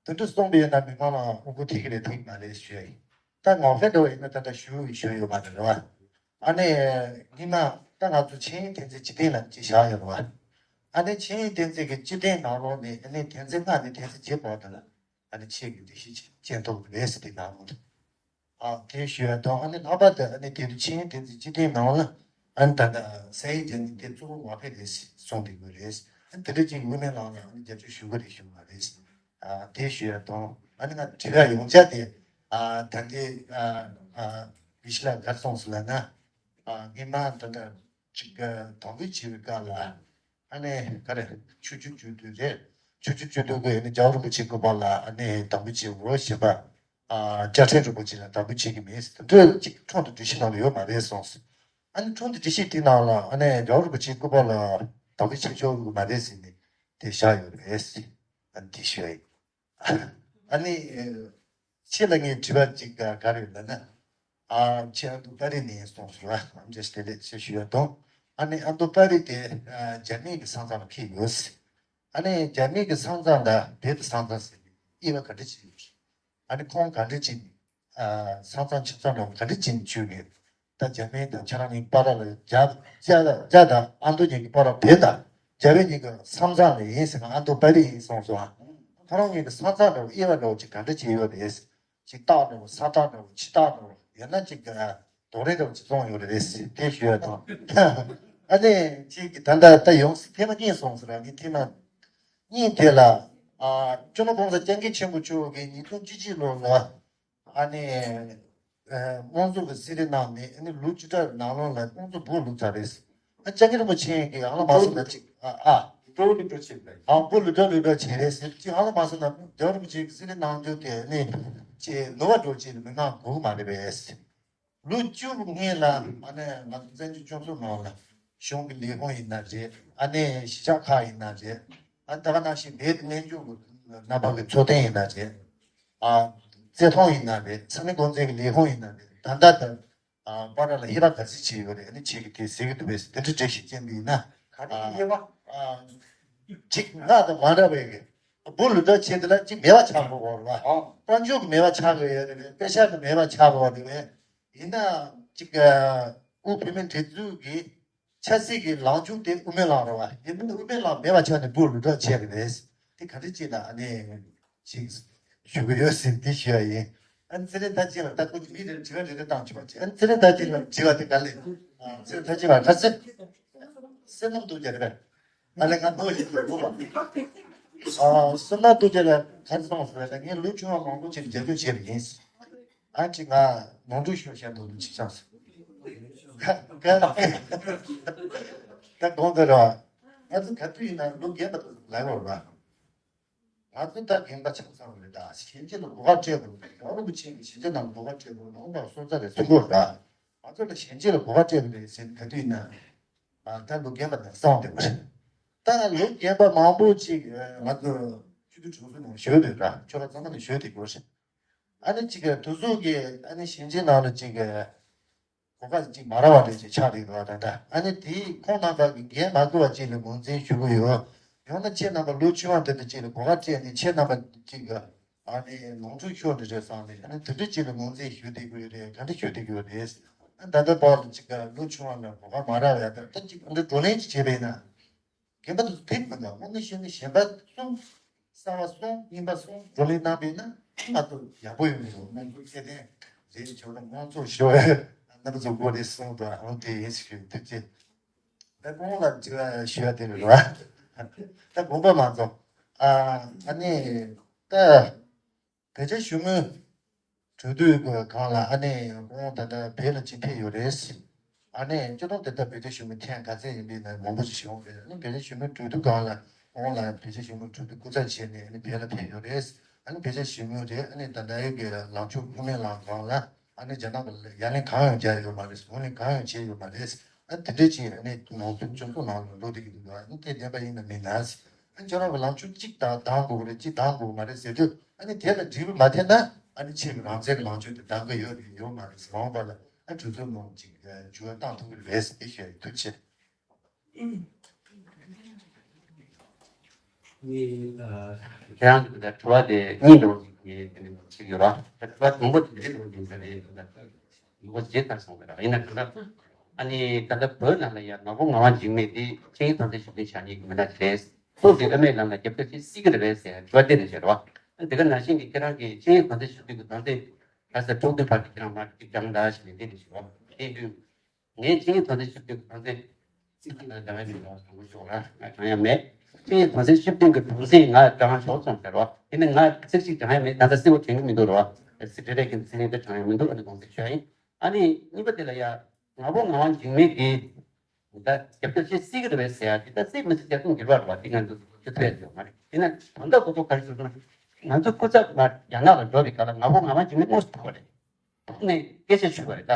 དེ་འདྲ་གསུངས་པ་ཡིན་ན་མི་མང་ལ་དབུ་གུ་ཐེག་གི་རེད་ཐེག་མ་རེད་ཞུ་ཡ་ཡིན། ད་ངོ་ཕེབས་འགྲོ་བ་ཡིན་ན་ད་ལྟ་ཞུ་ཞུ་ཡོད་མ་རེད་རེད་བ། ཨ་ནི་སྔོན་མ་ད་ང་ཚོ་ཆོས་དབྱིངས་བསྟན་འཛིན་སྤྱི་དོན་ལ་ཅིག་བཞག་ཡོད་རེད་བ། ཨ་ནི་ཆོས་དབྱིངས་བསྟན་འཛིན་གྱི་སྤྱི་དོན་ནང་ལོགས་ནས་ཨ་ནི་དོན་ཚན་ལྔ་ནས་དོན་ཚན་བརྒྱད་བར་དུ་ལ་ཨ་ནི་ཆོས་ཀྱི་སྒྲིག་གཞི་ཅིག་ཅན་ཐོབ་རེད་ཟེར་དེ་ནང་ལོགས། ཨ་དེ་ཞུ་ཡ་དང་ཨ་ནི་ལྷག་པར་དུ་ཨ་ནི་དེ་རུ་ཆོས་དབྱིངས་བསྟན་འཛིན་སྤྱི་དོན་ནང་ལ་ཨ་ནི་ད་ལྟ་སའི་དེ་ནི་དེ་གཙོ་བོ་ངོ་ཕེབས་རེད་གསུངས་བསྡད་དགོས་རེད། ཨ་ནི་དེ་འདྲ་ཅིག་དབུ་མའི་ལམ་ལ་ཨ་ནི་རྒྱབ་སྐྱོར་ཞུ་གི་རེད་ཞུ་གི་མ་རེད། ཨ་དེ་ཞུ་ཡ་དང་ཨ་ནི་ང་དྲི་བ་ཡོངས་ཆ་དེ་ཨ་ད་ལྟའི་ཨ་ཨ་དགེ་བཤེས་ལགས་ག་རེ་གསུངས་སོང་ལབ་ན། ཨ་སྔོན་མ་ད་ལྟ་ཅིག་དམ་འབུལ་བྱེད་པའི་སྐབས་ལ། ཨ་ནི་ག་རེ་ཆོས་རྒྱུན་གཅོད་དུས་རེད། ཆོས་རྒྱུན་གཅོད་དུས་ཀྱི་ཨ་ནི་རྒྱལ་བ་རིན་པོ་ཆེའི་སྐུ་པར་ལ་ཨ་ནི་དམ་འབུལ་བྱེད་དགོས་ཞེས་པ། ཨ་བཅའ་ཁྲིམས་རིན་པོ་ཆེ་ལ་དམ་འབུལ་བྱེད་ཀྱི་མེད་ཟེར་དུས་ཅིག་ཁྲིམས་དང་སྒྲིག་གཞི་ནང་ལ་ཡོད་མ་རེད་གསུངས་སོང་། ཨ་ནི་ཁྲིམས་དང་སྒྲིག་གཞི་དེ་ནང་ལ་ཨ་ནི་རྒྱལ་བ་རིན་པོ་ཆེའི་སྐུ་པར་ལ་དམ་འབུལ་བྱེད་ཆོག་གི་མ་རེད་ཟེར་ནས་དེ་བཞག་ཡོད་རེད། ཨ་ནི་དེ་ཞུ་ཡ་ཡིན། ཨ་ནི། ཁྱེད་ལ་ངས་དྲི་བ་གཅིག་ག་རེ་ལབ་ན། ཨ་ཁྱེད་ཨ་མདོ་པ་རི་ནས་སོང་ཟེར་བ་ཨམ་ཅེ་སྟེ་ལེ་ཞེས་ཞུ་ཡ་དང་། ཨ་ནི་ཨ་མདོ་པ་རི་དེ་ཨ་རྒྱ་མིའི་གི་ས་མཚམས་ལ་འཁེལ་ཡོད་ཟེར། ཨ་ནི་རྒྱ་མིའི་གི་ས་མཚམས་ལ་བོད་དེ་ས་མཚམས་ཟེར་ནས་དབྱེ་བ་ག་འདྲ་བྱེད་ཡོད་རེད། ཨ་ནི་ཁོང་ག་འདྲ་བྱེད་ནས་ཨ་ས་མཚམས་ཆ་ཚང་ལ་ག་འདྲ་བྱེད་ནས་བྱུགས་ནས། ད་རྒྱ་མིའི་དང་ཁྱེད་རང་གཉིས་བར་ལ་རྒྱ་རྒྱ་རྒྱ་དང་ཨ་མདོ་གཉིས་ཀྱི་བར་ལ་བོད་དང་རྒྱ་བོད་གཉིས་ཀྱི་ས་མཚམས་ལ་ཡིན་ཟེར་ན་ཨ་མདོ་པ་རི་ཡིན་གསུངས་སོང་ཨ། ཁོ་རང་གཉིས་ཀྱི་ས་མཚམས་འདྲ་བོ་དབྱེ་བ་འདྲ་བོ་ཅིག་ག་འདྲ་ཅིག་ཡོད་རེད། ཅིག་སྟག་འདྲ་བོ་ས་སྟག་འདྲ་བོ་ཆུ་སྟག་འདྲ་བོ་ཡོད་ན་ཅིག་རྡོ་རིང་འདྲ་བོ་ཅིག་བཙོང་ཡོད་རེད་ཟེར་དེ་ཞུ་ཡ་དང་། ཨ་ནི་ཅིག་ད་ལྟ་ད་ཡོང་སྲིད་ཐེངས་མ་གཉིས་སོང་ཟེར་ར་ངས་ཐེངས་མ་གཉིས་དེ་ལ་ཨ་སྤྱི་ནོར་༸གོང་ས་༸སྐྱབས་མགོན་ཆེན་པོ་མཆོག་གིས་ཉིས་སྟོང་བཅུ་གཅིག་ལོ་ལ། ཨ་ནི། དམངས་གཙོ་གི་གསེར་རི་ནང་ནས་ཨ་ནི་ལོ་བཅུ་ཕྲག་ནང་ལོགས་ལ་དམངས་གཙོ་སྦོ་ལུག་ཚར་རེད། ཨ་ལྕགས་རི་མོ་ཆེན་གྱི་ཨང་ལ་མ་སོང་ན་ཅིག་ཨ་ཨ། ལུག་འགྲོ་ལུག་འགྲོ་བྱེད་པ་ཡིན། ཨང་སྦོ་ལུག་འགྲོ་ལུག་འགྲོ་བྱེད་རེད་ཟེར་ཅིག་ཨང་ལ་མ་སོང་ན་རྒྱལ་བ་རིན་པོ་ཆེ་གི་གསེར་རི་ནང་འཇོག་དེ་ཨ་ནི་ཅེ་ནུ་བ་འགྲོ་བྱེད་མི་ནང་གོ་གི་མ་རེད་པས། ལོ་བཅུ་སྔོན་ལ་ཨ་ནི་ང་ཚོ་བཙན་བྱོལ་སྤྱི་ཚོགས་ནང་ལ་གཞུང་གི་ལས་ཁུངས་ཡིན་ན་རེད། ཨ་ནི་གཞིས་ཆགས་ཁག་ཡིན་ན་རེད། ཨ་ད་ག་ནང་བཞིན་བོད་ཀྱི་སྨན་བཅོས་ཀྱི་རྣམ་པ་གི་འཚོ་རྟེན་ཡིན་ན་རེད། ཨ་བཙས་ཐོན་ཡིན་ན་རེད། ས་གནས་འགོ་འཛིན་གྱི་ལས་ཁུངས་ཡིན་ན་རེད། ད་ལྟ་ད་ཨ་བར་ལ་ཧེ་ར་ག་ཚོད་བྱས་ཡོད་རེད། ཨ་ནི་བྱེད་ཀྱི་དེ་ཟེར་གྱི་འདུག་པས་དེ་འདྲ་འགྲེལ་བཤད་ཅན་འདི་ཡིན་ན། ག་རེ་ཨ་དབྱེ་བ། ཨ་གཅིག་ང་དང་མ་འདྲ་བའི་གི་སྦོ་ལུག་འགྲོ་བྱེད་དེ་ལ་གཅིག་མེད་པ་ཆགས་དགོས་པ་རེད་བ། ཨ་དཔལ་འབྱོར་གྱི་མེད་པ་ཆགས་དགོས་ཡོད་རེད། པེ་ཤག་གི་མེད་པ་ཆགས་དགོས་པ་རེད་བས། ཡིན་ན་གཅིག་ཨ་དབུས་བོད་མིའི་སྒྲིག་འཛུགས་ཀྱི་ ཆབ་སྲིད་ཀྱི་ལངས་ཕྱོགས་དེ་དབུ་མའི་ལམ་རེད་བ། ཡིན་ནའི་དབུ་མའི་ལམ་མེད་པ་ཆགས་ནས་བུ་རུ་འགྲོ་བྱས་པ་རེད། དེ་ག་འདྲ་ཅིག་ལ་ཨ་ནི་ཅིག་ཞུ་གི་ཡོད་ཟེར་དེ་ཞུ་ཡ་ཡིན། ཨ་ནི་ཚེ་རིང་ད་ཅིག་ལ་ད་ཁོ་མི་རེ་དྲི་བ་རེ་རེ་བཏང་ཆོག་པ་ཅིག་ཨ་ནི་ཚེ་རིང་ད་ཅིག་ལ་དྲི་བ་དེ་ག་ལས། ཚེ་རིང་ད་ཅིག་ལ་ཁ་སེ་སེ་ནམ་འདུག་རྒྱ་རེད། ཨ་ལས་ང་ནོར་ཡིན་འདུག་ལོ། ཨ་སེ་ནམ་འདུག་རྒྱ་ལ་ག་རེ་སོང་ཟེར་བ་ད་ངས་ལོ་ཆུང་བ་མང་པོ་ཅིག་རྒྱབ་སྐྱོར་བྱས་པ་ཡིན། ཨ་ཅིག་ང་ནོར་འཁྲུལ་ཤོར་བཤད་འདུག་ཅིག་ཆགས་སོང་། ཁ་ཁ་ད་དགོངས་དག་ར། ང་ཚོ་ག་དུས་ཡིན་ན་ལོ་རྒན་པ་དང་ལས་འོར་བ། ང་ཚོ་ད་རྒན་པ་ཆགས་ཚར་བ་རེད་ད། གཞོན་སྐྱེས་ལ་གོ་སྐབས་སྤྲད་དགོས་རེད། རྒྱལ་བ་རིན་པོ་ཆེ་གིས་གཞོན་སྐྱེས་རྣམས་ལ་གོ་སྐབས་སྤྲད་དགོས་རེད། འོང་བ་སོང་ཚར་རེད་གསུང་གི་རེད། ང་ཚོ་ལ་གཞོན་སྐྱེས་ལ་གོ་སྐབས་སྤྲད་དགོས་རེད་ཟེར་ནས་ག་དུས་ཡིན་ན། ད་ལོ་རྒན་པ་དང་སོང་བསྡད་པ་རེད། ད་ལོ་རྒན་པ་མང་པོ་ཅིག་ང་ཚོ་སྤྱི་འཐུས་གྲོས་ཚོགས་ནང་བཞུགས་བསྡད་ར། ཁྱོད་ར་ཚང་མ་ནས་བཞུགས་བསྡད་དགོས་རེད། ཨ་ནི་ཅིག་དུས་ཚོད་ཀྱི་ཨ་ནི་གཞོན་སྐྱེས་ནང་ལ་ཅིག་གོ་སྐབས་ཅིག་མ་རག་པ་རེད་ཅེས་ཆགས་རེད་འདུག་ད་ལྟ་ཨ་ནི་དེའི་ཁོང་རྣམ་པ་གི་འགན་མ་འཁུར་བ་ཅིག་ལ་ངོས་འཛིན་ཞུ་གི་ཡོད། ཡང་ན་ཁྱེད་རྣམ་པ་ལོ་ཆུང་བ་འདི་འདྲ་ཅིག་ལ་གོ་སྐབས་སྤྲད་ནས་ཁྱེད་རྣམ་པ་ཅིག་གི་ཨ་ནི་ནོར་འཁྲུལ་ཤོར་འདི་རེད་བསམ་ནས་ཨ་ནི་དེ་འདྲ་ཅིག་ལ་ངོས་འཛིན་ཞུ་བསྡད་ཀྱི་ཡོད་རེད། ག་འདྲ་ཞུ་བསྡད་ཀྱི་ཡོད་རེད། ཨ་ད་ལྟ་བར་དུ་ཅིག་གི་ལོ་ཆུང་བ་ལ་གོ་སྐབས་མ་རག་ཡ་ད་ལྟ་ཅིག་ཨ་འདྲ་བགྲོ་གླེང་ཅིག་བྱས་པ་ཡིན་ན། རྒན་པ་དེ་ཚོ་ཕེབས་མི་འདུག་དངོས་གནས་བཤད་ན་གཞོན་པ་གསུམ། གསར་བ་གསུམ། རྙིང་པ་གསུམ་བགྲོ་གླེང་གནང་པས་ན་ང་ཚོ་ཡག་པོ་ཡོང་གི་འདུག་དམངས་གཙོ་ཁྱད་ལྡན་རེད། ཁྱོད་རང་དམངས་གཙོ་ཞུ་བའི་རྣམ་པ་ཚོ་སྒོ་རེ་གསུངས་འདུག་ཨང་དེ་ཡིན་ཞུ་ཐུགས་རྗེ་ཆེ། ད་ཁོང་ལ་དྲི་བ་ཞུ་ཡ་དེ་རེད་བ། ད་དགོངས་པ་མ་རྫོགས། ཨ་ཨ་ནི་ད། བོད་རྒྱ་གཞུང་གི་གྲོས་བསྡུར་སྒང་ལ་ཨ་ནི་ཁོང་ད་ལྟ་བོད་ལ་ཅིག་ཕེབས་ཡོད་རེད། ཨ་ནི་སྤྱིར་བཏང་དེ་ལྟར་བོད་རྒྱ་གཞུང་གི་ཐེངས་ག་ཚད་ཡིན་པའི་ནང་མང་པོ་ཞིག་བྱུང་རེད། ཨ་ནི་བོད་རྒྱ་གཞུང་གི་གྲོས་བསྡུར་སྒང་ལ་ཁོང་ལ་བོད་རྒྱ་གཞུང་གི་གྲོས་བསྡུར་སྐུ་ཚབ་བྱས་ནས་ཨ་ནི་བོད་ལ་ཕེབས་ཡོད་རེད། ཨ་ནི་བོད་རྒྱ་གཞུང་གི་རེད། ཨ་ནི་ད་ལྟ་ཡོད་ཀྱི་ལངས་ཕྱོགས་དབུ་མའི་ལམ་སྒང་ལ་ཨ་ནི་རྒྱ་ནག་གི་ཡ་ལན་གང་ཡང་རྒྱག་ཡོད་མ་རེད། ངོས་ལེན་གང་ཡང་བྱས་ཡོད་མ་རེད། ཨ་ནི་དེ་འདྲ་ཅིག་ཨ་ནི་ནང་དོན་སྤྱི་ཚོགས་ནང་ལ་འགྲོ་བསྡད་ཀྱི་འདུག་ཨ་ནི་དེ་བདེན་པ་ཡིན་ན་མིན་ན། ཨ་ཁྱོད་རང་གི་ལངས་ཕྱོགས་གཅིག་དང་འདང་དགོས་ཀྱི་རེད། གཅིག་འདང་དགོས་ཀྱི་མ་རེད་ཟེར་དུས་ཨ་ནི་དེ་ལ་འགྲིག་པ་མ་ཐེབས་ན་ཨ་ནི་ཁྱེད་ཀྱི་རང་བཙན་གྱི་ལངས་ཕྱོགས་དེ་འདང་གི་ཡོད་རེད་ཡོད་མ་རེད་ཟེར་ལངས་པ་ལ་ཨ་གྲོས་ཚོགས་ནང་ཅིག་འགྱུར་བ་བཏང་ཐུབ་ཀྱི་རེད་ཟེར་ཞུ་ཡ་ཡིན། ཐུགས་རྗེ་ཆེ། ནི་ཁྱེད་རང་གི་དྲི་བ་དེ་གཉིས་འདྲ་བོ་ཞིག་གིས་དེ་ནི་ཞིག་ཡོད་ར། དྲི་བ་དང་པོ་དེ་འདྲ་བོ་ཞིག་ཡིན་ས་རེད། ལུགས་ཇི་ལྟར་སོང་བ་ར་ཡིན་ན་གང་ལྟར་ཨ་ནི་ད་ལྟ་བོད་ནང་ལ་ཡང་ང་ཕོ་ང་དབང་འཇིགས་མེད་དེ་ཆིངས་ཡིག་དམ་འཛིན་ཞུ་མཁན་བྱ་ཉེས་ཀྱི་མི་སྣ་རེད། སོ་སོའི་ཨ་མའི་ལམ་ལ་རྒྱབ་སྐྱོར་བྱེད་སྲིད་ཀྱི་རེད་པས་ཟེར་དྲི་བ་དེ་ནས་བྱས་རེད་བ། དེ་ག་ནང་བཞིན་གྱི་ཁྱེད་རང་གིས་ཆིངས་ཡིག་དམ་འཛིན་ཞུ་དུས་ཀྱི་དམ་འཛིན་ག་ས་དྲུག་དུ་བར་གྱི་ཁྱེད་རང་མར་གཅིག་སྦྱང་ད་ཞེས་ནས་དེ་ནས་ཞུ་བ་དེ་དུས། ངས་ཆིངས་ཡིག་དམ་འཛིན་ཞུ་དུས་ཀྱི་དམ་འཛིན་ཚིག་གཅིག་ལ་སྦྱང་ཡ་མེད་ལ་དྲང་པོ་ཤོད་ར་ང་སྦྱང་ཡ་མེད། ཆིངས་ཡིག་དམ་འཛིན་ཞུ་དུས་ཀྱི་དམ་འཛིན་ང་སྦྱང་ཤོག་ཙམ་ཟེར་བ་དེ་ནི་ང་ཚིག་གཅིག་སྦྱང་ཡ་མེད། ད་ལྟ་གསལ་པོ་དྲན་གྱི་མི་འདུག་ར་བ། སྲིད་འབྲེལ་རེད་ཀྱི་ཚིག་ངན་དེ་སྦྱང་ཡ་མི་འདུག་ཨ་ནི་དགོངས་ཚུལ་ཞུ་ཡ་ཡིན། ཨ་ནི་གཉིས་པ་དེ་ལ་ཡ་ང་ཕོ་ང་དབང་འཇིགས་མེད་ཀྱིས་ད་རྒྱབ་སྐྱོར་བྱེད་སྲིད་ཀྱི་རེད་པས་ཟེར་ཡ་དེ་ད་སྲིད་མི་སྲིད་རྒྱབ་སྐྱོར་འགྱུར་བ་རེད་བ། དེ་ང་ཚོ་ཞུ་ཐུབ་ཡ་ཡོད་མ་རེད། དེ་ན་ད་ལྟ་ཁོ་ཚོ་ག་རེ་ཞུ་ན་ང་ཚོ་སྐུ་ཚབ་ང་རྒྱ་ནག་ལ་འགྲོ་བའི་སྐབས་ལ་ང་ཕོ་ང་དབང་འཇིགས་མེད་དངོས་སུ་ཐུག་པ་རེད། ཐུག་ནས་སྐད་ཆ་ཞུས་པ་རེད་ད།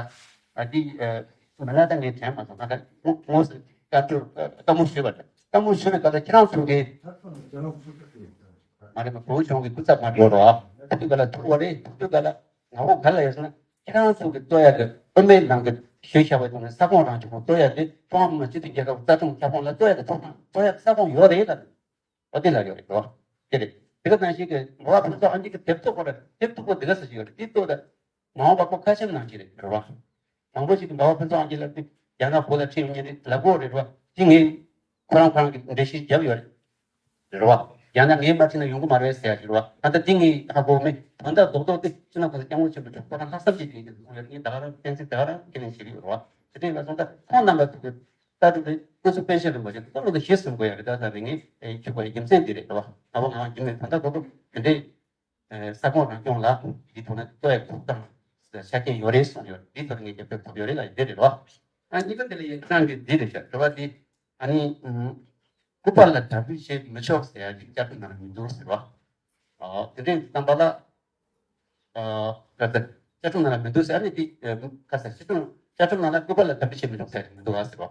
ཨ་འདི་མི་ལ་ད་ངས་དྲན་མ་སོང་། ང་ད་དངོས་སུ་བཀའ་འཁྲོལ་བཀའ་མོལ་ཞུས་པ་རེད། བཀའ་མོལ་ཞུས་པའི་སྐབས་ལ་ཁྱེད་རང་ཚོ་གིས་མ་རེད་པ། བོད་གཞུང་གི་སྐུ་ཚབ་མ་འགྲོ་རོགས། ཐུག་ག་ལ་ཐུག་པ་རེད། ཐུག་ག་ལ་ང་ཕོ་ག་ལ་ཡོད་ཟེར་ན་ཁྱེད་རང་ཚོ་གི་གཙོ་ཡ་གི་ཨ་མའི་ནང་གི་ཞུས་བཞག་པའི་ཐོག་ནས་ས་ཁོངས་རང་སྐྱོང་གཙོ་ཡ་དེ་ཀྲུང་ཧྭ་མི་དམངས་སྤྱི་མཐུན་རྒྱལ་ཁབ་རྩ་ཁྲིམས་ཁྱབ་ཁོངས་ལ་གཙོ་ཡ་གི་ཐོག་ཁང་གཙོ་ཡ་གི་ས་ཁོངས་ཡོད་རེད་ལ། ཨོ་དེ་ལ་ཡོད་རེད་དོ། དེ་རེད། དེ་ག་ནང་བཞིན་གྱི་འགྲོ་བ་ཕུན་ཚོགས་ཨ་འཇིགས་ཀྱི་དེབ་ཐོག་ཁོ་ར་དེབ་ཐོག་ཁོ་དེ་ག་ས་ཞིག་ཡོད་རེད། དེ་ཐོག་ད་མ་འོངས་པ་ཁོ་ཁ་ཆེམས་ནང་བཞིན་རེད་རེད་བ། མང་པོ་ཞིག་གིས་འགྲོ་བ་ཕུན་ཚོགས་ཨ་འཇིགས་ལབ་དུས་རྒྱ་ནག་བོད་ལ་ཁྲིད་ཡོང་མཁན་རེད་ལབ་གོ་རེད་བ། དེ་ངས་ཁོ་རང་ཁོ་རང་གི་འགྲེལ་བཤད་བརྒྱབ་ཡོད་རེད་རེད་བ། རྒྱ་ནག་ངས་མ་ཁྲིད་ན་ཡོང་གི་མ་རེད་ཟེར་ཡ་ཞིག་རེད་བ། ད་ལྟ་དེ་ངས་ཧ་གོ་མེད། ད་ལྟ་རྡོག་རྡོག་དེ་ཕྱི་ནང་ཁོ་ཚོ་སྐྱབས་མགོན་ཆེན་པོ་མཆོག་ཁོ་རང་ལྷག་བསམ་ཅིག་དེ་ཡིན་གྱི་འདུག་ངས་ད་ག་རང་གཏན་ཚིགས་ད་ག་རང་ཁས་ལེན་བྱེད་ཀྱི་ཡོད་རེད་བ། དེ་འདྲ་ཡིན་པ་སོང་ཙང་ཁོང་རྣམ་པ་ཚོ་གི་ལྟ་གྲུབ་རེད། སྐུ་ཚེ་དཔལ་ཆེན་རིན་པོ་ཆེ་ལྟ་གྲུབ་དེ་གཞིར་བཟུང་དགོས་ཡ་རེད། ད་ལྟ་རེ་ངས་ཨེ་ཁྱོད་པ་ཡི་རྒྱུ་མཚན་འདི་རེད་བ། ང་བ་ང་བ་རྒྱུ་མཚན་ད་ལྟ་རྡོག་རྡོག་དེ་འདྲའི་ས་ཁོངས་རང་སྐྱོང་ལ་འདི་ཐོག་ནས་ལྟོ་ཡ་ཐུག་སྟངས་ཆ་རྐྱེན་ཡོད་རེད་གསུངས་ཡོད། འདི་ཐོག་ནས་ངས་རྒྱབ་སྐྱོར་ཐོབ་ཡོད་རེད་ལ་འདི་རེད་བ། ཨ་གཉིས་ཀ་དེ་ལ་ཡིན་ཙང་གི་འདི་རེད་ཤག་དྲི་བ་འདི་ཨ་ནི་སྐུ་པར་ལ་དར་སྤེལ་བྱེད་མི་ཆོག་ཟེར་ཡ་ཅིག་བཅའ་ཁྲིམས་ནང་ལ་མི་འདུག་ཟེར་བ། ཨ་དེ་འདྲའི་བསམ་པ་ལ། ཨ་ག་ཚད་བཅའ་ཁྲིམས་ནང་ལ་མི་འདུག་ཟེར། ཨ་ནི་དེ་ཨ་ག་ཚད་བཅའ་ཁྲིམས་བཅའ་ཁྲིམས་ནང་ལ་སྐུ་པར་ལ་དམ་འབུལ་བྱེད་མི་ཆོག་ཟེར་མི་འདུག་ཨ་ཟེར་བ།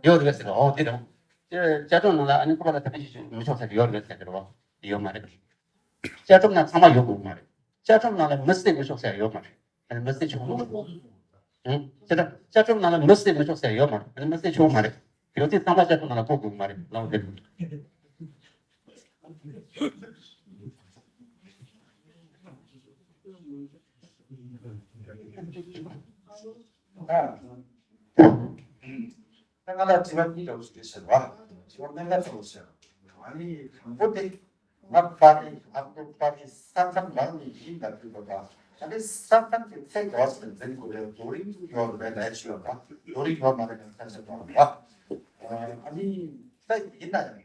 ཡོད་རེད་ཟེར་བ། ཨོ་དེ་རེད། བཅའ་ཁྲིམས་ནང་ལ་ཨ་ནི་སྐུ་པར་ལ་དམ་འབུལ་བྱེད་མི་ཆོག་ཟེར་ཡོད་རེད་ཟེར་གི་རེད་བ། དེ་ཡོད་མ་རེད། བཅའ་ཁྲིམས་ནང་ཚང་མ་ཡོད་དགོས་མ་རེད། བཅའ་ཁྲིམས་ནང་ལ་མི་བསད་མི་ཆོག་ཟེར་ཡོད་མ་རེད། ཨ་ནི་མི་བསད་ཆོག་མ་རེད། ཨང་། བཅའ་ཁྲིམས་བཅའ་ཁྲིམས་ནང་ལ་མི་བསད་མི་ཆོག་ཟེར་ཡོད་མ་རེད། ཨ་ནི་མི་བསད་ཆོག་མ་རེད། ཡོད་ཚད་ཚང་མ་བཅའ་ཁྲིམས་ནང་ལ་བཀོད་དགོས་མ་རེད་ལབ་པ་དེ་རེད། ད་ང་ལ་དྲི་བ་གཉིས་འདྲ་བོ་ཞིག་རེད་ཟེར་བ། དྲི་བ་གཉིས་འདྲ་བོ་ཟེར། ཨ་ནི་དང་པོ་དེ་ང་པ་རི་ཨ་མདོ་པ་རི་ས་མཚམས་རང་ནས་ཡིན་ལབ་དུས་པ། ཨ་ནི་ས་མཚམས་དེ་ཚད་ག་བ་ཞིག་ལ་འཛིན་དགོས་རེད། རྡོ་རིང་ཡོད་རེད་ལབ་ཞུ་བ། རྡོ་རིང་ཡོད་མ་རེད་ལབ་ས་ཆ་དང་བ། ཨ་ནི་ད་ཡིན་ན་ཡང་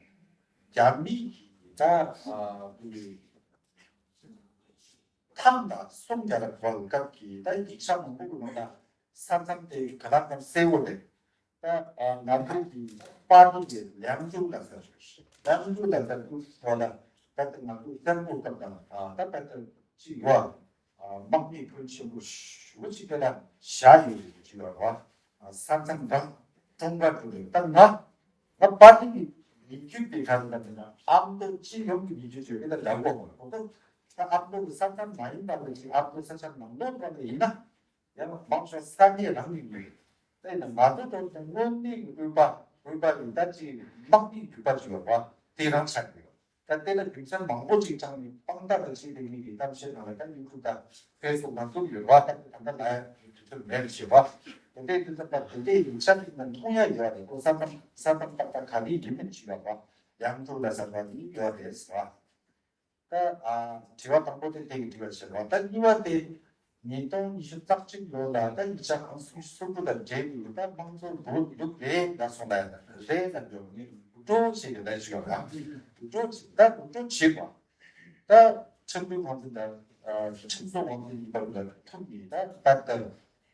རྒྱ་མི་གི་ད་ཨ་ཐང་དང་སུམ་བརྒྱ་ལ་བར་སྐབས་ཀྱི་ད་ཡིག་ཆ་མང་པོ་གི་ནང་ལ་ས་མཚམས་དེ་ག་ལ་གང་གསལ་བོ་རེད། ད་ང་ཚོ་གི་པར་དུ་གི་ལེང་ཇུ་ལ་ཟེར། ལེང་ཇུ་ལ་ཟེར་དུས་ཐོག་ལ་ད་ང་ཚོ་བཙན་པོ་སྐབས་དང་ད་ད་ལྟ་ཅི་ཡོད། དམག་མི་དཔོན་ཆེན་པོ་ཞུ་ཅིག་ག་ལ་བཞག་ཡོད་ཅི་ཡོད་ར། ས་མཚམས་རང་ཀྲུང་ག་ཀྲུང་རེད། ད་ང་ང་པར་དུ་གི་ཡིག་རྒྱུགས་དེ་ག་ལ་ད་ན་ཨ་མདོ་སྤྱི་ཡོངས་ཀྱི་ཡིག་རྒྱུགས་བྱོས་ཀྱི་ད་འདྲ་བོ་མ་རེད། ད་ཨ་མདོ་གི་ས་མཚམས་མ་ཡིན་པ་ལ་ཅི་ཨ་མདོ་ས་ཆ་ནང་ལོགས་པ་ལ་ཡིན་ན། ཡང་མང་ཤོས་ས་གནས་རང་ཡིན་མོད། དེ་ནི་ང་ཚོ་ཚོ་དངོས་གནས་ཀྱི་དབུས་པ་དབུས་པ་ཡིན་ད་ཅིག་དམག་མིའི་རྒྱུད་པ་ཅིག་ཡོད་པ་དེ་རང་ཆགས་ཡོད། ད་དེ་ལ་རྒྱུ་མཚན་མང་པོ་ཅིག་དྲངས་ནས་དཔང་རྟགས་དང་བྱས་ཏེ་མི་གི་གཏམ་བཤད་ནང་ལ་ད་ཡིག་ཐོག་དང་ཕེ་སི་བུག་ནང་བཙུགས་ཡོད་པ། ད་ད་ལྟ་ལ་ཡང་དུས་ཚོད་མེད་པ་བྱེད་པ། དེ་འདྲའི་དུས་ཚོད་པ་དེ་འདྲའི་ཡིག་ཆ་དེ་ནི་མཐོང་ཡ་ཡོད་རེད། ཁོ་ས་མཚམས་ས་མཚམས་ཏག་ཏག་ག་ནས་ཡིན་མིན་ཅིག་ཡོད་པ། ཡང་ཐོག་ལ་ཟ་བ་ནི་ཡོད་རེད་ཟེར་བ། ད་ཨ་དྲི་བ་དང་པོ་དེ་དེ་གི་དྲི་བ་ཞིག་རེད། ད་གཉིས་པ་དེ་ཉིས་སྟོང་ཉི་ཤུ་རྩ་གཅིག་ལོ་ལ་ད་ཡིག་ཆ་ཨང་སུའི་སུ་ཁུ་དང་འབྲེལ་ཡོད་ད་དམངས་གཙོ་འབོད་འདུག་རེད་ལ་སོང་ལ་ཡ་ད་རེད་ལ་འགྲོ་ངས་འགྲོ་བྱེད་ཀྱི་ལས་ཞིག་ཡོད་ལ་འགྲོ་བྱེད་ད་འགྲོ་བྱེད་པ་ད་ཁྲིམས་དཔོན་ཁང་འཛིན་དང་ཁྲིམས་བཟོ་ཁང་འཛིན་ཡིན་པ་ལ་ཐུག་ཡིན་ད་ད་ལྟ་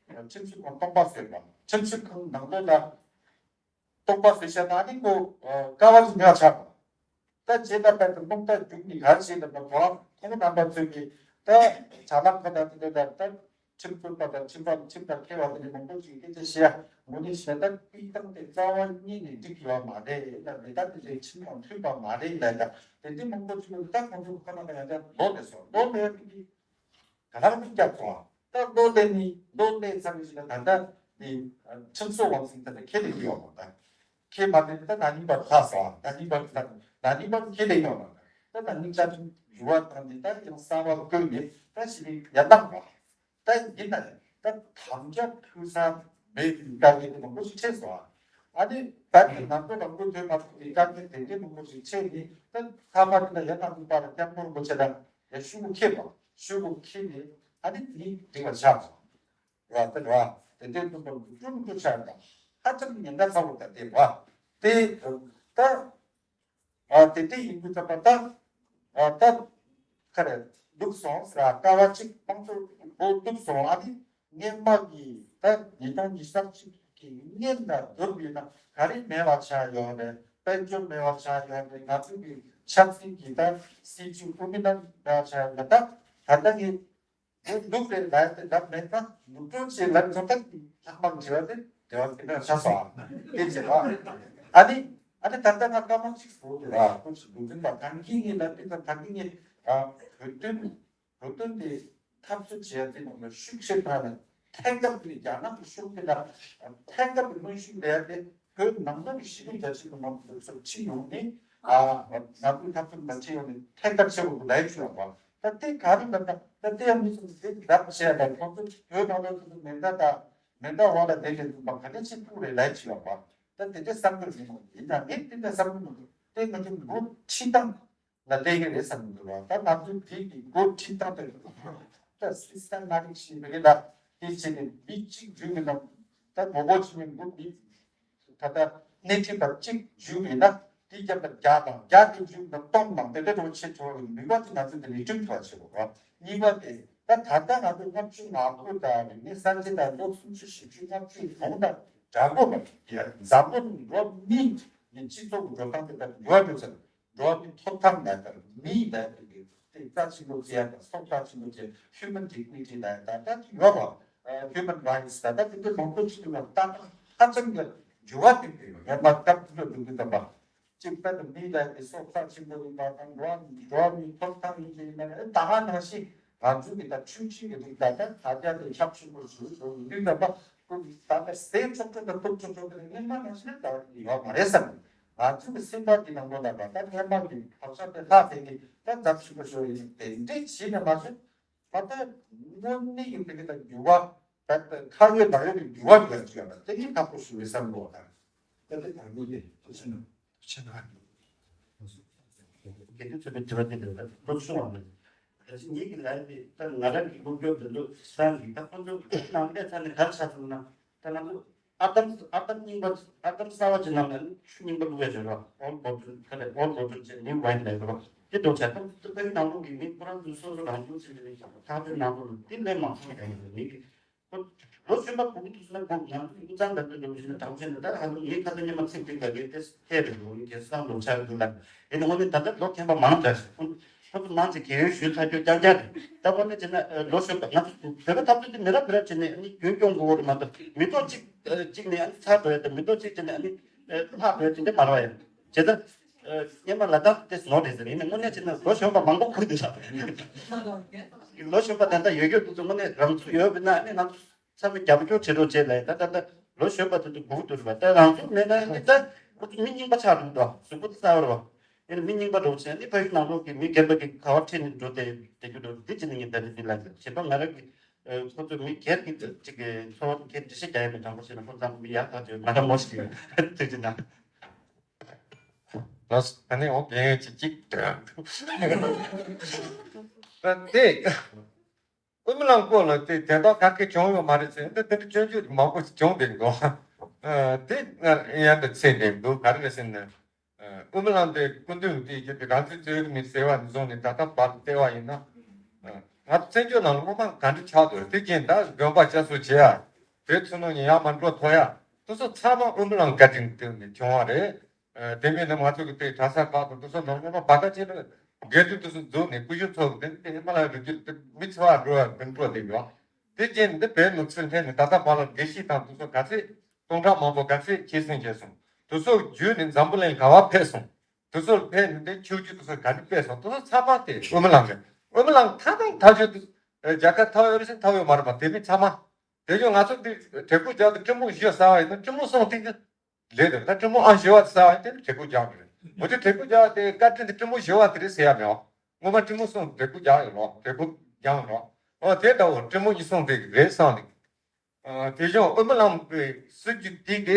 ཁྲིམས་ཞིབ་ཁང་སྟོང་པ་ཟེར་བ་ཁྲིམས་ཞིབ་ཁང་ནང་ལོགས་ལ། སྟོང་པ་ཟེར་བྱས་ན་ནི་ཁོ་ཀ་བ་ཅིག་ཉར་ཆགས་པ། ད་བྱས་ན་བལ་དུ་རླུང་རྟ་རྒྱུག་ནི་ག་རེ་བྱས་ན་ཁོ་རང་ཁོང་རྣམ་པ་ཚོས་ཀྱི་ད་དྲ་ལམ་ཁ་དང་དེ་འདྲ་ད་ཁྲིམས་རྩོད་པ་དང་ཁྲིམས་པ་ཁྲིམས་དང་མཁས་པ་དེ་འདྲ་མང་པོ་ཅིག་སྐད་ཆ་བཤད་ཡ་ངོ་ནས་བཤད་ད་དཔེ་སྟངས་དེ་རྩ་བ་ཉིད་ནས་འགྲིག་ཡོད་མ་རེད་ལ་མི་ད་དེ་འདྲའི་ཁྲིམས་དང་མཐུན་པ་མ་རེད་ལ་ད་དེ་འདྲའི་མང་པོ་ཅིག་ད་ཁོང་ཚོ་ཁོ་ན་ལ་ཡང་ད་ལོ་ལས་སོང་ལོ་ལས་ཀྱི། ག་ལ་མི་རྒྱབ་སོང་། ད་ལོ་ལས་ནི་ལོ་ལས་ཚར་བའི་ཞིག་ལ་ད་ལྟ་ནི་ཁྲིམས་བཟོ་དབང་ཟིན་ད་ལྟ་ཁས་ལེན་ཡོད་མོད་ད། ཁས་མ་ལེན་ད་ན་ནིང་པར་ལྷག་སོང་། ན་ནིང་པར་ད་ན་ནིང་པར་ཁས་ལེན་ཡོད་མོད་ད། ད་ནིང་བཅའ་ཁྲིམས་ཡུ་བ་དང་ནི་ད་ཡང་གསར་བ་བཀོད་ནས་ད་ཞི་བའི་ཡར་ལངས་པ། ད་ཡིན་ན་ད་དམ་བཅའ་ཕུལ་ས་མེད་པའི་དཀའ་ངལ་དེ་མང་པོ་ཞིག་འཕྲད་སོང་། ཨ་ནི་ད་ནི་ང་ཚོ་རང་ཚོ་ཐོན་མ་ཐུབ་པའི་དཀའ་ངལ་དེ་འདྲའི་མང་པོ་ཞིག་འཕྲད་ནས་ད་ཚང་མ་དེ་ལ་ཡར་ལངས་ཐུབ་པ་ལ་སྐྱབས་མགོན་རིན་པོ་ཆེ་དང་། ཡང་ཤུ་གུ་ཁེལ་བ། ཤུ་གུ་ཁེལ་ནས་ཨ་ནི་དེ་འགྲིག་པ་ཆགས་སོང་། ར་དེ་ར་དེ་འདྲའི་འདུག་པ་འགྲུབ་འགྲུབ་ཆགས་དང་ཧ་ཅང་ཉེན་ཁ་ཚ་བོ་དང་དེ་ར་དེ་ད་ཨ་དེ་འདྲའི་ཡིན་དུས་ད་པ་ད་ཨ་ད་ཁ་རེ་འདུག་སོང་ཟེར་ཀ་བ་གཅིག་དམངས་གཙོ་འགོ་འདུག་སོང་། ཨ་ནི་སྔོན་མ་གི་ད་ཉིས་སྟོང་ཉི་ཤུ་རྩ་གཅིག་གི་སྔོན་ལ་བསྡུར་བ་ཡིན་ན་ག་རེ་མེད་པ་ཆགས་ཡོད་རེད། དཔལ་འབྱོར་མེད་པ་ཆགས་ཡོད་རེད། ང་ཚོ་གི་ཆབ་སྲིད་ཀྱི་ད་སྲིད་ཇུས་ཀུན་སློང་མེད་པ་ཆགས་ཡོད་རེད། ད་ད་ལྟ་གི་འདུག་རེད་ལབ་དེ་ལབ་མེད་ན་ནུབ་སྒྲོལ་ཆེ་ལབ་ཚོད་ལྟ་གི་ལྷག་མ་བྱེད་པ་དེ་དེ་བ་དེ་འདྲ་ཆགས་སོང་། དེ་བྱེད་པ་ཨ་ནི་ཨ་ནི་ད་ལྟ་ང་སྐར་མ་གཅིག་བཟོ་དེ་ར་ཁོ་ཚོ་འདུག་འཛིན་པ་གང་གིས་ངེས་ལབ་དེ་ད་གང་གིས་ངེས་བོད་དོན། བོད་དོན་དེ་འཐབ་རྩོད་བྱས་ཏེ་ནང་ལ་ཤུགས་ཆེ་དྲགས་ནས་ཐད་ཀར་དེ་རྒྱ་ནག་གི་ཤུགས་དེ་ལ་ཐད་ཀར་གྱི་གནོན་ཤུགས་ལས་ཏེ་བོད་ནང་ལོགས་ཀྱི་ཤེས་ཡོན་རྒྱ་ཆེ་གི་མང་ཚོགས་ཚོར་ཕྱིན་ཡོང་ནས་ང་ཚོའི་འཐབ་རྩོད་མ་བྱས་ཡོང་ནས་ཐད་ཀར་ཆེ་བོ་ལས་བྱུང་བ། ད་དེ་ག་རེ་ལབ་ན་ད་དེ་ཡང་མི་ཚོས་དེ་རབ་བྱས་ལ་ཁོང་ཚོ་བོད་ནང་ལོགས་ཚོ་མེ་མདའ་དང་མེ་མདའ་འོག་ལ་བསྡད་ནས་འདུག་པ་ག་ནས་ཕྱིན་ཐུབ་རེད་ལས་བྱུང་བ། ད་དེ་འདྲའི་བསམ་བློ་ཡིན་ནོ་ཡིན་ན་ངས་དེ་འདྲ་བསམ་བློ་མི་འདུག་དེ་ང་ཚོ་འགོ་ཁྲིད་སྟངས། ལ་སླེབས་ཀྱི་རེད་བསམ་གྱི་འདུག་བ། ད་ང་ཚོའི་བོད་ཀྱི་འགོ་ཁྲིད་སྟངས་དེ་ད་སི་སི་ཊེམ་མེ་ཊིག་ཞེས་པའི་ལ་དེ་བྱས་ནས་མི་གཅིག་འཇུས་མིན་ནམ། ད་ངོ་རྒོལ་བྱེད་མི་འགོ་མི་ད་ལྟ་སྣེ་ཁྲིད་པ་གཅིག་འཇུས་མིན་ན་དེ་རྒྱབ་ལ་བརྒྱ་དང་བརྒྱ་དེ་འཇུས་མིན་ན་སྟོང་དང་དེ་འདྲ་འགྲོ་བྱེད་ཆོག་གི་ནུས་པ་དེ་ང་ཚོ་འདི་ནས་བསྐྲུན་ཐུབ་པ་བྱེད་དགོས་བ། གཉིས་པ་དེ་ད་ད་ལྟ་ང་ཚོ་ལྔ་བཅུ་ང་དགུ་དང་རིག་གནས་གསར་བརྗེ་དང་ལོ་སུམ་ཅུ་བཞི་བཅུ་ལྔ་བཅུ་གོང་དང་འདྲ་པོ་མ་ཡ་འཛམ་བུ་གླིང་འགྲོ་མི་ནི་སྤྱི་ཚོགས་ཀྱི་འགྲོ་སྟངས་དེ་ལྟར་འགྱུར་བ་འགྲོ་ཚར། འགྲོ་བ་མིའི་ཐོབ་ཐང་ལ་ལྟར་མིའི་ལ་ལྟར་གྱི་རྩ་ཆེན་པོ་ཅན་དང་སྲོག་རྩ་ཆེན་པོ་ཅན་human dignity ལ་ལྟར་ད་ཡོད་པ། human rights ལ་ལྟར་དེ་འདྲ་མང་པོ་ཅིག་ཡོད་པ་ད་ཧ་ཅང་གི་འགྱུར་བ་ཐེབས་ཀྱི་ཡོད། ངས་མ་སྐབས་དེ་འདྲ་འདུག་གི་ད་པ་གཅིག་ད་དུ་མིའི་ལ་ལྟར་སྲོག་རྩ་ཆེན་པོ་ཡིན་པ་དང་འགྲོ་བ་འགྲོ་བ་མིའི་ཐོབ་ཐང་ཡིན་གྱི་ཡིན་ན་ད་ག་ནང་བཞིན་ང་ཚོ་གི་ད་ཆུང་ཆུང་གི་རིགས་ད་ལྟ་ད་ལྟ་དེ་ཁྱབ་ཆེན་པོ་ཞིག་འགྲོ་གི་འདུག་ད་པ་ད་ལྟ་ཟས་ཆོག་ཆོག་དང་ཐུབ་ཆོག་ཆོག་དེ་སྔོན་མ་ནང་བཞིན་ད་ཡོད་མ་རེད་བསམ། ང་ཚོའི་སེམས་པ་འདི་ནང་ལོགས་ལ་ད་ལྟ་སྔོན་མ་གི་བག་ཆགས་དེ་ལྷག་དེ་གི་ད་འཛབ་ཞུ་བ་ཞུ་ཡིན་དེ་འདྲས་བྱས་ནས་མ་ཟད་ད་ལྟ་དངོས་གནས་ཀྱི་དེ་གི་ད་འགྱུར་བ་ ད་ཁ་ཡོད་ལག་ཡོད་ཀྱི་འགྱུར་བ་འགྲོ་ཡ་ཅིག་ཡོད་པ་དེ་ནི་ཁག་པོ་ཞིག་རེད་བསམ་གྱི་འདུག་ད་ད་ལྟ་ད་མི་དེ་ཆེ་ཆེ་ན་ཆེ་ན་དགེ་འདུན་ཚོགས་པའི་དྲི་བ་དེ་འདྲ་ལ་སློབ་གསོ་བ་མི་ད་ཅི་ཉིད་ཀྱི་ལན་དེ་ད་ང་རང་གི་སློབ་སྦྱོང་དེ་ཚོ་སང་གི་ད་ཁོང་ཚོ་ནང་ལས་ཚ་ནས་གར་ཆགས་སོང་ན་ད་ང་ཚོ། ཨར་འདམ་ཨར་འདམ་རྙིང་པ་ཨར་འདམ་གསར་བ་ཅིག་ནང་ལ་ཆུ་རྙིང་པ་བླུགས་ཡ་བྱོས་རོགས། ཨོལ་བོ་ཊལ་ག་ལེ་ཨོལ་བོ་ཊལ་ཅིག་ནིའུ་ཝའིན་ལས་རོགས་དེ་འདྲ་བྱས་ད་ད་ཕ་གི་ནང་ལོགས་ཀྱི་མི་ཁོ་རང་ཚོ་སོ་སོ་རང་བྱུང་ཚིག་གི་ཐག་གཅོད་ནང་ལོགས་ལ་དེ་ལས་མང་ཤོས་ཡོད་ཡིན་མི་གི་ཁོ་ལོ་གཞོན་པ་གུག་དུས་སུ་ན་གུག་ང་ཚོ་ཡིག་ཚང་འདྲ་པོ་འདྲ་བོ་ཞིག་ན་དང་ཆེན་ད་ལྟ་ཧ་ལུ་ངའི་ཁ་ཚ་སྙེ་མ་ཚིག་ཏིག་ལ་གི་དེ་ཐད་རེད་འགྲོ་ཡིན་གྱི་སང་ལོ་ཆགས་འདུག་ལ་ཡིན་ན་ངོ་ནི་ད་ལྟ་ལོ་མཁན་པ་མང་དྲགས་ཤིག་ཁོ་ཁོ་ཚོ་མང་ཆེ་གལ་ཡོད་ཞུས་ཚར་རྒྱུ་རྐྱང་རྐྱང་རེད། ད་ཁོ་ནི་བྱས་ན་ལོ་གཞོན་པ་ང་ཚོ་བོད་པ་འཐབ་རྩོད་དེ་མི་རབས་མི་རབས་བྱས་ནས་ཨ་ནི་རྒྱུན་སྐྱོང་དགོས་རེད་མ་གཏོགས་མི་ཐོག་གཅིག་གཅིག་ནས་ཨ་ནི་ཚར་འགྲོ་ཡ་དང་མི་ཐོག་གཅིག་བྱས་ནས་ཨ་ནི་ལྷག་འགྲོ་ཡ་དེ་འདྲ་མ་རེད་ཡ། བྱས་ད་སྙེ་མ་ལ་དྭགས་དེ་ནོར་རེད་ཟེར་ཡིན་ན་དངོས་གནས་བྱས་ན་ལོ་གཞོན་པ་མང་པོ་ཁུར་འདུག་ས་ལོ་གཞོན་པ་ད་ལྟ་ཡོད་རྒྱུ་དེ་ཚོ་དངོས་གནས་རང་ཚུགས་ཡོད་པ་ན་ཨ་ནི་ང་ཚོ། ཚང་མས་རྒྱབ་སྐྱོར་བྱེད་རོགས་བྱེད་ལ་ད་ད་ལྟ་ལོ་གཞོན་པ་དེ་ཚོ་སྒུག་འདུག་རེད་པ། ད་རང་ཚུགས་མེད་ན་ནི་ད་ཁོ་ཚོ་མི་རྙིང་པ་ཆགས་འདུག་དོ་གཟུགས་པོ་གཙང་བོ་རེད་པ། ཡིན་ན་མི་རྙིང་པ་འགྲོ་བྱས་ནི་ཕ་ཡུལ་ནང་ལོགས་ཀྱི་མི་རྒན་པ་གི་ག་བ་ཁྲིད་ནས་འགྲོ་དེ་དེ་རྒྱུ་འགྲོ་འདི་ཅི་ནས་ངས་ད་ནི་འདི་ལ་བྱེད་པ་ང་རང་གི་ཁོ་ཚོ་མི་སྒེར་གྱི་ཅིག་གི་འཚོ་བ་གི་འགྲེལ་བཤད་རྒྱག་ཡ་མེད་དྲང་པོ་བཤད་ན་ཁོ་ཚང་མི་ཡག་ཐག་ཆོད་ང་རང་མོ་ཞིག་ཡོད་ཐུགས་རྗེ་གནང་། ལགས་སོ། ད་ནི་འོ་རྒན་ཡོལ་ཅིག་ཅིག་དྲན་འདུག་ད་དེ། དབུ་མའི་ལམ་སྐོར་ལ་དེ་དེ་དག་ག་གེ་བྱུང་ཡོད་མ་རེད་ཟེར་འདི་དེ་འདྲ་སྐྱོན་བརྗོད་མང་པོ་ཞིག་བྱུང་བསྡད་འདུག་ཨ། དེ་ང་ཡང་དུ་ཚེ་འདེབས་འདུག་ག་རེ་རེད་ཟེར་ན། ཨ། དབུ་མའི་ལམ་དེ་སྐུ་མདུན་དེ་ཡིན་དེ་རང་བཙན་རྩོད་མི་ཟེར་བ་ནས་བཟུང་ནས་ད་ལྟ་བར་དུ་བལྟས་པ་ཡིན་ན། ཨ། ང་ཚོ་བཙན་བྱོལ་ནང་ལ་སློབ་མ་ག་འདྲ་ཆགས་འདུག་དེ་རྐྱེན་ད་དགོན་པ་བསྐྱར་གསོ་བྱེད་ཡ། དེ་ཚོ་ནང་ནས་ཡར་མར་འགྲོ་ཐུབ་ཡ། དེ་ཚོ་ཚང་མ་དབུ་མའི་ལམ་བཀའ་དྲིན་དེ་ནས་བྱུང་བ་རེད། ཨ། དེ་མིན་ན་ང་ཚོ་གི་དེ་གྲྭ་ས་ཁག་དང་དེ་ཚོ་ནང་སློབ་མ་བར་ཁ་ཅན་ལ་དགེ་འདུན་དེ་ཚོ་འཛུགས་ནས་སྐུ་ཞབས་ཚོ་གི་དེ་ནི་དེ་ཧི་མ་ལ་ཡའི་རི་རྒྱུད་དེ་མི་ཚེ་བ་འགྲོ་བ་དེ་འགྲོ་བསྡད་ཡོད། དེ་རྐྱེན་འདི་བོད་ནང་ཚུར་སླེབས་ནས་ད་ལྟ་བར་ལ་དགེ་བཤེས་དང་དེ་ཚོ་ག་ཚད་སྟོང་ཕྲག་མང་པོ་ག་ཚད་ཁྱད་སེང་བྱས་སོང་། དེ་ཚོ་བརྒྱུད་ནས་འཛམ་བུ་གླིང་ག་བ་ཕེབས་སོང་། དེ་ཚོ་ཕེབས་ནས་དེ་ཆོས་བརྒྱུད་དེ་ཚོ་ག་འདྲ་སྤེལ་སོང་དེ་ཚོ་ཚང་མ་དེ་དབུ་མའི་ལམ་རེད། དབུ་མའི་ལམ་མཐའ་དང་མཐའ་དཔྱོད་དེ་རྒྱལ་ཁབ་ཐོབ་ཡོད་རེད་ཟེར་ཐོབ་ཡོད་མ་རེད་པ། དེ་མིན་ཚང་མ། དེ་བཞིན་ང་ཚོ་འདི་བྲེལ་ཕུག་རྒྱག་ཏུ་སྤྲིན་ཕུང་བཞི་ཟ་བ་ཡིན་ན་སྤྲིན་ཕུང་གསུམ་ཐིག་གི་ལས་དེ་ད་སྤྲིན་ཕུང་ཨང་བཞི་བ་དེ་ཟ་བ་ཡིན་དེ་བྲེལ་ཕུག་རྒྱག་གི་རེད། འོ་དེ་བྲེལ་ཕུག་རྒྱག་དེ་བཀའ་དྲིན་དེ་སྤྲིན་ཕུང་བཞི་བ་དེ་རེད་ཟེར་ཡ་མེད་བ། སྔོན་མ་སྤྲིན་ཕུང་གསུམ་བྲེལ་ཕུག་རྒྱག་ཡོད་རོགས་བྲེལ་ཕུག་རྒྱག་ཡོད་རོགས། འོ་དེ་འདྲ་བོ་སྤྲིན་ཕུང་གཉིས་གསུམ་དེ་རེད་བསམ་ནས། ཨ། དེ་བཞིན་དབུ་མའི་ལམ་གྱི་སྲིད་ཇུས་དེ་དེ།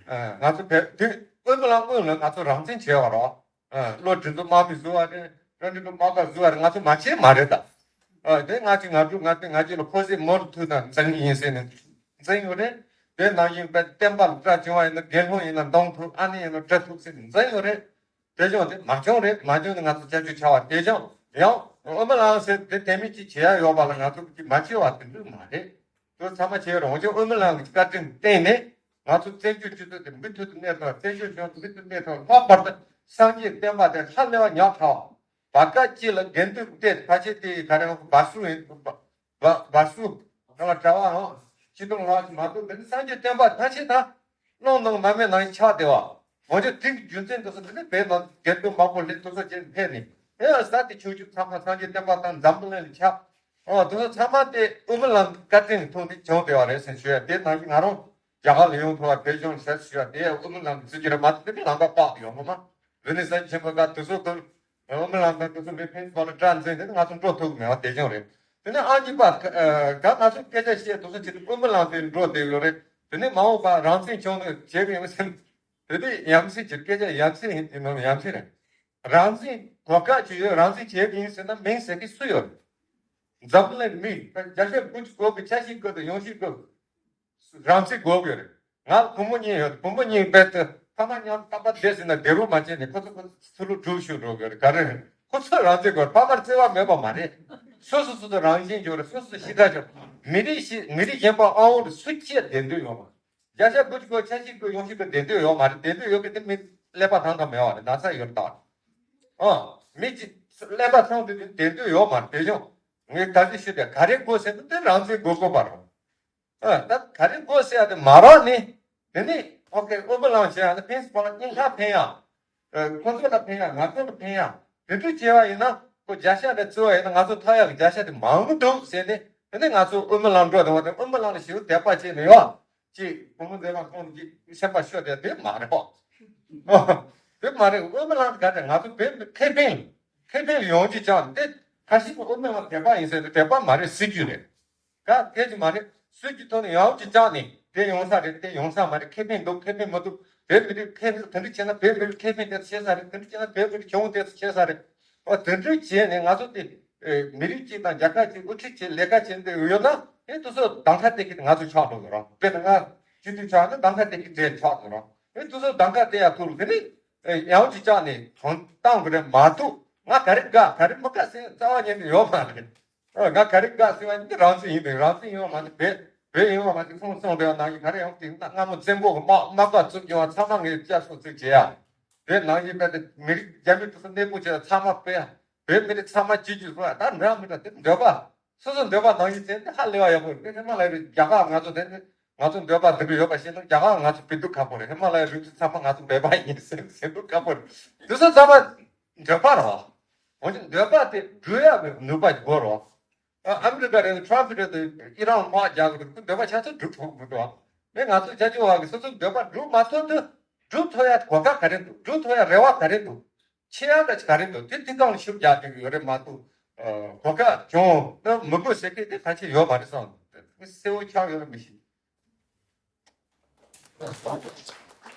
ཨ། ང་ཚོ་བལ་དེ་དབུ་མའི་ལམ་སྔོན་ལ་ང་ཚོ་རང་བཙན་བྱས་བ་རོགས། ཨ། བློ་གྲོས་མཐུ་དམག་མི་བཟོ་བ་རེད། བློ་གྲོས་མཐུ་དམག་སྒར་བཟོ་བ་རེད། ང་ཚོ་མ་བྱས་མ་རེད་ད། ཨ། དེ་ང་ཚོས་ང་ཚོ་ང་ཚོས་ང་ཚོ་ལ་ཁོ་ཚོས་མོ་ལ་ཐུག་ན་འཛིང་ཡིན་ཟེར་ནས་འཛིང་ཡོད་རེད། དེ་ནང་བཞིན་པའི་བསྟན་པ་ལ་དགྲ་བྱུང་བ་ཡིན་ན་དགེ་སློང་ཡིན་ན་མདུང་ཐུག་ཨ་ནི་ཡིན་ན་གྲི་ཐུག་ཟེར་ནས་འཛིང་ཡོད་རེད། དེ་བྱུང་དེ་མ་བྱུང་རེད། མ་བྱུང་ནི་ང་ཚོ་སྐྱབས་བཅོལ་ཆགས་པ་དེ་བྱུང་ཡང་དབུ་མའི་ལམ་ཟེར་དེ་དེ་མིན་གཅིག་བྱེད་ཡ་ཡོད་པ་ལ་ང་ཚོ་གཅིག་མ་བྱེད་པ་དེ་འདྲ་མ་རེད། དེ་ཚང་མ་བྱེད་རོགས་ཀྱི་དབུ་མའི་ལམ་གྱི་བཀའ་དྲིན་བརྟེན་ནས་ང་ཚོ་བཙན་བྱོལ་སྤྱི་ཚོགས་དེ་མུ་མཐུད་དུ་གནས་ཐུབ། བཙན་བྱོལ་ལྗོངས་དེ་མུ་མཐུད་གནས་ཐུབ། ལྷག་པར་དུ་སངས་རྒྱས་བསྟན་པ་དེ་ལྷ་ལས་པ་ཉག་ཕྲ་བ། བར་སྐབས་ཅིག་ལ་དགེ་འདུན་སྡེ་ཕལ་ཆེར་དེ་ག་རེ་བ་སུ་ཡིན། བ་བ་སུ་ག་ལ་གྲྭ་བའམ་སྤྱི་སྡོམ་ལ་མ་གཏོགས་འདི་ནི་སངས་རྒྱས་བསྟན་པ་ཐམས་ཅད་དང་། རླུང་ནང་མ་སྨིན་ནང་བཞིན་ཆགས་བསྡད་པ། འོན་ཀྱང་དེ་གི་རྒྱུ་མཚན་དུ་སོང་དེ་ནི་བོད་ནང་རྒྱལ་ཁབ་མང་པོ་སླེབས་དུས་སོ་ཅན་ཕེབས་ནས་ཨེ་ས་དེ་ཆོས་བརྒྱུད་ཚང་མ་སངས་རྒྱས་བསྟན་པ་དང་འཛམ་བུ་གླིང་ལ་ཁྱབ། ཨོ་དེ་ཚོ་ཚང་མ་དེ་དབུ་མའི་ལམ་གྱི་བཀའ་དྲིན་ཐོག་ནས་བྱུང་བསྡད་པ་རེད་ཟེར་ཞུ་ཡ། དེ་ནང་བཞིན་ང་རང་རྒྱ་གར་ལ་ཡོང་ཐུབ་པ་བོད་གཞུང་ལ་ཞབས་ཞུ་ཡ་དེ་ཡང་དབུ་མའི་ལམ་གྱི་ཚུལ་གྱིས་རེད་མ་གཏོགས་དེ་ནི་ལམ་ཀ་དཔག་ཏུ་ཡོད་མ་མ། རི་ནི་སན་ཆེན་པོ་ག་དེ་ཚོ་ཁུལ་དབུ་མའི་ལམ་དང་དེ་ཚོ་མི་ཕན་ཚུན་བར་ལ་དགྲར་འཛིན་དེ་ནི་ང་ཚོ་འགྲོ་ཐུབ་ཀྱི་མེད་པ་དེ་བྱུང་རེད། དེ་ནས་ཨང་གཉིས་པ་ག་ང་ཚོ་སྐད་ཆ་བཤད་དུས་སུ་ཅི་སྟེ་དབུ་མའི་ལམ་དེ་འགྲོ་བསྡད་ཡོད་རེད། དེ་ནས་མ་འོངས་པ་རང་བཙན་བྱུང་ནས་བྱེད་གི་ཡོད་སེམས། དེ་དུས་ཡ་མཚན་གྱི་སྐད་ཆ་ཡ་མཚན་ཡིན་དེ་ནོར་ཡ་མཚན་རེད། རང་བཙན་གོ་སྐབས་ཅིག་ཡོད། རང་བཙན་བྱེད་གི་ཡིན་ཟེར་ན་མིན་ཟེར་གི་སུ་ཡོད་རེད། འཛམ་བུ་གླིང་མི་བརྒྱ་ཆ་དགུ་བཅུ་གོ་གི་ཆ་ཤས་དགུ་དང་ཡོངས་ཤས་དགུ་རང་བཙན་དགོས་ཀྱི་རེད། ང་ལ་བུ་མོ་གཉིས་ཡོད། བུ་མོ་གཉིས་རྦད་དེ་ཕ་མ་མཉམ་རྟག་པར་བསྡད་ཟིན་ན་བསྡད་རོགས་མ་བྱས་ནས་ཁོ་ཚོ་ཁོ་ཚོ་ཚུར་ལོག་འགྲོ་ཤོག་འགྲོ་གི་རེད། ག་རེ་རེད། ཁོ་ཚོས་རང་བཙན་དགོས། ཕ་མར་བརྩེ་བ་མེད་པ་མ་རེད། སོ་སོ་སོ་སོ་རང་བཞིན་ཡོད་རེད། སོ་སོ་ཤི་ད་ཆོག་མི་རིགས་ཤིག་མི་རིགས་གཞན་པ་ཨང་འོག་ཏུ་སུ་སྐྱེས་བསྡད་འདོད་ཡོད་མ་རེད། བརྒྱ་ཆ་དགུ་བཅུ་གོ་ཆ་ཤས་དགུ་ཡོངས་ཤིག་གི་བསྡད་འདོད་ཡོད་མ་རེད། བསྡད་འདོད་ཡོད་གི་དེ་མི་ཀླད་པ་ཐང་ཐང་མེད་པ་རེད། ན་ཚ་ཡོད་རེད་ད། ཨ་མི་གཅིག་ཀླད་པ་ཐང་དུས་བསྡད་འདོད་ཡོད་མ་རེད། དེ་བྱུང་ངས་ད་གཟོད་ཤོད་དེ་ག་རེ་དགོས་ཟེར་ན་དེ་རང་བཙན་དགོས་དགོས་པ་རེད། ཨ་ད་ག་རེ་དགོས་ཟེར་ཡ་དེ་མ་རག་ནི། དེ་ནི་ཨོ་ཁེ་དབུ་མའི་ལམ་བྱེད་ཡ་ནི་ཕན་སྤོང་ལ་སྙིང་ཁ་ཕན་ཡ། ཨ་ཁོ་ཚོ་ལ་ཕན་ཡ། ང་ཚོ་ལ་ཕན་ཡ། དེ་འདྲ་བྱས་པ་ཡིན་ན་ཁོ་བརྒྱ་ཆ་ནས་བརྩི་བ་ཡིན་ན་ང་ཚོ་ཐོབ་ཡ་གི་བརྒྱ་ཆ་དེ་མང་པོ་འདུག་ཟེར་ནས། དེ་ནི་ང་ཚོ་དབུ་མའི་ལམ་འགྲོ་དང་བ་དང་དབུ་མའི་ལམ་ལ་ཞེ་པོ་དད་པ་བྱས་ནས་ཡོད། ཅིག་བུ་མོ་མཛེས་མ་ཁོང་གིས་སེམས་པ་ཤོར་དེ་དེ་མ་རེད་པ། དེ་མ་རེད། དབུ་མའི་ལམ་ག་དེ་ང་ཚོ་བོད་མི་ཁེ་ཕན་ཁེ་ཕན་ལ་ཡོང་རྒྱུ་ཅང་དེ་ཁ་ཤས་ཀྱིས་དབུ་མའི་ལམ་དད་པ་ཡིན་ཟེར་ཏེ་དད་པ་མ་རེད། སྲིད་ཇུས་རེད། ག་སྐད་ཅིག་མ་རེད། སྲོལ་གྱི་ཐོག་ནས་ཡང་ཅིག་བཅག་ནས་དེ་ཡོང་ས་རེད། དེ་ཡོང་ས་མ་རེད། ཁེ་ཕན་འདུག་ཁེ་ཕན་མི་འདུག་བོད་མི་རིགས་ཁེ་ཕན་དེ་འདྲ་བྱས་ན་བོད་མི་རིགས་ཁེ་ཕན་དེ་ཆེ་ས་རེད། དེ་འདྲ་བྱས་ན་བོད་མི་རིགས་གྱོང་དེ་ཆེ་ས་རེད། ཨོ་དེ་འདྲ་བྱས་ནས་ང་ཚོ་དེ་མི་རིགས་གཅིག་དང་རྒྱལ་ཁབ་གཅིག་དབུ་ཁྲིད་བྱས་ལས་ཀ་བྱས་འདི་ཡོད་ན་ཨེ་དེ་ཚོ་གདམ་ཁ་སྟེར་གི་ང་ཚོ་ཆགས་འགྲོ་གི་རེད། དཔེར་ན་ང་སྤྱི་འཐུས་ཆགས་ན་གདམ་ཁ་སྟེར་གི་གྲས་ཆགས་འགྲོ་གི་རེད། ཨེ་དེ་ཚོ་གདམ་ཁ་སྟེར་ཡ་ཐུག་རུ་དེ་ནི་ཡང་ཅིག་བཅག་ནས་གང་བཏང་དགོས་རེད་མ་གཏོགས། ང་ག་རེ་དགའ་ག་རེ་མི་དགའ་ཟེར་རྩ་བ་ཉིད་ནས་ཡོད་མ་རེད། ཨ། ང་ག་རེ་དགའ་ཟེར་བ་ནི་རང་བཙན་ཡིན་པས། རང་བཙན་ཡིན་པ་མ་གཏོགས་བོད་བོད་ཡིན་པ་མ་གཏོགས། ཁོང་གསུངས་པའི་ནང་བཞིན་ག་རེ་ཡང་དེ་སྔ་མོ་བཙན་པོ་གི་དམག་དམག་སྒར་བཙུགས་ཡོང་བ་ཚང་མ་ངས་བསྐྱར་གསོ་ཚིག་བྱེད་ཡ། བོད་ནང་བཞིན་པའི་མི་རིགས་རྒྱ་མི་དེ་ཚོ་གནས་སྤོ་བྱས་ཚང་མ་སྤེལ་ཡ། བོད་མི་རིགས་ཚང་མ་གཅིག་གྱུར་བཟོ་ཡ། ད་འདྲ་མི་འདྲ་དེ་འདོད་པ་སོ་སོ་འདོད་པ་ནང་བཞིན་བྱས་ཏེ་ཧ་ལས་པ་ཡག་པོ་རེད། དེ་ཧི་མ་ལ་ཡའི་རྒྱ་གར་ང་ཚོ་དེ་ནི་ང་ཚོ་འདོད་པ་འདི་གི་ཡོད་པ་ཤེས་ན་རྒྱ་གར་ང་ཚོ་སྤེལ་སྡུག་ཁག་པོ་རེད། ཧི་མ་ལ་ཡའི་རི་རྩེ་ཚང་མ་ང་ཚོ་འདོད་པ་ཡིན་ཟེར་ཟེར་སྡུག་ཁག་པོ་རེད། དེ་ཚོ་ཚང་མ་འདོད་པ་རེད་བ། འོན་ཀྱང་འདོད་པ་དེ་སྒྲུབ་ཡག་གི་ནུས་པ་དགོས་རེད་བ། ཨ་ཨ་མི་རི་ཀ་རེད། ཁྲམ་པ་རེད། ཨི་རན་དམག་རྒྱག་གི་འདུག་འདོད་པ་ཆ་ཚང་སྒྲུབ་ཐུབ་མི་འདུག་བ། དེ་ང་ཚོ་རྒྱ་ཆེ་བ་གི་སོ་སོ་འདོད་པ་སྒྲུབ་མ་ཐུབ་དུས་སྒྲུབ་ཐུབ་ཡག་གོ་སྐབས་ག་རེ་འདུག་སྒྲུབ་ཐུབ་ཡག་རེ་བ་ག་རེ་འདུག་ཆེ་ཡག་ག་ག་རེ་འདུག་དེ་དེ་གང་ལ་ཤུགས་རྒྱག་དགོས་ཀྱི་ཡོད་རེད་མ་གཏོགས། ཨ་གོ་སྐབས་བྱུང་ན་མི་དགོས་ཟེར་མཁན་དེ་ཕལ་ཆེར་ཡོད་མ་རེད་བསམ། དེ་གསལ་བོ་ཆགས་ཡོད་རེད་མི་ཤེས།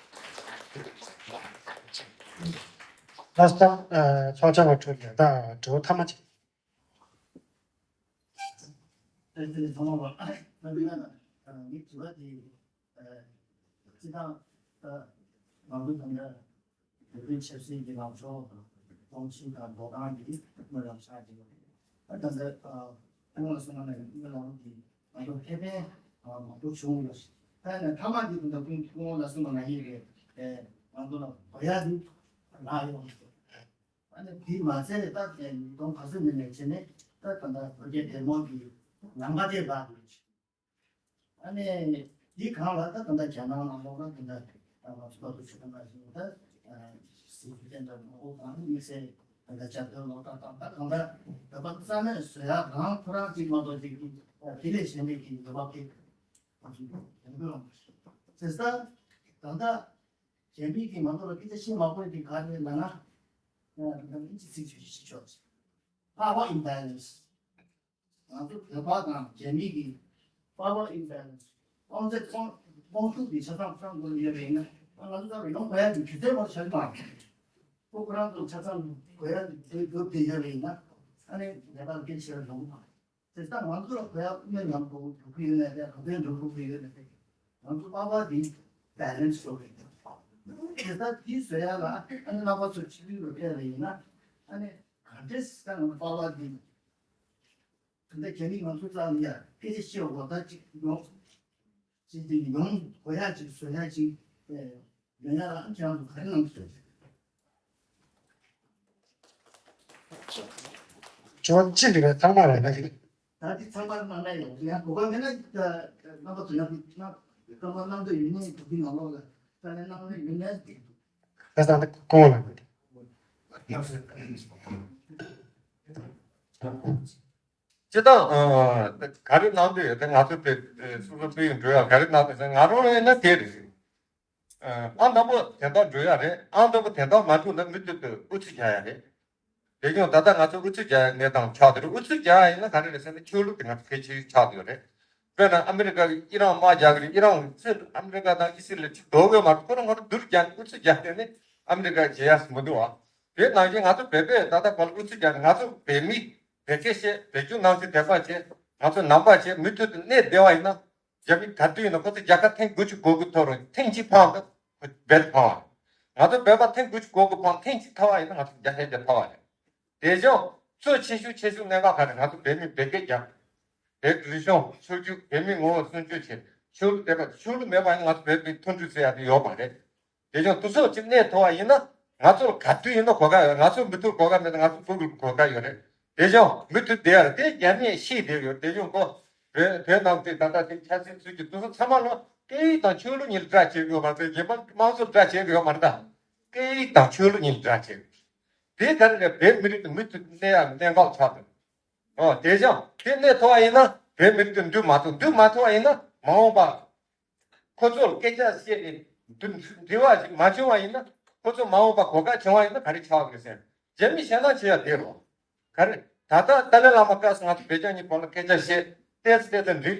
ལགས་སོ། ཨ་ཚོགས་བཅར་བ་ཁྲོད་ནས་ད་དྲི་བ་མཐའ་མ་ཅིག་ཨ་ཙི་ཚང་མ་ལ་ངའི་དྲི་བ་དེ་སྤྱི་བཏང་ད་ང་ཚོ་ད་ལྟ་བོད་པའི་ཆབ་སྲིད་ཀྱི་ལངས་ཕྱོགས་དང་གཏོང་ཆེན་དང་འགྲོ་སྟངས་ཀྱི་མི་ལ་ཆགས་ཀྱི་ཡོད། ད་ད་ལྟ་ཁོང་ལ་གསུངས་ན་ནས་མི་ལ་དེ་ང་ཚོ་ཁེ་ཕན་མང་པོ་བྱུང་ཡོད། ད་ནས་མཐའ་མ་དེ་ད་ལྟ་ཁོང་ལ་གསུངས་པ་ང་ཡིན་རེད། ང་ཚོ་ལ་གོ་ཡ་དེ་རག་ཡོད། ཨ་ནི་དེ་མ་ཚད་ད་ཉིས་སྟོང་ག་ཚོད་ནས་ནས་བྱས་ནས་ད་ད་ལྟ་བོད་རྒྱ་འབྲེལ་མོལ་གྱི་ལམ་ཁ་དེ་ལ་ཨ་ནི་དེའི་སྒང་ལ་ད་ད་ལྟ་རྒྱ་ནག་ནང་ལོགས་ལ་ད་ལྟ་ང་ཚོ་ད་དུ་ཆུ་ད་ང་ཞིག་ད་སྲིད་ཇུས་དེ་འདྲ་མང་པོ་དང་དམིགས་བསལ་ད་ལྟ་བྱ་དོན་ལོག་ད་ད་ད་གང་ལྟར་བོད་པ་རྩ་མེད་བཟོ་ཡ་རང་ཁོ་རང་གཅིག་མ་གཏོགས་གཅིག་གིས་དེ་ལས་གཞན་པའི་གི་འདོད་པ་དེ་ང་ཚོ་ཡོང་དགོས་རང་བྱེད་ས་ད་ལྟ། རྒྱ་མི་གིས་ང་ཚོ་ལ་སྐད་ཆ་བཤད་མ་དགོས་དེ་ག་རེ་ལབ་ན། ཨ་ང་ཚོ་ཚིག་ཚིག་ཅིག་ཤེས་ཆོག Power imbalance། ང་ཚོ་བོད་པ་དང་རྒྱ་མི་གི་power imbalance། དབང་ཚད་དབང་དབང་ཤུགས་ཀྱི་ཆ་ཚང་ཆ་ཚང་དགོས་ཡོད་པ་ཡིན་ན། ང་ཚོ་ལྟར་ཡོང་དགོས་ཡ་དེ་གུ་ཚད་མ་ཆགས་མ། ཁོ་ཁོ་རང་ཚོ་ཆ་ཚང་དགོས་ཡ་དེ་དགོས་དེ་ཡོད་པ་ཡིན་ན། ཨ་ནི་ཉེ་བར་སྐད་ཆ་ལ་ལོང་མ། དེ་ལྟར་ང་ཚོ་ལ་གོ་ཡ་དབུ་མའི་ལམ་འགྲོ་འགྲོ་གི་ཡོད་ནའི་རེད། གོ་དོན་འགྲོ་དགོས་ཀྱི་ཡོད་ནའི་རེད། ང་ཚོ་པ་པ་དེ་balance་འགྲོ་གི་རེད། དེ་ལྟར་དེ་བཟོ་ཡ་ལ་ཨ་ནི་རྣམ་པ་ཚོ་ཆིག་སྒྲིལ་རུ་ཕེབས་པ་ཡིན་ན། ཨ་ནི་ག་འདྲས་ད་ང་ཚོ་པ་པ་དེ་ད་ལྟ་རྒྱ་མིས་ང་ཚོ་རྩ་ནས་ཡ་སྐད་ཆ་བཤད་འོ་ད་ཅིག་ཡོང་། ཅིག་དེ་ཡོང་གོ་ཡ་ཅིག་བཟོ་ཡ་ཅིག་ཡོང་ཡ་ལ་ཁྱེད་རང་ཚོ་ག་རེ་གནང་གི་ཡོད། ཅོ་ཅི་འདི་ག་ཚང་མ་རེད་ན། ད་འདི་ཚང་མ་གནང་ན་ཡོང་ཡ་གོ་བ་མེད་ན་རྣམ་པ་ཚོ་ཡང་རྣམ་པ་གནང་འདོད་ཡོད་ན་འདུག་གི་ནང་ལོགས་ལ་ད་ནས་གནང་ན་ཡོང་ན་འདུག་ད་ས་ད་ཁོང་ལ། སྤྱི་བཏང་ཨ་ག་རེ་གནང་འདོད་ཡོད་དེ་ང་ཚོ་དེ་སོ་སོ་སྤེལ་ཡོང་འགྲོ་ཡ་ག་རེ་གནང་འདོད་ཟེར་ང་རང་ཡིན་ན་དེ་རེད། ཨ་དང་པོ་དེ་ལྟར་འགྲོ་ཡ་རེད། ཨ་དང་པོ་དེ་ལྟར་མ་འགྲོ་ན་མུ་མཐུད་དུ་ཨུ་ཚུགས་རྒྱག་ཡ་རེད། དེ་ཀྱང་ད་ལྟ་ང་ཚོ་ཨུ་ཚུགས་རྒྱག་ཡ་གནས་སྟངས་ཆགས་བསྡད་རེད། ཨུ་ཚུགས་རྒྱག་ཡ་ཡིན་ན་ག་རེ་རེད་ཟེར་ན་ཆོས་ལུགས་དེ་ང་ཚོ་གལ་ཆེ་ཆགས་བསྡད་ཡོད་རེད། དཔེར་ན་ཨ་མི་རི་ཀ་གིས་ཨི་རན་དམག་རྒྱག་གི་རེད། ཨི་རན་ཚོས་ཨ་མི་རི་ཀ་དང་ཨི་སི་རེལ་གཅིག་འདོར་དགོས་མ་རེད། ཁོ་རང་ཁོ་རང་བསྡུར་རྒྱག་ནས་ཨུ་ཚུགས་རྒྱག་བསྡད་ནས་ཨ་མི་རི་ཀ་བྱེད་ཡ་མི་འདུག་ཨ། དེ་ནང་བཞིན་ང་ཚོ་བོད་པས་ད་ལྟ་བར་ཨུ་ཚུགས་རྒྱག་ནས་ང་ཚོ་བོད་མི་བོད་སྐད་བཤད། བོད་སྐྱོར་གནང་ཚེ་དད་པ་བྱེད། ང་ཚོ་ནང་པ་བྱེད། མུ་མཐུད་དུ་གནས་བསྡད་པ་ཡིན་ན། རྒྱ་མི་ག་དུས་ཡིན་ན་ཁོ་ཚོ་རྒྱལ་ཁ་ཐེངས་དགུ་བཅུ་གོ་དགུ་ཐོབ་རུང་ཐེངས་གཅིག་ཕངས་ན་ཁོ་རྦད་ཕངས་པ། ང་ཚོ་བོད་པ་ཐེངས་དགུ་བཅུ་གོ་དགུ་ཕངས། ཐེངས་གཅིག་ཐོབ་པ་ཡིན་ན་ང་ཚོ་རྒྱལ་ཁ་རྒྱ་ཐོབ་པ་རེད། དེ་བཞིན་གཙོ་ཆེ་ཤོས་ཆེ་ཤོས་གནད་འགག་ག་རེ། ང་ཚོ་བོད་མི་བོད་སྐད་རྒྱག་བོད་རིག་གཞུང་ཆོས་བརྒྱུད་བོད་མི་ངོ་བོ་སྲུང་སྐྱོབ་བྱེད། ཆོས་ལུགས་དད་པ། ཆོས་ལུགས་མེད་པ་ཡིན་ན་ང་ཚོ་བོད་མི་མཐོང་གྲོལ་ཟེར་ཡ་དེ་ཡོད་མ་རེད། དེ་བཞིན་དུ་སོགས་ཀྱི་གནས་ཐོབ་པ་ཡིན་ན་ང་ཚོར་ག་དུས་ཡིན་ན་གོ་སྐབས་ཡོད། ང་ཚོར་མུ་མཐུད་གོ་སྐབས་མེད་ན་ང་ཚོ་སྤུ་གུར་གོ་སྐབས་ཡོད་རེད། དེ་བཞིན་མུ་མཐུད་བསྡད་ཡ་རེད། དེ་རྒྱ་མིས་ཤེས་བསྡད་ཡོད། དེ་བཞིན་ཁོ་བོད་བོད་ནང་དེ་ད་ལྟ་དེ་ཆབ་སྲིད་ཚུལ་གྱི་དུས་སུ་ཚང་མ་ལོ་སྐད་ཡིག་དང་ཆོས་ལུགས་གཉིས་ལ་དགྲ་བྱེད་དགོས་མ་རེད། རྒྱལ་ཕམ་དམངས་གཙོ་ལ་དགྲ་བྱེད་དགོས་མ་རེད། ད་སྐད་ཡིག་དང་ཆོས་ལུགས་གཉིས་ལ་དགྲ་བྱེད་དགོས། དེ་ག་རེ་རེད། བོད་མི་རིགས་དེ་མུ་མཐུད་གནས་ཡ་གནད་འགག་ཆགས་འདུག་ཨོ་དེ་བཞིན་དེ་གནས་ཐོབ་པ་ཡིན་ན་བོད་མི་རིགས་དེ་འདུས་མ་ཐུབ། འདུས་མ་ཐུབ་པ་ཡིན་ན་མ་འོངས་པ། ཁོ་ཚོར་སྐད་ཆ་བཤད་དེ་འདི་འདྲི་བ་ཞིག་མ་བྱུང་བ་ཡིན་ན། ཁོ་ཚོ་མ་འོངས་པ་གོ་སྐབས་བྱུང་བ་ཡིན་ན་ག་རེ་ཆགས་ཀྱི་རེད་ཟེར། རྒྱ་མི་ཞེད་སྣང་བྱེད་ཡ་དེ་རེད། ག་རེ། ད་ལྟ་ཏཱ་ལའི་བླ་མ་སྐབས་སུ་ང་ཚོ་བོད་རྒྱ་གཉིས་བར་ལ་སྐད་ཆ་བཤད། ཏོག་ཙམ་ཏོག་ཙམ་འགྲིག་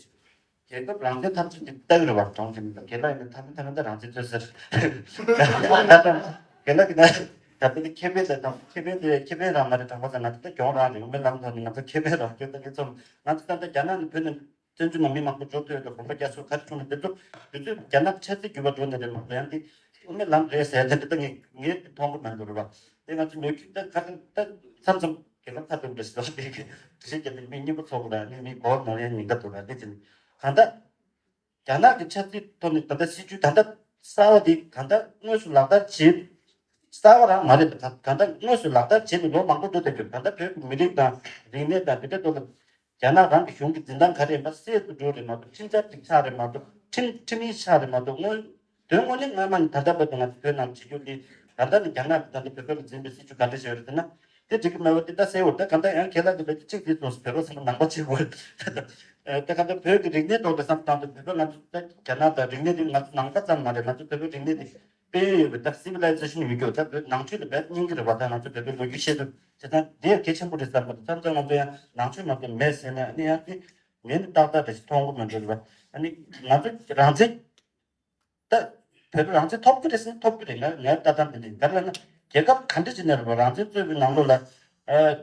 རེད། རྒྱལ་ཁབ་རང་བཙན་འཐབ་རྩོད་འདི་ལྟ་གི་རེད་བ། གྲོང་ཁྱེར་འདི་དགེ་ལགས་ཡིན་ན་ཐ་མི་ཐ་མི་ད་རང་བཙན་རྩོད་ཟེར། རྒན་ལགས་ཀྱི་ན་ད་ལྟ་འདི་ཁེ་ཕན་དེ་དང་ཁེ་ཕན་དེ་ཁེ་ཕན་རང་མ་རེད། དྲང་པོ་ཟེར་ན་ད་ལྟ་གྱོང་རང་རེད། དབུ་མའི་ལམ་ཐོག་ནས་ང་ཚོ་ཁེ་ཕན་རང་སྐྱོན་ད་གི་ཚོམ། ང་ཚོ་ད་ལྟ་རྒྱ་ནག་ནས་བོད་ནས་བཙན་བྱོལ་ནང་མི་མང་པོ་འགྲོ་ཐུབ་ཡོད་དོ། གོམ་པ་རྒྱག་ས་ག་རེ་བྱུང་ན་དེ་ཚོ་དུས་ཚོད་རྒྱ་ནག་གི་ཆབ་སྲིད་འགྱུར་བ་འགྲོ་ནས་རེད་མ་གཏོགས། ཡང་དེ་དབུ་མའི་ལམ་རེད་ཟེར་དེ་འདྲ་ད་ངས་ངས་མཐོང་གི་མ་འདུག་རེད་བ། དེ་ང་ཚོ་ལོ་རྒྱུས་ད་ག་ད་མཚམས་མཚམས་རྒྱལ་ཁབ་ཁ་ཐུག་འདྲ་ཞིག་འདུག་དེ་གི་དྲི་ཞིབ་བརྒྱབ་ནས་མི་གཉིས་པོ་ཚོགས་པ་ལ་ནི་མི་གོ་ནོར་ཡན་ཉིན་ཀ་འདུག་ར། དེ་ཅི་ནས་གང་ལྟར་རྒྱ་ནག་གི་ཆབ་སྲིད་ཐོག་ནས་ད་ལྟ་སྲིད་ཇུས་ད་ལྟ་གསར་བ་དེ་གང་ལྟར་དངོས་སུ་ལག་བསྟར་བྱེད། གསར་བ་རང་མ་རེད། ད་གང་ལྟར་དངོས་སུ་ལག་བསྟར་བྱེད་ནས་ལོ་མང་པོ་འགྲོ་བསྡད་ཡོད། གང་ལྟར་བོད་ཀྱི་མི་རིགས་དང་རིག་གནས་དང་དེ་འདྲ་ཐོག་ལ་རྒྱ་ནག་རང་གི་གཞུང་གི་འཛིན་སྟངས་ག་རེ་ཡིན་པ་གསལ་དུ་འགྲོ་རེད་མ་གཏོགས། ཁྲིམས་འཆར་ཅིག་ཆགས་རེད་མ་གཏོགས། ཁྲིམས་ཁྲིམས་ཡིག་ཆགས་རེད་མ་གཏོགས། དངོས་དོན་དངོས་གནས་སྔོན་མ་ནས་ད་ལྟ་བར་དུ་ང་ཚོ་བོད་ནང་བྱེད་རྒྱུ་དེ་ད་ལྟ་ནས་རྒྱ་ནག་གིས་ད་ལྟ་བོད་པ་ལ་འཛིན་པའི་སྲིད་ཇུས་ག་འདྲ་ཞིག་ཡོད་རེད་ཟེར་ན། དེ་འགྲིག་གི་མེད་པ་དེ་ད་གསལ་བོ་རེད། ད་གང་ལྟར་ཡང་ཁྱེད་ལ་དེ་ལ་གཅིག་དེ་ཙམ་བོད་པ་ཟེར་ན་ནང་པ་གཅིག་པོ་རེད། ད་གང་ལྟར་བོད་ཀྱི་རིག་གནས་ཐོག་ཏུ་བསམ་བཏང་དུས་བོད་པ་ང་ཚོ་ད་རྒྱ་ནག་དང་རིག་གནས་དེ་ང་ཚོ་ནང་པ་ཙམ་མ་རེད། ང་ཚོ་བོད་པའི་རིག་གནས་དེ་དཔལ་ཡོན་ཡོད་པའི་ད་སི་ཝི་ལའི་ཛེ་ཤན་ཡོད་རྒྱུ་ད་བོད་ནང་ཆོས་ལ་རྦད་སྙིང་གི་རེད་བ། ད་ང་ཚོ་བོད་པའི་ལོ་རྒྱུས་ཤེས་ཐུབ་བྱས་ཙང་དེ་ཡང་གལ་ཆེན་པོ་རེད་བསམ་པ་དང་། མཚམས་མཚམས་ང་ཚོ་ཡང་ནང་ཆོས་མ་གཏོགས་མེད་ཟེར་ན་ཨ་ནི་ཡང་དེ་ངས་ནི་ཏག་ཏག་འདྲ་ཞིག་མཐོང་གི་མི་འདུག་རེད་བ། ཨ་ནི་ང་ཚོ་རང་བཙན་ད་བོད་པའི་རང་བཙན་ཐོབ་ཀྱི་རེད་ཟེར་ན་ཐོབ་ཀྱི་རེད། ང་ངའི་ལྟ་སྟངས་དེ་འདྲ་ཡིན། ག་རེ་ལབ་ན་རྒྱལ་ཁབ་ག་འདྲ་ཅིག་ནས་རེད་བ། རང་བཙན་རྩོད་པའི་ནང་ལོགས་ལ་ཨ།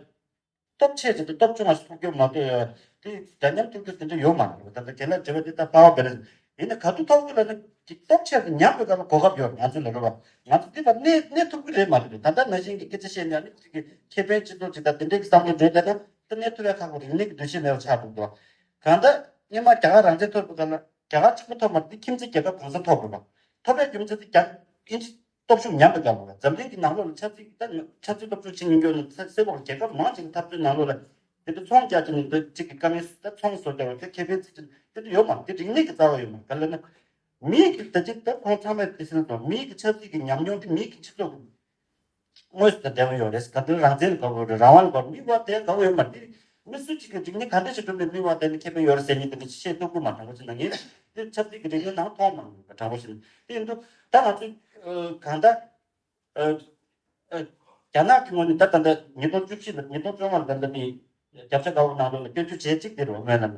སྟོབས་ཆེ་ཅིག་དང་སྟོབས་ཆུང་བ་ཞིག་ཐུག་རྒྱུ་མ་གཏོགས་དེ་འདྲ་མཉམ་ཐུག་རྒྱུ་དེ་འདྲ་ཡོད་མ་རེད། ད་ལྟ་དེ་ལ་དྲི་བ་དེ་ད་པ་བ་བེ་རེད། ཡིན་ན་ག་དུས་ཐོག་ཏུ་ལ་ནི་སྟོབས་ཆེ་དང་ཉམས་པའི་སྐབས་ལ་གོ་སྐབས་ཡོད་རེད། ང་ཚོ་ལ་རེད་བ། ང་ཚོ་འདི་ལ་གནས་གནས་ཐུབ་ཀྱི་རེད་མ་རེད། ད་ལྟ་ནང་བཞིན་གྱི་སྐད་ཆ་བཤད་ནས་ཨ་ནི་ཅིག་གི་ཁེ་ཕན་ཅིག་ཏོག་ཅིག་དང་དེ་འདྲའི་གི་བསམ་བློ་འདྲེས་བསྡད་ན་ད་གནས་ཐུབ་ཡ་ཁག་པོ་རེད། གནས་ཀྱི་འདུ་ཤེས་མེད་པ་ཆགས་འགྲོ་འདུག་གང་ལྟར་སྔོན་མ་རྒྱ་གར་རང་བཙན་ཐོབ་པའི་སྐབས་ལ་རྒྱ་གར་གཅིག་པུ་ཐོབ་མ་རེད། དེ་ཁྱིམ་མཚེས་རྒྱལ་ཁབ་གང་ས་ཐོབ་རེད་བ། ཐོབ་པའི་རྒྱུ་མཚན་དེ་རྒྱ་དབྱིན་ཇི་སྟོབས་ཤུགས་ཉམས་པའི་སྐབས་ལ། འཛམ་གླིང་གི་ནང་ལོགས་ལ་ཆབ་སྲིད་ཀྱི་ད་ཆབ་སྲིད་སྟོབས་ཤུགས་ཆེ་ཉུང་སྐྱོན་ནི་ཚ་གསལ་པོ་རྒྱལ་ཁབ་མང་ཆེ་གི་འཐབ་རྩོད་ནང་ལོགས་ལ་དེ་ཚོ་ཚོང་རྒྱག་ཆེད་ནི་འདི་གཅིག་གི་དཀའ་ངལ་ད་ཚོང་བཟོ་རྒྱག་པ་དེ་ཁེ་ཕན་ཚིག་ཅིག་དེ་འདྲ་ཡོད་མ་རེད། དེ་རིག་གནས་ཀྱི་རྩ་བ་ཡོད་མ་རེད། ག་ལ་ན་མིའི་གི་ད་ཅིག་ད་ཁོང་ཚང་མས་དེ་སེམས་དང་མིའི་གི་ཆབ་སྲིད་ཀྱི་ཉམས་མྱོང་དེ་མིའི་གི་སྤྱི་ཚོགས་ཀྱི་དངོས་སུ་དང་འབྲེལ་བ་ཡོད་རེད། ག་དུས་རང་བཙན་དགའ་བོ་རེད། རང་དབང་དགའ་བོ་མི་བ་དེ་དགའ་བོ་ཡོད་མ་རེད། མི་སུ་གཅིག་གིས་རིག་གནས་ག་འདྲ་ཞིག་བསྒྲུབས་ནས་མི་བ་དེ་ནི་ཁེ་ཕན་ཡོད་རེད་ཟེར་མཁན་དེ་འདྲ་བཤད་ཐུབ་ཀྱི་མ། དྲང་པོ་བྱས་ན་ངས་དེ་ཆབ་སྲིད་ཀྱི་རིག་གནས་ནང་མཐོང་མ་མྱོང་། དྲང་པོ་བྱས་ན་དེ་ཡིན་དུས་ད་ང་ཚོས་གང་ལྟར་རྒྱ་ནག་གི་ངོས་ནས་ད་ད་ལྟ་ཉིས་སྟོང་བཅུ་བཞི་ལ་ཉིས་སྟོང་བཅོ་ལྔ་ལ་ད་ལྟ་ནི་རྒྱབ་ཆ་དགའ་བོ་ནང་ལོགས་ལ་སྐྱོན་བརྗོད་བྱེད་ཅིག་དེ་རུ་སྨོན་ལམ་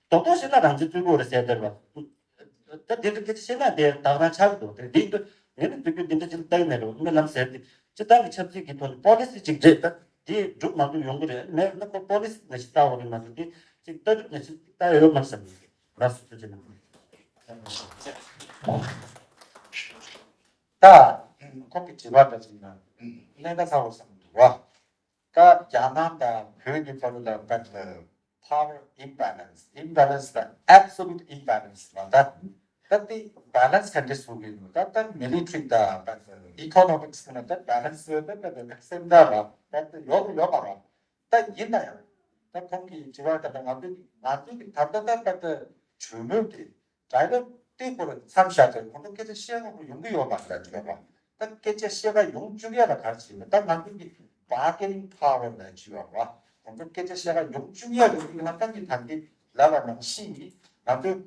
རྡོག་རྡོག་བཤད་ན་རང་བཙན་རྩོད་དགོས་རེད་ཟེར་བསྡད་པ། ད་དེ་འདྲ་སྐད་ཆ་བཤད་ན་དེ་བདག་རང་ཆགས་ཀྱི་འདུག་དེ་འདི་འདུག་ངས་ནི་དུས་རྒྱུན་འདི་འདྲ་ཅིག་ལྟ་གི་མེད་རུང་སྨོན་ལམ་ཟེར་ཏེ་སྤྱི་བཏང་གི་ཆབ་སྲིད་ཀྱི་ཐོག་ནས་པོ་ལི་སི་ཅིག་རེད། ད་དེ་འགྲུབ་མ་འགྲུབ་ཡོང་གི་རེད། མེད་ན་ཁོ་པོ་ལི་སི་ནང་བཞིན་ལྟ་བ་རེད་མ་གཏོགས་དེ་ཅིག་ལྟ་གྲུབ་ནང་བཞིན་ལྟ་ཡོད་མ་རེད་བསམ་གི་རེད། ལགས་སོ། ཐུགས་རྗེ་གནང་། ད་ཁོང་གི་དྲི་བ་འདྲ་ཅིག་ན་གནད་འགག་ཚ་བོ་བསམ་འདུག་བ། ད་རྒྱ་ནག་དང་བོད་ཀྱི་བར་ལ་བར་དུ་power imbalance, imbalance དང་absolute imbalance ལ་ད་ད་དེ་balance ག་འདྲ་བཟོ་གི་འདུག་ད་ད་military དང་བར་དུ་economics ལ་ད་balance ད་ད་ད་སེམས་ད་ར་ད་ད་ཡོག་ཡོག་པ་ར། ད་ཡིན་ན་ཡང་ད་ཁོང་གིས་དྲི་བ་ད་ལྟ་ང་ཚོས་ང་ཚོས་ཀྱི་ད་ལྟ་ད་ལྟ་གྲོས་མོལ་དེ་direct དེ་སྐོར་མཚམས་བཞག་ཚེ་ཁོང་ཚོ་སྐད་ཆ་བཤད་དགོས་ཡོང་གི་ཡོད་མ་རེད་དྲི་བ། ད་སྐད་ཆ་བཤད་ག་ཡོང་བཅུག་ཡ་ལ་ག་རེ་བྱེད་ན་ད་ང་ཚོས་ཀྱི་bargaining power ལ་བྱེད་པ་རེད། ཁོང་ཚོ་སྐད་ཆ་བཤད་ག་ཡོང་བཅུག་ཡ་ལ་ཡིན་ན་ད་ཀྱི་ད་འདི་ལབ་པ་ནང་བཞིན་ང་ཚོས་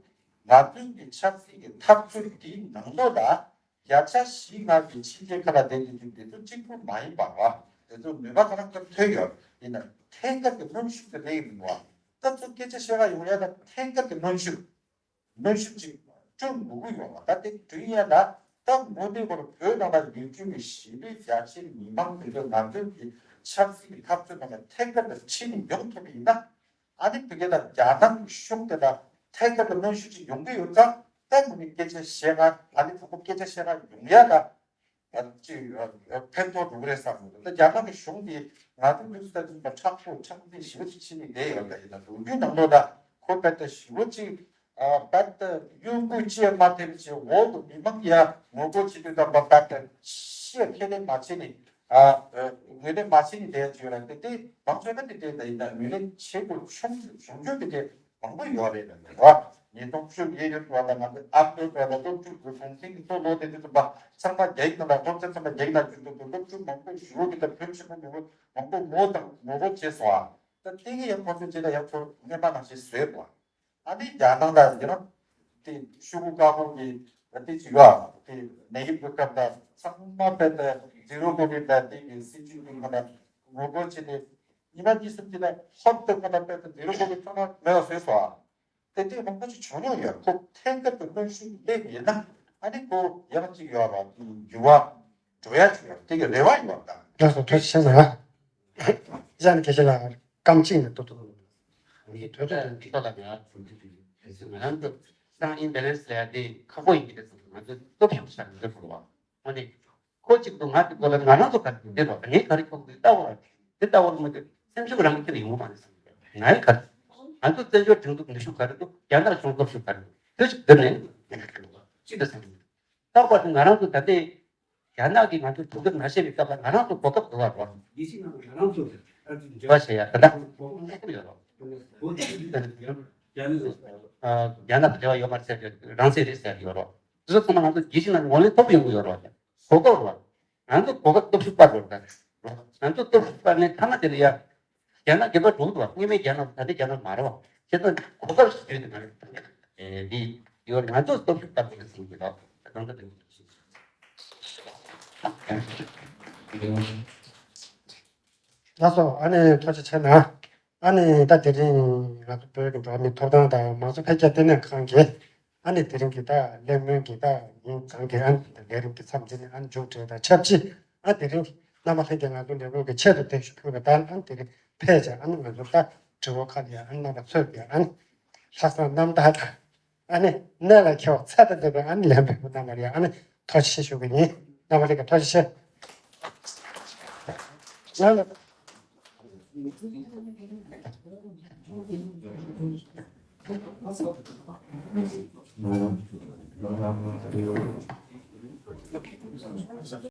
ང་ཚོའི་གི་ཆབ་སྲིད་ཀྱི་འཐབ་རྩོད་འདིའི་ནང་ལོགས་ལ། བརྒྱ་ཆ་བཞི་ལྔ་གི་ཕྱི་རྒྱལ་ཁག་ལ་བསྡད་ཀྱི་འདུག་དེ་ཚོ་གཅིག་པུ་མ་ཡིན་པ་ར། དེ་ཚོ་ནུས་པ་གང་ལྟར་ཐོན་ཡོད། ཡིན་ན་ཐད་ཀར་གྱི་གནོན་ཤུགས་དེ་ལེགས་མི་འདུག་ད་ཚོ་སྐད་ཆ་བཤད་ག་ཡོང་ཡ་ད་ཐད་ཀར་གྱི་གནོན་ཤུགས། གནོན་ཤུགས་ཅིག་སྤྲོད་དགོས་ཀྱི་ཡོད་པ་ད་དེ་བསྐྲུན་ཡ་ད་ད་དངོས་གནས་ཁོ་རང་བོད་ནང་ལ་ཡོད་རྒྱུ་གི་ཞི་བདེ་རྒྱ་ཆེའི་མི་མང་དེ་ཚོ་ང་ཚོའི་གི་ཆབ་སྲིད་ཀྱི་འཐབ་རྩོད་ནང་ལ་ཐད་ཀར་དུ་ཕྱིན་ནས་ཡོང་ཐུབ་པ་ཡིན་ན། ཨ་ནི་བོད་སྐད་དང་རྒྱ་ནག་གི་གཞུང་དེ་དང་ཐད་ཀར་དུ་གནོན་ཤུགས་ཅིག་ཡོང་གི་ཡོད་ཙང་ད་ཁོ་ནི་སྐད་ཆ་བཤད་ན་ཨ་ནི་ཁོ་ཁོ་སྐད་ཆ་བཤད་ན་ཡོང་ཡ་ད་ཅིག་ཕན་ཐོགས་འགྲོ་གི་རེད་བསམ་གི་འདུག་ད་རྒྱ་ནག་གི་གཞུང་དེ་ང་ཚོ་དུས་སུ་ད་ཅིག་ཕྲག་པོ་ཕྲག་འཛིན་ཞི་བ་ཅིག་བྱེད་ནི་བསྡད་ཡོད་ད་ཡིན་ན་ལོ་རྒྱུས་ནང་ལོགས་ད་ཁོ་དཔེ་ད་ཞི་བ་ཅིག་ཨ་དཔེ་ད་གཡོ་འགུལ་ཅི་ཡང་མ་ཐེབས་ཅིག་འོག་ཏུ་མི་མང་ཡ་ངོ་རྒོལ་བྱེད་དུས་ད་དཔེ་ད་ཤེས་ཁས་ལེན་མ་བྱེད་ནི། ཨ། ངོས་ལེན་མ་བྱེད་ནི་དེ་ཡང་བྱོས་ར་དེ་དེ་མང་ཚོད་ན་དེ་དེ་ད་ཡིན་ད་ངོས་ལེན་བྱེད་དགོས་ཆུང་ཆུང་ཆུང་དེ་དེ་མང་པོ་ཡོད་རེད་ད་ནི་ར། ཉིས་སྟོང་བཅུ་བཞི་ཡོད་པ་ད་ང་ཚོ་ཨ་ཕོ་པ་ད་སྟོབས་ཤུགས་དགོས་གོང་སེང་གི་ཐོག་ལོ་དེ་དེ་ཚོ་པ་ཚང་མ་རྒྱ་ཡིག་ནང་ལ་སློབ་ཚན་ཚང་མ་རྒྱ་ཡིག་ནང་བསྒྱུར་འདུག་སློབ་ཕྲུག་མང་པོ་ཞུ་བོ་གི་ད་བོད་ཕྱི་མ་མི་བོ་མང་པོ་ངོ་དང་ངོ་རྒོལ་བྱས་སོང་ཨ། ད་དེ་གི་ཡང་ཁོང་ཚོ་བྱས་ད་ཡང་ཁོ་སྔོན་མ་ནང་བཞིན་བཟོས་པ། ཨ་ནི་རྒྱ་ནག་ལ་ཡིན་ན་དེ་ཤུ་གུ་ཀ་གུ་གི་དེ་ཅི་ཡོད་དེ་ནད་ཡམས་ཀྱི་སྐབས་ལ་ཚང་མ་དཔེ་དེ་ཛི་རོ་ཀོ་བིཌ་ལ་དེ་གི་སྲིད་ཇུས་ཀྱི་ཁོ་ན་ངོ་རྒོལ་བྱས་ཏེ་ཉི་མ་གཉིས་གསུམ་གྱི་ལ་ཧོབ་ཏེ་ཁོ་ན་དཔེ་དེ་ཛི་རོ་ཀོ་བིཌ་ཚང་མ་མེད་པ་བཟོས་སོང་། དེ་དུས་མང་པོ་ཞིག་བྱུང་མྱོང་ཡོད་ཁོ་ཐད་ཀར་དུ་གནོན་ཤུགས་སླེབས་ཡིན་ན་ཨ་ནི་ཁོ་ཡང་ཅིག་ཡོད་ར་འགྱུར་བ་འགྲོ་ཡ་ཅིག་ཡོད་དེ་གི་རེ་བ་ཡོད་ད། ལགས་སོ་ཐུགས་རྗེ་ཆེ་ཟེར་བ། ཡང་དགེ་བཤེས་ལགས་རྐང་གཅིག་ནས་ཏོག་ཏོག་ཏོག་ཏོག་ཏོག་ལ་ང་ང་རང་ཚོ་སང་ཨིམ་བེ་ལེན་སི་ལ་དེ་ཁག་པོ་ཡིན་གྱི་རེད་ཟེར་ང་ཚོ་སྟོབས་ཤུགས་ཆག་འདི་འགྲོ་བ། ཨ་ནི་ཁོ་གཅིག་ཏུ་ང་གི་སྐོར་ལ་ང་རང་ཚོ་ག་རེ་འདི་རོགས་ངས་ག་རེ་ཁོ་འདི་ལྟ་བ་འདི་ལྟ་བ་མི་འདུག་སེམས་ཤུགས་རང་གི་ཡོང་མ་རེད་ཟེར་ང་ཡི་ག་རེ་ང་ཚོ་བཙན་བྱོལ་སྒྲིག་འཛུགས་ནུས་ཤུགས་ག་རེ་འདུག་རྒྱ་ནག་གཞུང་སྟོབས་ཤུགས་ག་རེ་འདུག་དེ་ཅིག་འདི་ནས་ཅིག་ཏུ་ཟེར་ལྟ་བ་ང་རང་ཚོ་ད་ལྟའི་རྒྱ་ནག་གིས་ང་ཚོ་དུས་འགྱུར་མ་བྱས་པའི་སྐབས་ལ་ང་རང་ཚོ་གོ་སྐབས་དགོས་པ་རེད། ཡིད་ཆེས་ནང་ང་རང་ཚོ་འབྲེལ་བ་བྱེད་ཡ་ད་ལྟ་གོ་སྐབས་ཡོད་རེད། རྒྱ་ནག་དང་འབྲེལ་བ་ཡོད་མ་རེད་ཟེར་གྱི་རང་བཙན་རེད་ཟེར་གྱི་ཡོད་རེད། དེ་ཚོ་ཚང་མ་ང་ཚོ་ཡིད་ཆེས་ནང་ངོས་ལེན་ཐོབ་ཡོང་གི་ཡོད་རེད། གོ་སྐབས་རེད། ང་ཚོ་གོ་སྐབས་སྟོབས་ཤུགས་སྤར་དགོས་རེད། ང་ཚོ་སྟོབས་ཤུགས་སྤར་ནས་ཐ་མ་དེ་ལ་ཡ། རྒྱ་ནག་རྒྱལ་ཁབ་འགྲོ་གི་འདུག་བ། སྔོན་མའི་རྒྱ་ནག་ད་ལྟའི་རྒྱ་ནག་མ་རེད་བ། བྱས་ཙང་གོ་སྐབས་ཤིག་བརྒྱུད་དེ་ང་ཚོ་འདི་ཡོད་ང་ཚོ་སྟོབས་ཤུགས་སྤར་དགོས་ཟེར་གྱི་འདུག་གང་ལྟར་དེ་ལགས་སོ་ཨ་ནི་ཐུགས་རྗེ་ཆེ་གནང་། ཨ་ནི་ད་དེ་རིང་ང་ཚོ་བོད་ཀྱི་འགྲོ་བ་མིའི་ཐོབ་ཐང་དང་མང་གཙོ་འཕེལ་རྒྱས་ལྟེ་གནས་ཁང་གིས་ཨ་ནི་དེ་རིང་གི་ད་གླེང་མོལ་གྱི་ད་ཉིན་གང་གི་ཨ་ནི་ད་ལས་རིམ་གྱི་མཚམས་འདི་ནས་ཨ་ནི་མཇུག་སྒྲིལ་དང་ཆབས་ཅིག་ཨ་དེ་རིང་རྣམ་པ་ལྷན་རྒྱས་ང་ཚོ་ལས་ཁུངས་ཀྱི་ཆེད་དུ་བརྟན་བཞུགས་ཕུལ་བ་དང་ཨ་ནི་དེ་རིང་ཕེབས་བྱས་ཨ་ནི་ང་ཚོ་ད་དྲི་བ་ཁག་ལ་ཡང་ཨ་ནི་རྣམ་པ་ཚོས་ཀྱི་ཨ་ནི་ལྷག་བསམ་རྣམ་དག་དང་ཨ་ནི་གནད་ལ་འཁེལ་བ་ཚད་དང་ལྡན་པའི་ཨ་ནི་ལན་འབེབས་གནང་བར་ཡང་ཨ་ནི་ཐུགས་རྗེ་ཆེ་ཞུ་གི་ཡིན། རྣམ་པ་ལྷན་རྒྱས་ཐུགས་རྗེ་ཆེ། ཡང་ལ།